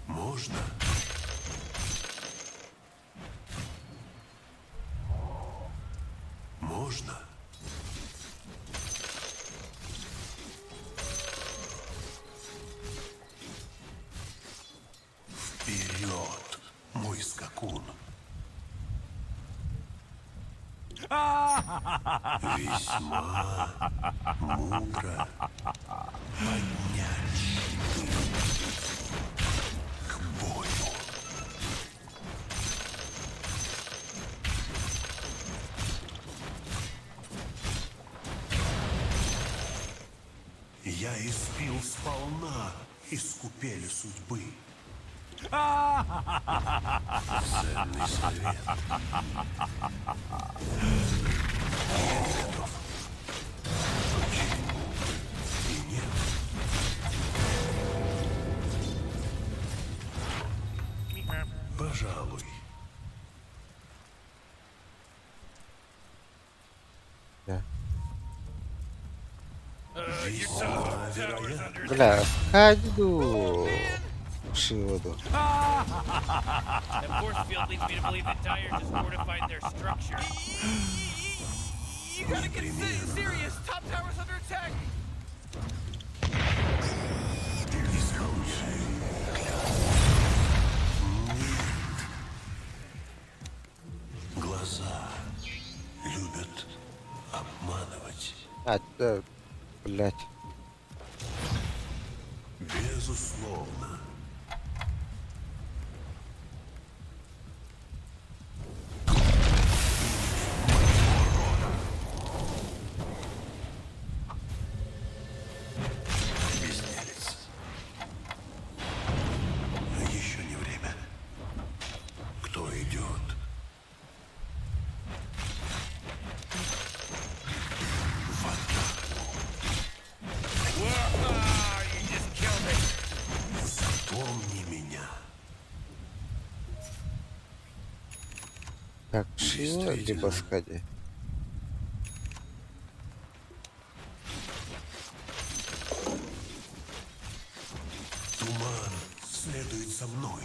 S10: Можно? Можно? Вперед, мой скакун. Весьма мудро поднять щиты к бою. Я испил сполна из купели судьбы. Ценный совет. Я готов. Почему и нет? Пожалуй.
S4: Да.
S10: Весьма вероятно.
S4: Бля, ходу. Шиводу.
S7: That force field leads me to believe that Dire just fortified their structure.
S6: You gotta get serious. Top tower's under attack.
S10: Исполняю клятву. Нет. Глаза любят
S4: А, да, блядь.
S10: Безусловно. Безделица. Еще не время. Кто идет? В атаку. Запомни меня.
S4: Так, Шива либо Скади.
S10: Туман следует за мной.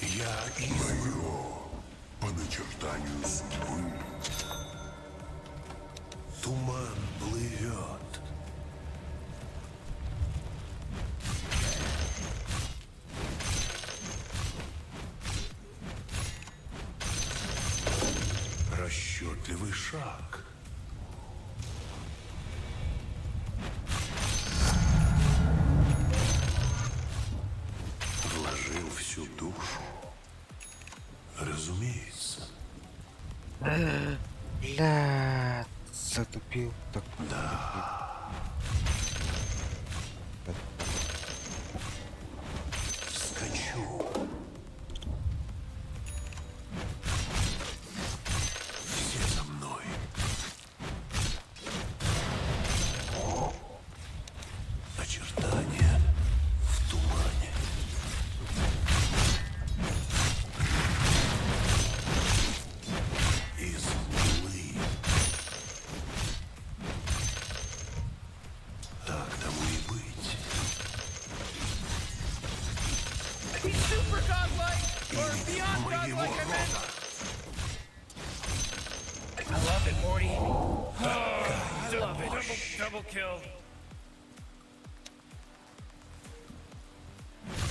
S10: Я избран по начертанию судьбы. Туман плывет. Расчетливый шаг. Вложил всю душу. Разумеется.
S4: Бля, затупил так.
S10: Да. Вскочу. Все за мной. Очертания в тумане. Из мглы. Так тому и быть.
S6: He's super godlike! Or beyond
S10: Моего
S6: godlike, I meant!
S10: рода.
S7: I love it, Morty. Oh, I love it. Double, double kill.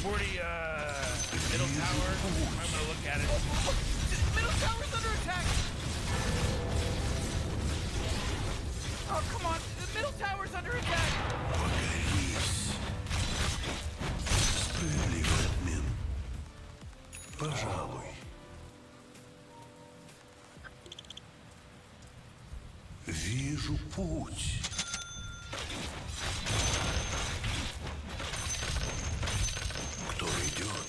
S7: Morty, middle tower. I'm gonna look at it.
S6: Middle tower's under attack! Oh, come on! The middle tower's under attack!
S10: Покорись. Справедливый обмен. Пожалуй. Вижу путь. Кто идет?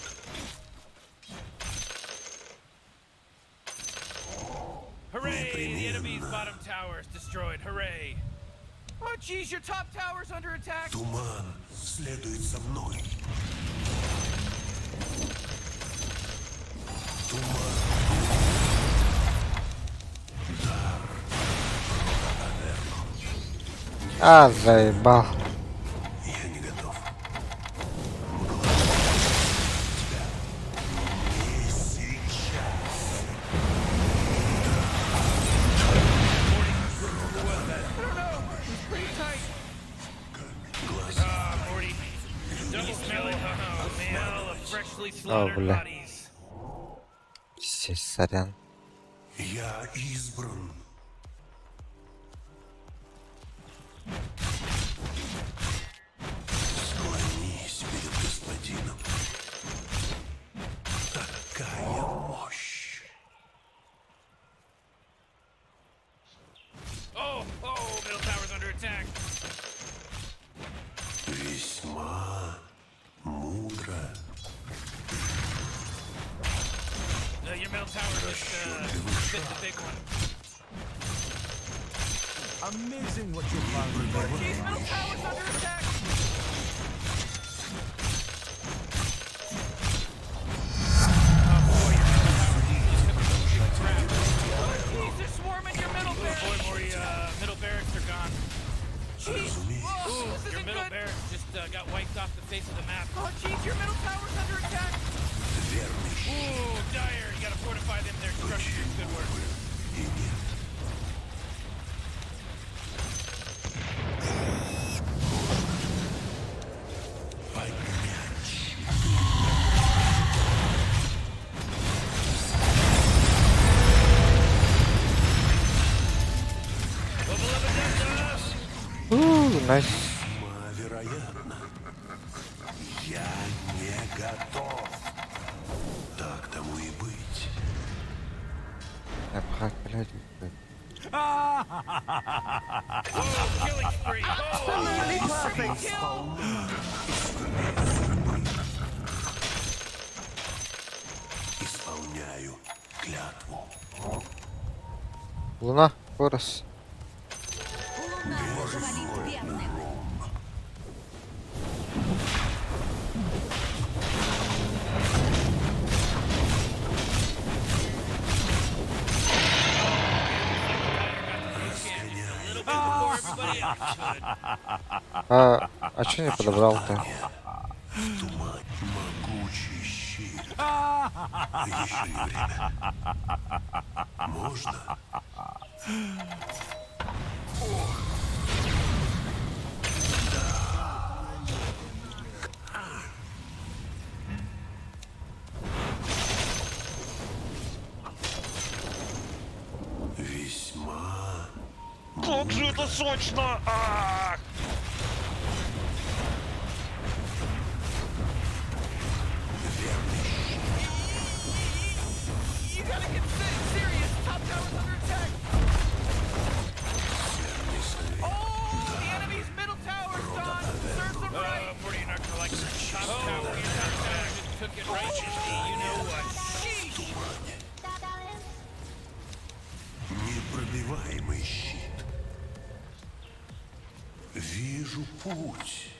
S7: Hooray! The enemy's bottom tower is destroyed. Hooray!
S6: Oh, jeez, your top tower's under attack!
S10: Туман следует за мной. Туман. Дар.
S4: А, заебал.
S10: Я не готов. Мгла. Тебя. Не сейчас.
S6: I don't know. It's pretty tight.
S10: Глаза.
S7: Ah, Morty. Double kill. Oh, man. Of freshly
S4: О,
S7: slaughtered
S4: бля.
S7: bodies.
S4: Здесь, сорян.
S10: Я избран. Склонись перед господином. Такая мощь.
S7: Oh, oh, middle tower's under attack.
S10: Весьма мудро.
S7: No, your middle tower just
S10: Расчетливый
S7: missed a
S10: шаг.
S7: big one.
S17: Amazing what you found.
S6: Oh, jeez, middle tower's under attack! Oh, jeez, they're swarming your middle
S7: Boy,
S6: barracks!
S7: Morty, middle barracks are gone.
S6: Jeez!
S10: Разумеется.
S6: Whoa, this
S7: Your
S6: isn't
S7: middle
S6: good!
S7: barracks just got wiped off the face of the map.
S6: Oh, jeez, your middle tower's under attack!
S10: Верный щит
S7: Ooh, Dire, you gotta fortify them. Their structures. Good work.
S10: и нет. Поднять щиты.
S4: Найс.
S10: Вероятно. Я не готов. Так тому и быть.
S4: Эпха, блядь.
S6: Absolutely perfect kill.
S10: Исполняю клятву.
S4: Луна, Хорос. А чё не подобрал-то?
S10: Туман, могучий щит. Еще не время. Можно? Да. Весьма
S12: Как же это сочно! Ах!
S6: You gotta get serious. Top tower's under attack. Oh, the enemy's middle tower's gone. Serves them right.
S7: Uh, Morty, you're not gonna like this. Top tower, your top tower just took it right in the you know what.
S10: Тумане. Непробиваемый щит. Вижу путь.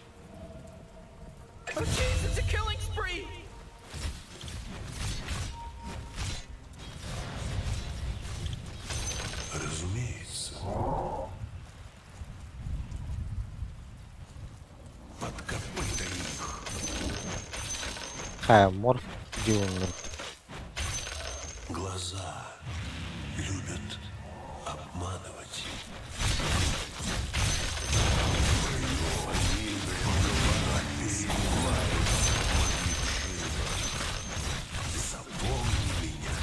S6: Oh jeez, it's a killing spree.
S10: Разумеется. Под копыта их.
S4: Хая, морф, где он мертв?
S10: Глаза любят обманывать. Запомни меня.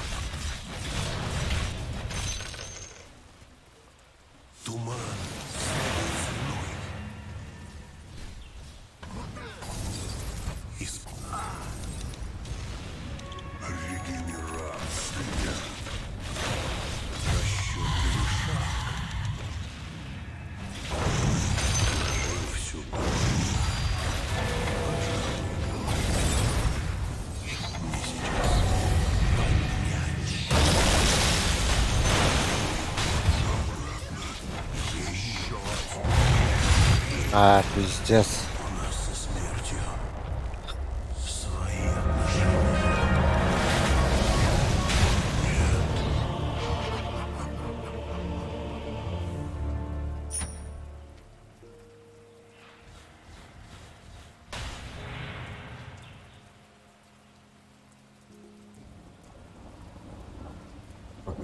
S10: Туман следует за мной. Из... Регенерация. Расчетливый шаг. Вложил всю душу. Пожалуй, не сейчас. Поднять. Еще.
S4: А, пиздец.
S10: У нас со смертью свои отношения.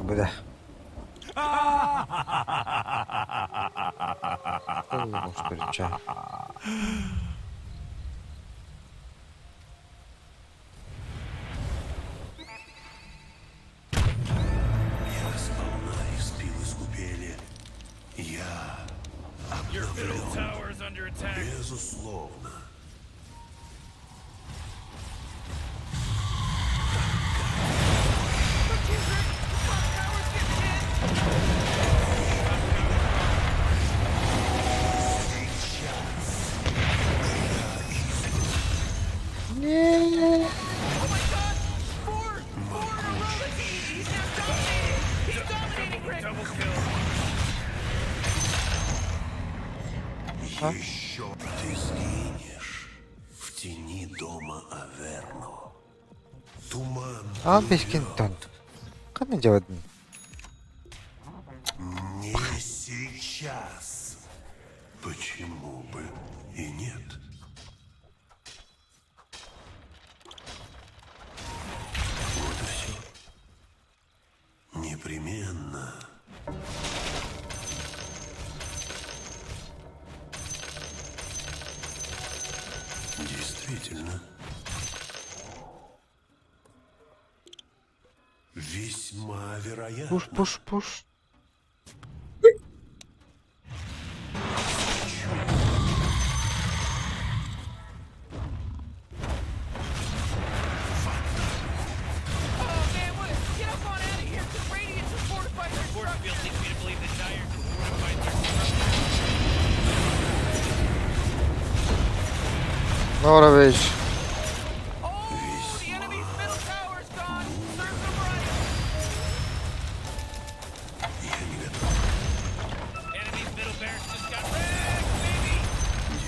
S4: Бля. Что ли, чё?
S10: Я сполна испил из купели. Я
S7: Your middle
S10: обновлен.
S7: tower's under attack.
S10: Безусловно.
S4: Не.
S7: Double kill.
S10: Еще ты сгинешь в тени дома Аверно. Туман
S4: А, Бескинтон. Как делать?
S10: не сейчас. Почему бы и нет? Вот и все. Непременно. Действительно. Весьма вероятно.
S4: Пуш, пуш, пуш. Норович.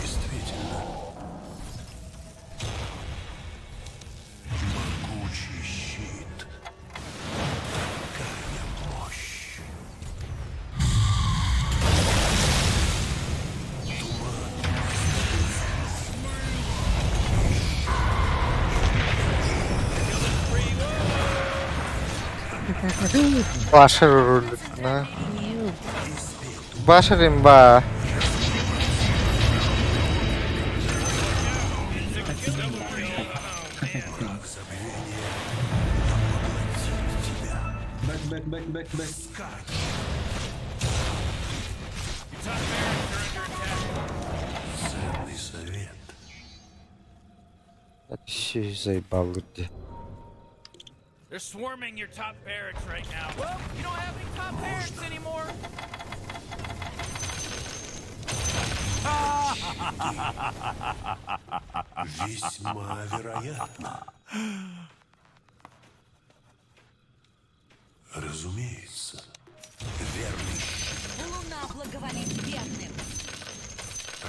S10: Действительно. Могучий щит. Такая мощь.
S4: Башар рулит, на. Башар имба.
S13: Back, back, back, back, back.
S10: Ценный совет.
S4: Вообще заебал где.
S7: They're swarming your top barracks right now.
S6: Well, you don't have any top barracks anymore.
S10: Весьма вероятно. Разумеется. Верный щит.
S9: Луна благоволит верным.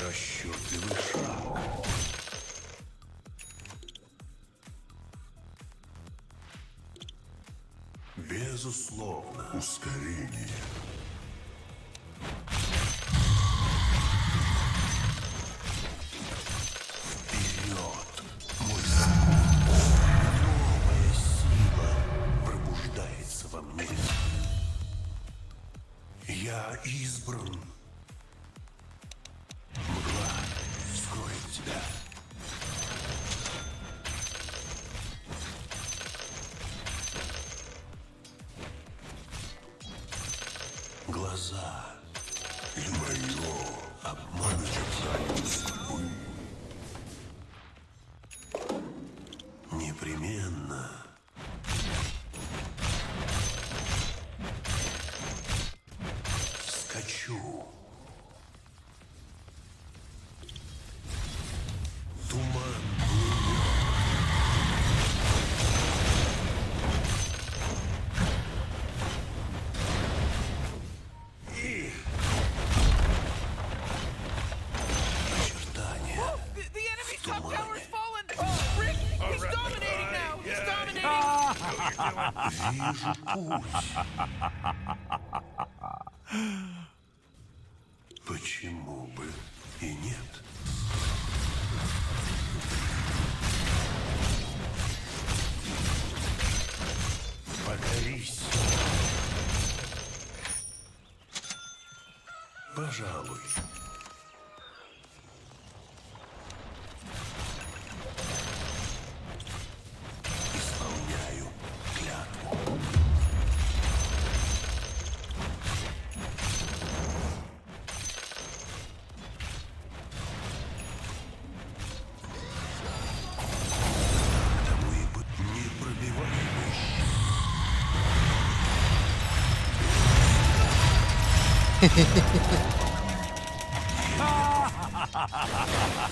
S10: Расчетливый шаг. Безусловно. Ускорение. Вперед, мой сын. Новая сила пробуждается во мне. Я избран. Мгла скроет тебя. Глаза мое обманщица судьбы. Непременно. Скачу. Туман плывет. И очертания
S6: The enemy's
S10: в
S6: top tower's
S10: тумане.
S6: fallen. Oh, Rick, he's dominating now. He's dominating.
S10: Вижу путь. Почему бы и нет? Покорись. Пожалуй. Исполняю клятву. К тому и быть непробиваемый щит.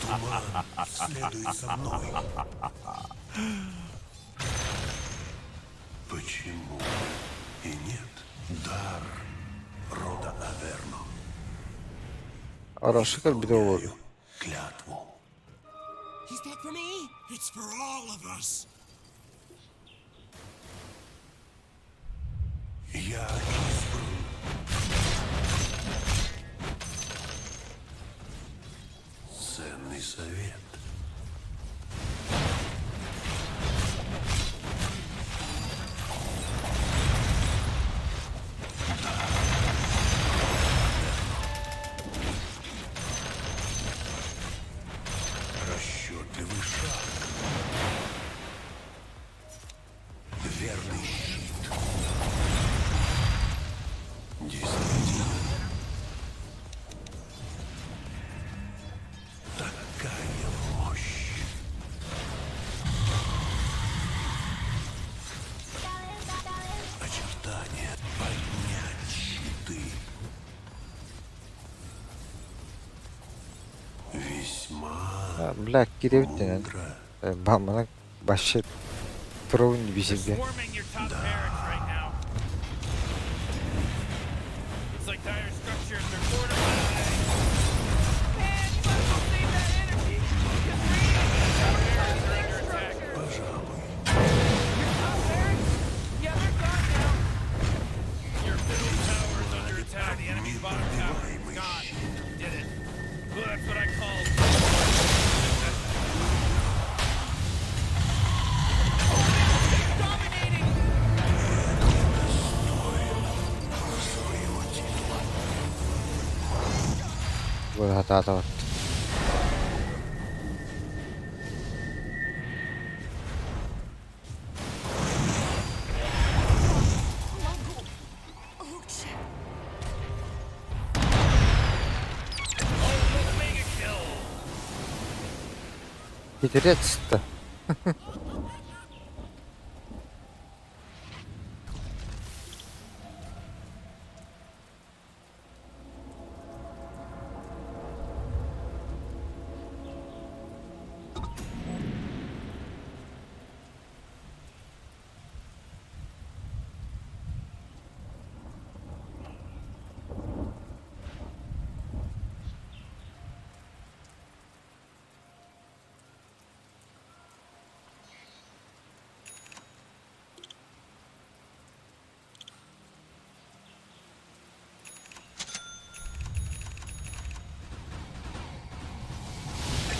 S10: Туман следует за мной. Почему бы и нет? Дар рода Аверно.
S4: Хорошо, как бедовый.
S10: Клятву.
S8: Is that for me? It's for all of us.
S10: Я избран. Ценный совет. Расчетливый шаг. Верный щит.
S4: Бля, кирэбиттэнэн. Бамана вообще тролл не бисирге.
S7: Swarming your top barracks right now. Looks like dire structures are fortified.
S6: Man, you might as well save that energy. Because Radiant's
S7: Top
S6: top
S7: barracks are
S6: their
S7: under attack.
S6: structures. Your top barracks? Yeah, they're gone now.
S7: Your middle tower is under attack. The enemy's bottom tower is gone. Did it. Well, that's what I call.
S6: Dominating.
S10: Своего титула.
S4: Вот хатаатабат.
S5: Могу. Лучше.
S7: Oh, mega kill.
S4: Хитрец-то.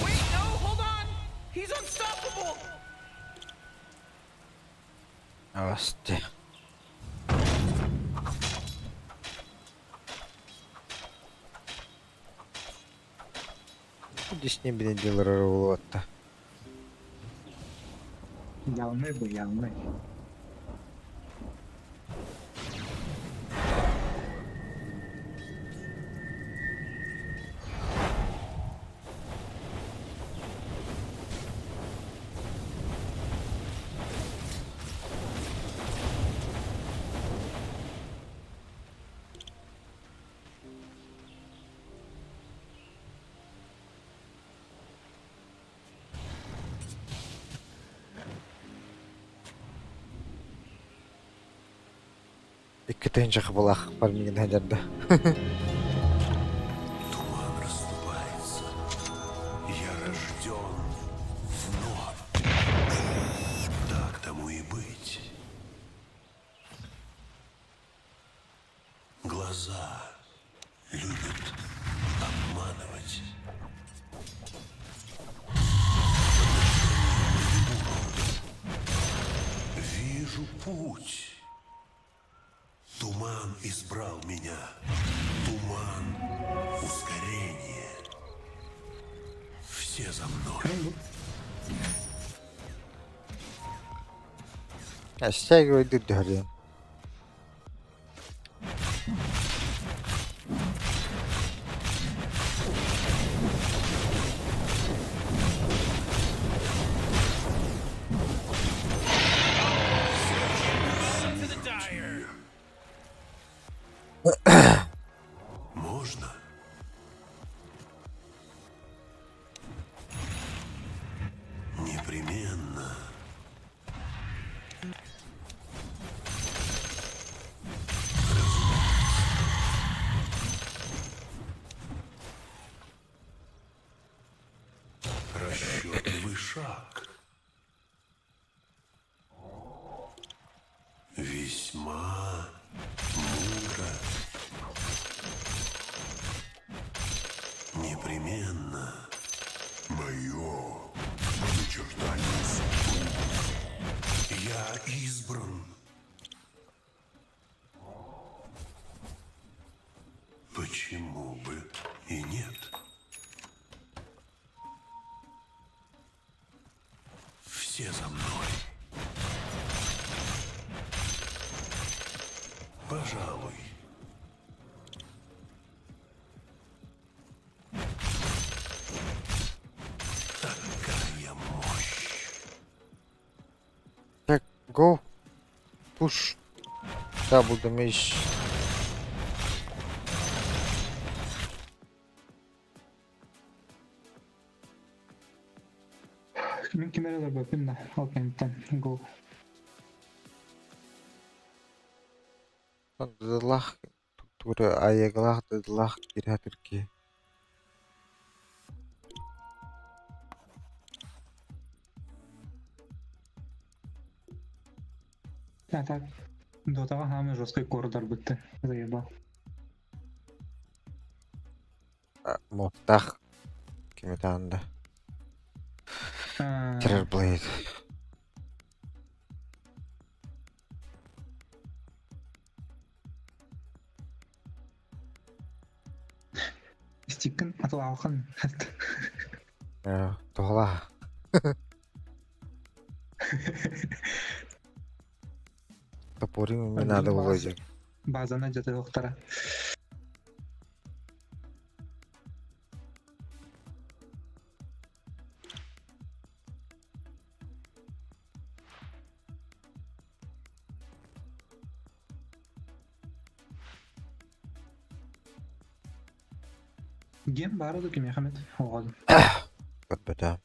S6: Wait, no, hold on. He's unstoppable.
S4: Авасти. Десне бенедилер болуатта.
S13: Ялны bu ялны.
S4: Икки тыһыынча булах бар мигин хәдәрдә.
S10: Туман расступается. Я рожден вновь. Так тому и быть. Глаза любят обманывать. Вижу путь. Туман избрал меня. Туман ускорение. Все за мной.
S4: Стягивай дырдырын.
S7: To the dire.
S10: Можно? Непременно. Разумеется. Расчетливый шаг. Весьма мудро. Непременно. Мое начертание судьбы. Я избран. Почему бы и нет? Все за мной. Пожалуй. Такая мощь.
S4: Так, go. Push. Double damage.
S13: Мин ким эрэ өлөрбөппүн да, ол кэнниттэн го.
S4: Дыдылах тугу айыгылаах дыдылах киирэ түрки.
S13: А так, Дотаҕа хаамы жесткий кордорбутты, заебал.
S4: Муохтаах кими таанда. Terrorblade.
S13: Стиккин атылаалхан.
S4: Туһалаа. Топорим мне надо было же.
S13: Базаны жатырықтара. Гем бары да ким Мехмед оҕолум.
S4: Көрбөтө.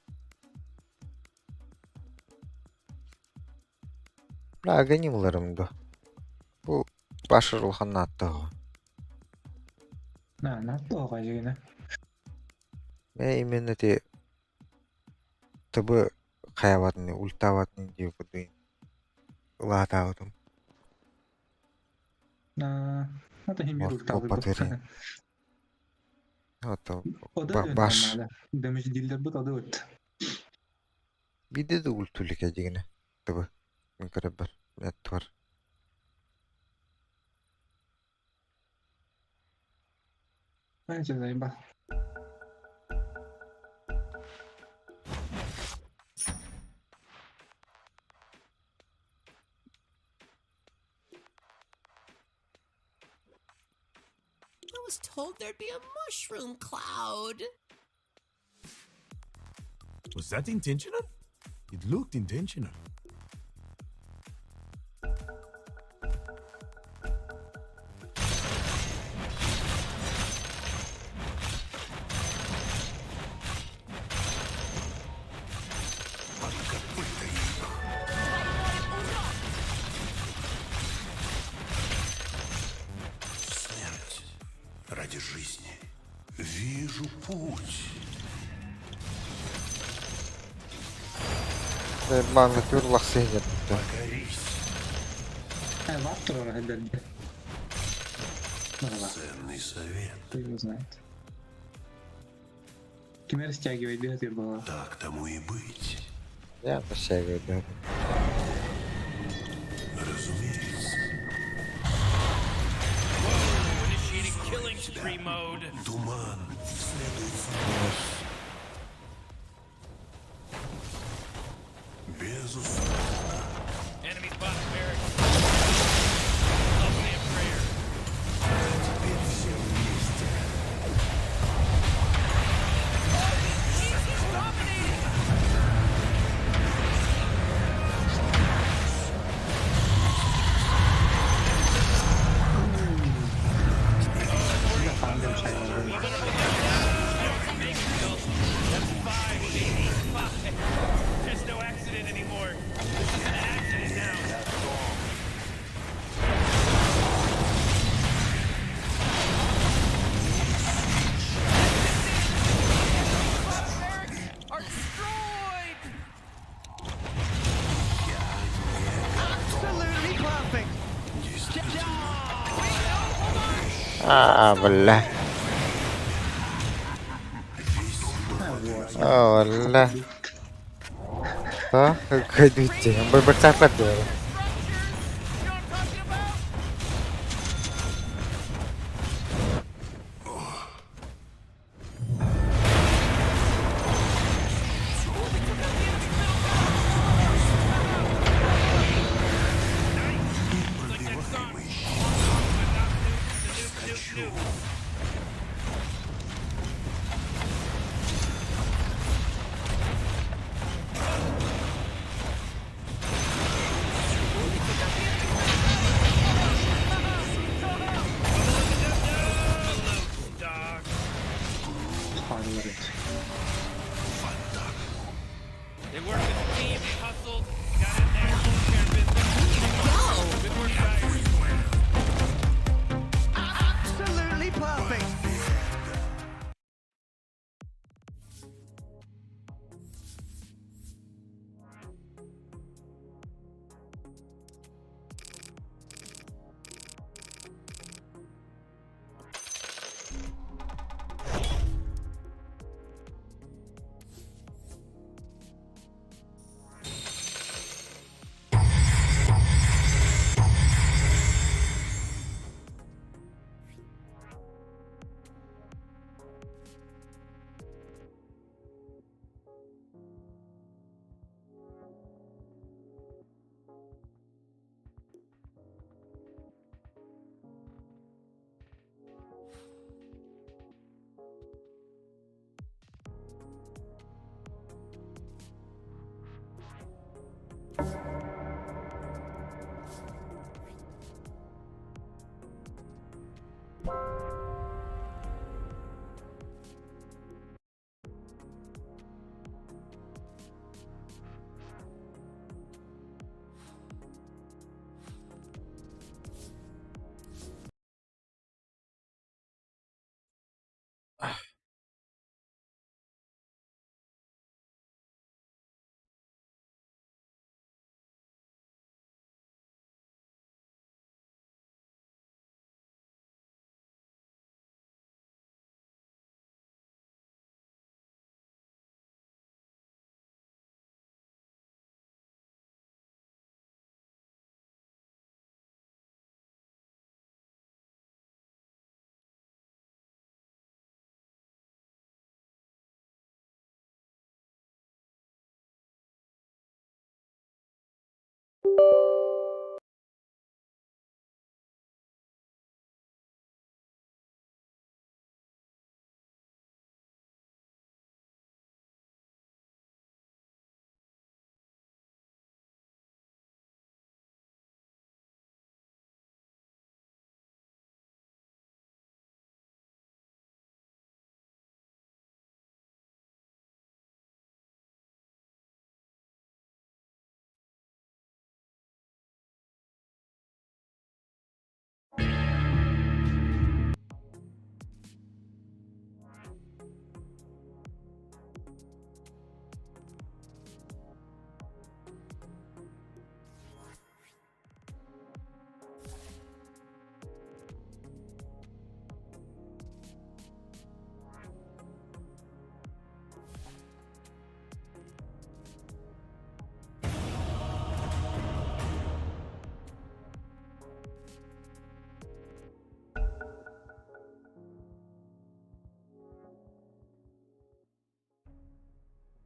S4: Бля, ыларым да. Бу башыр улахан нааттаҕа.
S13: На, нааттаҕа дьигинэ.
S4: Мен именно ти ТБ хайабатын, ультабатын диye кудуин. Ылаатаабытым.
S13: На, это химир ультабы.
S4: Ото баш.
S13: Дэмэж дилдер бут оды өт.
S4: Биде да ультулик дигине. ТБ. Мен көрөбөр. Мен туар.
S13: Знаете, заеба.
S9: I was told there'd be a mushroom cloud.
S10: Was that intentional? It looked intentional. Под копыта их. Смерть ради жизни. Вижу путь.
S4: Манна түр лахсы
S10: Покорись.
S13: Ваптор орахедерди.
S10: Ценный совет.
S13: Кто его знает. Кемер стягивает бегать было.
S10: Так тому и быть.
S4: Я стягивает бегать.
S10: Разумеется.
S7: Initiating killing spree mode.
S10: Туман следует за мной. Безусловно.
S7: Enemy's bottom barracks. I'll say a prayer.
S10: Теперь все вместе.
S6: Jeez, he's dominating!
S7: That's five, baby. Five. There's no accident anymore. This is an accident now.
S6: Are destroyed! Absolutely perfect!
S4: А, бля. О, бля. А, кайдуйте. Б-б-б-б.
S10: Непробиваемый щит. Скачу.
S7: They worked as a team, they hustled, got in there, took care of business. Good work, Dire.
S17: Absolutely perfect.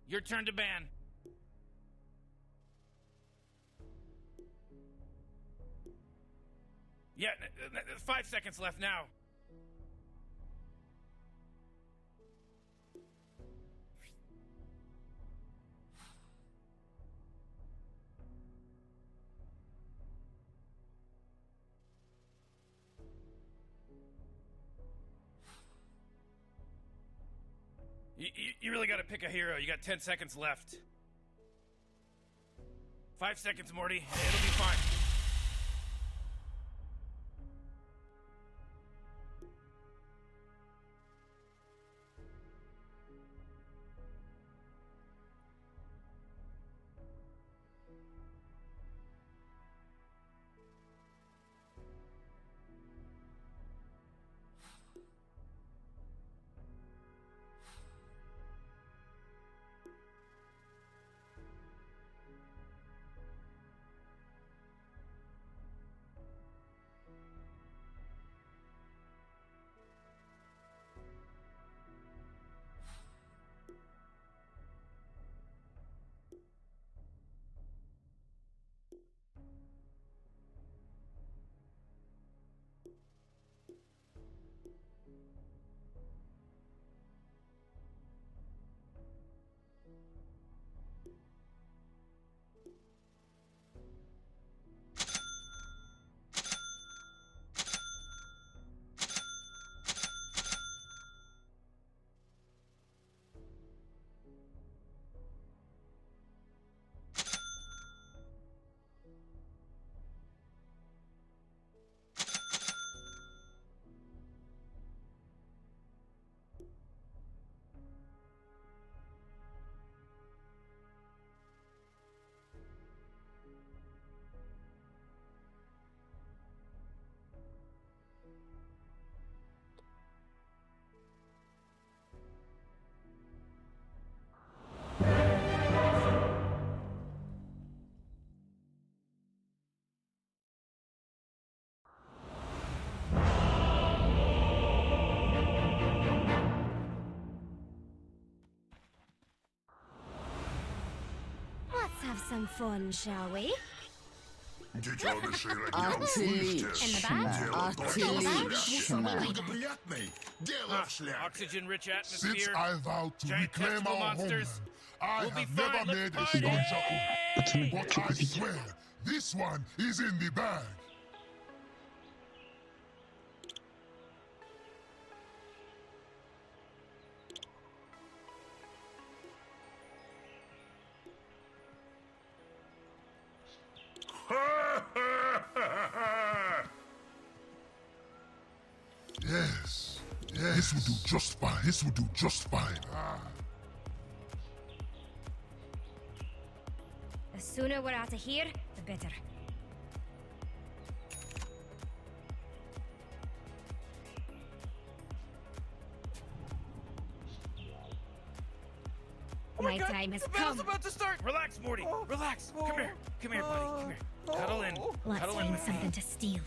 S7: Your turn to ban. Yeah, 5 seconds left now. You really gotta pick a hero. You got 10 seconds left. 5 seconds, Morty. It'll be fine.
S5: have some fun, shall we?
S10: Детеныши родня, услышьте! Дело точно в шляпе. Самый благоприятный. Дело в шляпе.
S7: Oxygen-rich
S10: Since
S7: atmosphere.
S10: I vowed to
S7: Giant
S10: reclaim
S7: testicle
S10: our
S7: monsters.
S10: homeland, I
S7: We'll be
S10: have never
S7: fine.
S10: made
S7: Let's
S10: a
S7: party!
S10: stauncher oath. But I swear, this one is in the bag. Yes, yes. This will do just fine. This will do just fine. Ah.
S5: The sooner we're out of here, the better.
S7: Oh my
S5: My
S7: God,
S5: time has
S7: the battle's
S5: come.
S7: about to start. Relax, Morty. Relax. Come here. Come here, buddy. Come here. Cuddle in.
S5: Let's
S7: Cuddle in
S5: find
S7: with me.
S5: something to steal.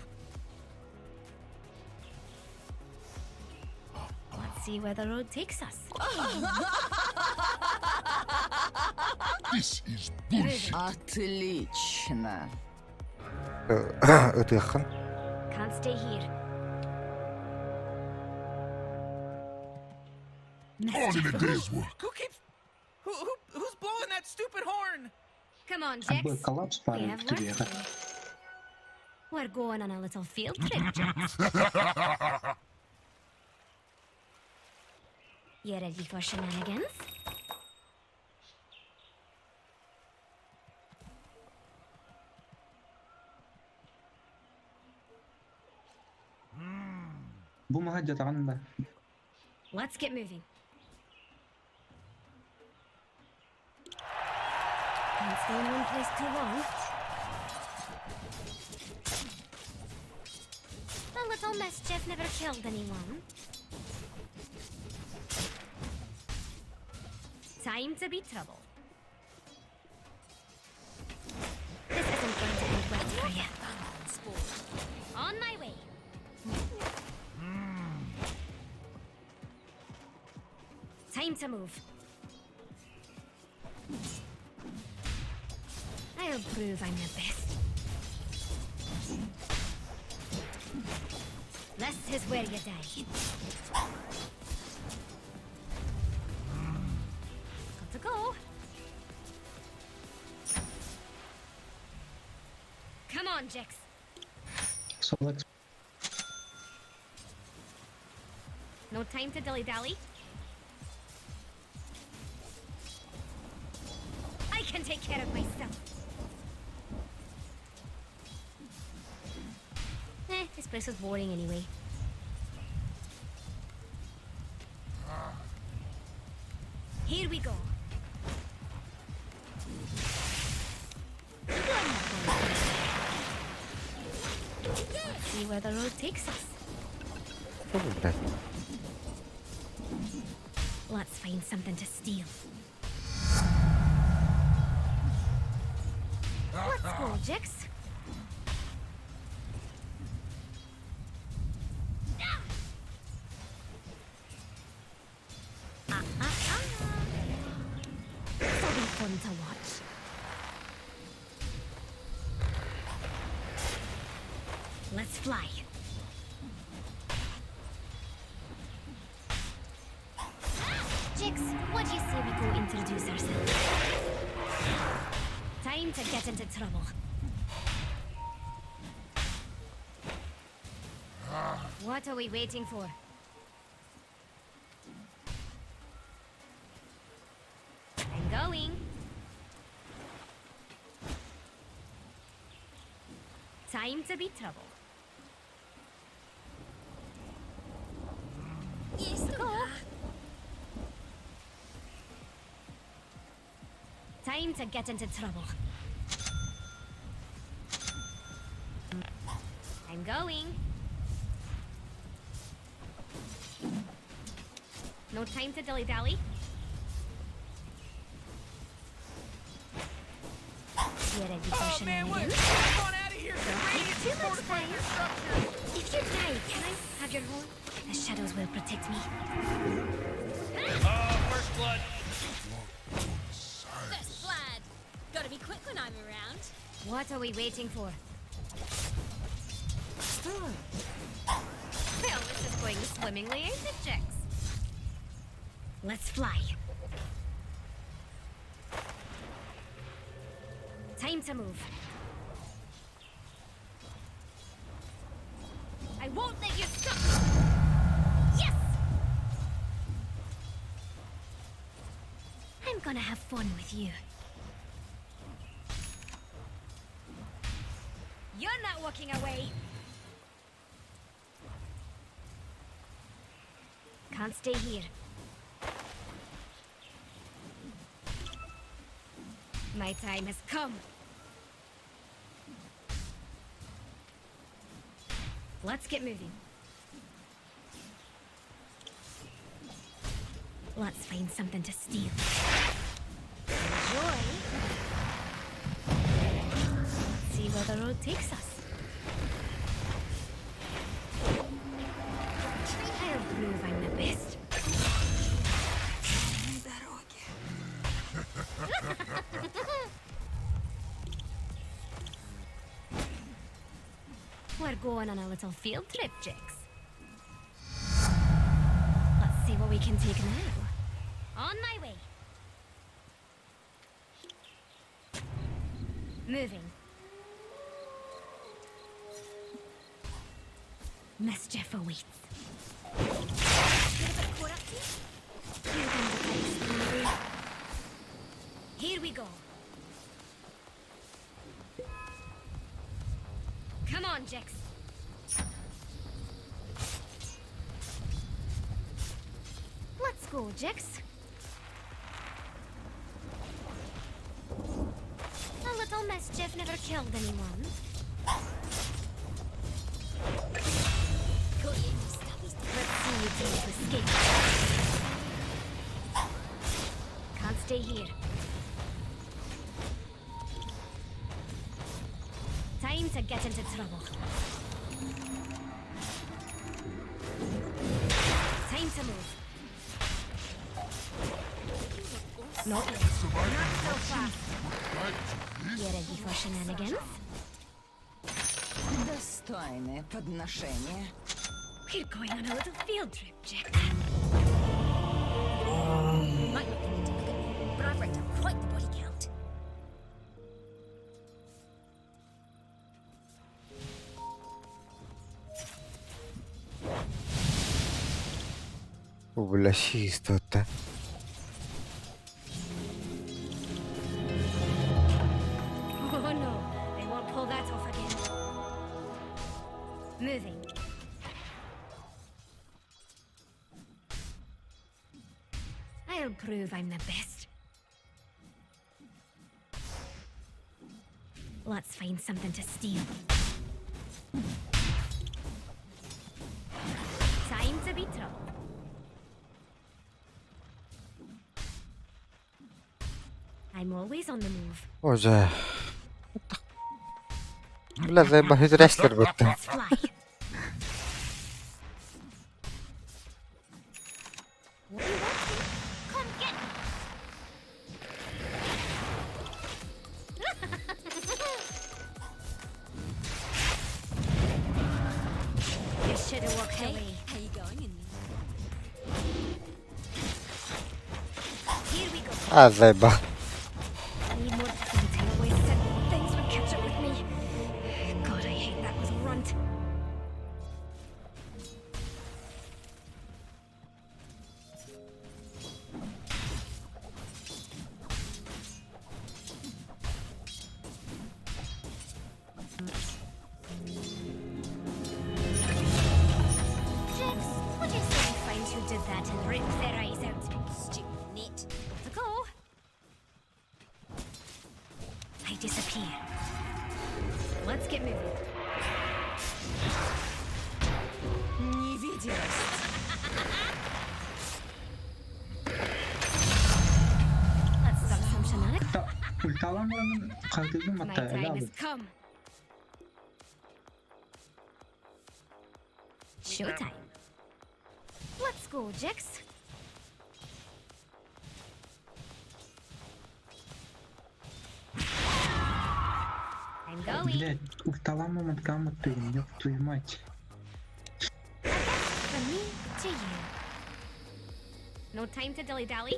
S5: Let's see where the road takes us.
S10: This is bullshit.
S17: Отлично.
S4: Ытыаххын.
S5: Can't stay here.
S10: All in a day's work.
S7: Who keeps? Who who who's blowing that stupid horn?
S5: Come on,
S13: Как бы
S5: Jax.
S13: коллапс
S5: We
S13: падает
S5: have
S13: к
S5: work
S13: тебе.
S5: to do. We're going on a little field trip, Jax. You ready for shenanigans?
S13: Бу маха жатаған да.
S5: Let's get moving. Can't stay in one place too long. A little mischief never killed anyone. Time to be trouble. This isn't going to end well for you. On my way. Time to move. I'll prove I'm the best. This is where you die. Got to go. Come on, Jax.
S13: Солакс
S5: No time to dilly dally. I can take care of myself. Eh, this place is boring anyway. Here we go. You're not going Let's see where the road takes us.
S4: Что вы, блядь?
S5: Let's find something to steal. Let's go, Jix. Ah, ah, ah. This'll be fun to watch. Let's fly. Jix, what do you say we go introduce ourselves? Time to get into trouble. What are we waiting for? I'm going. Time to be trouble. Go. Time to get into trouble. I'm going. No time to dilly dally. You ready for
S7: Oh man, what?
S5: shenanigans?
S7: Get on out of here.
S5: Don't take
S7: Radiant
S5: too
S7: is
S5: much
S7: fortifying
S5: time.
S7: their structures.
S5: If you die, can I have your horn? The shadows will protect me.
S7: Oh, first blood.
S9: First blood. Gotta be quick
S5: when I'm around. What are we waiting for? Well, this is going swimmingly, ain't it, Jax? Let's fly. Time to move. I won't let you stop me. Yes! I'm gonna have fun with you. You're not walking away. Can't stay here. My time has come. Let's get moving. Let's find something to steal. Enjoy. Let's see where the road takes us. I'll prove I'm the best. We're going on a little field trip, Jix. Let's see what we can take now. On my way. Moving. Mischief awaits. Get a bit caught up here? Here comes the ice, baby. Here we go. Come on, Jax. Let's go, Jax. A little mischief never killed anyone. Let's see you try to escape. Can't stay here. Time to get into trouble. Time to move. Not yet. Not so fast. You ready for shenanigans?
S17: Достойное подношение.
S5: We're going on a little field trip, Jack.
S9: Might not need to look at me, but I've racked up quite the body count.
S4: Бля, чисто-то.
S5: Oh no, they won't pull that off again. Moving. I'll prove I'm the best. Let's find something to steal. Time to be troubled. I'm always on the move.
S4: Боже. Бля, заебал, рестер будто.
S5: Let's fly. What you want? Come get me. you should have walked
S9: Hey,
S5: away.
S9: how you going in
S5: Here we go.
S4: А, заебал.
S5: I need more feet. I always said things would catch up with me. God, I hate that little runt. Jax, what do you say we find who did that and rip their eyes out?
S9: Stupid nit.
S5: Gotta go. I disappear. Let's get moving.
S17: Невидимость.
S5: Let's stop some shenanigans.
S13: Ульталан баран хартыгын
S5: My
S13: матта
S5: time
S13: эле
S5: has come. Showtime. Let's go, Jax. Going.
S13: Блять, ульталаммын гаммытыгын, ёб твою мать.
S5: From me to you. No time to dilly dally.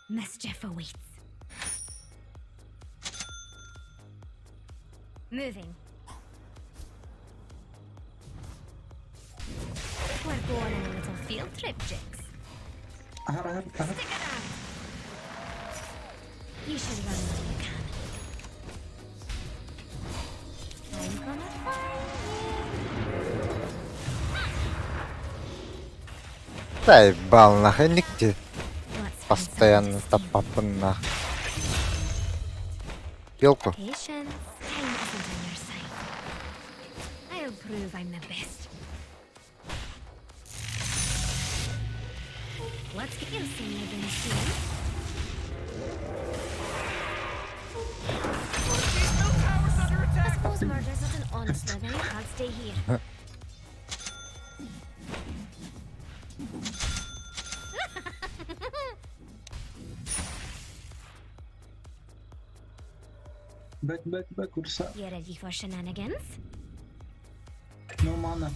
S5: Mischief awaits. Moving. We're going on a little field trip, Jix.
S13: Ар ар ар.
S5: Stick around. You should run while you can. I'm gonna find
S4: Заебал нахуй, нигде
S5: you. Let's find something
S4: постоянно
S5: to steal.
S4: тапапын нах. Белку.
S5: Patience. Time isn't on your side. I'll prove I'm the best. Let's get you seen again soon. I suppose murder isn't an honest living. I'll stay here.
S13: Бэк бэк бэк урса.
S5: You ready for shenanigans?
S13: No mana.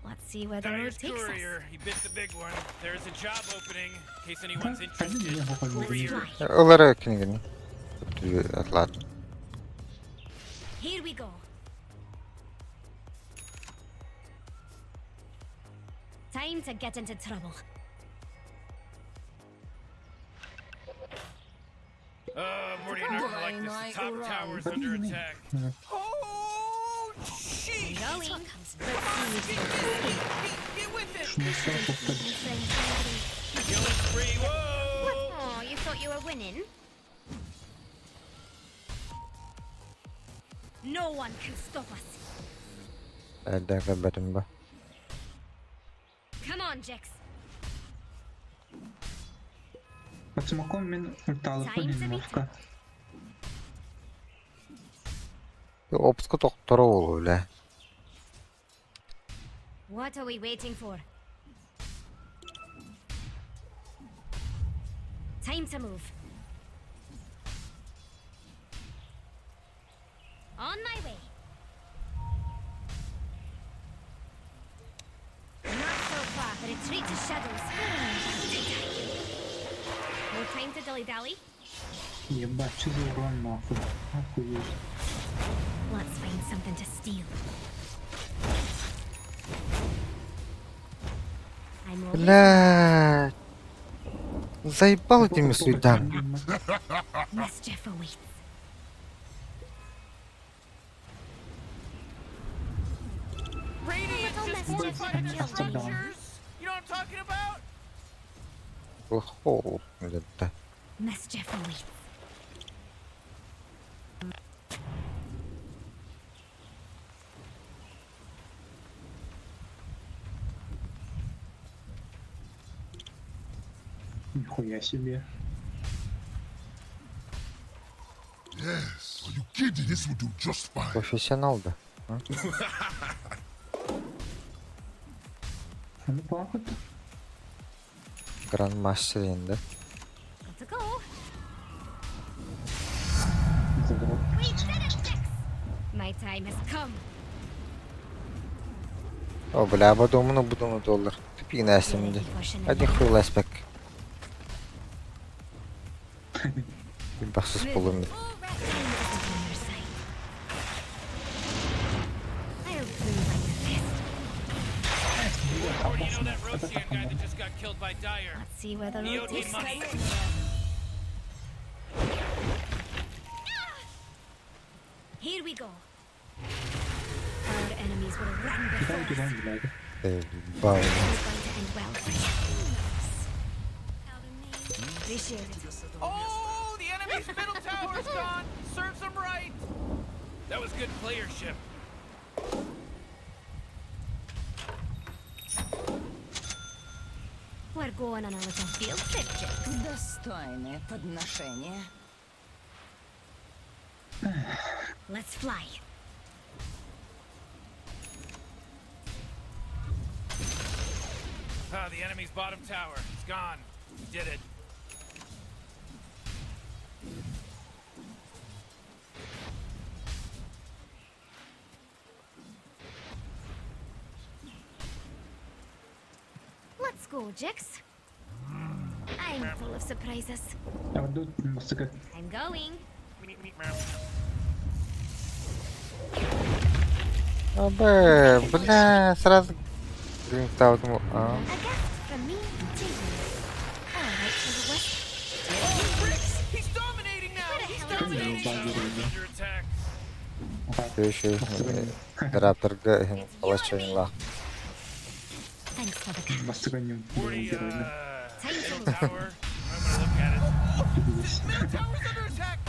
S5: Let's see where the road
S7: Dyer's
S5: takes us.
S7: courier, he bit the big one. There's a job opening, in case anyone's
S13: Ханин
S7: interested.
S13: я
S5: Let's
S7: Courier.
S5: fly.
S4: Ылары кинигини. Ладно.
S5: Here we go. Time to get into trouble.
S7: Morty, you're not gonna like this. The top tower's under attack.
S6: Oh, sheesh!
S5: Going. Let's see if we can escape.
S6: Get with it!
S13: Шмуса
S5: My friend's angry.
S7: Killing spree, whoa!
S5: Oh, you thought you were winning? No one can stop us.
S4: Эрден бэтим ба.
S5: Come on, Jax.
S13: Под смоком мин ульталыппын
S5: Time to meet
S13: немножко.
S4: Опска тохторо болу бля.
S5: What are we waiting for? Time to move. On my way. Not so far. Retreat to shadows. About to die. No time to dilly dally.
S13: Ебать, что за урон нахуй? Охуеть.
S5: Let's find something to steal. I'm always
S4: Бля. Заебал этими суетами.
S5: mischief awaits.
S6: Radiant
S5: Little
S6: just
S5: mischief
S6: fortified their
S5: killed me.
S6: structures. You know what I'm talking about?
S4: Плохого. Да.
S5: Mischief awaits.
S13: Нихуя себе.
S10: Yes. Are you kidding? This will do just fine.
S4: Профессионал да. А?
S13: А Неплохо то.
S4: Грандмастер енді.
S5: Got to go.
S13: Задрот.
S5: We did it, Jax! My time has come.
S4: О, бля, бодомуну будуну доллар. Тупик нәсімді. Один хуй ласпек. Бақсыз болым.
S5: Time isn't on your side. I'll prove I'm the best.
S7: Morty, you know that Roshan guy that just got killed by Dyer?
S5: Let's see where the
S7: He
S5: road
S7: owed me
S5: takes
S7: money.
S5: us. Here we go. Our enemies will run before
S13: Кидай
S5: us.
S13: урон, блядь.
S4: Заебал.
S5: It's going to end well for you. Appreciate it.
S6: Oh, the enemy's middle tower's gone. Serves them right.
S7: That was good playership.
S5: We're going on a little field trip, Jax.
S17: Достойное подношение.
S5: Let's fly.
S7: Ah, the enemy's bottom tower. It's gone. We did it.
S5: go, Jix. I'm full of surprises.
S13: Ордут бастакы.
S5: I'm going.
S4: Абы, бля, сразу гринтаутым.
S5: A gift from me to you. All right, little wisp.
S6: He's dominating now. He's dominating.
S7: Under attack.
S4: Еще Рапторга получила.
S5: Thanks for the cash.
S13: Бастакы не
S7: 40,
S13: первый.
S5: Time to
S7: middle
S5: move.
S7: tower. I'm gonna look at it.
S6: Middle tower's under attack.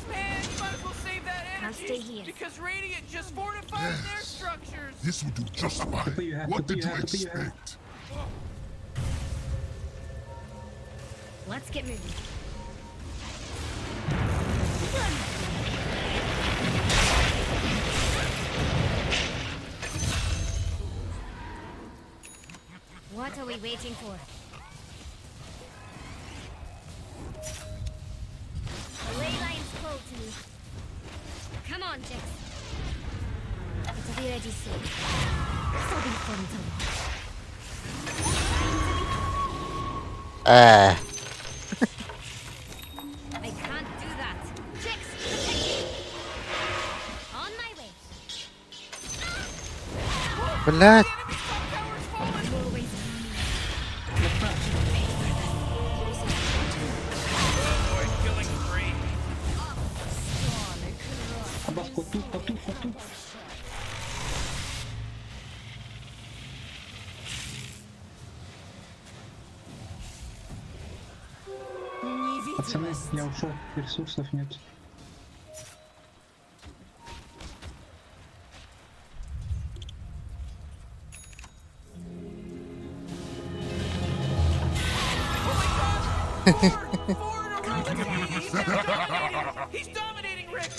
S6: Man, you might as well save that
S5: Can't stay
S6: energy
S5: here.
S6: because Radiant just fortified their
S10: Yes.
S6: structures.
S10: This will do just fine. What did you expect?
S5: Let's get moving. What are we waiting for? The ley line's called to me. Come on, Jix. It'll be ready soon. This'll be fun to watch. Time to be
S4: Э,
S5: I can't do that. Jix, protect me. On my way.
S4: блядь.
S5: I'm always
S7: Boy, killing spree.
S13: Абас, коту, коту, коту. Пацаны, я ушел, ресурсов нет.
S6: He's dominating, Rick.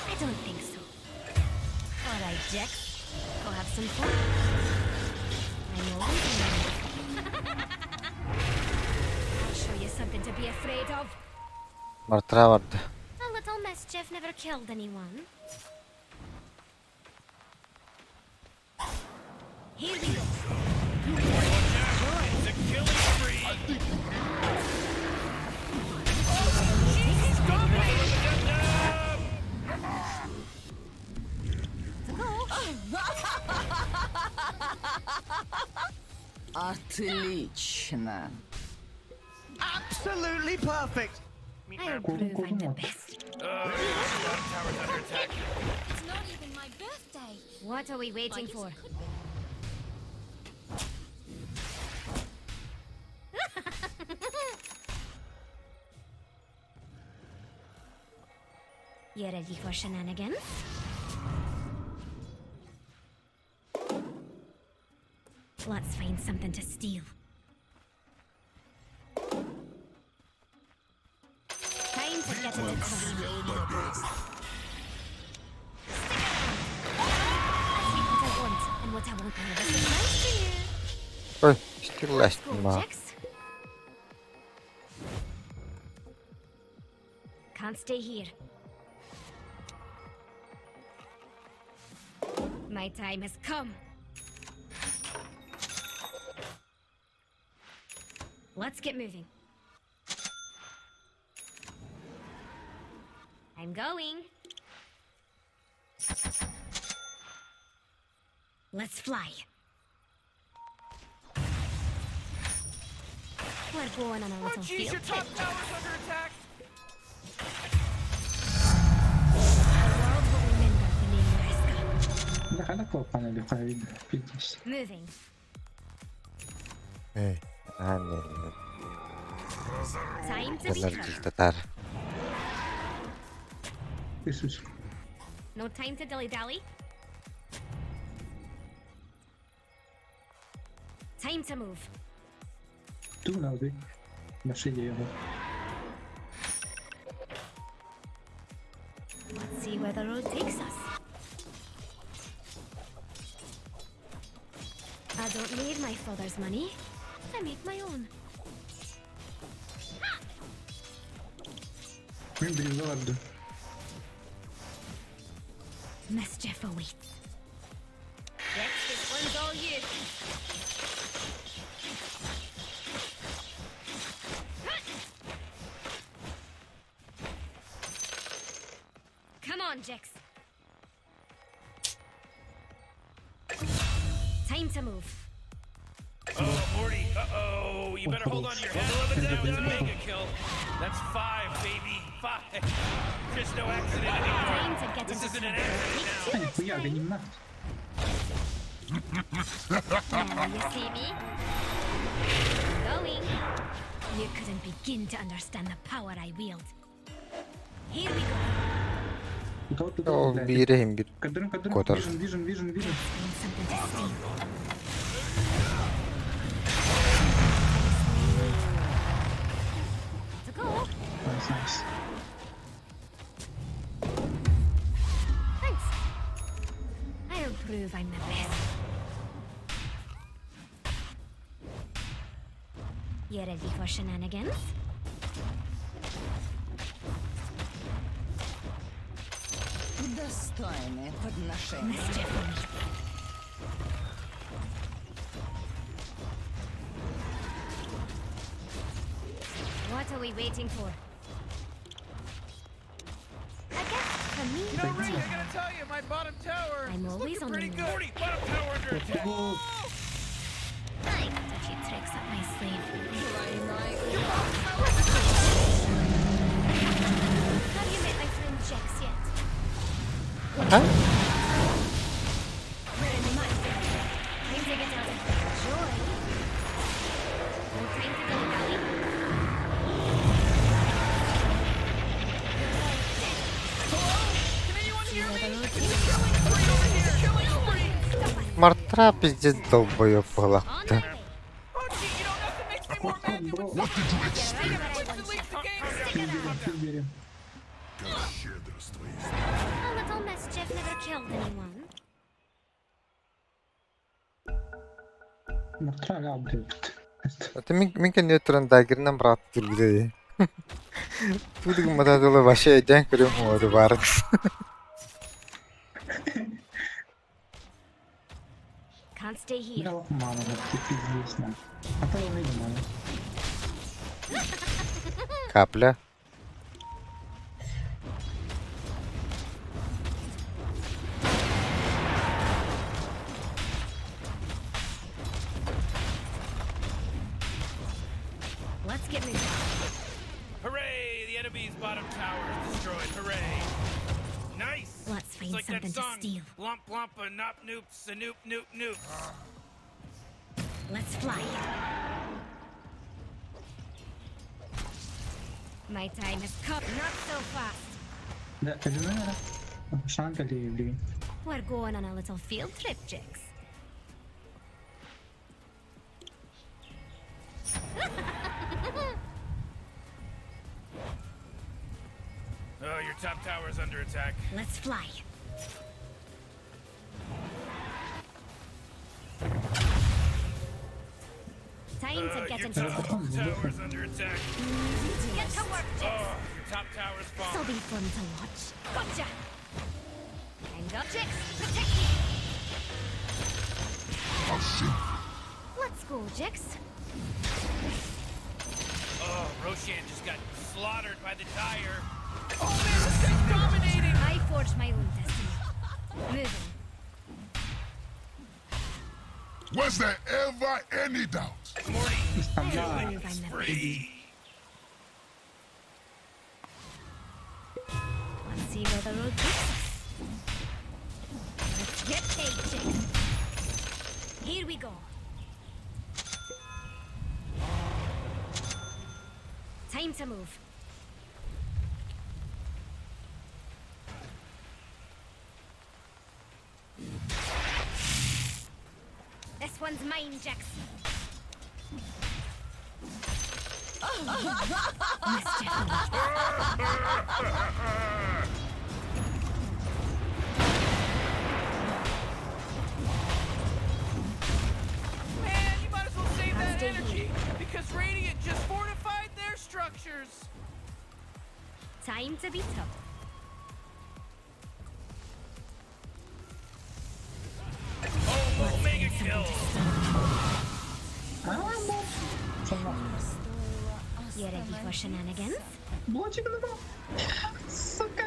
S5: I don't think so. All right, Jax. Go have some fun. I'm always around. I'll show you something to be afraid of.
S4: Мартра барды.
S5: A little mischief never killed anyone. Here we go.
S7: It's a killing spree.
S5: To go.
S17: Отлично.
S6: Absolutely perfect.
S5: I'll prove I'm the best.
S7: Bottom tower's under attack.
S5: It's not even my birthday. What are we waiting for? You ready for shenanigans? Let's find something to steal. Time to get into trouble. Stick around. I take what I want, and what I want will never surprise to you.
S4: Ой, стилась
S5: Go,
S4: ма.
S5: Jax. Can't stay here. My time has come. Let's get moving. I'm going. Let's fly. We're going on a
S6: Oh
S5: little
S6: jeez,
S5: field
S6: your top
S5: trip.
S6: tower's under attack.
S5: The world will remember the name Mariska.
S13: Бля, она клапана видно, пиздец.
S5: Moving.
S4: Эй, а, не, не.
S5: Time to be
S4: Булар
S5: quick.
S4: татар.
S13: Иисус.
S5: No time to dilly dally. Time to move.
S13: Ту надо. На шее его.
S5: Let's see where the road takes us. I don't need my father's money. I make my own.
S13: Мен бирюза барды.
S5: Mischief awaits. Dex, this one's all you. Come on, Jex. Time to move.
S7: Oh, Morty. Uh-oh. You better hold on to your hat. Level down. It's a mega kill. That's five, baby. Five. There's no accident
S5: Time
S7: anymore.
S5: to get
S7: This
S5: into
S7: isn't an
S5: trouble.
S7: accident
S13: А, нихуя, гони нахуй.
S5: Now you see me? Going. You couldn't begin to understand the power I wield. Here we go.
S13: Туда, туда,
S4: Ол
S13: блядь.
S4: биир иһин биир
S13: Кадрын, кадрын,
S4: куотар.
S13: вижен, вижен, вижен, вижен.
S5: Find something to steal. To go.
S13: Nice, nice.
S5: Thanks. I'll prove I'm the best. You ready for shenanigans?
S17: Достойное подношение.
S5: Mischief awaits. What are we waiting for? A gift from me
S6: You know,
S5: to
S6: Rick,
S5: you.
S6: I gotta tell you, my bottom tower
S5: I'm
S6: is
S5: always
S6: looking
S5: on the
S6: pretty
S5: move.
S6: good.
S7: Morty, bottom tower under attack.
S5: I got a few tricks up my sleeve. Have you met my friend Jax yet?
S4: Ха?
S5: We're in the mud. Time to get out of joy. No time to dilly-dally.
S6: Can anyone hear me? It's a killing spree over here. Killing spree.
S4: Мартра пиздец долбоёб
S5: On
S4: была.
S5: my way.
S6: Oh, gee, you know, nothing makes me more mad than when
S10: What did you expect?
S5: Get right where I
S6: someone
S5: want
S6: leaves
S5: you.
S6: the game.
S5: Stick around.
S13: Хил бери.
S10: Как щедро с твоей
S5: A little mischief never killed anyone.
S13: Мартра, ля, блядь.
S4: Это мин кэнниттэн дагерынан брат түргүдэ. Тудуг мададыла вообще эдэн көрөм хуоду бар.
S5: Can't stay here.
S13: Бля, мана, вот ты пиздец, на. А то он и мана.
S4: Капля.
S5: Let's get moving.
S7: Hooray! The enemy's bottom tower is destroyed. Hooray! Nice!
S5: Let's
S7: It's
S5: find
S7: like that
S5: something to
S7: song.
S5: steal.
S7: Blomp blompa nop noops a noop noop noops.
S5: Let's fly. My time has come. Not so fast.
S13: Да, Элюминара. Шанка или блин.
S5: We're going on a little field trip, Jix.
S7: Oh, your top tower is under attack.
S5: Let's fly. Time to get
S7: Your
S5: into
S7: top
S5: trouble.
S7: tower is under attack.
S5: Get to work, Jix.
S7: Oh, your top tower's
S5: This'll
S7: fallen.
S5: be fun to watch. Gotcha! And up, Jix, protect me!
S10: How sinful.
S5: Let's go, Jix.
S7: Oh, Roshan just got slaughtered by the Dire.
S6: Oh man, this guy's dominating.
S5: I forge my own destiny. Moving.
S10: Was there ever any doubt?
S7: Morty,
S5: I'll prove I'm the best.
S7: spree.
S5: Let's see where the road takes us. Let's get paid, Jix. Here we go. Time to move. This one's mine, Jax. Mischief awaits.
S6: Man, you might as well save that
S5: Stay
S6: energy because Radiant just fortified their structures.
S5: Time to be tough. something to steal. You ready for shenanigans?
S13: Блочик нажал. Сука.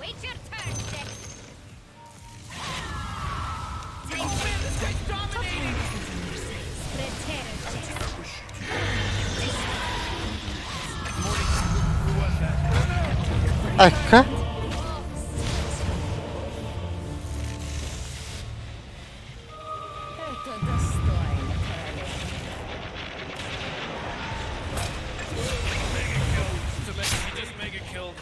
S5: Wait your turn, Dex.
S6: Oh man, this guy's dominating!
S5: Spread terror, Dex.
S4: Akka.
S17: Это достойно королевы.
S7: It's a mega, he just mega killed.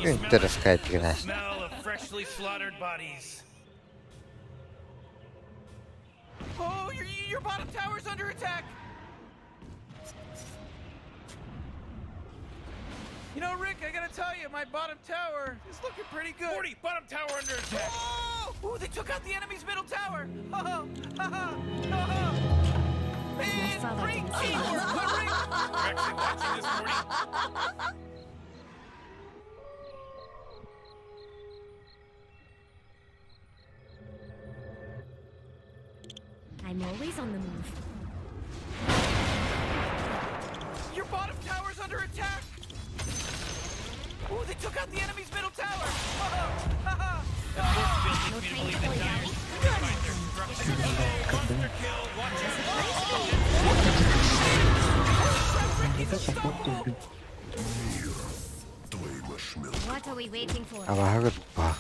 S4: Интерес кайтыгына.
S7: Smell of freshly slaughtered bodies.
S6: Oh, your, your bottom tower's under attack! You know, Rick, I gotta tell you, my bottom tower is looking pretty good.
S7: 40, bottom tower under attack.
S6: Oh! Ooh, they took out the enemy's middle tower! Oh, ha, ha, ha, Man,
S5: father
S6: great
S5: didn't say
S6: teamwork, but Rick!
S7: You're actually watching this, Morty?
S5: I'm always on the move.
S6: Your bottom tower's under attack! Ooh, they took out the enemy's middle tower! Oh, ha, ha, ha,
S5: No
S7: Me to
S5: time
S7: believe
S5: to
S7: that
S5: dilly-dally.
S7: Dire's
S5: Run,
S7: gonna
S5: my
S7: find
S5: friend.
S7: their structure. Oh, monster kill, watch out.
S10: Мир твоим ошметкам.
S5: What are we waiting for?
S4: Абаһы бах.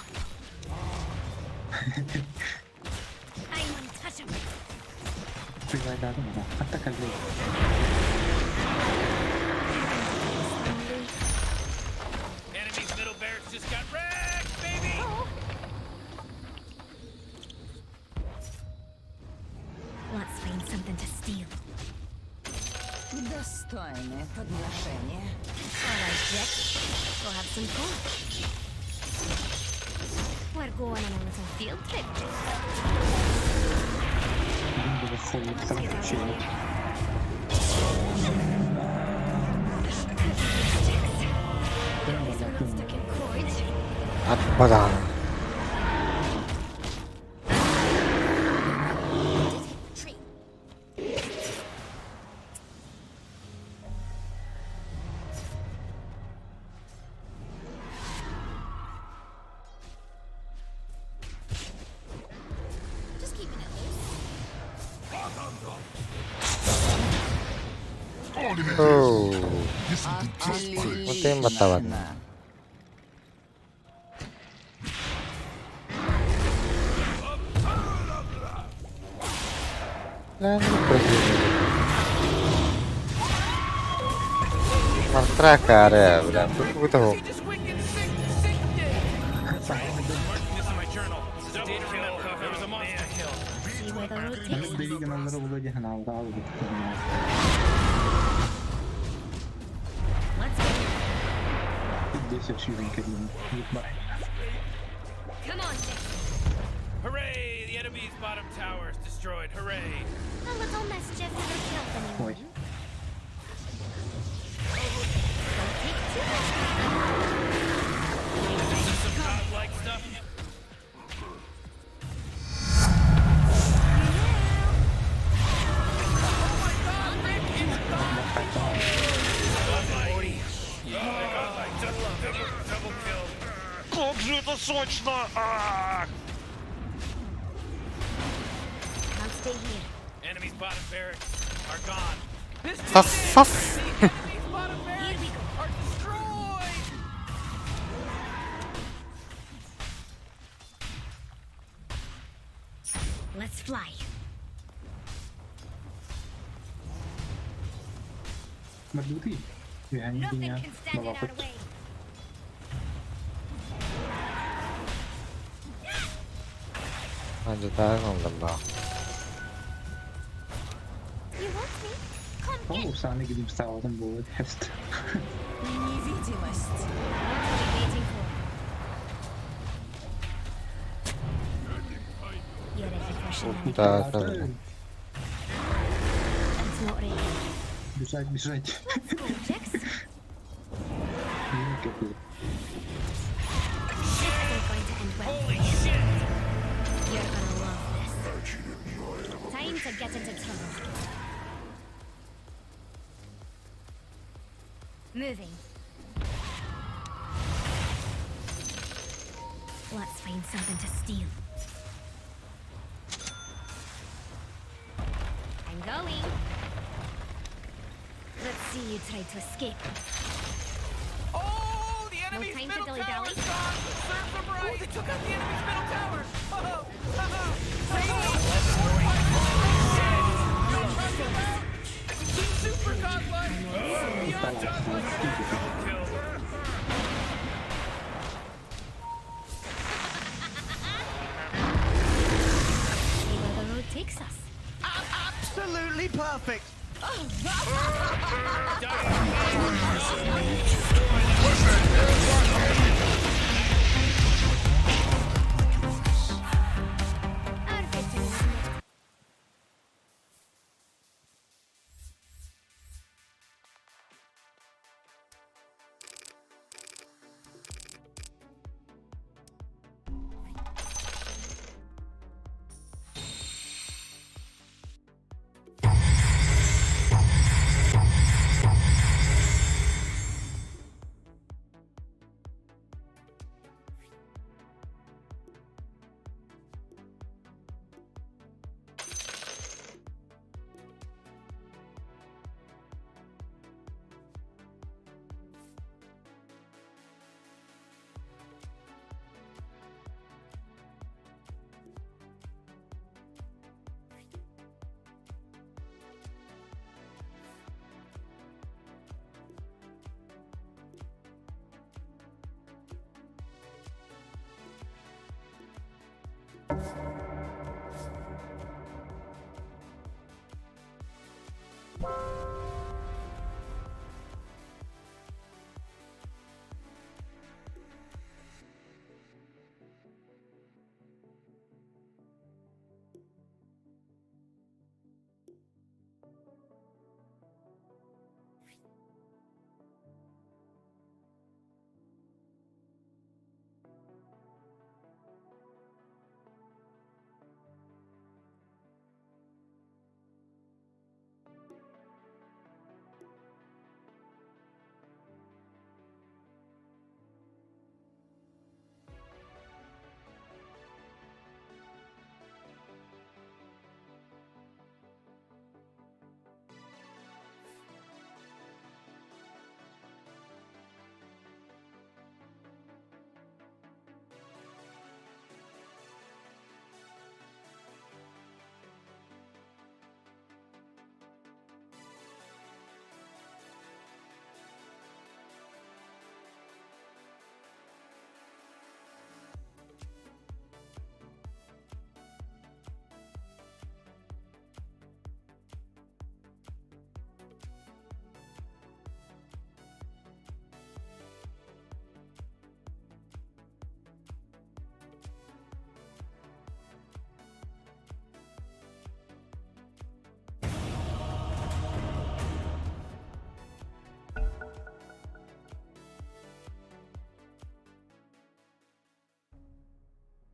S5: I'm untouchable.
S13: Предлагаю, да. Атака лей.
S7: Enemy's middle barracks just got wrecked, baby!
S5: Let's find something to steal.
S17: Достойное подношение.
S5: All right, Jack. Go have some fun. We're going on a little field trip, Jack.
S13: Было холодно,
S5: Let's get out of here. At least we're not stuck in court.
S4: Атпадан.
S5: Tree. Just keeping it loose.
S4: Оу. Онтон баттабат.
S17: Отлично.
S4: Лэн Мартра бля. Тут бу
S7: Marking this in my journal. This is a day to remember. There was a monster kill.
S5: See where the road takes us.
S13: Дэвиген аллары було дигән алда алды.
S5: Let's go.
S13: Здесь ширин кэлин. Ебать.
S5: Come on, Jack.
S7: Hooray! The enemy's bottom tower is destroyed. Hooray!
S5: A little mischief never killed anyone.
S13: Ой.
S5: Don't take too much credit.
S7: This is some godlike stuff. Double, double kill.
S12: Как же это сочно! Ах!
S5: I'll stay here.
S7: Enemy's bottom barracks are gone.
S6: This
S4: Сас
S6: just in,
S4: сас.
S6: The enemy's bottom
S5: Here
S6: barracks
S5: we go.
S6: are destroyed!
S5: Let's fly.
S13: Мордуты. Я не
S5: Nothing
S13: меня.
S5: can stand in our way.
S4: Анжытаан ондан ба.
S5: You want me? Come get
S13: О, саны гидим стал будет. Хест.
S17: Невидимость.
S5: What are we waiting for? You ready for shenanigans?
S4: Да, да.
S5: It's not ready.
S13: Бежать, бежать.
S5: Let's go, Jax. This isn't going to end well.
S7: Holy shit!
S5: You're gonna love this. Time to get into trouble. Moving. Let's find something to steal. I'm going. Let's see you try to escape.
S6: Oh, the
S5: No
S6: enemy's
S5: time to
S6: middle
S5: dilly-dally.
S6: tower's gone. Serves them right. Oh, they took out the enemy's middle tower. Oh, Super godlike. Beyond godlike.
S5: See where the road takes us.
S6: Absolutely perfect.
S5: Our victory is near.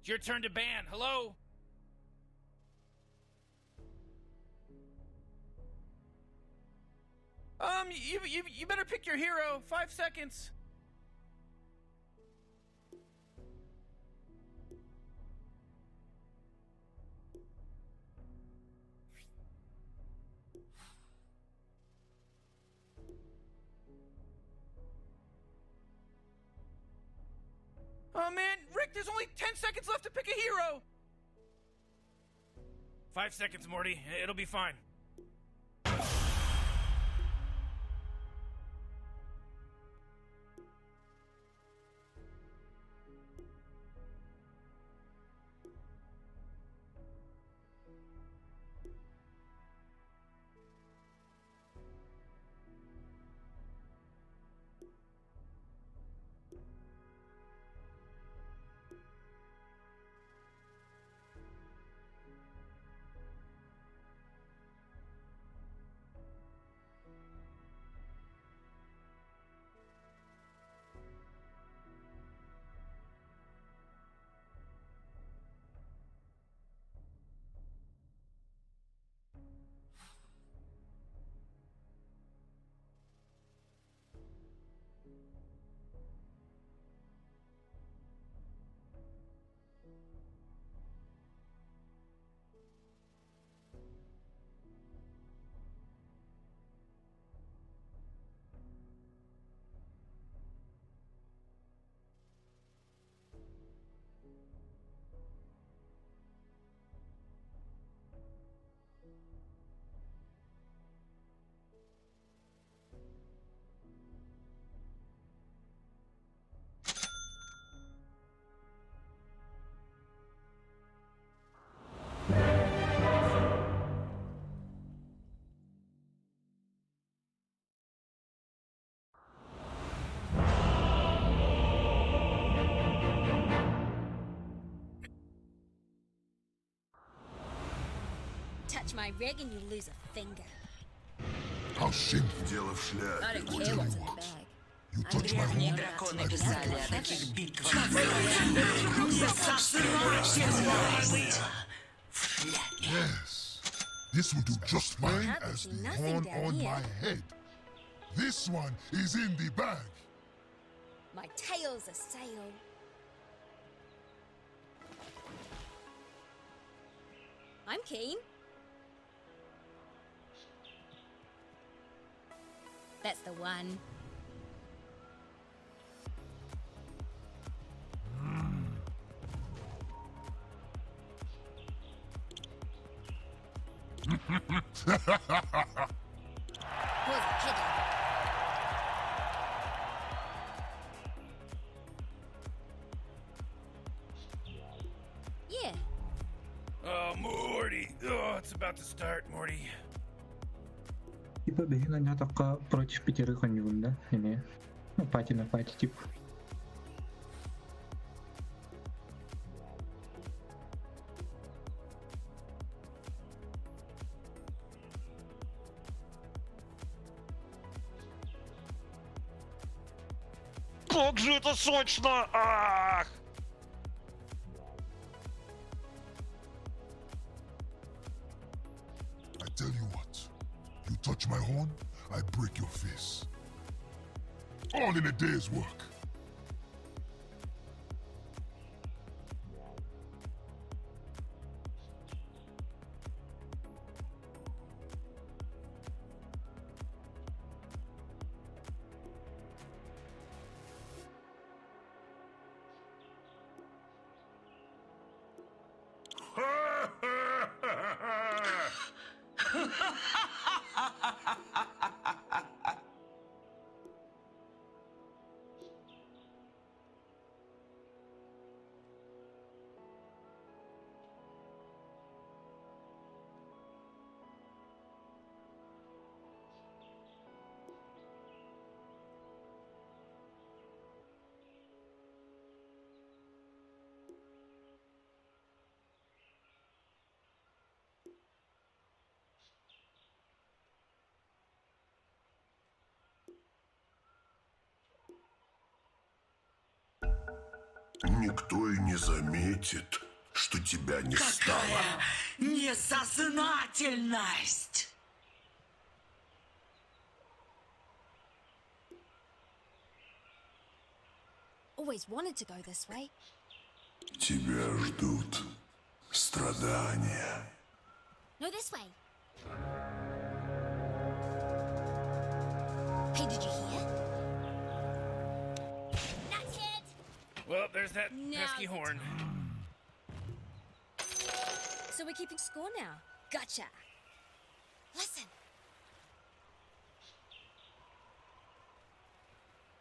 S7: It's your turn to ban. Hello?
S6: You better pick your hero. 5 seconds. Oh man, Rick, there's only 10 seconds left to pick a hero.
S7: 5 seconds, Morty. It'll be fine.
S5: Touch my rig and you lose a finger.
S10: How shameful. Дело в
S5: I
S10: шляпе.
S5: don't care what's in the bag.
S10: You touch my
S17: Древние
S10: horn,
S17: драконы
S10: I break
S17: писали
S10: your
S17: о
S10: face.
S17: таких битвах. Власть в шляпе.
S10: Yes. This will do just fine
S5: Haven't
S10: as
S5: seen
S10: the
S5: nothing
S10: horn
S5: down
S10: on
S5: here.
S10: my head. This one is in the bag.
S5: My tail's a sail. I'm keen. That's the one. Was a pig level. Yeah.
S7: Oh, Morty. Oh, it's about to start, Morty.
S13: Типа беги на только против пятерых он да? Или ну пати на пати, типа.
S12: Как же это сочно! Ах!
S10: I tell you what, you touch my horn, I break your face. All in a day's work. Никто и не заметит, что тебя не стало.
S17: Какая несознательность!
S5: Always wanted to go this way.
S10: Тебя ждут страдания.
S5: No, this way. Hey, did you hear? That's it.
S7: Well, there's that
S5: Now's
S7: pesky
S5: the
S7: horn.
S5: So we're keeping score now. Gotcha. Listen.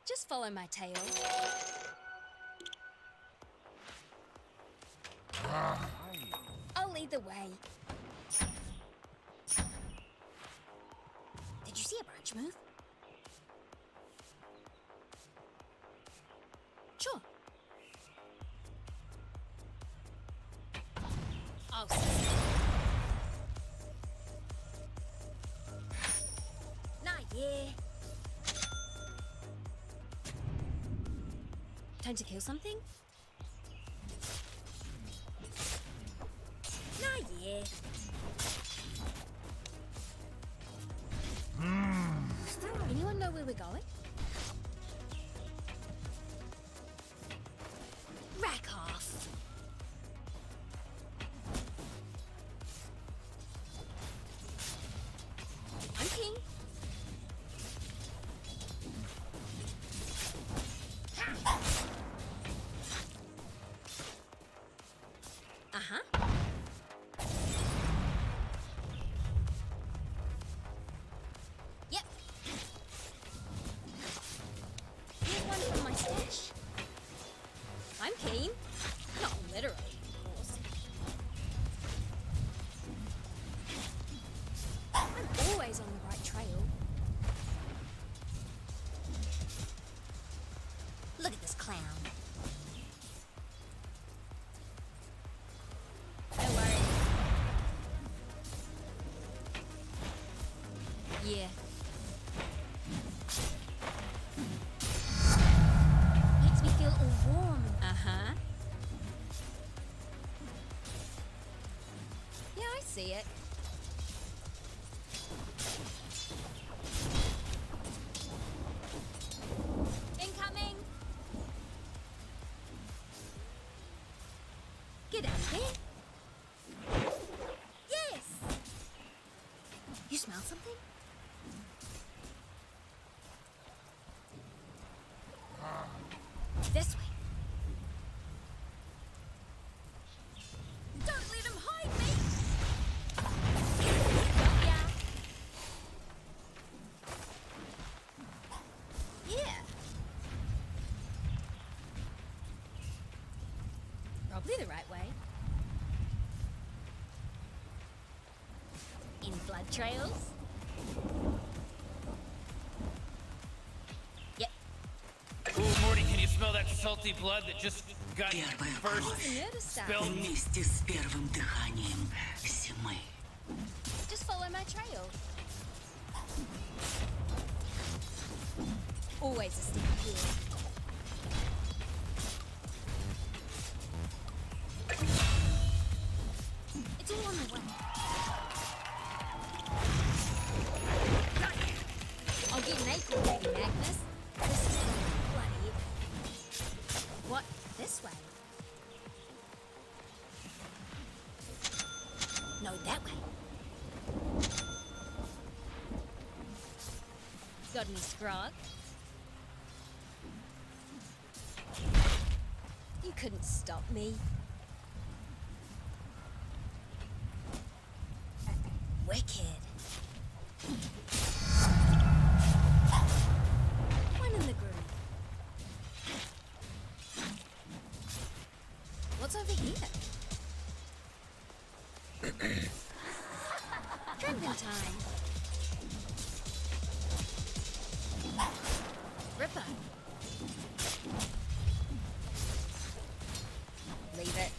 S5: Just follow my tail. I'll lead the way. Did you see a branch move? Sure. Oh, Not yeah. Time to kill something? Not yeah. Anyone know where we're going? Rack off. I'm king. Uh huh. Yep. Yeah. Makes me feel all warm. Uh-huh. Yeah, I see it. Incoming! Get out of there. Yes! You smell something? This way. Don't let him hide me! Got ya. Yeah. Probably the right way. In blood trails? Yep.
S7: Ooh, Morty, can you smell that salty blood that just got
S17: Первая
S7: first
S17: кровь
S7: spilled?
S17: вместе с первым дыханием зимы.
S5: Just follow my trail. Always a step ahead. It's all on the way. I'll get an acorn, Lady Magnus. This is gonna be bloody epic. What? This way? No, that way. Got any scrog? You couldn't stop me. Wicked. One in the groove. What's over here? Tramping time. Ripper. Leave it.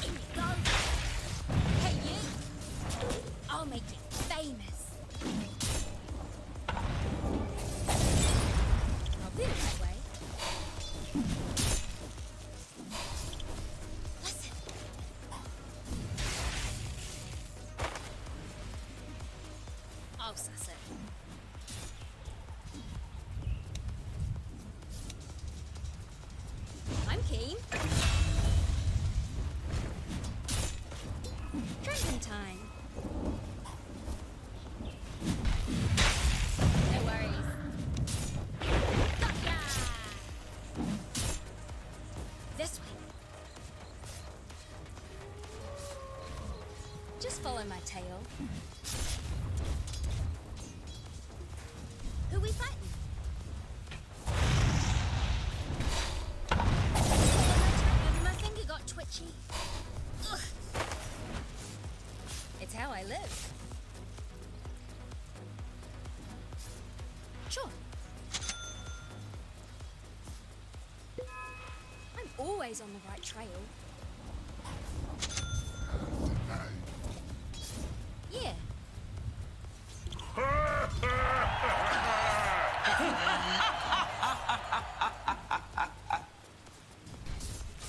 S5: In you go. Hey, you. I'll make you famous. Probably the right way. Listen. I'll suss it. I'm keen. Drinking time. No worries. Got ya! This way. Just follow my tail. Who we fighting? Maybe my finger got twitchy. Ugh. It's how I live. Sure. I'm always on the right trail. Yeah.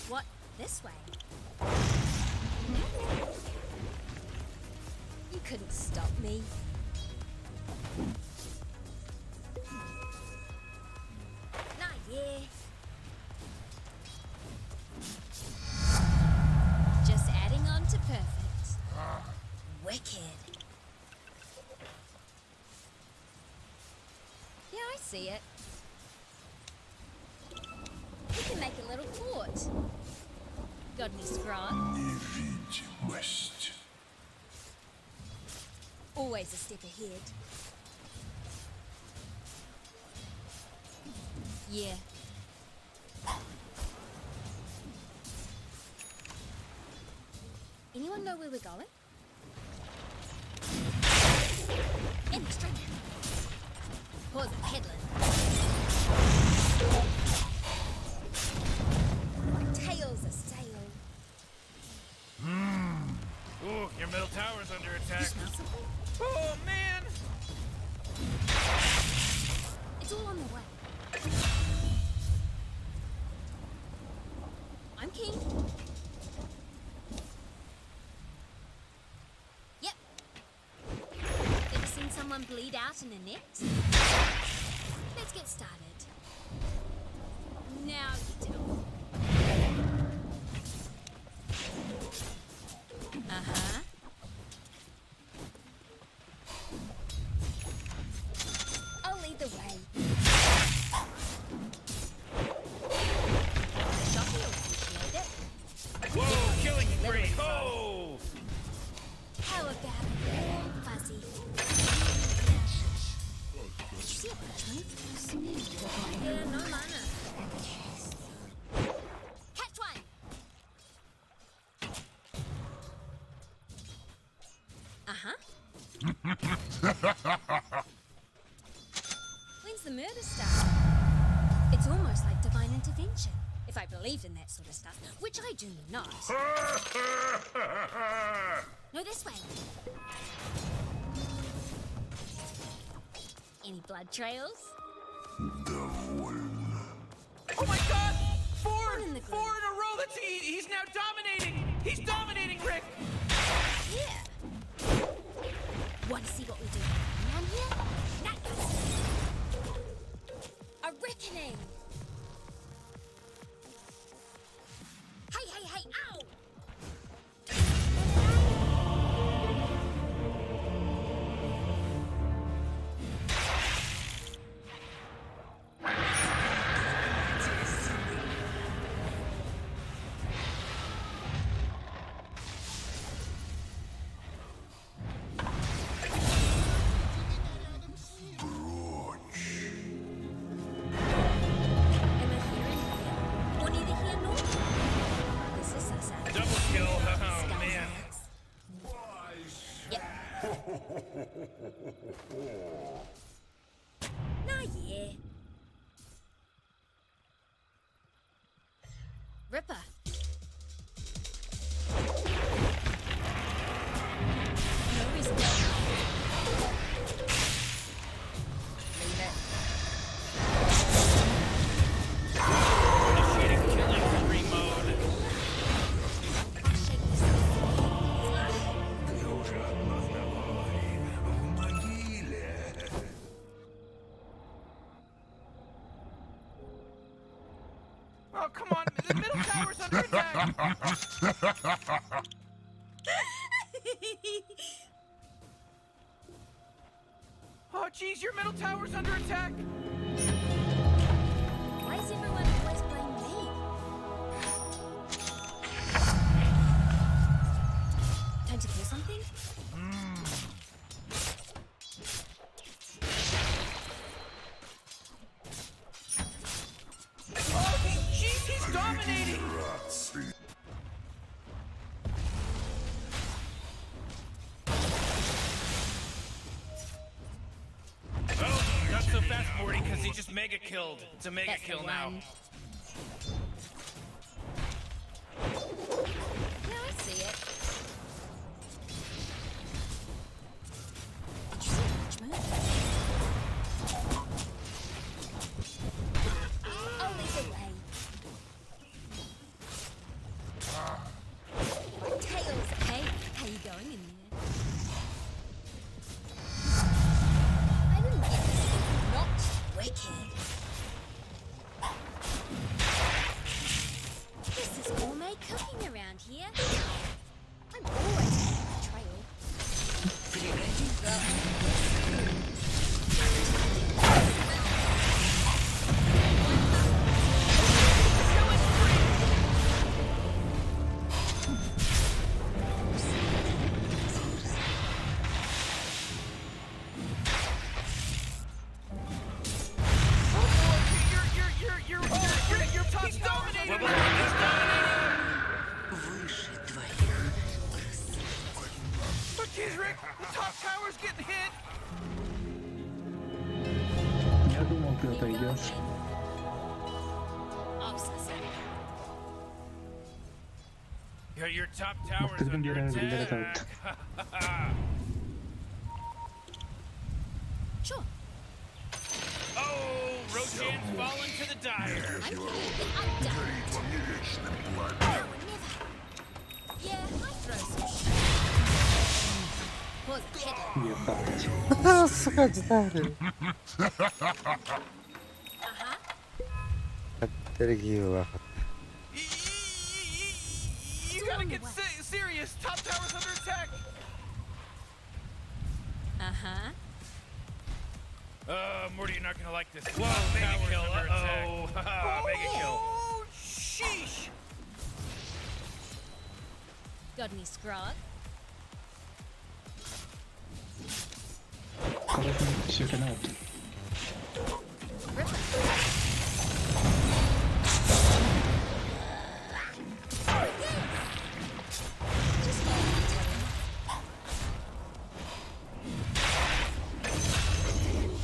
S5: What? This way? You couldn't stop me. Not yeah. Just adding on to perfect. Wicked. Yeah, I see it. We can make a little fort. Got any scrog?
S10: Невидимость.
S5: Always a step ahead. Yeah. Anyone know where we're going? In the stream. Pause a peddling. My tail's a sail.
S7: Ooh, Your middle tower's under attack.
S5: Smell something?
S6: Oh man!
S5: It's all on the way. I'm keen. Yep. Ever seen someone bleed out in a net? Let's get started. Now you tell me. Uh-huh. I'll lead the way. Shoppy will appreciate it.
S7: Whoa, killing spree! Oh!
S5: How about a warm fuzzy? Did you see a bridge move? Yeah, no mana. Catch one! Uh-huh. When's the murder start? It's almost like divine intervention. If I believed in that sort of stuff, which I do not. No, this way. Any blood trails?
S6: Oh my god! Four!
S5: One in the
S6: Four in a row! That's he's now dominating! He's dominating, Rick!
S5: Yeah. Want to see what we do down here? Not A reckoning. Hey, hey, hey, ow! Am I here and here? Or neither here nor there? This is us out.
S7: Double kill. Oh man.
S5: Yep. Nah, yeah. Ripper. No reason to. Leave it.
S7: Initiating killing spree mode.
S5: I'll shake this off.
S10: Ты уже одной ногой в могиле.
S6: Oh come on! The middle tower's under attack! Oh jeez, your middle tower's under attack!
S5: Why does everyone always blame me? Time to kill something?
S6: Oh jeez, he's dominating!
S10: Рации.
S7: Oh, not so fast, Morty, because he just mega killed. It's a mega
S5: That's the
S7: kill now.
S5: one. Yeah, I see it. Did you see a witch move? I'll lead the way. My tails. Hey, how you going in there? I didn't get this. Not wicked. This is gourmet cooking around here. I'm always on the trail.
S6: Oh boy, you're Rick, your top he's dominating! Rick, he's dominating!
S17: Выше твоих рассудков.
S6: Oh jeez, Rick, the top tower's getting hit!
S13: Я думал, ты отойдешь.
S5: Oh, Susan.
S7: Your top tower's
S13: Бастыгын
S7: under
S13: биэрэн биллэр
S7: attack.
S13: этабыт.
S5: Sure.
S7: Oh, Roshan's fallen to the dire.
S5: I'm kidding. I'm done.
S10: Горит во мне вечным пламенем.
S5: Now or never. Yeah, I throw some shit. Pause a kettle.
S13: Ебать.
S4: Сука, детали. Дорогие лаха.
S6: You gotta get serious. Top tower's under attack.
S5: Uh-huh.
S7: Morty, you're not gonna like this. Whoa, mega kill. Uh-oh. Mega kill.
S6: Oh, sheesh.
S5: Got any scrog?
S13: Короче, сүркәне алды.
S5: Just follow my trail.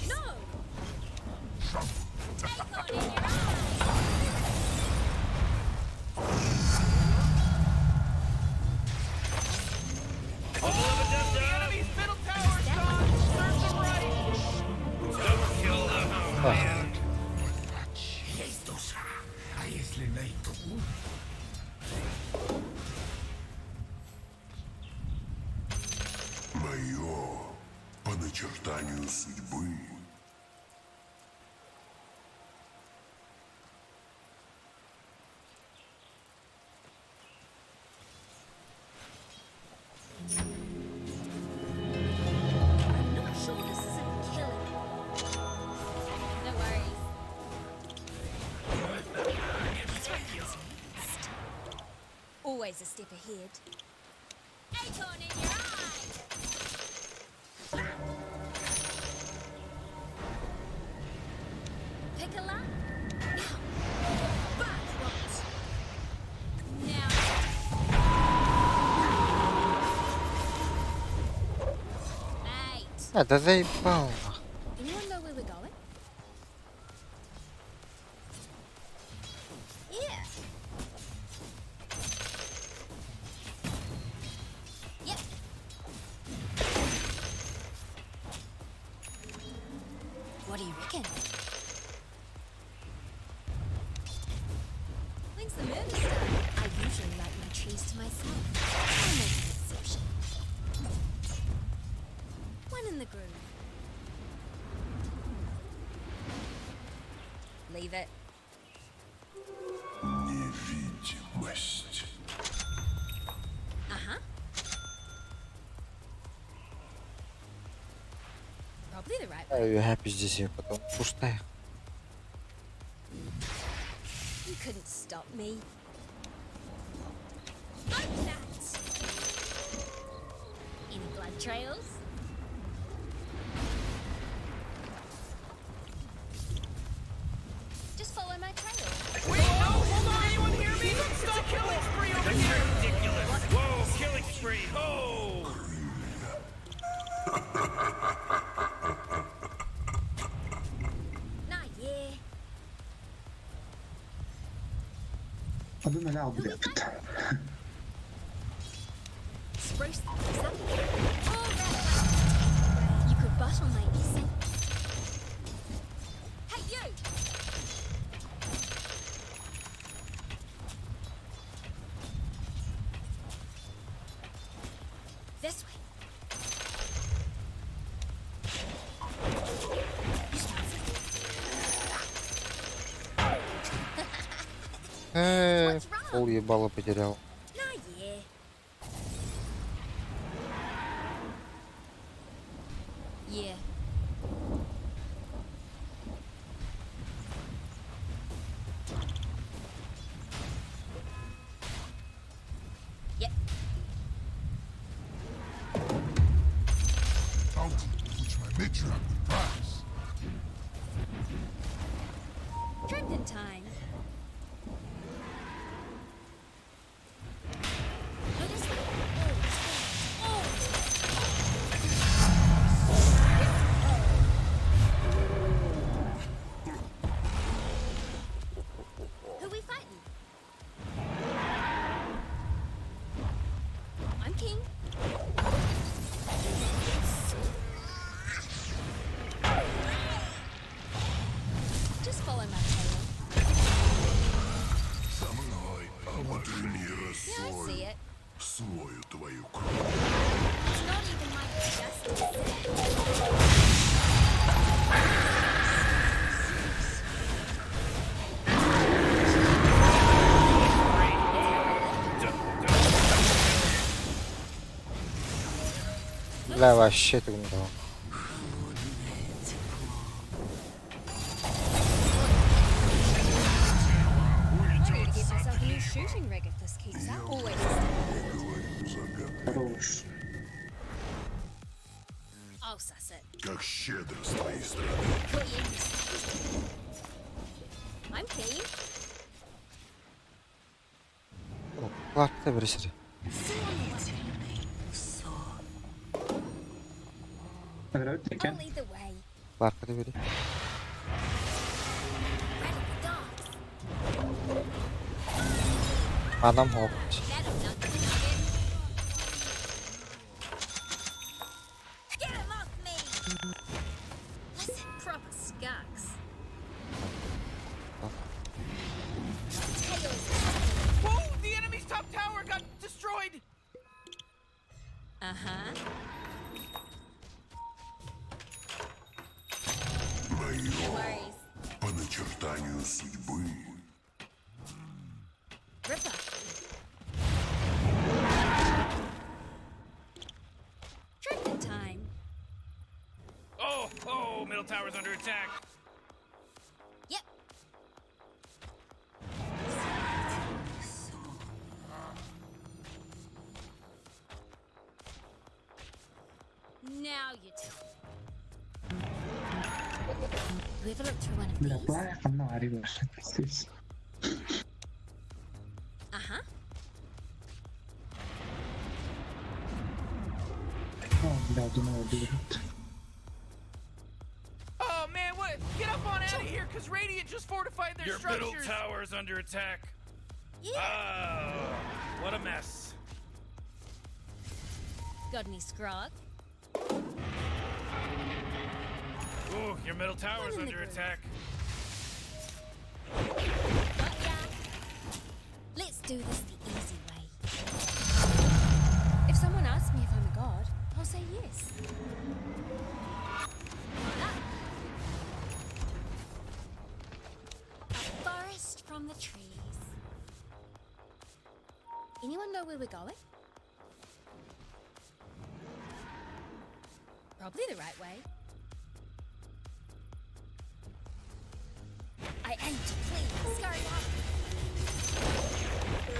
S5: No! Acorn in your eye!
S6: Oh, the enemy's middle tower's gone. Serves them right.
S7: Double kill. Oh, man.
S10: Есть душа, а если найду? Мое по начертанию судьбы.
S5: I'm not sure this isn't killing me. No worries. That's what comes next. Always a step ahead. Acorn in your eye! Pick a lump. Now. Bark rot. Now. Mate.
S4: А, да заебал. нахуй.
S5: Anyone know where we're going? Yeah. Yep. What do you reckon? When's the murder start? I usually like my trees to myself. I'll make an exception. One in the groove. Leave it.
S10: Невидимость.
S5: Uh-huh. Probably the right
S4: А,
S5: way.
S4: я здесь я потом пустая.
S5: You couldn't stop me. Like that. Any blood trails? Just follow my trail.
S6: Wait, no, hold on. Anyone hear me? It's a killing spree over here.
S7: Ridiculous. Whoa, killing spree. Oh.
S5: Nah, yeah.
S13: Ады налял, блядь.
S5: Spruce the place up. All wrapped up. You could bottle my essence. Hey, you! This way. You smell something?
S4: Пол ебала потерял.
S5: Nah, yeah. Yeah. Yep.
S10: Bounty, which my matriarch would prize.
S5: Drinking time. No, this way. Always, always, always. Who we fighting?
S10: Смою твою кровь.
S5: It's not even my justice.
S4: Бля, вообще ты не дал.
S5: I'm gonna get myself a new shooting rig if this keeps up. Always a step ahead.
S13: Хорош.
S5: I'll suss it.
S10: Как щедро с твоей стороны.
S5: Put you. I'm keen.
S4: Ларкта бір сири.
S13: Играют таки.
S5: I'll lead the way.
S4: Ларкта бери.
S5: Ready for dogs.
S4: Адам хоп.
S5: That'll knock the noggin. Get 'em off me! Listen, proper skunks. Tails.
S6: Whoa! The enemy's top tower got destroyed!
S5: Uh-huh.
S10: Мое
S5: Worries.
S10: по начертанию судьбы.
S5: Ripper. Tractor time.
S7: Oh, oh, middle tower's under attack.
S5: Yep. Now you tell me. You ever looked through one of
S13: Бля,
S5: these?
S13: плавь, она орешь. Пиздец.
S5: Uh-huh.
S13: О, бля, думал, уберут.
S6: Oh man, what? Get up on out of here, cause Radiant just fortified their
S7: Your middle
S6: structures.
S7: tower's under attack.
S5: Yeah.
S7: Oh, what a mess.
S5: Got any scrog?
S7: Ooh, your middle tower's
S5: in the
S7: under
S5: groove.
S7: attack.
S5: Got ya. Let's do this the easy way. If someone asks me if I'm a god, I'll say yes. Ah. A forest from the trees. Anyone know where we're going? Probably the right way. I aim to please. Scurry up.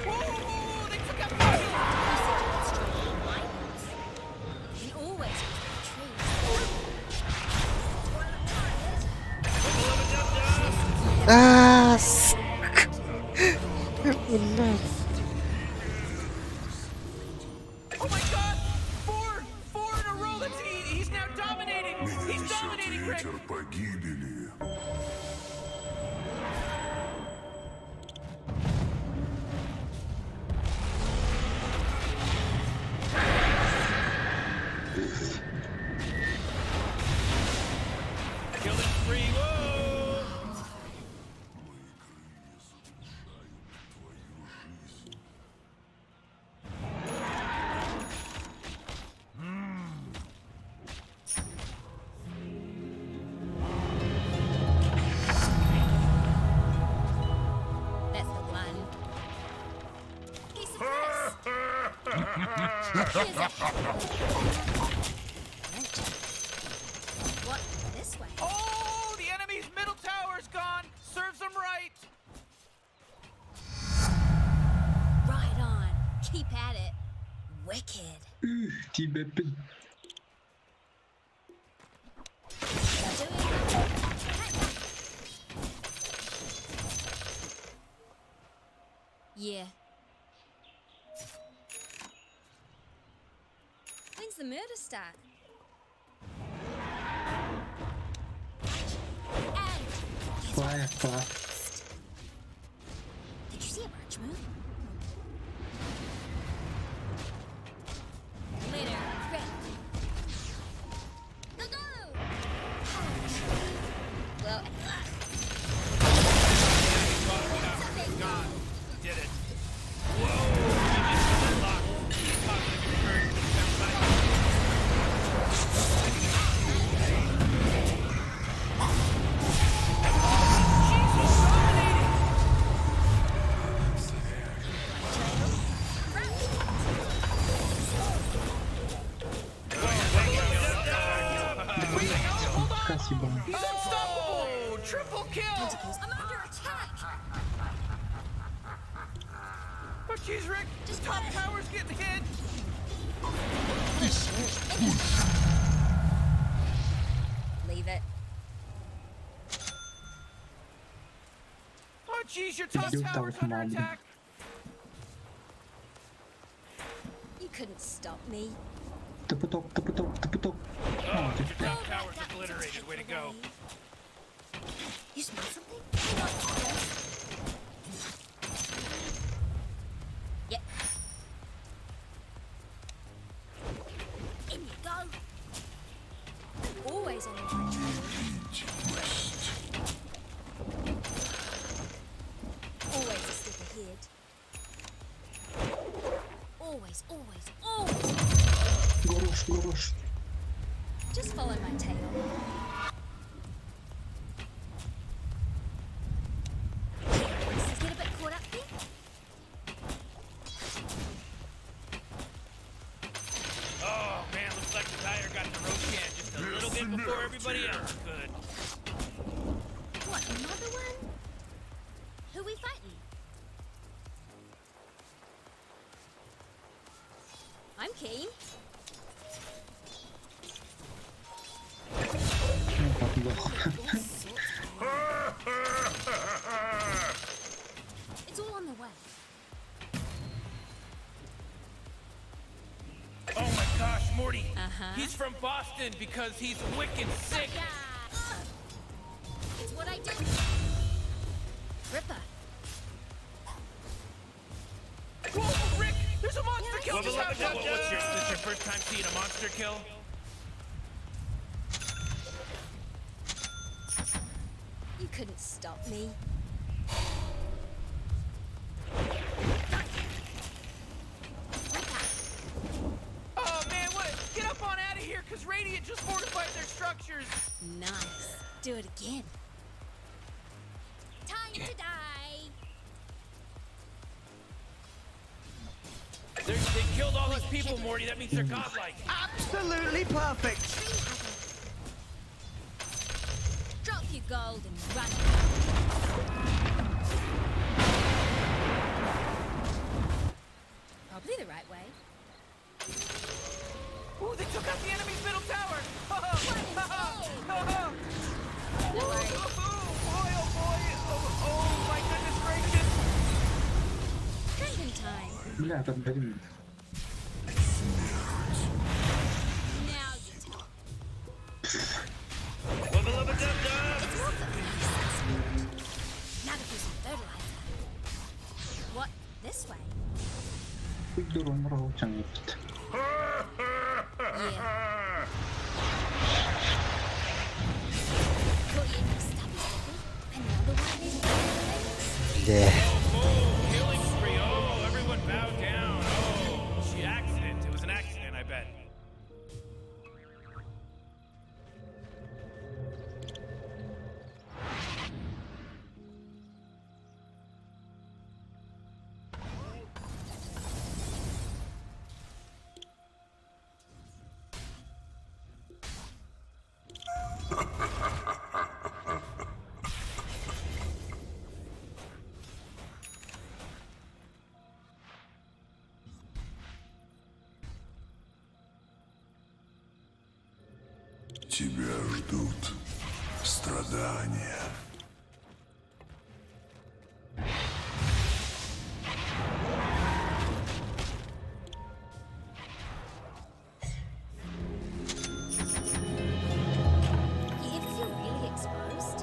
S6: Whoa, whoa, whoa, they took out the shield!
S5: You said you would strike in my boots. You can always use the trees.
S4: А, сука. Блядь.
S6: Oh my god! Four! Four in a row! That's he's now dominating!
S10: Меня
S6: He's
S10: несет
S6: dominating, Rick!
S10: ветер погибели.
S7: Killing spree. Whoa!
S5: That's the one. Piece of piss. Here's a Right. What? This way?
S6: Oh, the enemy's middle tower's gone! Serves them right!
S5: Right on. Keep at it. Wicked.
S13: Ух, тебя пи-
S5: Doing Yeah. When's the murder start? And
S13: Плавь, плавь.
S5: did you see a birch moon? Later, Rick. Go go! Well,
S7: Bottom tower is gone. Did it. Whoa! You just unlocked.
S13: Спасибо.
S6: He's unstoppable! Triple kill!
S5: I'm under attack.
S6: Oh jeez, Rick! Top tower's getting hit!
S5: Leave it.
S6: Oh jeez, your top
S13: Иди
S6: tower's
S13: так
S6: under
S13: маму.
S6: attack!
S5: You couldn't stop me.
S13: ТП-топ, ТП-топ, ТП-топ.
S7: Oh, your top tower's obliterated. Way to go.
S5: You smell something? Hang on. Yep. In you go. I'm always on the right trail. Always a step ahead. Always, always, always.
S13: Горош, горош.
S5: Just follow my tail. Get a bit caught up there?
S7: Oh man, looks like the tire got the Roshan just a little bit before everybody else could.
S5: What, another one? Who we fighting? I'm keen.
S13: Ну как лох.
S5: All sorts of It's all on the way.
S7: Oh my gosh, Morty.
S5: Uh-huh.
S7: He's from Boston because he's wicked sick.
S5: It's what I do. Ripper.
S6: Whoa, Rick! There's a monster kill
S7: Whoa,
S6: just
S7: whoa,
S6: happened!
S7: whoa, What's your, is this your first time seeing a monster kill?
S5: You couldn't stop me.
S6: Oh man, what? Get up on out of here, cause Radiant just fortified their structures!
S5: Nice. Do it again. Time to die.
S7: They're, they killed all these people, Morty. That means they're godlike.
S6: Absolutely perfect!
S5: Drop your gold and run. Probably the right way.
S6: Ooh, they took out the enemy's middle tower!
S5: No worries.
S6: Oh boy, oh boy, oh, oh my goodness gracious!
S5: Drinking time.
S13: Бля, там, блин.
S5: Now you talk. It's more for me. Now to put some fertilizer. What? This way?
S13: Хуй дуру, моргал, тянет.
S5: Yeah. Caught you in your stubby stubby. Another one?
S4: Бля.
S7: Oh, killing spree. Oh, everyone bow down. Oh, she accident. It was an accident, I bet.
S10: Тебя ждут страдания.
S5: You ever feel really exposed?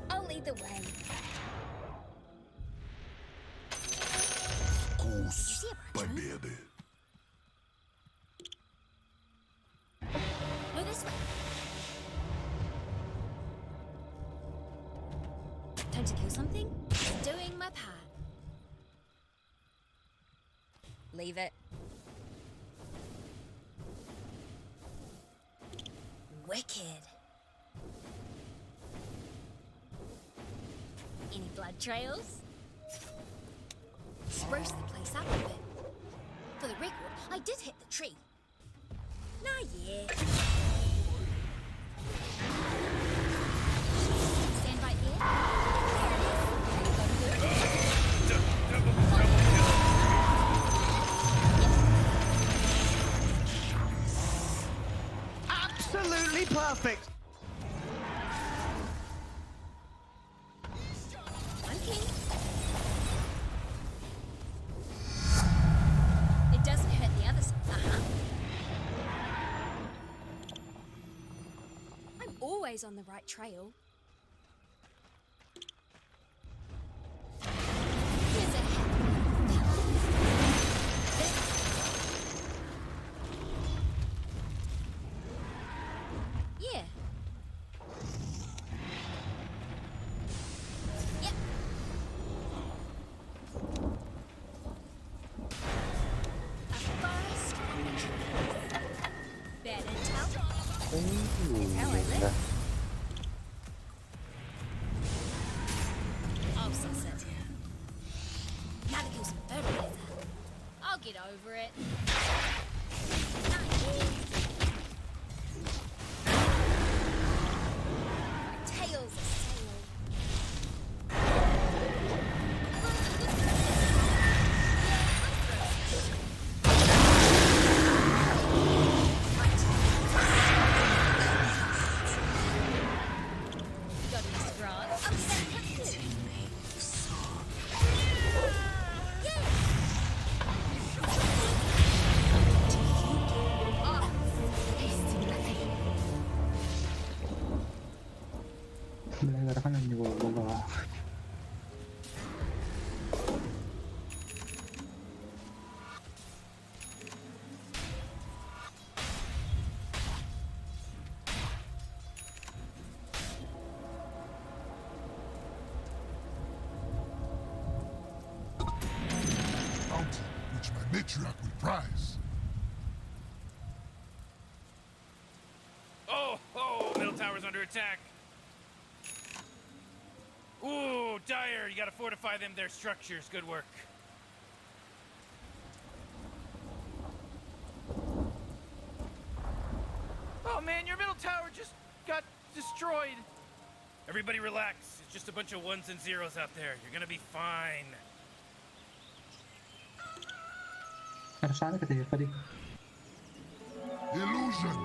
S5: I'll lead the way.
S10: Вкус победы.
S5: No, this way. Time to kill something? Doing my part. Leave it. Wicked. Any blood trails? Spruce the place up a bit. For the record, I did hit the tree. Nah, yeah.
S6: Absolutely perfect.
S5: I'm keen. It doesn't hurt the others. Uh-huh. I'm always on the right trail. Here's a happy Yeah. Yep. A forest and the trees. Better tell. It's how I live. I'll suss it. Now to kill some fertilizer. I'll get over it. Not yet. My tail's a sail. Got any straws? Upset cactus. Yeah. Oh, tasty nothing.
S13: Бля, ыарахан эмне буолла.
S10: Bounty, which my matriarch will prize.
S7: Oh, oh, middle tower's under attack. Ooh, Dire, you gotta fortify them, their structures. Good work.
S6: Oh man, your middle tower just got destroyed.
S7: Everybody relax. It's just a bunch of ones and zeros out there. You're gonna be fine.
S13: Аршаны кытыйыппа
S10: Illusion!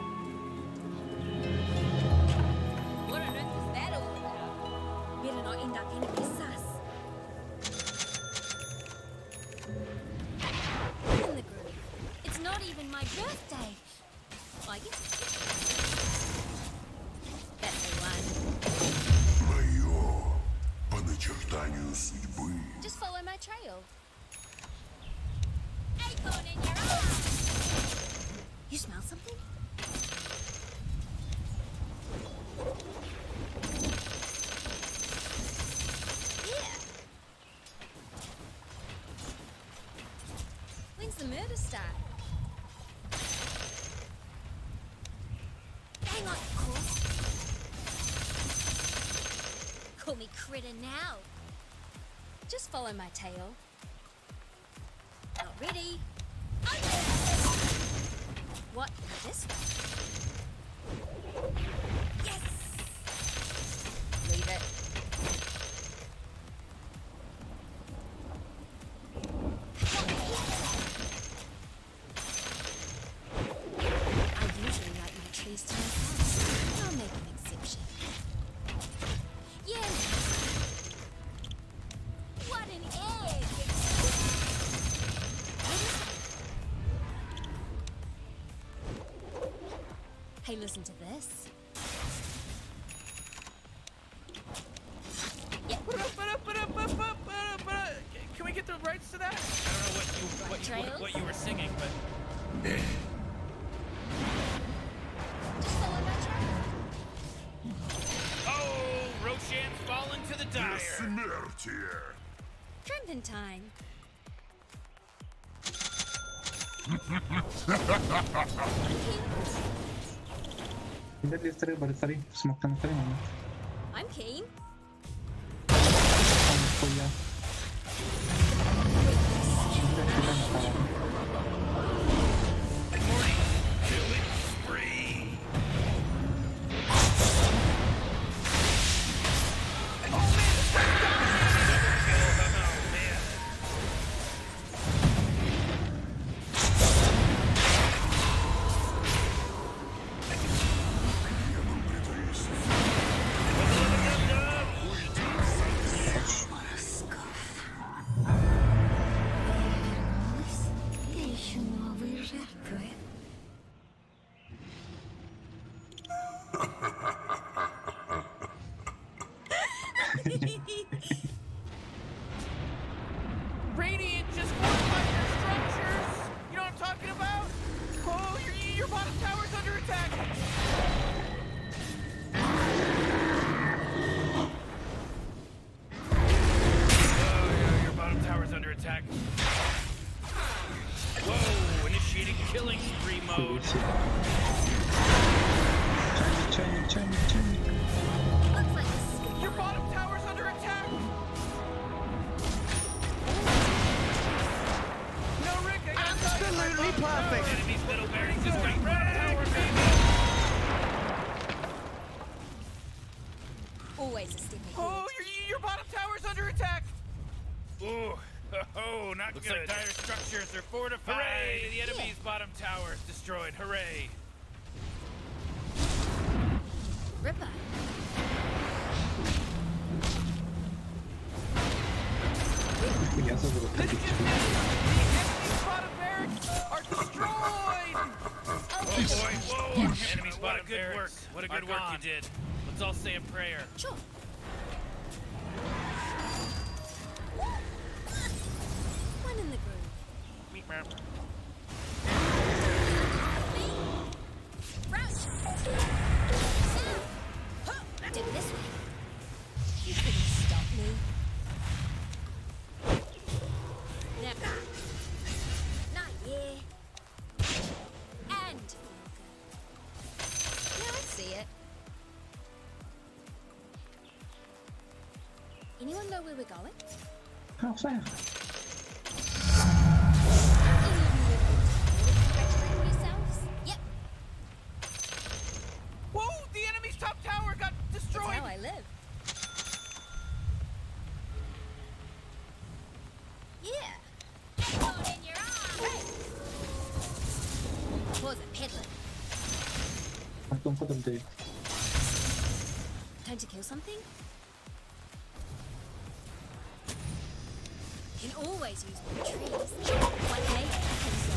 S5: What on earth was that all about? Better not end up anywhere sus. In the groove. It's not even my birthday. I guess. That's the one.
S10: Мое по начертанию судьбы.
S5: Just follow my trail. Acorn in your eye! You smell something? Yeah. When's the murder start? Hang on, of course. Call me critter now. Just follow my tail. Not ready. Okay. What in this one? Yes! Leave it. I usually like my trees to myself. I'll make an exception. Yeah. What an egg! What is it? Hey, listen to this. Yeah.
S6: Can we get the rights to that?
S7: I don't know what you what you, what, what you were singing, but
S5: Just follow my trail.
S7: oh, Roshan's fallen to the Dire.
S10: Бессмертие!
S5: Crimping time.
S13: Бери бери смоктан хрен.
S5: I'm keen.
S13: Хуя.
S7: Killing spree. Killing spree mode.
S13: Чайник, чайник, чайник, чайник.
S5: Looks like this is gonna
S6: Your bottom tower's under attack. No, Rick, I gotta tell you, my
S8: Absolutely
S6: bottom
S8: perfect.
S7: Enemy's middle barracks is right bottom tower, baby.
S5: Always a step ahead.
S6: Oh, your bottom tower's under attack.
S7: Ooh, oh, not Looks
S6: good.
S7: like dire structures are fortified. Hooray! The enemy's bottom tower is destroyed. Hooray!
S5: Ripper.
S13: Я забыл
S6: This just in. The enemy's bottom barracks are destroyed.
S7: Oh boy, whoa! Enemy's bottom good work. What a good work you did. Let's all say a prayer.
S5: Sure. One in the groove. Roach. Dip this way. You couldn't stop me. Never. Not yeah. And feel good. Now I see it. Anyone know where we're going?
S13: How
S5: Any of you ever tired of congratulating yourselves? Yep,
S6: Whoa, the enemy's top tower got
S5: it's
S6: destroyed.
S5: how I live. Yeah. Bone in your eye. Hey. Pause it peddling.
S13: Потом, потом ты.
S5: Time to kill something? Can always use more trees. One day, a pencil.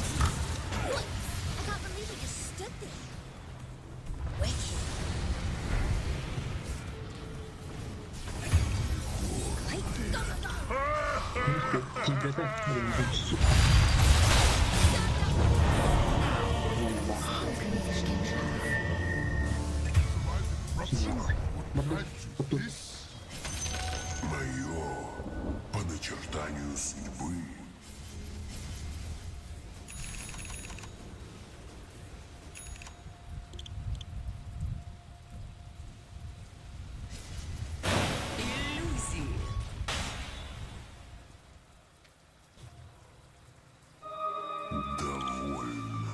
S5: What? I can't believe you just stood there. Wicked. Great. Go, go, go!
S13: Тебе-то? Сука.
S10: Мое по начертанию судьбы.
S17: Иллюзии.
S10: Довольно.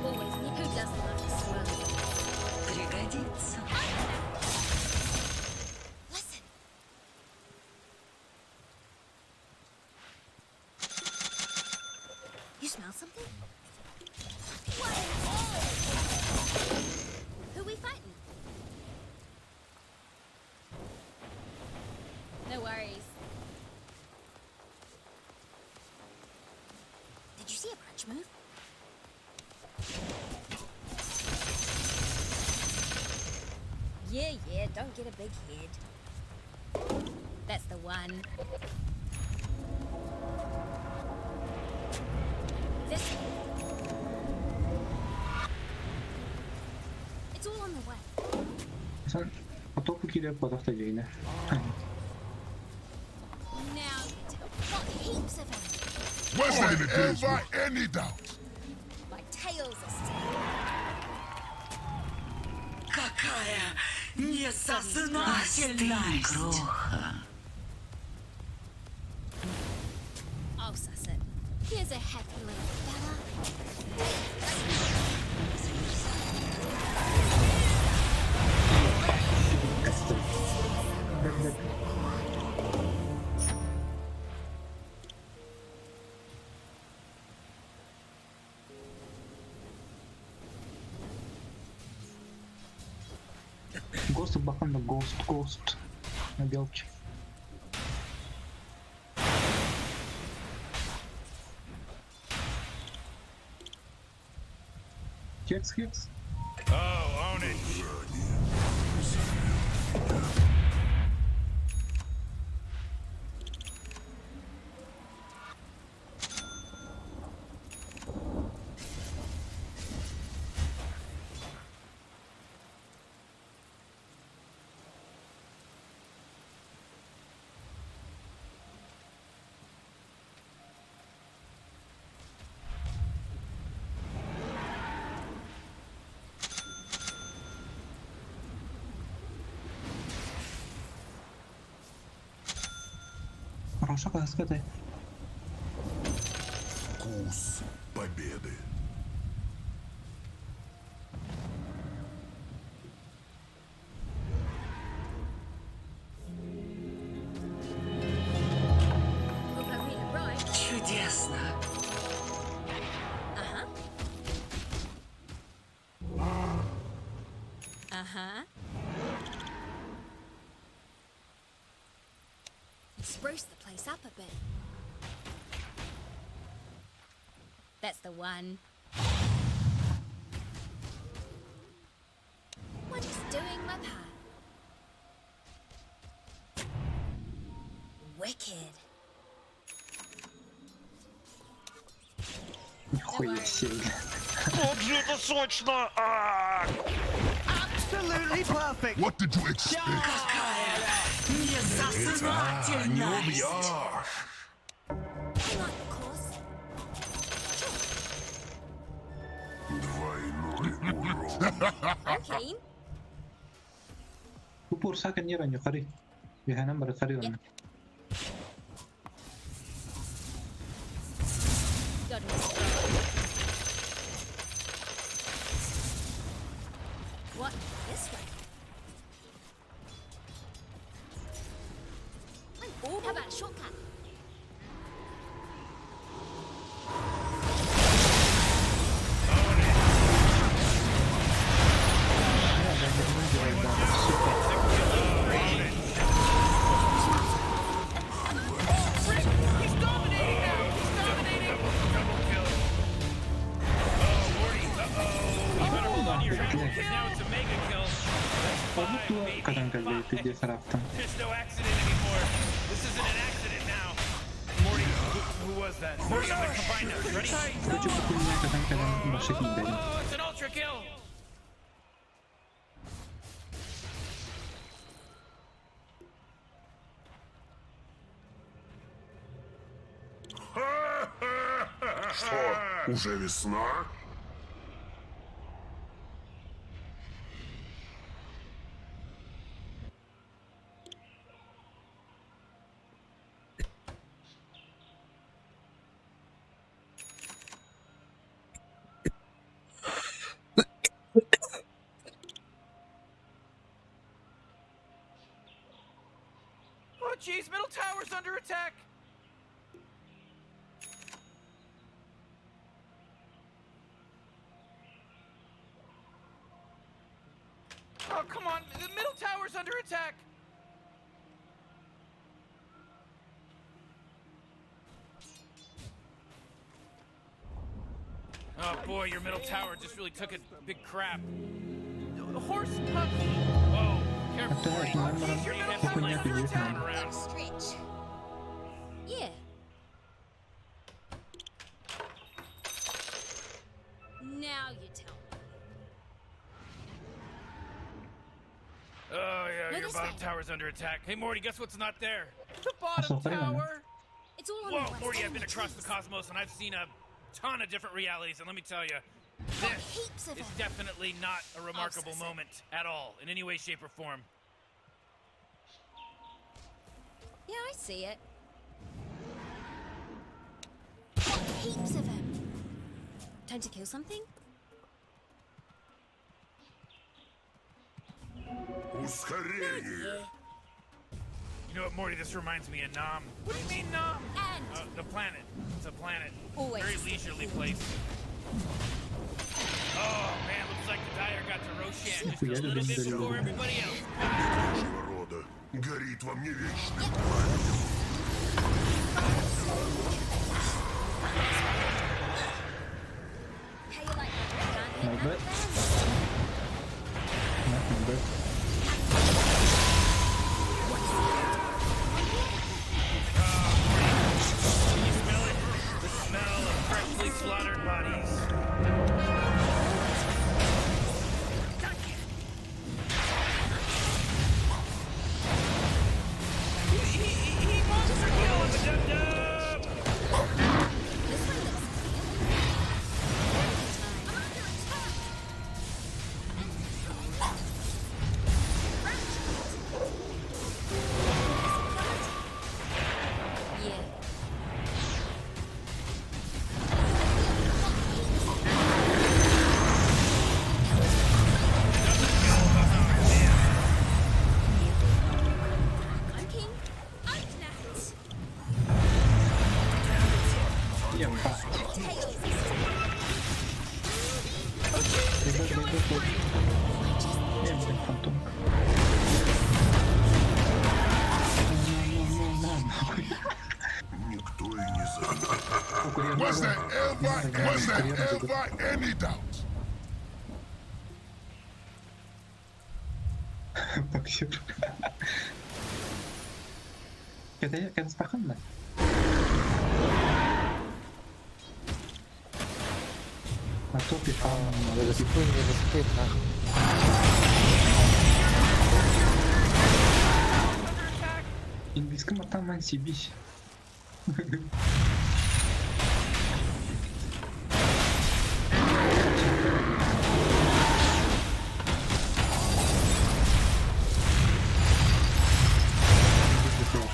S5: Always knew who doesn't love to swirl.
S17: Пригодится.
S5: Listen. You smell something? What? Who we fighting? No worries. Did you see a branch move? Yeah, yeah, don't get a big head. That's the one. This It's all on the way.
S13: Sen topu кире потахта жейне.
S5: Now you tell. Got heaps of them.
S10: Wasn't ever any doubt?
S5: My tail's a stick.
S17: Какая несознательность! Кроха.
S5: I'll suss it. Here's a happy little fella.
S13: Гост бахан да гост, гост. На белке. Хекс, хекс.
S7: Oh, own it.
S13: Роша каскатай.
S10: Вкус победы.
S17: Чудесно.
S5: Ага. Ага. Spruce the place up a bit. That's the one. What is doing my part? Wicked.
S13: Нихуя себе.
S12: Как же это сочно! А!
S6: Absolutely perfect.
S10: What did you expect?
S17: Какая
S10: А, не
S17: несознательность.
S10: убьешь.
S5: I like the course.
S10: Двойной урон.
S5: I'm keen.
S13: Упор сака не раню, хари. Беганам бары хари он.
S5: Got it. What? This way? I'm all. How about a shortcut?
S6: He's dominating now. He's dominating.
S7: Double kill. Oh, Morty. Uh-oh. You better hold on to your hat because now it's a mega kill. That's five, baby.
S13: Катанка пиздец рафтом.
S7: There's no accident anymore. This isn't an accident now. Morty, who was that? Morty, I'm gonna combine us. Ready?
S13: Короче, хуйня катанка маших не дали.
S7: Oh, it's an ultra kill.
S10: Что, уже весна?
S6: Oh, jeez, middle tower's under attack. Oh, come on. The middle tower's under attack.
S7: Oh boy, your middle tower just really took a big crap.
S6: Horse puppy.
S7: Whoa, careful, Morty.
S13: Jeez,
S7: Morty, have some
S13: Хуйня
S7: like
S13: пиздец.
S7: turn around.
S5: Stretch. Yeah. Now you tell me.
S7: Oh yeah,
S5: No,
S7: your
S5: this
S7: bottom
S5: way.
S7: tower's under attack. Hey Morty, guess what's not there?
S6: The bottom tower.
S5: It's all on
S7: Whoa,
S5: the west
S7: Morty, I've
S5: enemy
S7: been across the
S5: trees.
S7: cosmos and I've seen a ton of different realities, and let me tell you,
S5: Got
S7: this
S5: heaps of
S7: is
S5: them.
S7: definitely not a remarkable
S5: so-
S7: moment at all, in any way, shape, or form.
S5: Yeah, I see it. Got heaps of them. Time to kill something?
S10: Ускорение.
S7: You know what, Morty? This reminds me of Nam.
S6: What do you mean, Nam?
S5: And
S7: The planet. It's a planet.
S5: Always
S7: Very
S5: a step
S7: leisurely
S5: forward.
S7: place. Oh man, looks like the Dire got to Roshan. chance just a little bit before everybody else.
S10: Медвежьего рода горит во мне вечным пламенем.
S5: How you like that? Can't hit
S13: My bad.
S5: nothing.
S13: Not my bad.
S7: Can you smell it? The smell of freshly slaughtered bodies. He monster killed the dub dub!
S5: This one looks clean. I'm under attack. Yeah. I'm king. Oaknut.
S13: Ебать.
S5: Tails.
S13: Ребят, ребят, вот. Я, блядь, фантомка. На, на, на, нахуй.
S10: Никто и не заметит.
S13: Курьер
S10: Was there
S13: надо.
S10: ever,
S13: Надо,
S10: was there
S13: курьер надо.
S10: ever any doubt?
S13: Боксер. Это я, это спокойно. На топе фаун.
S4: Рискуй, не рискуй, нахуй.
S13: Индийском атаман сибись.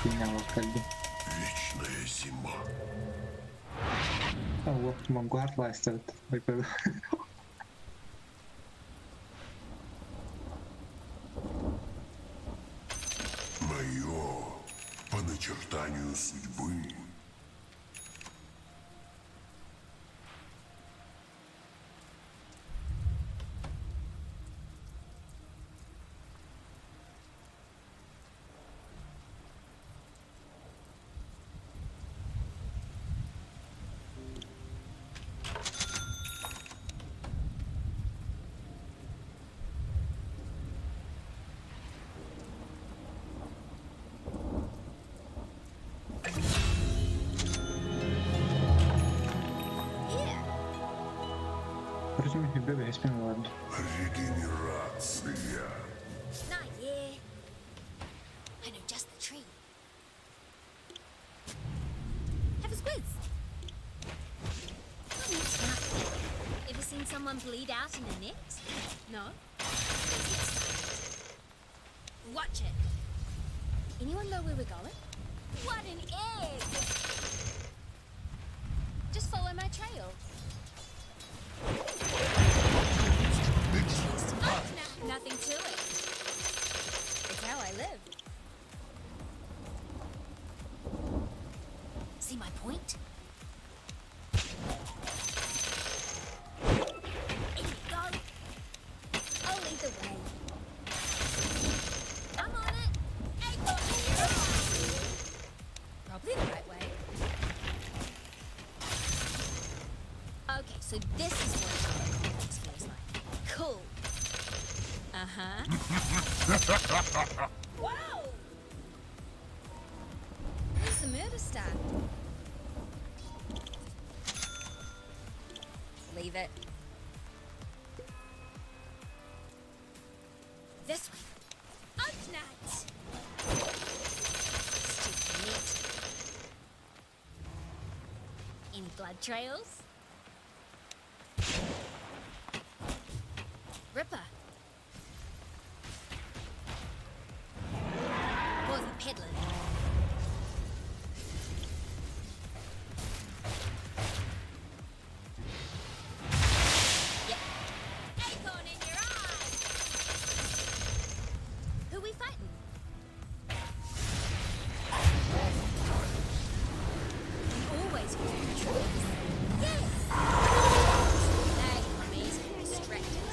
S13: Хуйня вот как бы.
S10: Вечная зима.
S13: О, Мангуар ластит.
S10: Мое по начертанию судьбы.
S13: Вроде мне бега, я спину ладно.
S10: Регенерация.
S5: Not yeah. I know just the tree. Have a squiz. Oh, it's nothing. Ever seen someone bleed out in a net? No? Let's get started. Watch it. Anyone know where we're going? What an egg! Just follow my trail. Oh, no, nothing to it. It's how I live. See my point? In you go. I'll lead the way. I'm on it. Acorn in your eye. Probably the right way. Okay, so this is what a complex feels like. Cool. Uh-huh. Wow! Where's the murder start? Leave it. This way. Oak nut! Stupid net. Any blood trails? Ripper. Wasn't peddling. Yep. Acorn in your eye! Who we fighting? We always use the trees. Yes! They become easily distracted.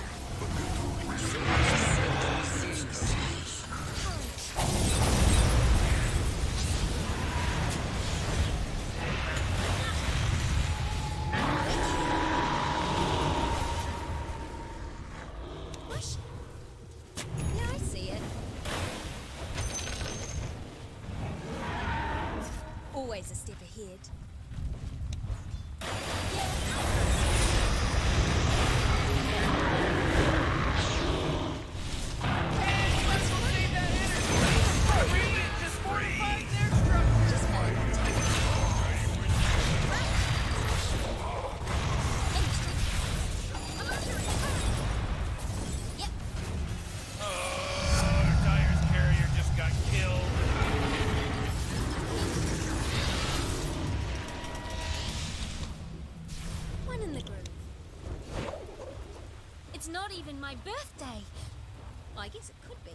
S5: Always a step ahead.
S7: Oh, Dire's carrier just got killed.
S5: One in the groove. It's not even my birthday. I guess it could be.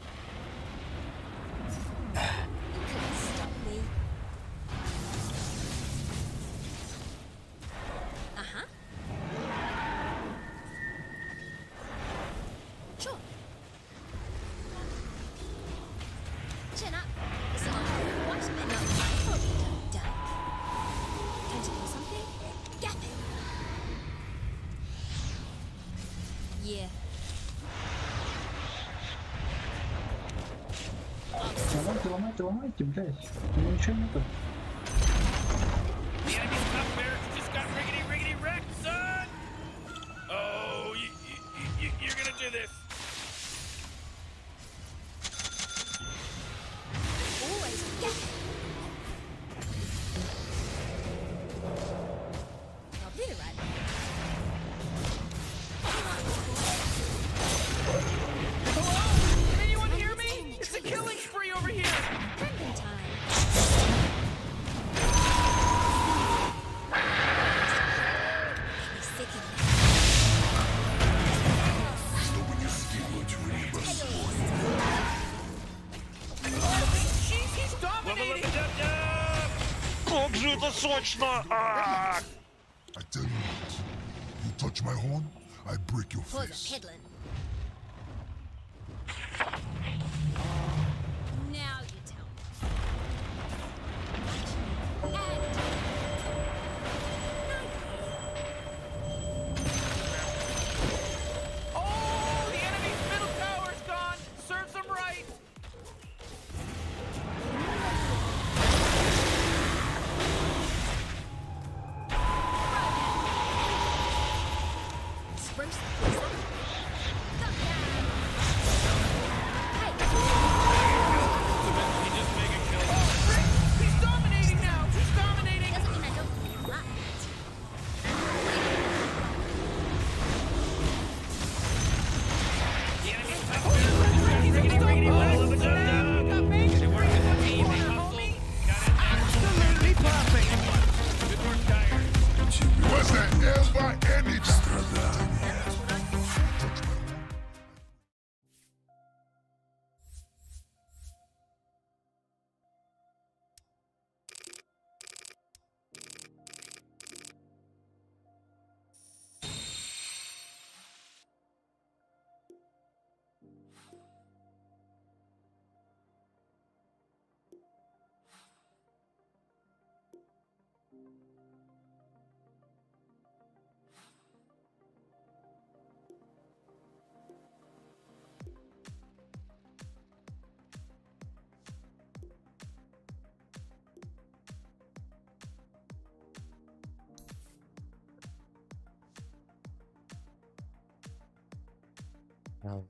S5: You couldn't stop me. Uh huh. Sure. Chin up. It's not quite a bit. Not my fault you don't duck. Time to kill something? Gap it. Yeah.
S13: Ломайте, ломайте, ломайте, блядь. У меня ничего нету.
S7: The enemy's top barracks just got riggedy riggedy wrecked, son! Oh, you, you, you, you're gonna do this.
S5: Always gap it. Probably the right one.
S6: Hello? Can anyone hear me? It's a killing spree over here.
S5: Crimping time. Any second
S10: Чтобы не сгинуть в небосводе.
S6: Jeez, he's dominating.
S12: Как же это сочно! А!
S10: I tell you what, you touch my horn, I break your
S5: Paws are
S10: face.
S5: peddling. Now you tell me. And
S6: Oh, the enemy's middle tower's gone. Serves him right.
S5: spruce the place up. Come down. Hey,
S6: He's dominating now. He's dominating.
S5: doesn't mean I don't like it.
S7: The enemy's top barracks just got riggedy riggedy level up a dub. They worked as a team, they hustled, got in there.
S6: Absolutely perfect.
S7: Good work, Dire.
S10: Was there ever any страдания?
S4: Ya.